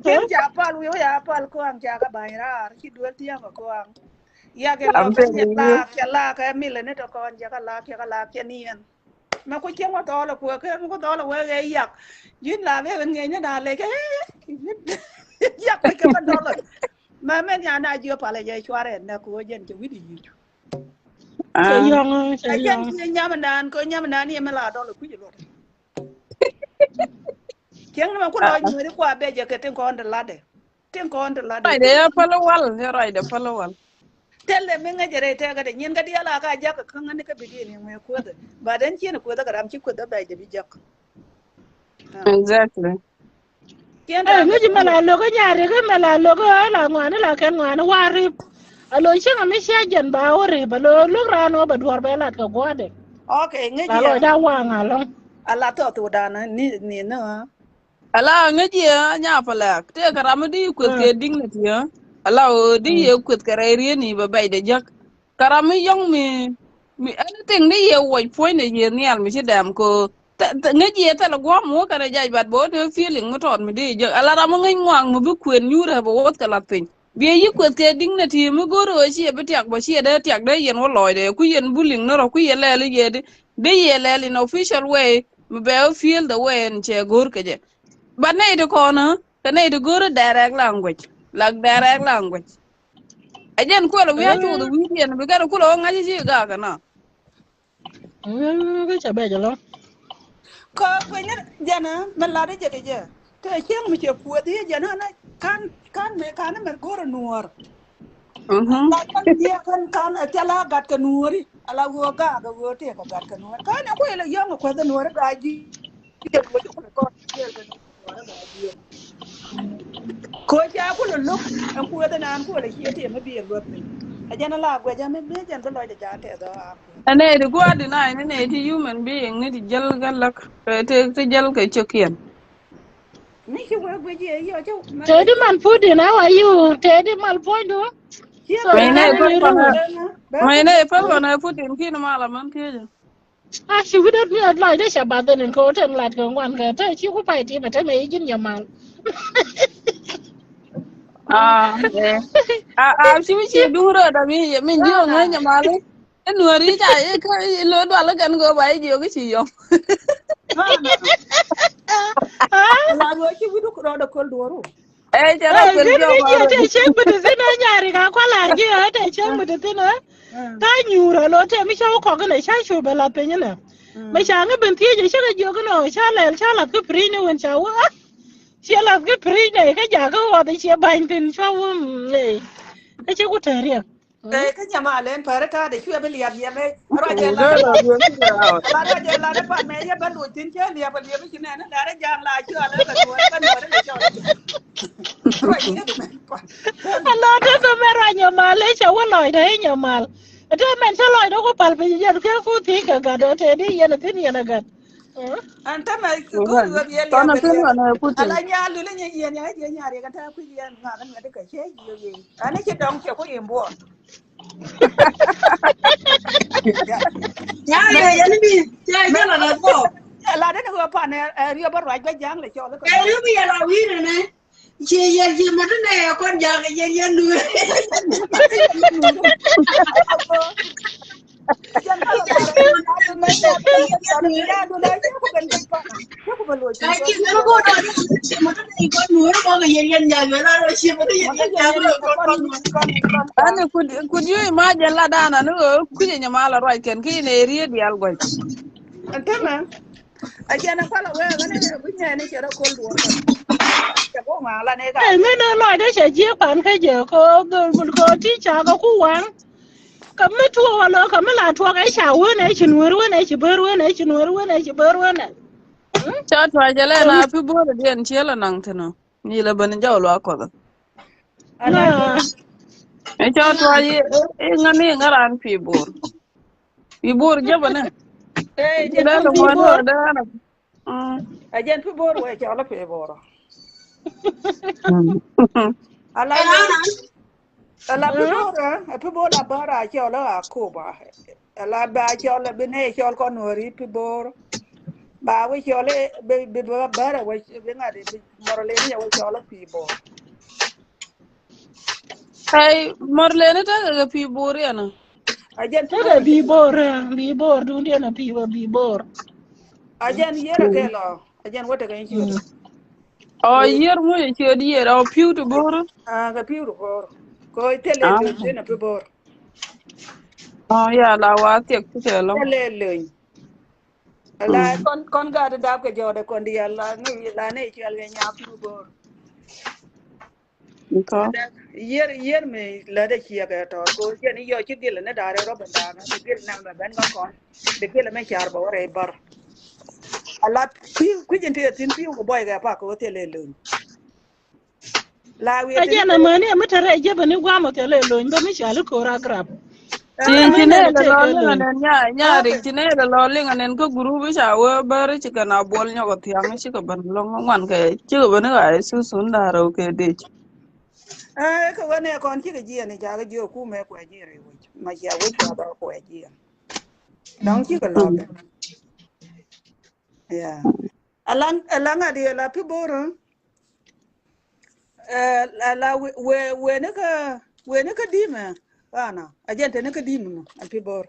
Cin ca pal wi̱i̱ wä ya pal kuaŋ ca kɛ ba̱ny raar ci duel tiäŋ kɛ kuaŋ. Yak kɛ lak kɛ lak kɛ lak kɛ milɛ ni tɔ kɔn cɛ kɛ lak cɛ kɛ lak cɛ niɛn. Mɛ ku cieŋ wä thɔɔl ɛ kuɛ kɛ mi ku thɔɔl ɛ wee ɣɛ yak. Ji̱n la bɛ kɛ ŋi̱eec ni da̱a̱n lɛ kɛ yak kuec kɛ mɛ dɔlɔ. Mɛ mɛ nya na jiö palɛ jɛ cuarɛ nɛ ku wä jɛn cɛ wi̱c i̱ yi̱c. Cɛ yɔŋ cɛ yɔŋ. Jɛn ci nyam dan kɛ nyam dan yɛ mɛ la dɔlɔ kui̱c luɔt. Cieŋ ni mɛ ku lɔ nyuuri kua bɛ jɛ kɛ tin kɔn ti latdɛ. Tin kɔn ti latdɛ. Ruacdɛ yɛ päl wal yɛ ruacdɛ päl wal. Tɛl dɛ mi ŋäc rɛy tɛkɛ dɛ nyin kä diaal a ka jak kä ŋäni kä bidin iŋuɛ kuäthɛ. But ɛn cien kuäthɛ kɛ ram ci kuäthɛ bɛc dɛ bi jak. Exactly. Ɛ ŋäc mɛ la lokä nyari kä mɛ la lokä ɛ la ŋuani la kɛn ŋuani wa rip. A lo cieŋ a mi cia jɛn ba wä rip a lo lo̱k ran wä bɛ duɔr bɛ lat kɛ gua̱dɛ. Okay, ŋäc la lɔcda waŋ a lɔŋ. A la thɔth wä dan ni ni ni. Ala ŋäc yɛ nya pälɛk tëëkɛ ram mi di kueth kɛ dignity ɛ. Ala ɣöö di yɛ kueth kɛ rɛy rieni bɛ bɛcdɛ jäk. Kɛ ram mi yɔ̱ŋ mi mi anything di yɛ wuɔc puɔ̱nydɛ yɛ nhial mi ci dɛm kɛ ɣöö ŋäc yɛ thilɛ gua̱a̱m mi wä kɛnɛ jac bat bɛ wä dee feeling mi tɔɔt mi di yɛ jäk. Ala ram mi ŋäc ŋuaŋ mi bi kuën nyuurɛ bɛ wuɔth kɛ lath piny. Biɛ yi kueth kɛ dignity mi go̱o̱r ɣöö ci yɛ bi tiak bä ci yɛ dee tiak dee yɛn wä lɔɔcdɛ ku yɛn bullying ni rɔ ku yɛ lɛɛl i̱ yɛ di. Dee yɛ lɛɛl in official way mi bɛ wä feel the way in cɛ go̱o̱r kɛ jɛ. But nɛy ti kɔn ɛ kɛ nɛy ti go̱o̱ri direct language, like direct language. Ɛ jɛn kuɛl wi̱i̱ a cuuth wi̱i̱ diɛn bi kɛn kulɛ wä ŋa̱c i̱ ci gak kɛ na. Kä kueny ni jɛn ɛ mi lat i̱ jɛ kɛ jɛ kɛ cieŋ mi cɛ puɔth i̱ jɛn ɛ kan kan mi kan mi go̱o̱r ɛ nuɔɔr. Kan kan ɛ thil a gat kɛ nuɔɔri. Ala ɣöö gaak ɛ ɣöö tëëkɛ gat kɛ nuɔ̱ɔ̱r. Kä ni kuël ɛ yɔ̱ŋ ɛ kuäth ɛ nuɔ̱ɔ̱r ɛ gaak ji̱. Jɛ luɔc ɛ kuëth kɔn. Ko ca kulɛ lo̱k ɛn kuëth ɛn an kuël ɛ ciɛ tëë mi bi ɛ luɔth piny. Ɛ jɛn ala guɛc ɛn mi bi jɛn bi lɔc ɛ ca tɛth ɔ a kuëth. Ɛn ɛ ti gua̱a̱r di na ɛn ɛ ti human being ni ti jäl kɛ läk. Kɛ ti ti jäl kɛ cio̱kiɛn. Ni ci wee guic yɛ yɔ cä. Teddy Malputin, how are you? Teddy Malputin. Mayne pal pana Putin kin mala man kiyo. Ah, ci wi̱dät mi a lɔc dee ca bath ɛn in kɛ hotel lat kɛ ŋuan kɛ te ci ku pay ti mɛ te mɛ yi ji̱n nyɛ mal. Ah, eh. Ah, ah, ci wi̱ ci duŋ röödä mi mi ji̱ ŋuɛ nyɛ mal. Ɛn nuɔ̱ɔ̱ri ca i̱ kä i̱ lo̱ dual kɛn kɛ ba i̱ jiök i̱ ci yɔm. La ŋuɛ ci wi̱du rɔɔdɛ köl duɔ̱ru. Ɛ cɛ rɔ pil jɔk ɔ rɔ. Te cieŋ bi ti thin ɛ nyari ka kual ar ji̱ ɛ te cieŋ bi ti thin ɛ. Ka nyuurä lo te mi ca wä kɔk inɛ ca cu bɛ lath piny inɛ. Mi ca ŋä ben thiec ɛ cä kɛ jiök inɔ ca lɛl ca lath kä piric ni wen ca wä. Ciɛ lath kä piric nɛ kä jakä ɣɔth ɛ ciɛ ba̱ny thin ca wä nɛ. Ɛ cä ku te riɛk. Ɛ kä nyama lɛn pärä ta̱a̱dɛ cuɛ bi liap yɛmɛ. Ruacɛ lat. Lat ruacɛ lat ɛ pan mɛ yɛ bä luc thin cɛ liap ɛ liap i̱ ci nɛn ɛ lat ɛ ja̱a̱ŋ la cuɛ lat ɛ nuɔ̱ɔ̱r ɛ nuɔ̱ɔ̱r ɛ cɔl ɛ ja̱a̱ŋ. Ruacɛ ɛ mɛ pan. Ɛ lat ɛ mɛ ruac nyama lɛ cɛ wä lɔcdɛ i̱ nyama. Ɛ te mɛn cä lɔcdɛ ku pal piny jɛn kɛ ku thi̱i̱ kɛ gat ɛ te di yɛn ɛ thi̱n yɛn ɛ gat. Ɛn tämɛ go̱o̱r ɣöö yɛ liɛp kɛ liɛp. Ala nyaal lul inyɛ yiɛn ya jiɛ nyaar yɛ kɛ tɛ̈ kui̱c yɛn ŋa̱th ɛn ŋäth kɛ cɛ jiɛ yɛ. Ɛn i̱ ci dɔŋ cɛ ku yɛ buɔɔr. Nyaar yɛ yɛn mi cɛ jɛ la na buɔɔr. Ɛ la den ɣöö pan ɛ riöp bä ruac bä ja̱a̱ŋ lɛ cɔl. Ɛ riöp yɛ la wi̱i̱ nɛ. Ci yɛn ci mɛ ti nɛ yɛ kɔn ja̱a̱ŋ yɛn yɛn nuur. Ani could, could you imagine la dana ni ɣöö kui̱cɛ nyɛ mal a ruac kɛn ki inɛ riet dial guac. Ɛn tämɛ. A jɛn a kual a wee ɣän ɛ bi nyɛ ni cɛ rɔ kol duɔ̱ɔ̱r kɔn. Cɛ go̱o̱ŋ a la ni ka. Ɛ ŋän ɛ lɔcdä cɛ jiɛ pan kä jɛ kɛ ɣöö dhol mun kɛ ɣöö ti ca kɛ ku waŋ. Kɛ mi tuɔɔk ɛ lɔ kɛ mi la tuɔɔk ɛ ca wen ɛ ci nueer wen ɛ ci bär wen ɛ ci nueer wen ɛ ci bär wen ɛ. Ca tuac ɛ lɛ na pi bo̱o̱r ɛ diɛn ciɛ lɛ naŋ thi̱n ɔ. Ni lɛ ben jɔw luaak kɔth. Ɛ ca tuac i̱ ŋä ni ŋä raan pi bo̱o̱r. Pi bo̱o̱r jɛ ben ɛ. Ɛ jɛ ben pi bo̱o̱r. A jɛn pi bo̱o̱r wee cɔl a pi bo̱o̱r. Ala pi bo̱o̱r a pi bo̱o̱r la bäär a cɔl a koba. Ala ba cɔl a bi ne cɔl kɔn weri pi bo̱o̱r. Ba we cɔl a bi bi bäär a we bi ŋa̱t bi mɔrɔ le ni a we cɔl a pi bo̱o̱r. Hey, mɔr leni tekɛ kɛ pi bo̱o̱r yɛn. A jɛn tekɛ pi bo̱o̱r, pi bo̱o̱r dun yɛn a pi wä pi bo̱o̱r. A jɛn yier a kɛ lɔ, a jɛn wä tekɛ in ciöt. Ɔ yier mu yɛ ciöt yier ɔ piu ti bo̱o̱r. A kɛ piu ti bo̱o̱r. Kɔ thilɛ luny yɛn a pi bo̱o̱r. Ɔ ya la wa thiɛk ti kɛ lɔ. Thilɛ luny. La kɔn kɔn gat dap kɛ jɔɔdɛ kɔn di ya la ni la ni cuɛl kɛ nya piu bo̱o̱r. Yier yier mi lätdä ciɛ kɛ tɔr ko jɛn i̱ yɔ ci gil ni da̱rɛ rɔ ben da̱rɛ bi gil nɛm bɛ ben kä kɔn bi gil mi car bɛ wä rɛy bär. Ala kui̱ kui̱ jin ti thi̱n pi̱w kɛ buɔy kɛ pak kɛ wä thilɛ luny. La wiɛ kä jɛn amäni mi te rɛy jepɛ ni guam wä thilɛ luny bä mi cali ko̱r a grap. Ci ci nɛ lɛ lɔ liŋ anɛn nya nya rik ci nɛ lɛ lɔ liŋ anɛn kä gurup i̱ ca wee bär ci kɛ na buɔl nyɔk thiaŋ ci kɛ ben lɔŋ ŋuan kɛ ci kɛ ben i̱ ɣaɛ susundar wä kɛ dec. Ɛ kɛ wen ɛ kɔn cikɛ jiɛn i̱ ca kɛ jiɛ kumɛ kuɛ jiɛn i̱ wec ma cia wec ca bä kuɛ jiɛn. Dɔ̱ŋ cikɛ lɔk. Ya. Alaŋ alaŋ a diɛ la pi bo̱o̱r. Ɛ la la we we ni kä we ni kä dimɛ. Ɣana a jɛn te ni kä dimɛ mɔ a pi bo̱o̱r.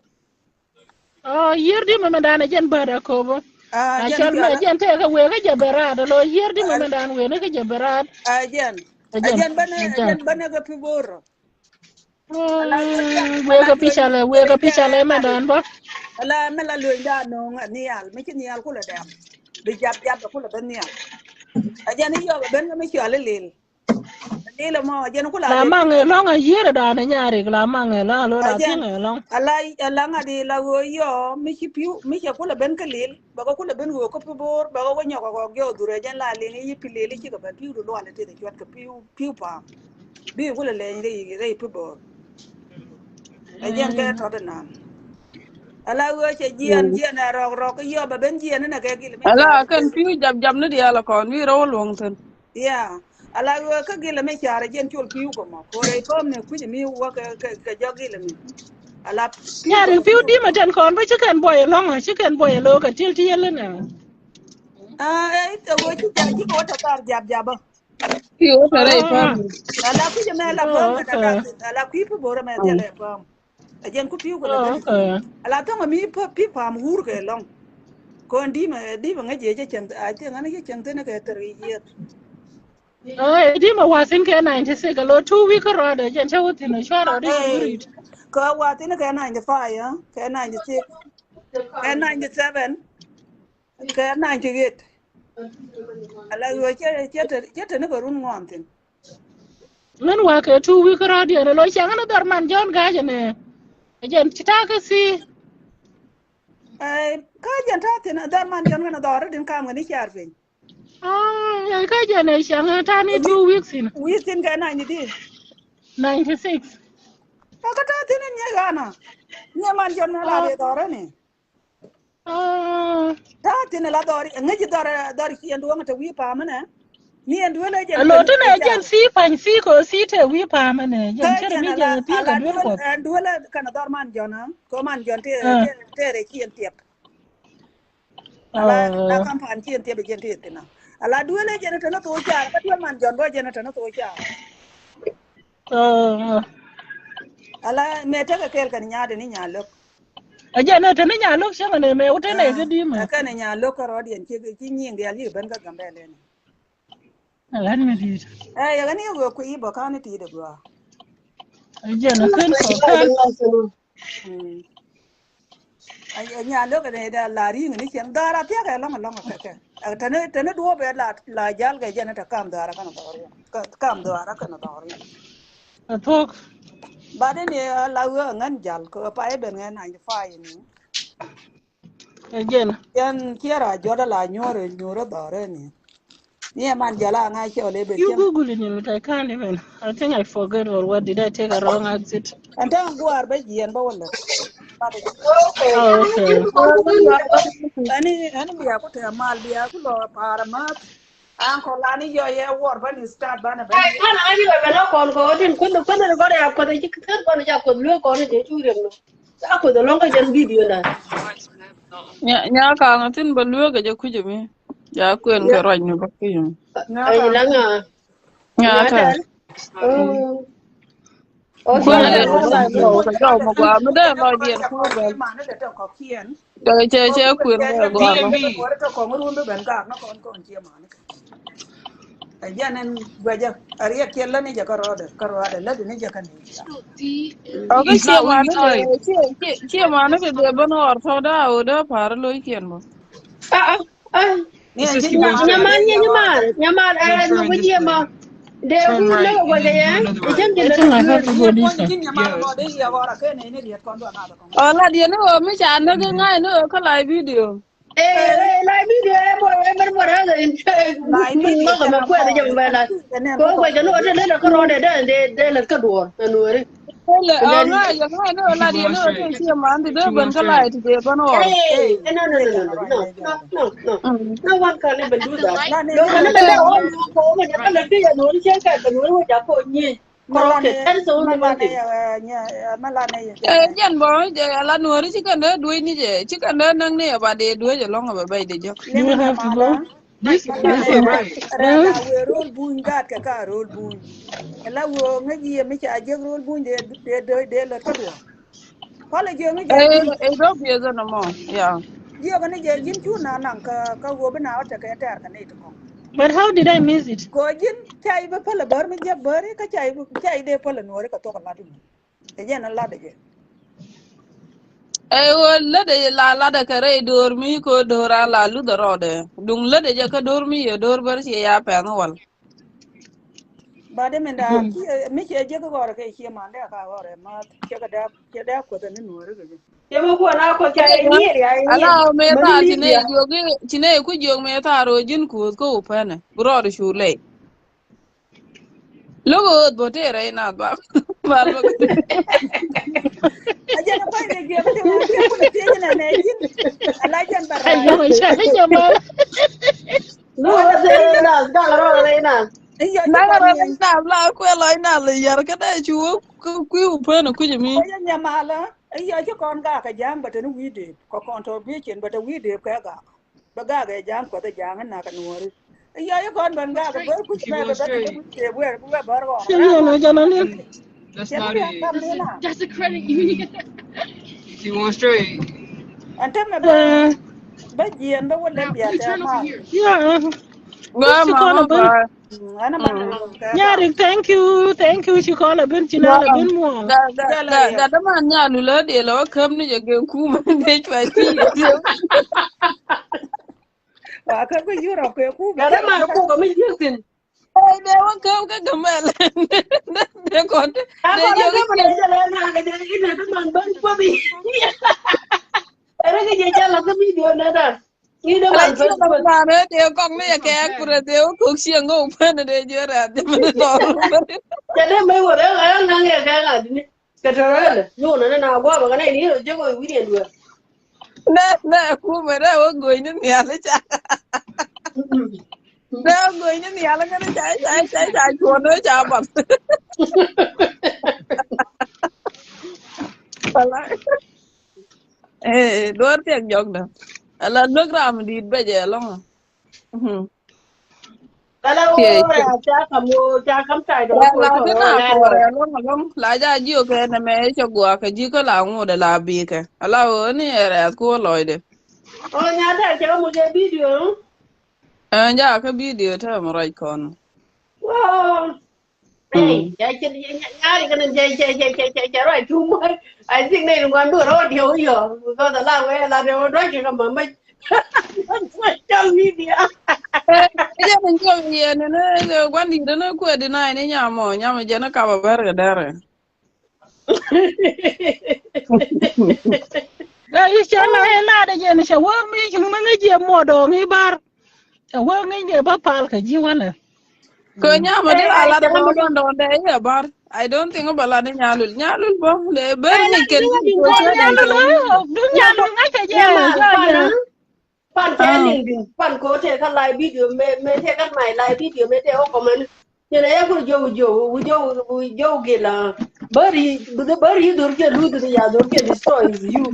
Ɔ yier di mɛ mɛ dan a jɛn bädɛ kobo. A cɔl mɛ a jɛn tɛkɛ wee kä jɛ bɛ raat a lɔ yier di mɛ mɛ dan wee ni kä jɛ bɛ raat. A jɛn a jɛn bänɛ a jɛn bänɛ kä pi bo̱o̱r. Wee kä pi calɛ wee kä pi calɛ mɛ dan bä. Ala mɛ la lueny dan no̱o̱ŋ a nhial mi ci nhial kulɛ dɛm. Bi jap jap kulɛ bä nhial. A jɛn i̱ yɔk a ben kä mi cɔal i̱ lil. Lil ɛmɔ jɛn ku la la maŋ ɛlɔŋ a yier dan ɛ nyarik la maŋ ɛlɔŋ a lo la thiŋ ɛlɔŋ. Ala ala ŋa di la ɣöö yɔ mi ci piu mi cɛ ku la ben kä lil bɛ kɛ ku la ben ɣöö kä pi bo̱o̱r bɛ kɛ wä nyɔk kɛ kɔk jɔw dhurɛ jɛn la liŋ i̱ pi lil i̱ cikɛ bɛ piu di lual ɛ tith ɛ cuat kɛ piu piu pa̱a̱m. Bi ku la lɛny rɛy rɛy pi bo̱o̱r. Ɛ jɛn kɛ tɔt inan. Ala ɣöö cɛ jiɛn jiɛn ɛ rɔk rɔk i̱ yɔ bɛ ben jiɛn inɛ kɛ gil mi. Ala kɛn piu jap jap ni diaal ɛ kɔn wi rɛw luɔŋ thin. Yeah. Ala ɣöö kä gilɛ mi carɛ jɛn col pi̱w kɛ mɔ ko̱rɛ i̱ päm ni kui̱c mi wä kɛ kɛ jɔk gilɛ mi. Ala pi̱w. Carɛ pi̱w di̱mɛ tɛn kɔn bä ci kɛn buɔy ɛlɔ̱ŋ ci kɛn buɔy ɛlɔ̱ŋ kɛ ti̱el ti̱el inɛ. Aa ɛ ɣöö ci car ci kɛ wä tɛ kar jap jap bä. Pi̱w wä tɛ rɛy päm. Ala kui̱c ɛmɛ la päm kɛ tɛ kar. Ala kui̱ pi bo̱rɛ mɛ thilɛ päm. Ɛ jɛn ku pi̱w kɛ lɛ. Oh, okay. Ala thɔŋ mi pi pa̱a̱m wur kɛ lɔŋ. Kɔn di̱mɛ di̱mɛ ŋäc yɛ cɛ cɛŋ a cɛ ŋäc yɛ cɛŋ thin kɛ thir yɛ. Oh, di̱mɛ wathin kɛ ninety six alo two week rɔɔdɛ jɛn cɛ wä thin a cuarɛ ri. Kɛ wathin kɛ ninety five kɛ ninety six kɛ ninety seven. Kɛ ninety eight. Ala ɣöö cɛ cɛ te cɛ te ni kɛ run ŋuan thin. Min wa kɛ two week rɔɔdiɛn alo cɛ ŋän dhɔr man Jɔn ga̱a̱c ɛnɛ. Jɛn ci ta̱a̱ kä si. Ɛ kä jɛn ta̱a̱ thin dhɔr man Jɔn ŋän dhɔr ri din kam ŋän i̱ car piny. Aa kä jɛn ɛ cɛ ŋän ta̱a̱ ni two weeks in. Weeks in kɛ ninety di. Ninety six. Ɛ kä ta̱a̱ thin in nyɛ ɣa̱a̱n a nyɛ man Jɔn ŋän la di dhɔr ɛnɛ. Ta̱a̱ thin la dhɔr ŋäc dhɔr dhɔr ciɛn duɔ̱ŋ te wi̱i̱ pa̱a̱m ɛnɛ. Ni ɛn duel ɛ jɛn. Alo tin ɛ jɛn si pa̱ny si ko si te wi̱i̱ pa̱a̱m ɛnɛ jɛn cɛ mi jɛn thiek ɛ duel kuɔth. Ɛn duel ɛ kɛn dhɔr man Jɔn a ko man Jɔn te te rɛ ciɛn tiɛp. Ala na kam pa̱a̱n ciɛn tiɛp ɛ jɛn te thin a ala duel ɛ jɛn te ni thok car kä duel man Jɔn bä jɛn te ni thok car. Ala mɛ tekɛ kɛɛl kɛn nyaatɛ ni nya lo̱k. Ɛ jɛn ɛ te ni nya lo̱k cäŋ ɛnɛ mɛ wut te nɛ kä di̱mɛ. Ɛ kɛn ɛ nya lo̱k kä rɔɔdiɛn ci ci nyiŋ diaal yik ben kä Gambɛlɛ ni. Ɛ ɣän mi di̱i̱t. Ɛ yɛ ɣän yɛ wee kui̱ bä ka̱n i̱ ti̱i̱t ɛ gɔaa. Ɛ jɛn ɛ kän kɔ kän. Ɛ nya lo̱k ɛn ɛ la ri̱i̱ŋ ni cieŋ dhɔaar a thia̱k ɛ lɔ̱ŋ ɛ lɔ̱ŋ ɛ kɛ kɛ. Ɛ tɛni tɛni duɔ̱ɔ̱p ɛ la la jal kɛ jɛn ɛ te kam dhɔaar ɛ kɛn dhɔaar yɛn. Kam dhɔaar ɛ kɛn dhɔaar yɛn. Ɛ thuɔ̱k. Bat in ɛ la wee ɛ ŋän jal kɛ pay ɛ ben ŋän ninety five ni. Ɛ jɛn. Yɛn ciɛ ra jɔt ala nyuɔr nyuɔr dhɔr ni. Ni ɛ man jala ŋa cɛ wala ben. You Google it, I can't even. I think I forget or what did I take a wrong exit. Ɛn taŋ guar bä jiɛn bä wala. Oh, okay. Ɛni ɛni bia ku te mal bia ku lɔ para ma. An kɔ la ni yɔ yɛ wor ba ni start ba na ba. Ai kan an yɔ ba na kɔn kɔ din kun kun ni gɔrɛ ya kɔ de ji kɛ kɔn ja kɔ lu kɔn je chu rem no. Sa kɔ de long ka jan video na. Nya nya ka nga tin ba lu ka je ku je mi. Ja kuen ka roj ni ba ku je mi. Ai la nga. Nya ta. Oh. Kuäär ɛ lɔc diɛn kuɔth kɛ jɔw mi gɔaa mi dee lɔc diɛn kuäär bɛ. Cɛ cɛ cɛ kuël kɛ gɔaa lɔ. Ɛ jɛn ɛn guɛcä a riɛk kiɛ lä ni jɛ kä rɔɔdɛ kä rɔɔdɛ lä di ni jɛ kä ni. Ɔ kä ciɛ mani kɛ ciɛ ciɛ mani kɛ dee ben ɣɔr tɔ daa ɣöö dee pa̱a̱r lo̱ckiɛn bä. Nyaman, nyaman, nyaman, ɛ, nukɛ jiɛ ma. Dee wut lɛ wä jɛ yɛ. Ɛ jɛn jɛ lɛ. Ɔ la diɛ ni wä mi ca näk ŋa̱c ni wä kä live video. Ɛ, ɛ, live video ɛ bɔ ɛ mɛr bɔ rɛ ɛ. Live video ɛ mɛ kuɛ jɛ mɛ la. Ko wä jɛ ni wä te lɛ kä rɔ dɛ dɛ dɛ lɛ kä duɔr ɛ nuɔri. Ɛ, ŋa̱c, ŋa̱c ni ɣöö lat yɛn ni ɣöö tëë ciɛ man ti dee ben kä la̱a̱c ti dee ben ɣɔr. Ɛ, no, no, no, no, no, no, no, no, no. Mm. No one can even do that. No one can even do that. Ɛ, jɛn bä, jɛ ala nuɔ̱ɔ̱ri ci kɛn dee duec ni jɛ, ci kɛn dee näk ni jɛ ba dee duec ɛlɔ̱ŋ ɛ bɛ bɛc dee jɔk. You have to go. This, this is right. Rɛɛk a wëë ro̱l buny gaat kɛ ka ro̱l buny. Ɛ la wëë ŋäc yiëë mi ca jiäk ro̱l buny dee dee dee dee lät kä duɔ̱ɔ̱r. Kualɛ jiäk ŋäc jiäk. Ɛ ɛ dɔ̱k biɛth ɛn ɛmɔ, yeah. Jiäk ni jɛ ji̱n cu na naŋ kä kä wëë bi na wä tekɛ tɛɛr kɛ nɛy ti kɔŋ. But how did I miss it? Kɛ ji̱n ca i̱ bi päl ɛ bär mi jiäk bäri kä ca i̱ ca i̱ dee päl ɛ nuɔ̱ɔ̱ri kɛ thuɔ̱k ɛ lat imɔ. Ɛ jɛn ɛ lat ɛ jɛ. Ɛ ɣöö lätdɛ jɛ la latdɛ kɛ rɛy do̱r mi ko do̱r a la luth ɛ rɔɔdɛ. Duŋ lätdɛ jɛ kä do̱r mi yɛ do̱r bär ciɛ ya pɛn wal. Ba de min da mi cie jek ɣɔr kɛ cie man de ka ɣɔr ɛ ma cie ka da cie da kuoth ni nuɔri kɛ. Cie mi kuɔn a kuoth ca ɛ nyier ya ɛ nyier. Ala me ta ci ne jiok ci ne ku jiok me ta ro jin kuoth ko upɛnɛ. Bro ro shu lɛ. Look at what they right now, ba. Ba look. Aja na pa ni jiok ti mo ke ku ti ni na ne jin. Ala jan ba ra. Ayo, ayo, ayo, ma. No, no, no, no, no, no, no, no. Iyo, na ro na la ku lo na le yar ka da chu ku ku upɛnɛ ku mi. Aja nyamala. Iyo, ci kɔn gak kɛ ja̱a̱ŋ bɛ te ni wi̱i̱ dëëp kɛ contribution bɛ te wi̱i̱ dëëp kɛ gak. Bɛ gak kɛ ja̱a̱ŋ kuɔth ɛ ja̱a̱ŋ in nak kɛ nuɔ̱ɔ̱ri. Iyo, ci kɔn ben gak kɛ bä kuc mɛ bɛ bɛ te wi̱i̱ dëëp wɛr bi wɛ bär ɣɔn. Ci liɛl ɛ jɛn a liɛl. That's not it. That's a credit union. She went straight. Ɛn te mɛ bä bä jiɛn bä wä lɛ biat tɛ ma. Yeah. Gua mama ba. Nyarik, thank you, thank you. Ci kɔn a ben ci na la ben muɔ. Ga ga ga ga da man nya lu la de la wa kam ni je gen kuma de chwa ti. Wa ka ku Europe ke kuma. Ga da man ku ga mi jin tin. Ai de wa kam ka ga mal. De ko de je ga na ga de ina da man ban ko bi. Era ga je jala ka video na da. Ni dee man pɛn pɛn. Mane dee kɔk ni yɛ kɛ kurɛ dee wä kok cieŋ ŋok pɛn dee jiɛ rɛ̈t jɛ mɛn nɔr. Cɛ dee mɛ wä rɛ ŋa ŋa ŋa kɛ ŋa dini. Kɛ tɔrɔ ɛlɛ ni wä nɔ ni na guɔ bɛ kɛ nɛ ni yɛ jɛ kɔ wi̱i̱ ni ɛn duɛ. Nɛ nɛ kumɛ dee wä go̱ny ni nhial ica. Dee wä go̱ny ni nhial ica ica ica ica cuɔn ica bath. Wala. Eh, duɔr tiɛk jɔkdä. Ala luek ram di̱i̱t bɛ jɛ ɛlɔŋ. Kala wä ca kam wä ca kam tay dɔ. Ala kɛ na kɔrɛ ɛlɔŋ ɛlɔŋ. La ja jiö kɛ nɛ mɛ cɛ guak kɛ ji̱ kä la ŋut ala bikɛ. Ala wä ni ɛ rɛth ku wä lɔcdɛ. Ɔ nya tɛk cɛ wä mɔ jɛ video. Ɛ ja kä video tɛ mɔ ruac kɔn. Wä. Hey, nyari kɛn cɛ cɛ cɛ cɛ cɛ cɛ ruac too much. I think ni ŋuan du rɔɔd yɛ wä yɔ because a la wee la dee wä duac kɛ kɛ mama. Social media. Jɛ ni jɛ yɛ ni ni guan di ni kuɛ di na ni nyamɔ nyamɔ jɛ ni kaba bɛr kɛ dɛrɛ. Ɛ i̱ cɛ na ɛ la dee jɛ ni cɛ wä mi ci ni ŋa jɛ mɔ dɔɔŋ i̱ bar. Cɛ wee ŋi̱ny kɛ bä pal kɛ ji̱ wälɛ. Kɛ nyamä di la lat bä lɔndɔn dɛ i̱ ɛ bar. I don't think bä lat ni nyalul. Nyalul bä dee ber ni kɛn. Nyalul ŋa̱cä jɛ. Pan cɛ liŋ di̱n pan kɛ wä tëë kä live video mëë mëë tëë kä my live video mëë tëë wä comment. Yɛn a yɛ kur jow jow jow jow gila. Bäri bäri yi dhor kɛ luth ya dhor kɛ destroy is you.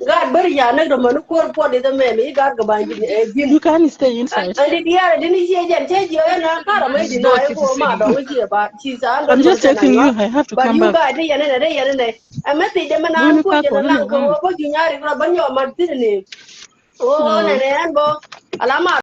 Gaat bäri ya näk dɔmɔ ni kuɔr puɔt di dhamɛ mi gaat kɛ ba̱ny di ɛ ji̱n. You can't stay inside. Ani diaar di ni cie jɛn cɛ jiɛ ɛ na kara mɛ di na ɛ ko ma dɔŋ cie ba ci sa an dɔŋ. I'm just taking you. I have to come back. But you guys di yɛn nɛ di yɛn nɛ. Ɛ mɛ ti dɛ mɛ na an ko jɛ mɛ na ko wä ko ju nyari kura bä nyɔ ma ti ni. O nɛ nɛ an bɔ ala ma.